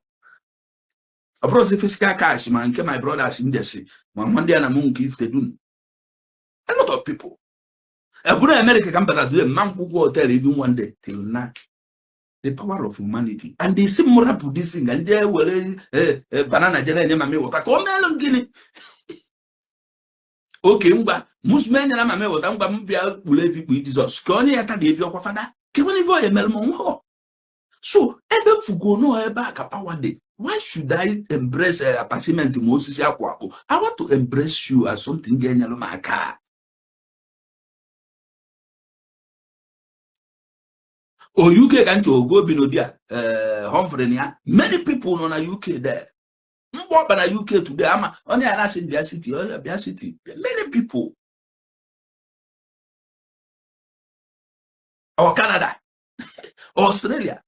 Ọ bụrụ physical cash ma nke my brothers ndesi ma nwa ndị a na mụ nke ifite dun a lot of people eburu America ka m batara today mma nkwụ ụgwọ hotel even one day till now. The power of humanity and the same rapụ this thing ndị ewere banana jere enye mami wụta ka o meelụ gịnị. Oke ngwa muslim enyere mami wụta ngwa m bịa kpuru efi kpu Jizọs ka onye ya tada efi ọkwa fada ka enwere ife ọ ya emere m nwa. So ebe m fugo nọ ebe a ka power dị. Why should I embrace apartment ma osisi akwụ akwụ? I want to embrace you as something ga-enyere m aka. O UK ka nchọ ogo bi n'ụdị a Humphrey na ya many people nọ na UK there mgbe ọkpa na UK today ama onye a na-asị bịa city onye bịa city many people or Canada, Australia.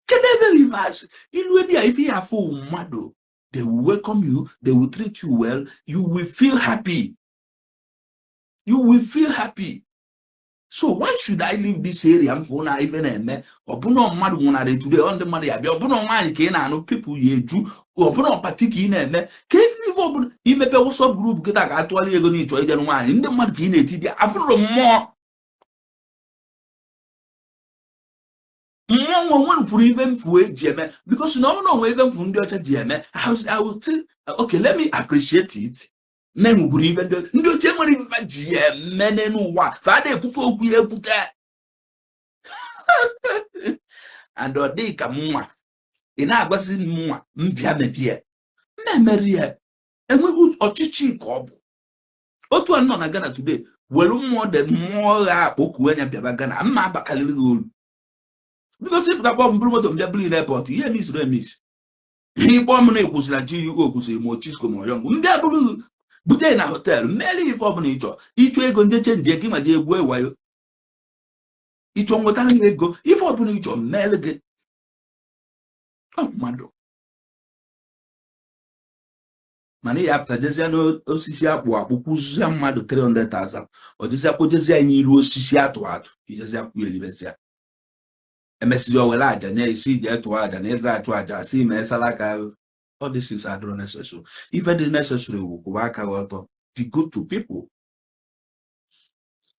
Kedu ebe rivers ilu edi a ife ya afụ mmadụ? They will welcome you, they will treat you well, you will feel happy, you will feel happy. So why should I leave this area m fụ na ife na-eme? Ọbụna mmadụ nwụnarị today, ọ ndị mmadụ ya bịa. Ọbụna nwaanyị ka ị na-anụ, people ya eju. Ọbụna party ka ị na-eme, ka ife ife ọbụla imepe WhatsApp group kịta ka atụgharị ego n'ịchọ ijere nwaanyị, ndị mmadụ ka ị na-eti bịa. Afụrụ mmụọ mmụọ nwe onwe kwuru ife mfu eji eme, because na ọ bụrụ na onwe ife mfu ndị ọcha ji eme, I will say, okay, let me appreciate it. Na enwekwuru ife ndị ọcha nwere ife ji eme n'elu ụwa, fa ada ekwufe okwu ya ekwute. And ọ dị ka mụnwa ị na-agwazi m nwa mbịa mepie mmemeri ya, enweghị ọchịchị ka ọ bụ otu a nọ na Ghana today. Were mmụọ dị mmụọ gha akpọkuo anya bịaba Ghana, mma abakalịrị gị olu, because ịpụta kpọọ m bụrụ moto m bịa bụrụ airport, ihe emisiri emisi ihe ịkpọ m na ekwusịrị na GUO kwụsịrị ma Ochisco ma Oyongo, m bịa bụrụ bute na hotel mmeri. Ife ọbụla ịchọ ịchọ ego ndị change ego ma ji egwu ewayo, ịchọ nwetara ya ego, ife ọbụla ịchọ mmeri gị. Ọ mmadụ mana ya apụta jezie n'osisi akpụ akpụ kwụzie mmadụ 300,000, ọ jezie kpojezie anyị n'iru osisi atụ atụ, ijezie kwụ elibezia, emesizi o were aja nye isi ije tụọ aja na ịdịra achụ aja asị ma esala aka. All this is adịrọ necessary. Ife dị necessary wụ kwụba aka gị ọtọ, be good to people.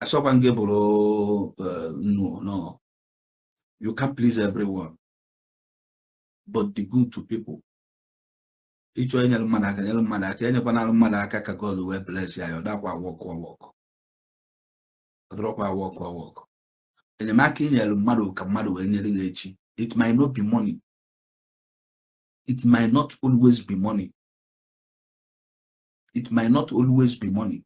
Asọkwa gị bụrụ no, no, you can't please everyone, but be good to people. Ịchọ inyere mmadụ aka, nyere mmadụ aka. Enyekwana mmadụ aka ka God wee bless ya. Ọ dakwa work work, ọ dọrọkwa work work. Enyemaka inyere mmadụ ka mmadụ wee nyere gị echi. It might not be money, it might not always be money, it might not always be money.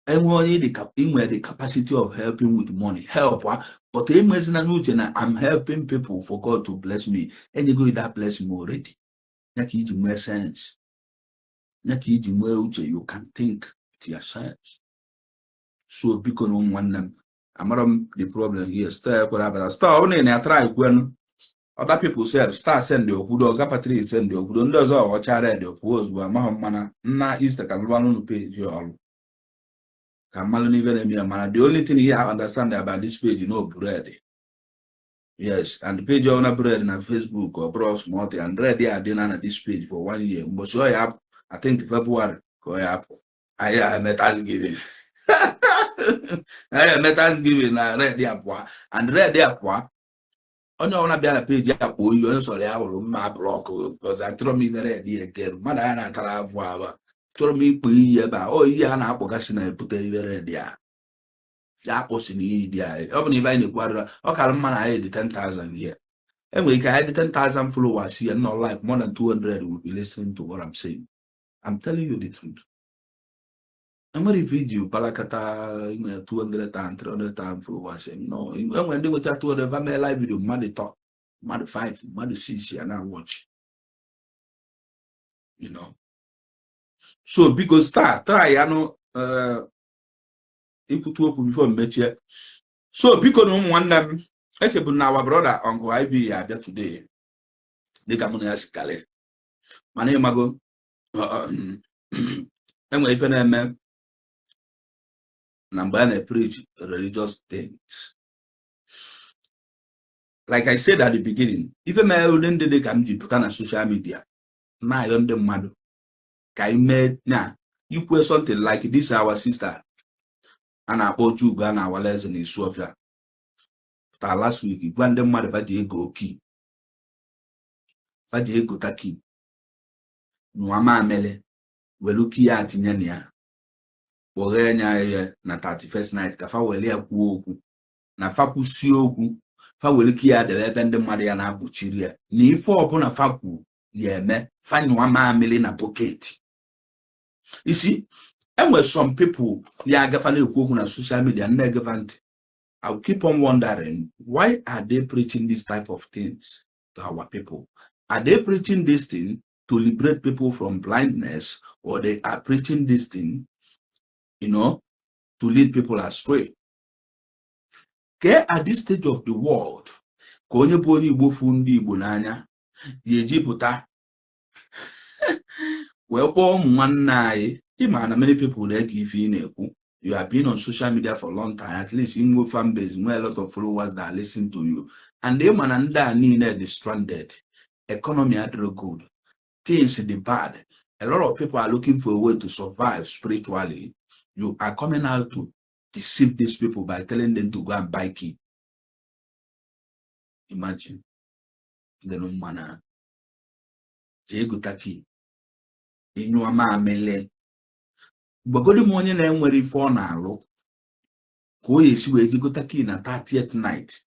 Enwe onye inwe the capacity of helping with money, help ha, but enwezina n'uche na I'm helping people for God to bless me. Enyego you that blessing already. Ya ka iji nwee sense, ya ka iji nwee uche. You can think with your sense. So biko na ụmụ nwanne m, amara m the problem here. Star ekwere abata. Star ọ na try kwenu other people sef. Star send okwudo, Oga Patrick send okwudo, ndị ọzọ ọcha red okwuo ozugbo. Amaghị m, mana nna Easter ka lụrụ unu page ọrụ ka mmalụ n'ife na-eme ya. Mana the only thing you have understand about this page, no bread. Yes, and the page ọna bread na Facebook, ọ bụrụ small thing, and bread ya adịna na this page for one year. Mgbosi ọ ya apụ, I think February ka ọ ya apụ, anyị eme Thanksgiving, anyị eme Thanksgiving na red ya pụọ. And red ya pụọ, onye ọbụla bịa na page ya kpọọ oyi, onye sọrọ ya hụrụ mma block, because achọrọ m ife red ya again. Mmadụ anya na-atara afọ aba, chọrọ m ikpo iyi ebe a, ọ iyi a na-akpọgasị na-ebute ife red ya ya akpọsi na iyi dị anyị. Ọ bụ na ife anyị na-ekwu adịrọ, ọ kara mma na anyị dị 10,000 here. Enwere ike anyị dị 10,000 followers here, not live, more than 200 will be listening to what I'm saying. I'm telling you the truth. Enwere ife iji balakata inwe 200,000, 300,000 followers. No, enwere ndị nwecha 200 va mee live video, mmadụ 3, mmadụ 5, mmadụ 6 ya na watch. So biko, start try ya nụ ikwutu okwu before mmechie. So biko na ụmụ nwanne m, echebu na our brother Uncle IB ya abịa today dịka mụ na ya si kalị, mana ịmago enwere ife na-eme na mgbe a na-preach religious things. Like I said at the beginning, ife mere ụdị ndị dị ka m ji pụta na social media na-ayọ ndị mmadụ ka anyị mee na ikwe something like this. Our sister a na-akpọ Chugo a na-awala eze na Isuofia pụtara last week gwa ndị mmadụ fa ji ego ki, fa ji egota ki nyụọ mamịrị, welu ki ya tinye na ya, kpọghee nya ya na 31st night, ka fa were ya kwuo okwu na fa kwụsie okwu, fa were ki ya debe ebe ndị mmadụ ya na-akpuchiri ya na ife ọbụla fa kwu ya eme, fa nyụọ mamịrị na bucket isi. Enwere some people ya agafa na-ekwu okwu na social media na-egefa ntị. I will keep on wondering, why are they preaching this type of things to our people? Are they preaching this thing to liberate people from blindness, or they are preaching this thing to lead people astray? Okay, at this stage of the world, Ka onye bụ onye Igbo fụ ndị Igbo n'anya ya eji pụta wee kpọọ ụmụ nwanne anyị? Ịma na many people na-ege ife ị na-ekwu. You have been on social media for a long time, at least inwe fan base, nwee a lot of followers that listen to you, and ịma na ndị a niile dị stranded, economy adịrọ good, things dị bad, a lot of people are looking for a way to survive spiritually. You are coming out to deceive these people by telling them to go and buy key. Imagine, ndị mma na jee gota key ịnyụọ mamịlị. Gbagodi m, onye na-enwere ife ọ na-alụ, ka o esi wee jegota key na 30th night,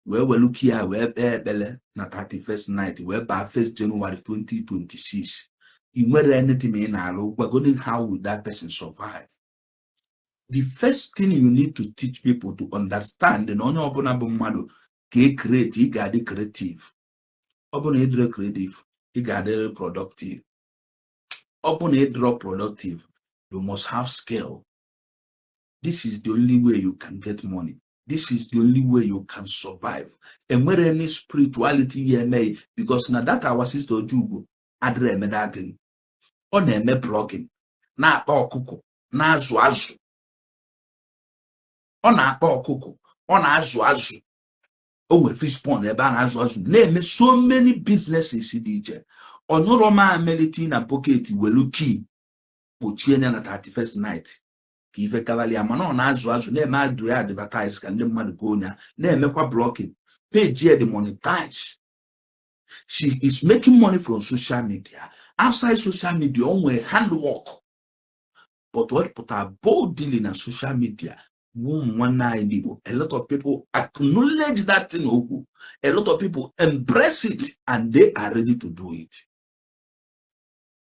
wee welu key a wee kpee ekpele na 31st night, wee baa 1st January 2026, ị nwere anything ị na-alụ? Gbagodi, how will that person survive? The first thing you need to teach people to understand na onye ọbụla bụ mmadụ ka e create, ị ga-adị creative. Ọ bụ na ịdịrị creative, ị ga-adịrị productive. Ọ bụ na ịdịrọ productive, you must have skill. This is the only way you can get money. This is the only way you can survive. Enwere any spirituality ya eme, because na that our sister Ojugo adịrị eme that thing. Ọ na-eme blogging, na-akpa ọkụkọ, na-azụ azụ. Ọ na-akpa ọkụkọ, ọ na-azụ azụ, o nwere fish pond ebe a na-azụ azụ, na-eme so many businesses dị iche. Ọ nyụrọ mamịrị na bucket, welu key kpochie ya na 31st night ka ife kabalịa. Mana ọ na-azụ azụ, na-eme adụ ya advertise ka ndị mmadụ goo ya, na-emekwa blogging page ya dị monetize. She is making money from social media. Outside social media, o nwere handwork, but what pụtara boldly na social media, ụmụ nwanne anyị ndị Igbo, a lot of people acknowledge that thing okwu, a lot of people embrace it and they are ready to do it.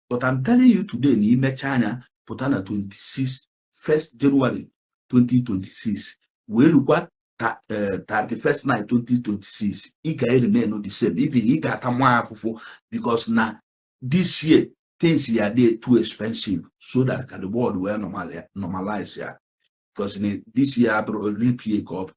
But I'm telling you today, na imecha anya pụta na 26 1st January 2026 wee lukwa 31st night 2026, ị ga-remain the same. Even ị ga-ata nwa afụfụ, because na this year things ya dey too expensive, so that ka the world wee normalize ya, because this year abụrụ leap year. Ka ọ bụ,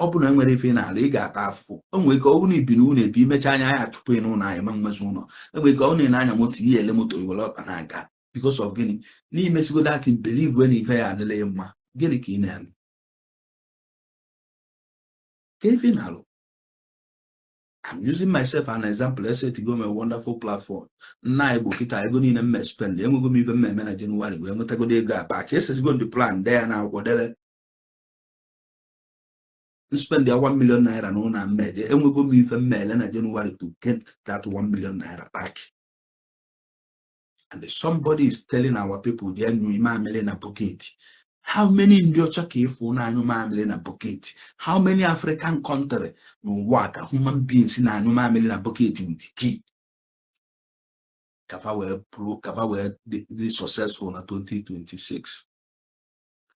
ọ bụ na enwere ife n'ala, ị ga-ata afụfụ. O nwere ike ọ bụrụ na ibi n'ụlọ ebi, imecha anya ya achụpụ ị n'ụlọ anyị ma nwezi ụlọ. Enwere ike ọ na anya moto, ihe ele moto iwere ọkpa na-aga. Because of gịnị? N'imesigo that thing, believe when ife ya adịla ya mma. Gịnị ka ị na-eme? Ka ife ị na-alụ? I'm using myself an example. Esetigo m a wonderful platform. Nna anyị bụ kịta ego niile m spend, enwego m ife m eme na January wee nwetagodo ego a back. Esesigo the plan dee ya na akwụkwọ debe. Spend ya 1 million naira na ụlọ mmeje, enwego m ife mmele na January to get that 1 million naira back. And somebody is telling our people jee nyụ mamịrị na bucket. How many ndị ọcha ka ịfụ na-anyụ mamịrị na bucket? How many African country n'ụwa ka human beings na-anyụ mamịrị na bucket with key kafa wee bụrụ, kafa wee dị successful na 2026?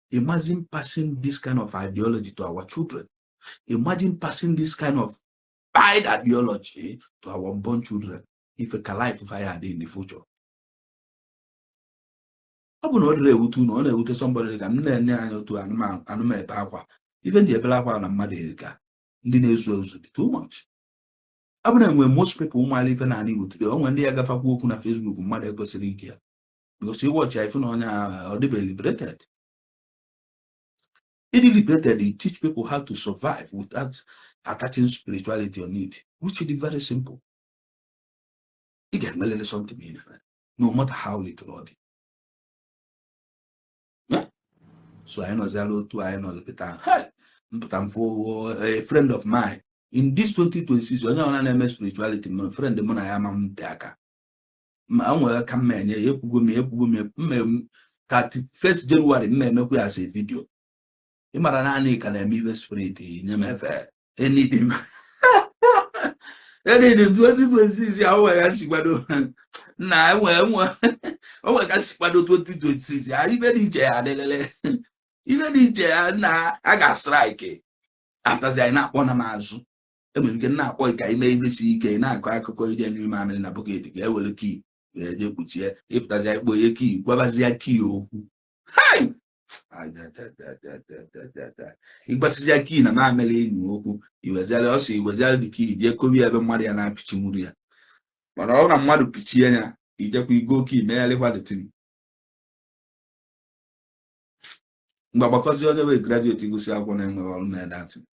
Imagine passing this kind of ideology to our children. Imagine passing this kind of bad ideology to our unborn children. If a life fire dị in the future, ọ bụ na ọ dịrị ewute unu, ọ na-ewute somebody ka m na-enye anya otu anụma ebe akwa. Ife ndị ebere akwa na mmadụ ka ndị na-ezu ezu dị too much. Ọ bụ na enwe most people ụmụala ife n'ala Igbo today, o nwere ndị ya gafakwa okwu na Facebook, mmadụ ekwesịrị ike ya, because ịwọchi ya, ife na onye ọ dịbe liberated. Ịdị liberated, you teach people how to survive without attaching spirituality on it, which is very simple. Ị ga-emelele something ị na-eme, no matter how little ọ dị. So anyị nọziala otu anyị nọ kịta. Mpụta mfụ a friend of mine in this 2026, onye ọbụla na-eme spirituality m, friend mụ na ya ama m te aka ma o nwere ka mma enye ya. Ekwugo m, ekwugo m mme 31st January mma emekwa ya as a video. Ị mara naanị ka na-eme ibe spirit nye m efe enidim enidim 2026 ya. O nwere ya si kwado nna enwe enwe, o nwere ka si kwado 2026 ya. Ibe dị iche ya adịlele, ibe dị iche ya na a ga-strike atazi anyị na-akpọ na m azụ. Enwere ike na-akpọ ka ime ibe si ike na-akọ akụkọ ije n'ime amịrị na bucket ka e were key wee jee kpuchie, ịpụtazi ikpo ihe key, gwabazi ya key okwu. Hai, Ịgbasịzi kii na mamịrị enyi okwu, iweziara ọsọ, iweziara dị ka ije kobi ebe mmadụ ya na-apịchinwuru ya. Mana ọ bụrụ na mmadụ pichie ya, ijekwa igo kii megharịkwa the thing. Mgbe agbakọzi onye wee graduate gụsị akwụkwọ na-enweghị ọrụ na datin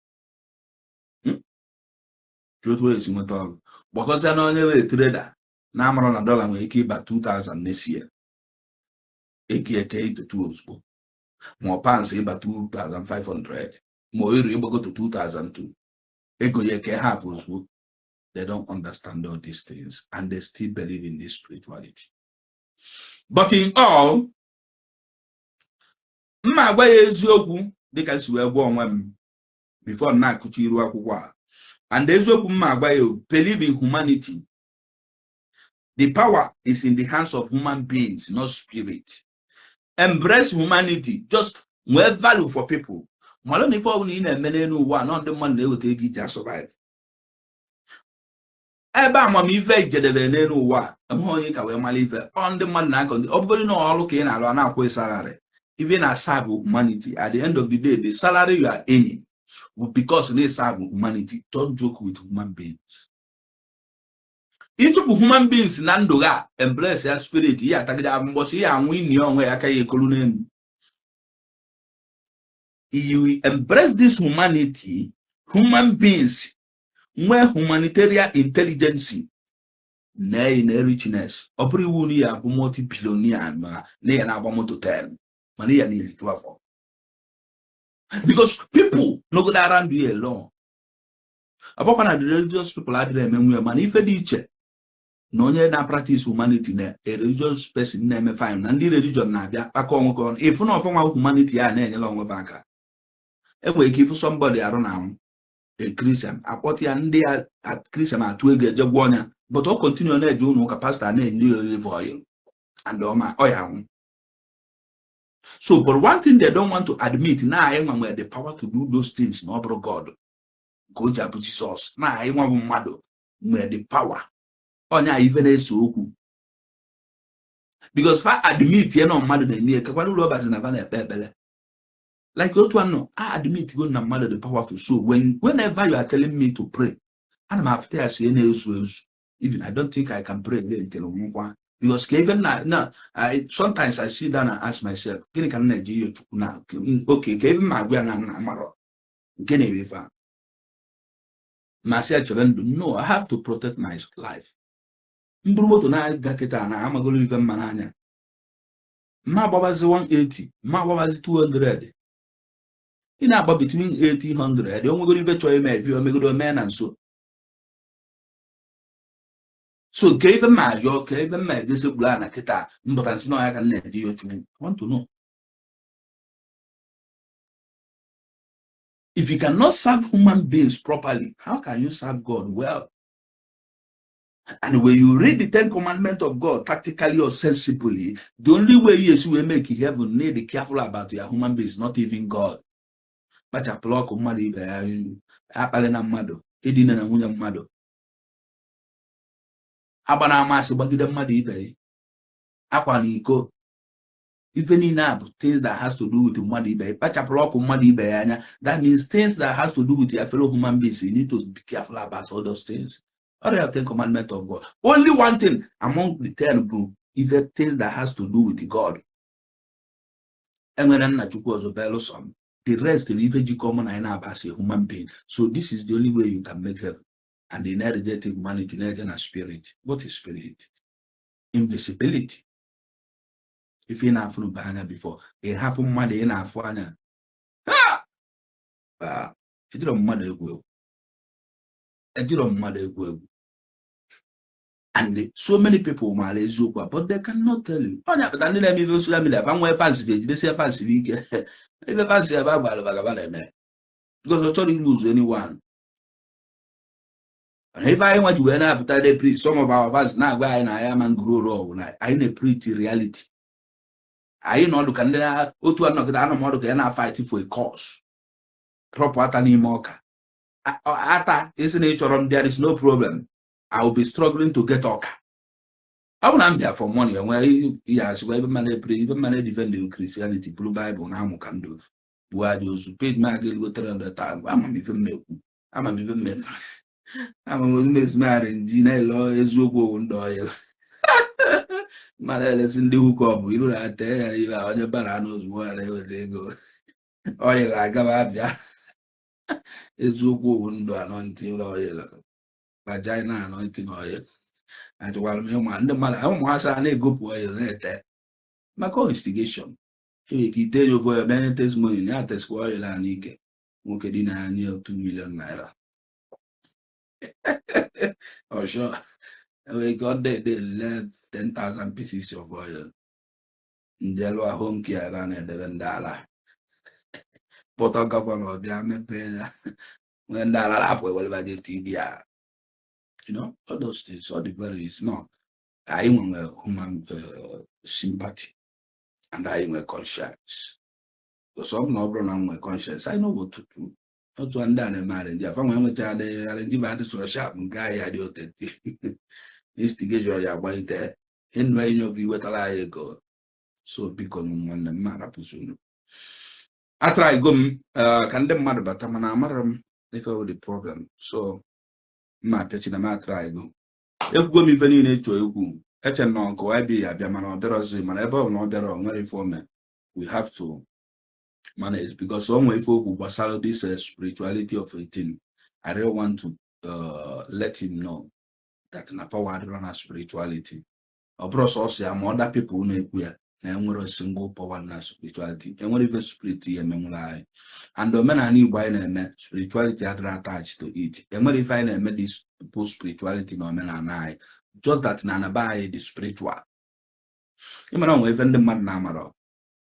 otu esi nweta ọrụ, gbakọzie na onye wee trader na-amarọ na dọla nwere ike ịba 2000 next year, eke eke itotu ozugbo, ma ọ pounds ịba 2500, ma ọ euro ịgbagote 2002, ego ya eke half ozugbo. They don't understand all these things and they still believe in this spirituality. But in all, mma agwa ya eziokwu dịka si wee gwa onwe m before m na-akụchi iru akwụkwọ a. And eziokwu mma agwa ya, believe in humanity. The power is in the hands of human beings, not spirit. Embrace humanity. Just nwee value for people. Mara na ife ọbụla ị na-eme n'elu ụwa, nọ ndị mmadụ na-eweta ego iji survive. Ebe amamife jedebe n'elu ụwa, enweghị onye ka wee mara ife ọ ndị mmadụ na-akọ. Ọ bụgodị na ọrụ ka ị na-arụ, a na-akwụ salary, ife na serve humanity. At the end of the day, the salary you are earning will because na serve humanity. Don't joke with human beings. Ịchụpụ human beings na ndụ ga embrace ya spirit ya atagide mbọsị ya anwụ ini onwe ya aka ya ekolu n'elu. You embrace this humanity, human beings nwee humanitarian intelligence na na richness. Ọ bụrụ iwu na ya abụ multi-billionaire ma na ya na-agba moto 10, mana ya na-eriju afọ, because people no go around you alone. Ọ bụkwa na the religious people adịrị eme nwunye, mana ife dị iche na onye na-practice humanity na a religious person na-eme fine na ndị religion na-abịa kpakọ onwe ka ọnụ ịfụ na ọfọnwa humanity ya na-enyere onwe aka. Enwere ike ịfụ somebody arụ na anwụ, a Christian akpọta ya, ndị Christian atụ ego eje gwọ ọnya, but ọ continue na-eje ụlọ ụka, pastor na-enye ya olive oil and ọma ọ ya anwụ. So, but one thing they don't want to admit, na anyị nwa nwere the power to do those things, na ọ bụrụ God ka o ji abụ Jizọs, na anyị nwa bụ mmadụ nwere the power. Onye a ife na-ese okwu, because fa admit ya na mmadụ na-eme ya kekwana ụlọ ọbazi na fa na-ekpe ekpere like otu anọ I admit go na mmadụ dị powerful. So whenever you are telling me to pray, ana m afụta ya si na-ezu ezu. Even I don't think I can pray again until nkwa, because ka even na I sometimes I sit down and ask myself, gịnị ka m na-eji ihe Chukwu na okay ka even ma agwa ya na nna amarọ nke na-eme ife a ma sị ya chebe ndụ. No, I have to protect my life. Mburu moto na-aga kịta na amagolo ife mma n'anya, mma agbabazi 180, mma agbabazi 200, ị na-agba between 80 100, o nwegoro ife chọrọ ime efi omegoro mee na nso. So ka ife mma arịọ, ka ife mma ejesegburu a na kịta mbụta nsị na ọya ka m na-eji ya Chukwu. I want to know if you cannot serve human beings properly, how can you serve God well? And when you read the Ten Commandments of God tactically or sensibly, the only way you will make heaven, need be careful about your human beings, not even God. Kpachapụrụ ọkụ mmadụ ibe ya, akpalị na mmadụ, idina na nwunye mmadụ, agba na amasị gbagide mmadụ ibe ya, akwa na iko, ife niile a bụ things that has to do with mmadụ ibe ya. Kpachapụrụ ọkụ mmadụ ibe ya anya, that means things that has to do with your fellow human beings. You need to be careful about all those things. All the Ten Commandment of God. Only one thing among the 10 bụ ife things that has to do with God. Enwere nna Chukwu ọzọ belụsọ m. The rest bụ ife jikọ mụ na anyị na-aba as a human being. So this is the only way you can make heaven. And the energetic humanity na na spirit. What is spirit? Invisibility. Ife ị na-afụ ba anya before, ị hapụ mmadụ ị na-afụ anya. Ejiro mmadụ egwu egwu. Ejiro mmadụ egwu egwu. And so many people maara eziokwu a, but they cannot tell you. Onye akpata ndị na-eme ife social media fa nwee fans bụ ejidesie fans bụ ike ife fans ebe a gbara bagaba na-eme because ọ chọrọ ilose anyone. Mana ife anyị nwa ji wee na-apụta dey preach, some of our fans na-agwa anyị na anyị ama nguru ọgwụ na anyị na-preach reality. Anyị nọ ọdụ ka ndị otu anọgide anọ m ọdụ ka ya na-fight for a cause. Rọpụ ata n'ime ọka ata isi na ị chọrọ m, there is no problem. I will be struggling to get ọka. Ọ bụ na m bịa for money, enwe ihe asịkwa ebe mmadụ epere ife mmadụ defend Christianity, bụrụ Bible na-amụ ka ndụ buo aja ozu page m aga elugo 300,000. Ama m ife m ekwu, ama m ife m eme, ama m ozu m ezimegharị nji na-ele eziokwu owu ndụ ọhịa mmadụ elesi ndị hukọp iru na tee ya ibe a onye bara anụ ozugbo ghara eweta ego ọyịla agaba abịa. Eziokwu owu ndụ anointing oil, vagina anointing oil. Achọkwara m ịma ndị mmadụ ụmụasa na-egopụ oil na-ete maka instigation. Enwere ike ite ya ofe oil bịa nye testimony na ya tesikwa oil a n'ike nwoke dị na anya 2 million naira ọshọ. Enwere ike ọ dị lee 10,000 pieces of oil njelu home care ebe a na-edebe ndị ala kpọtọ governor bịa mepee ya nwee ndị ala rapụ eweleba je TD ya. All those things, all the values no anyị nwere human sympathy and anyị nwere conscience, because ọ bụ na ọ bụrụ na m nwere conscience, I know what to do. Otu ndị a na-eme arrange afa nwee nwecha adị arrange bụ adị sọrọ sharp nke anyị adị authentic instigation ya agbalite ịnụ enyi obi wetara anyị ego. So biko nwanne m, arapụzi unu atara igo m ka ndị mmadụ bata, mana amara m ife wụ the problem. So mma apịachi na m atara igo, ekwugo m ife niile chọọ ekwu. Eche na nke YB ya abịa, mana ọ bịarọzi. Mana ebe ọ bụ na ọ bịara, ọ nwere ife ome, we have to manage, because o nwere ife okwu gbasara this spirituality of 18. I really want to let him know that na power adịrọ na spirituality. Ọ bụrụ sọsọ ya, ma other people na-ekwu ya na enwere single power na spirituality, enwere ife spirit ya emenwere anyị. And omenala Igbo anyị na-eme, spirituality adịrọ attached to it. Enwere ife anyị na-eme this people spirituality na omenala anyị, just that na anaba anyị dị spiritual. Ịmara onwe ife ndị mmadụ na-amarọ,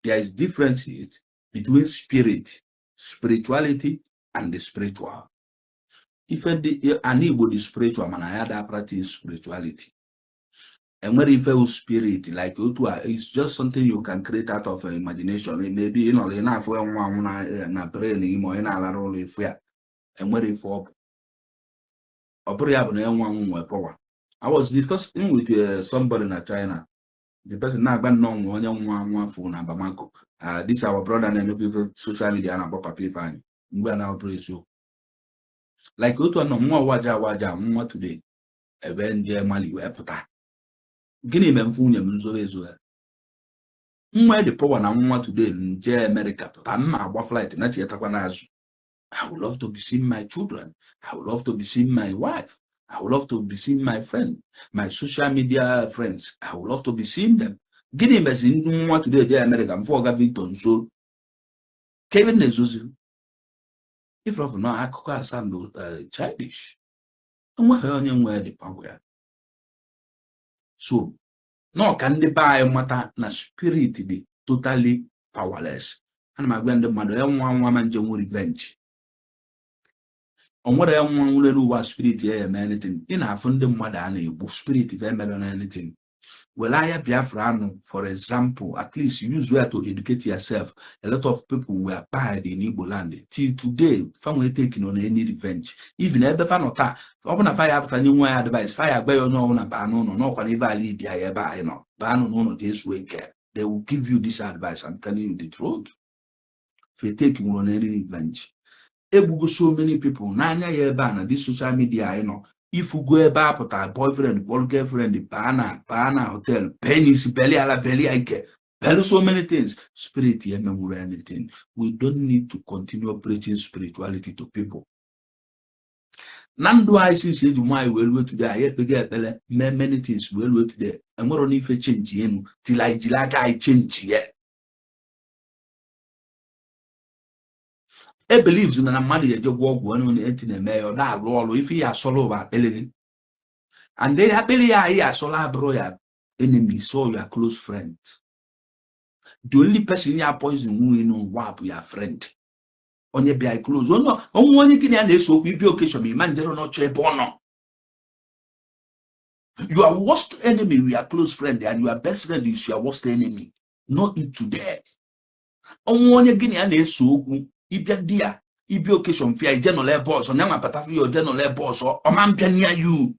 there is differences between spirit, spirituality and the spiritual. Ife dị ana Igbo dị spiritual, mana anyị ada practice spirituality. Enwere ife wụ spirit like otu a, it's just something you can create out of imagination. Maybe ị nọrọ, ị na-afụ nwa anwụ na brain ime, ị na-alara ụlọ ifu ya. Enwere ife ọ bụ, ọ bụrụ ya bụ na enwe anwụ nwee power. I was discussing with somebody na China. The person na-agba nnọọ nwe onye nwa nwa afọ na Bamako. This our brother na-emekwa ife social media na-akpọ Papa Ifeanyị mgbe a na-abụrụ eziokwu like otu anọ nwa waja waja nwa today ebe nje Mali wee pụta. Gịnị mere mfu nwunye m nzoro ezo ya nwa dị power na nwa today nje America pụta mma agba flight na chetakwa n'azụ. I would love to be seeing my children. I would love to be seeing my wife. I would love to be seeing my friend, my social media friends. I would love to be seeing them. Gịnị mezi ndị nwa today je America mfụ ọga Victor nso ka ebe na-ezozi ifrọfụ na akụkọ asaa childish, enweghị onye nwee the power ya. So nọ ka ndị be anyị mata na spirit dị totally powerless. Ana m agwa ndị mmadụ ya nwa nwa ma nje nwe revenge, o nwere ya nwa nwere n'ụwa spirit ya eme anything. Ị na-afụ ndị mmadụ a na-egbu, spirit fa emere na anything. Were anya Biafra anụ for example, at least use where to educate yourself. A lot of people were buried in Igbo land till today, fa nwere taking on any revenge. Even ebe fa nọ taa, ọ bụ na fa ya apụta nye nwa ya advice, fa ya agba ya onye ọbụla baa n'ụlọ n'ọkwa na ibe ala ibia ya ebe anyị nọ baa nụ n'ụlọ ga-ezu ike. They will give you this advice. I'm telling you the truth, fa take nwere on any revenge. Egbugo so many people n'anya ya ebe a na this social media anyị nọ. Ifugo ebe a pụtara boyfriend kpọrọ girlfriend baa na hotel bee n'isi beli ala beli ya ike belu so many things, spirit ya emenwuru anything. We don't need to continue preaching spirituality to people na ndụ anyị. Since eji nwaanyị wee ruo today, anyị ekpego ekpere, mee many things wee ruo today, enwero n'ife change enu till anyị jiri aka anyị change ya. E believes na mmadụ ya eje gwọ ọgwụ onye ntị na-eme ya ọ na-arụ ọrụ ife ya asọrọ ụwa akpịrị gị, and then akpịrị ya anyị asọrọ abụrụ ya enemy, so your close friend, the only person ya poison nwunye n'ụwa bụ ya friend onye bịa close, onye onwe onye gị na ya na-eso okwu ibi occasion ma njere n'ọchọ ebe ọ nọ. Your worst enemy, your close friend, and your best friend is your worst enemy. Know it today. Onwe onye gị na ya na-eso okwu ịbịa di ya ibi occasion fia ije nọrọ ebe ọzọ nyanwa pata fia oje nọrọ ebe ọzọ ọma mbịa near you.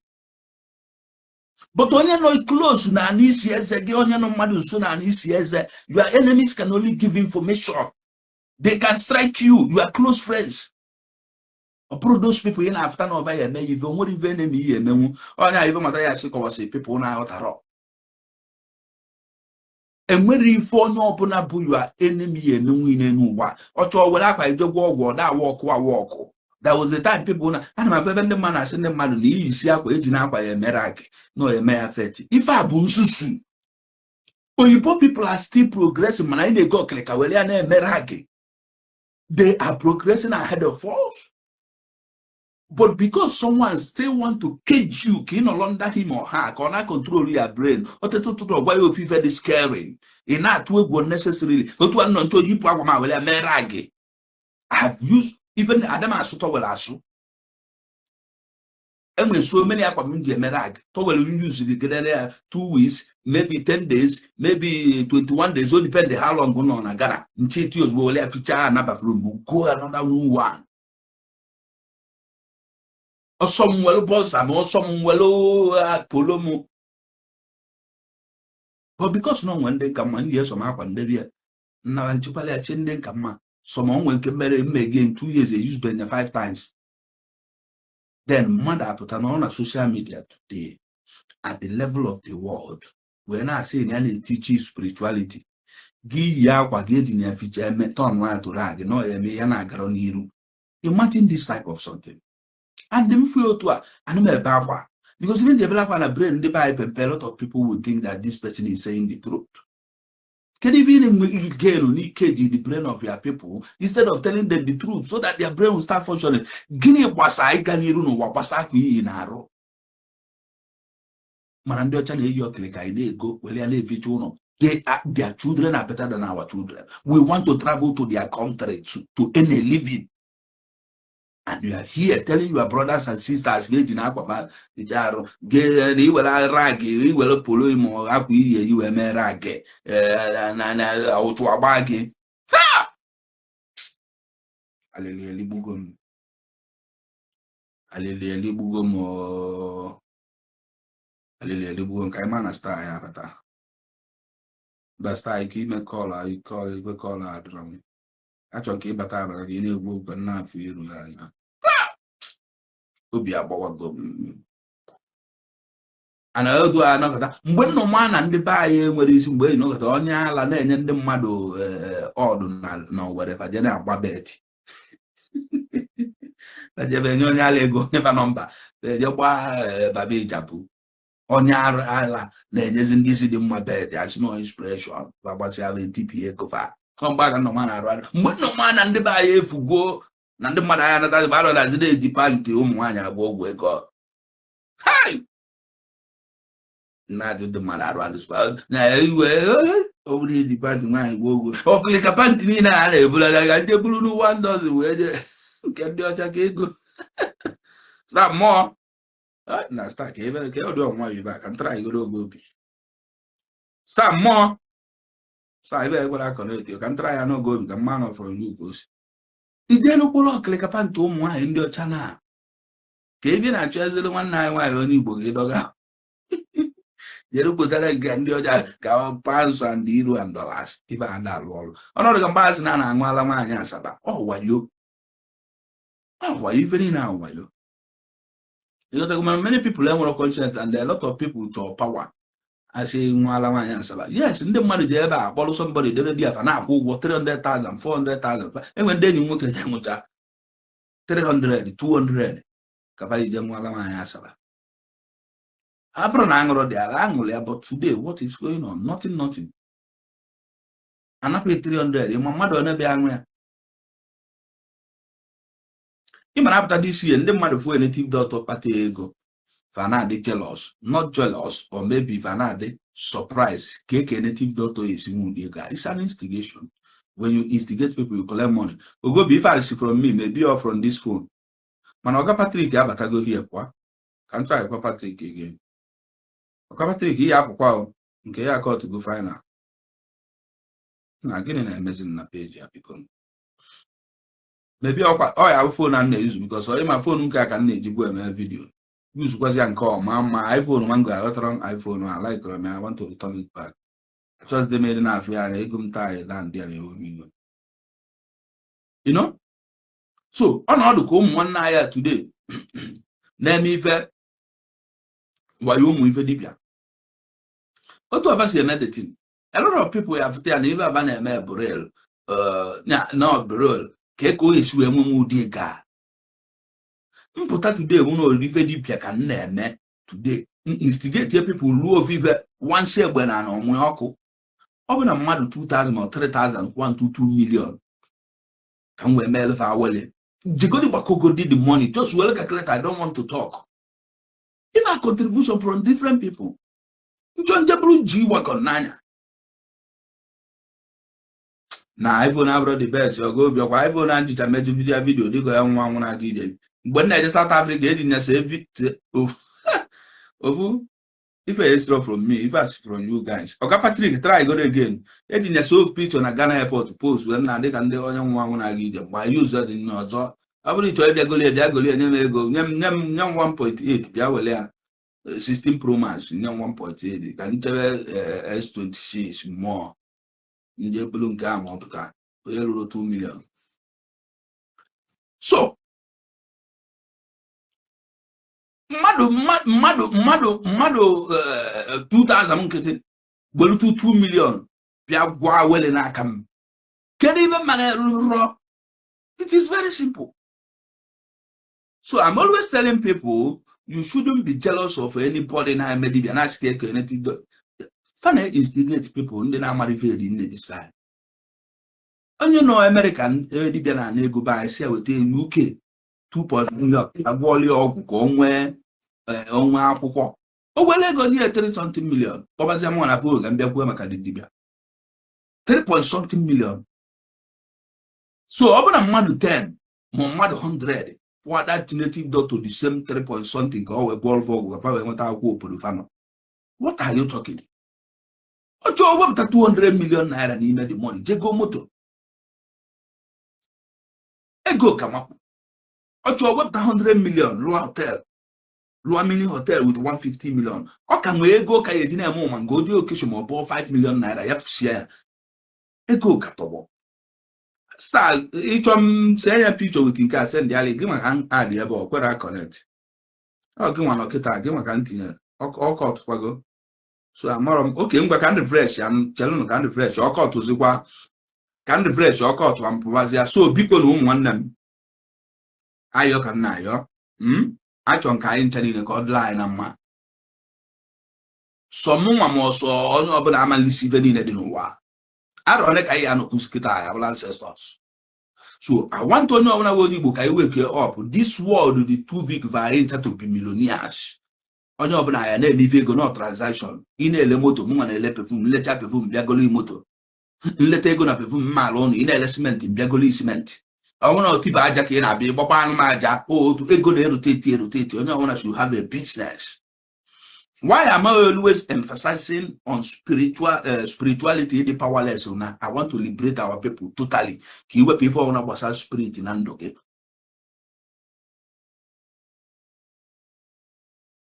But onye nọ close na ana isi eze gị, onye nọ mmadụ nso na ana isi eze, your enemies can only give information. They can strike you, your close friends. Ọ bụrụ those people ị na-afụta na ọba ya eme ya ife, o nwere ife enemy ya emenwu. Onye a ife mata ya sị kọwasị people na-aghọtara. Enwere ife onye ọbụla bụ your enemy ya emenwu n'elu ụwa. Ọ chọọ were akwa ije gwọ ọgwụ, ọ da-awa ọkụ awa ọkụ. There was a time people na ana m afụ ebe ndị mmadụ na-asị ndị mmadụ na iyi isi akwa eji na akwa ya emere akị na ọ eme ya feti. Ife a bụ nsusu. Oyibo people are still progressing, mana anyị na-ego ọkịlịka were ya na-emere akị. They are progressing ahead of us, but because someone still want to cage you ka ị nọrọ under him or her, ka ọ na-control your brain, ọtụtụ ụtụtụ ọgwa ya ofu ife dị scaring, ị na-atụ egwu unnecessarily. Otu a nọ nche yipụ akwa ma were ya mere gị. I have used even adam asụ towel asụ. Enwere so many akwa m ji emere agị towel m use gedere ya 2 weeks, maybe 10 days, maybe 21 days, o depend how long nọ na Ghana. Nche eti ozugbo were ya fichaa na bathroom, go another new one. Ọsọ m nwere boxer m, ọsọ m nwere polo m, but because na onwe ndị nka mma ndị eso m akwa ndị bịa nnara nchekwala ya chi ndị nka mma sọma onwe nke mere mme again 2 years e ya five times. Then mmadụ apụta nọrọ na social media today at the level of the world wee na-asị na ya na-etichi spirituality gị, yi akwa gị eji na ya ficha eme tọn ya tụrụ gị na ọ ya eme ya na-agara n'iru. Imagine this type of something. And m feel otu a, ana m ebe akwa because even the ebe akwa na brain ndị be anyị pempe. A lot of people would think that this person is saying the truth. Kedu ife ị na-enwe gain n'ike ji the brain of your people instead of telling them the truth so that their brain will start functioning? Gịnị gbasa ịga n'iru n'ụwa gbasa akwa iyi na-arụ? Mana ndị ọcha na-eyi ọkịlịka anyị na-ego were ya na-eficha ụlọ. Their children are better than our children. We want to travel to their country to earn a living, and you are here telling your brothers and sisters ga-eji na akwa eji arụ na iwere rag, iwere polo ma akwa iyi eyi wee mee rag na ụchụ agba gị. Alili eligbugo m, alili eligbugo m ooo. Alili eligbugo m. Ka anyị ma na star ya abata ba star ike ime call anyị, call igwe call adịrọ m. Achọrọ ka ịbata abata ka ị na-egwu okwu na-afụ iru ya anya. Obi agbawago m ana odu anọkọta mgbe nnụma na ndị be anyị nwere isi mgbe enyi nọkọta onye ala na-enye ndị mmadụ ọdụ na Owerri faje na-agba bet, fajebe enye onye ala ego, onye fa nọmba eje gbaa baba ijapụ. Onye ala na-enyezi ndị isi dị mma bet, asị no inspiration, gbasịara etipi ego fa. Mgbe aka nnọma na-arụ arụ mgbe nnọma na ndị be anyị efugo na ndị mmadụ anyị anatazi bụ arọdazi na-eji pantị ụmụ nwaanyị agba ọgwụ ego. Hai, na-ajụ ndị mmadụ arụ adịsịkwa na iwe ọ bụrụ iji pantị nwaanyị gba ọgwụ ọkụlịka. Pantị niile a na-ebulata ka ndị buru n'ụwa ndị ọzọ wee jee nke ndị ọcha ka ego sa mmụọ na star ka ebe ka ọ dị ọnwa ibe a ka ntara igoro oge obi star mmụọ star ebe ekwere akọ na-eti ka ntara ya n'oge obi ka mma nọ fọrọ n'ukwu osi ije n'okporo ọkịlịka pantị ụmụ nwaanyị ndị ọcha na ka ebe na-achọ ezere nwanne anyị nwaanyị onye Igbo gị dọga jere kpụtara nke ndị ọcha ka pounds and euro and dollars. Ife a na-alụ ọrụ ọnọdụ ka mgbe asị na na-aṅụ ala nwaanyị Asaba. Ọ wayo, ọ wayo, ife niile ahụ wayo. Ịghọtago? Mana many people enwere conscience and a lot of people chọọ power. Asị nwa ala nwaanyị Asaba, yes, ndị mmadụ ji ebe a kpọrọ somebody debe di afa na-akwụ ụgwọ 300,000, 400,000. Enwe ndị enyi m nwoke ji nwụcha 300, 200 ka fa ije nwa ala nwaanyị Asaba. A bụrụ na aṅụrụ dị ala aṅụrụ ya, but today what is going on? Nothing, nothing. Anapụghị 300 ịma mmadụ one bịa aṅụ ya. Ị mara apụta this year, ndị mmadụ fuo native doctor kpata ego, fa na-adị jealous, not jealous, or maybe fa na-adị surprise ka eke native doctor esi nwu ụdị ego a. It's an instigation. When you instigate people, you collect money. Ogobi, if I see from me, maybe or from this phone, mana Oga Patrick abatago here kwa ka m try kwa Patrick again. Oga Patrick, ihe apụkwa o nke ya cut go final na gịnị na-emezi m na peji a? Biko, maybe ọkwa ọ ya bụ phone a m na-eyuzu because ọ ịma phone nke a ka m na-ejibu eme video. Yuzukwazi ya nke ọma mma. iPhone mango aghọtara m iPhone a likere m ya. I want to return it back. Achọzide m ịdị na-afụ ya anya ego m taa ya land ya na-ewe m iwe. So ọnọdụ ka ụmụ nwanne anyị today na-eme ife wayo, ụmụ ife dibịa otu ọba si eme the thing. A lot of people ya fụta ya na ife aba na-eme bụ real, na ọ bụ real ka o esi wee nwe m ụdị ego a mpụta today. Mụ na oriri ife dibịa ka m na-eme today, instigate people ruo ofu ife once egbe na na ọmụ ọkụ. Ọ bụ na mmadụ 2000 or 3000 1 to 2 million ka m wee mee elefe awele jegodi gbakogodi the money. Just were calculator. I don't want to talk if a contribution from different people nchọ nje bụrụ ji wagon n'anya na iPhone abụrụ the best. Ọgo obi ọkwa iPhone a njicha meju video dịka ya nwa nwụrụ aka ije mgbe m na-eje South Africa eji nyesa ofu ife esiro from me, ife as from you guys. Oga Patrick, try go again. Eji nyesa ofu picture na Ghana airport post wee na dịka ndị onye nwa nwụrụ aga ije mgbe anyị ụzọ dị n'ọzọ. Ọ bụrụ ịchọ ịbịa golie, bịa golie, nye m ego, nye m 1.8, bịa were ya 16 Pro Max, nye m 1.8 ka m chebe S26 mmụọ ndị bulu nke a ma ọ pụta onye ruru 2 million. So mmadụ 2000 nkịtị gbelutu 2 million bịa gwa wele n'aka m, kedu ibe mma rụrọ? It is very simple. So I'm always telling people, you shouldn't be jealous of anybody na-eme dibia na-asị ka ekene fa na-instigate people ndị na-amara ife eri nne. This time onye nọ Amerịka dibia na-ana ego be anyị si weta UK 2 million agwọọla ya ọgwụ ka o nwee onwe akwụkwọ, o were ego nye 3 something million kpọbazie mụ na phone ka m bịa kwuo maka dị dibia 3 point something million. So ọ bụrụ na mmadụ 10 ma mmadụ 100 kwụọ that native doctor the same 3 point something ka ọ wee gwọọ ọgwụ ka fa wee nweta akwụkwọ obodo fanọ, what are you talking? Ọ chọọ wepụta 200 million naira n'ime the money, jego moto ego ka makwu. Ọ chọọ wepụta 100 million rụọ hotel, rụọ mini hotel with 150 million. Ọ ka nwee ego ka ya eji na-eme ụma nke odi occasion ma ọ bụ 5 million naira ya fusie ya ego ka tọgbọ. Star ịchọ m see ya picture with nke a send ya gị maka adị ebe ọ kwere connect. Ọ gị nwa nọkịta gị maka ntinye ọkọ ọtụkwago. So amarọ m oke ngwa ka m refresh ya m chelụnụ ka m refresh ọkọ ọtụzikwa ka m refresh ọkọ ọtụwa m pụwazịa. So biko na ụmụ nwanne m, ayọ ka m na-ayọ m achọ nke anyị ncha niile ka ọ dịrị anyị na mma. Sọ mụnwa ma ọsọ onye ọbụla amalisi ife niile dị n'ụwa arọ ole ka anyị anọkwụsị kịta anyị abụla ancestors. So I want onye ọbụla bụ onye Igbo ka anyị wake up. This world dị too big for anyị ncha to be millionaires. Onye ọbụla ya na-eme ife ego no transaction. Ị na-ele moto, mụnwa na-ele perfume, nlecha perfume bịagolo moto, nleta ego na perfume mma ala ụnụ. Ị na-ele simenti, mbịagolo simenti. Ọ bụrụ na otiba aja ka ị na-abịa ịgbakwa anụ m aja otu ego na-erotate erotate. Onye ọbụla should have a business. Why am I always emphasizing on spirituality dị powerless? Na I want to liberate our people totally ka iwepụ ife ọbụla gbasara spirit na ndụ gị.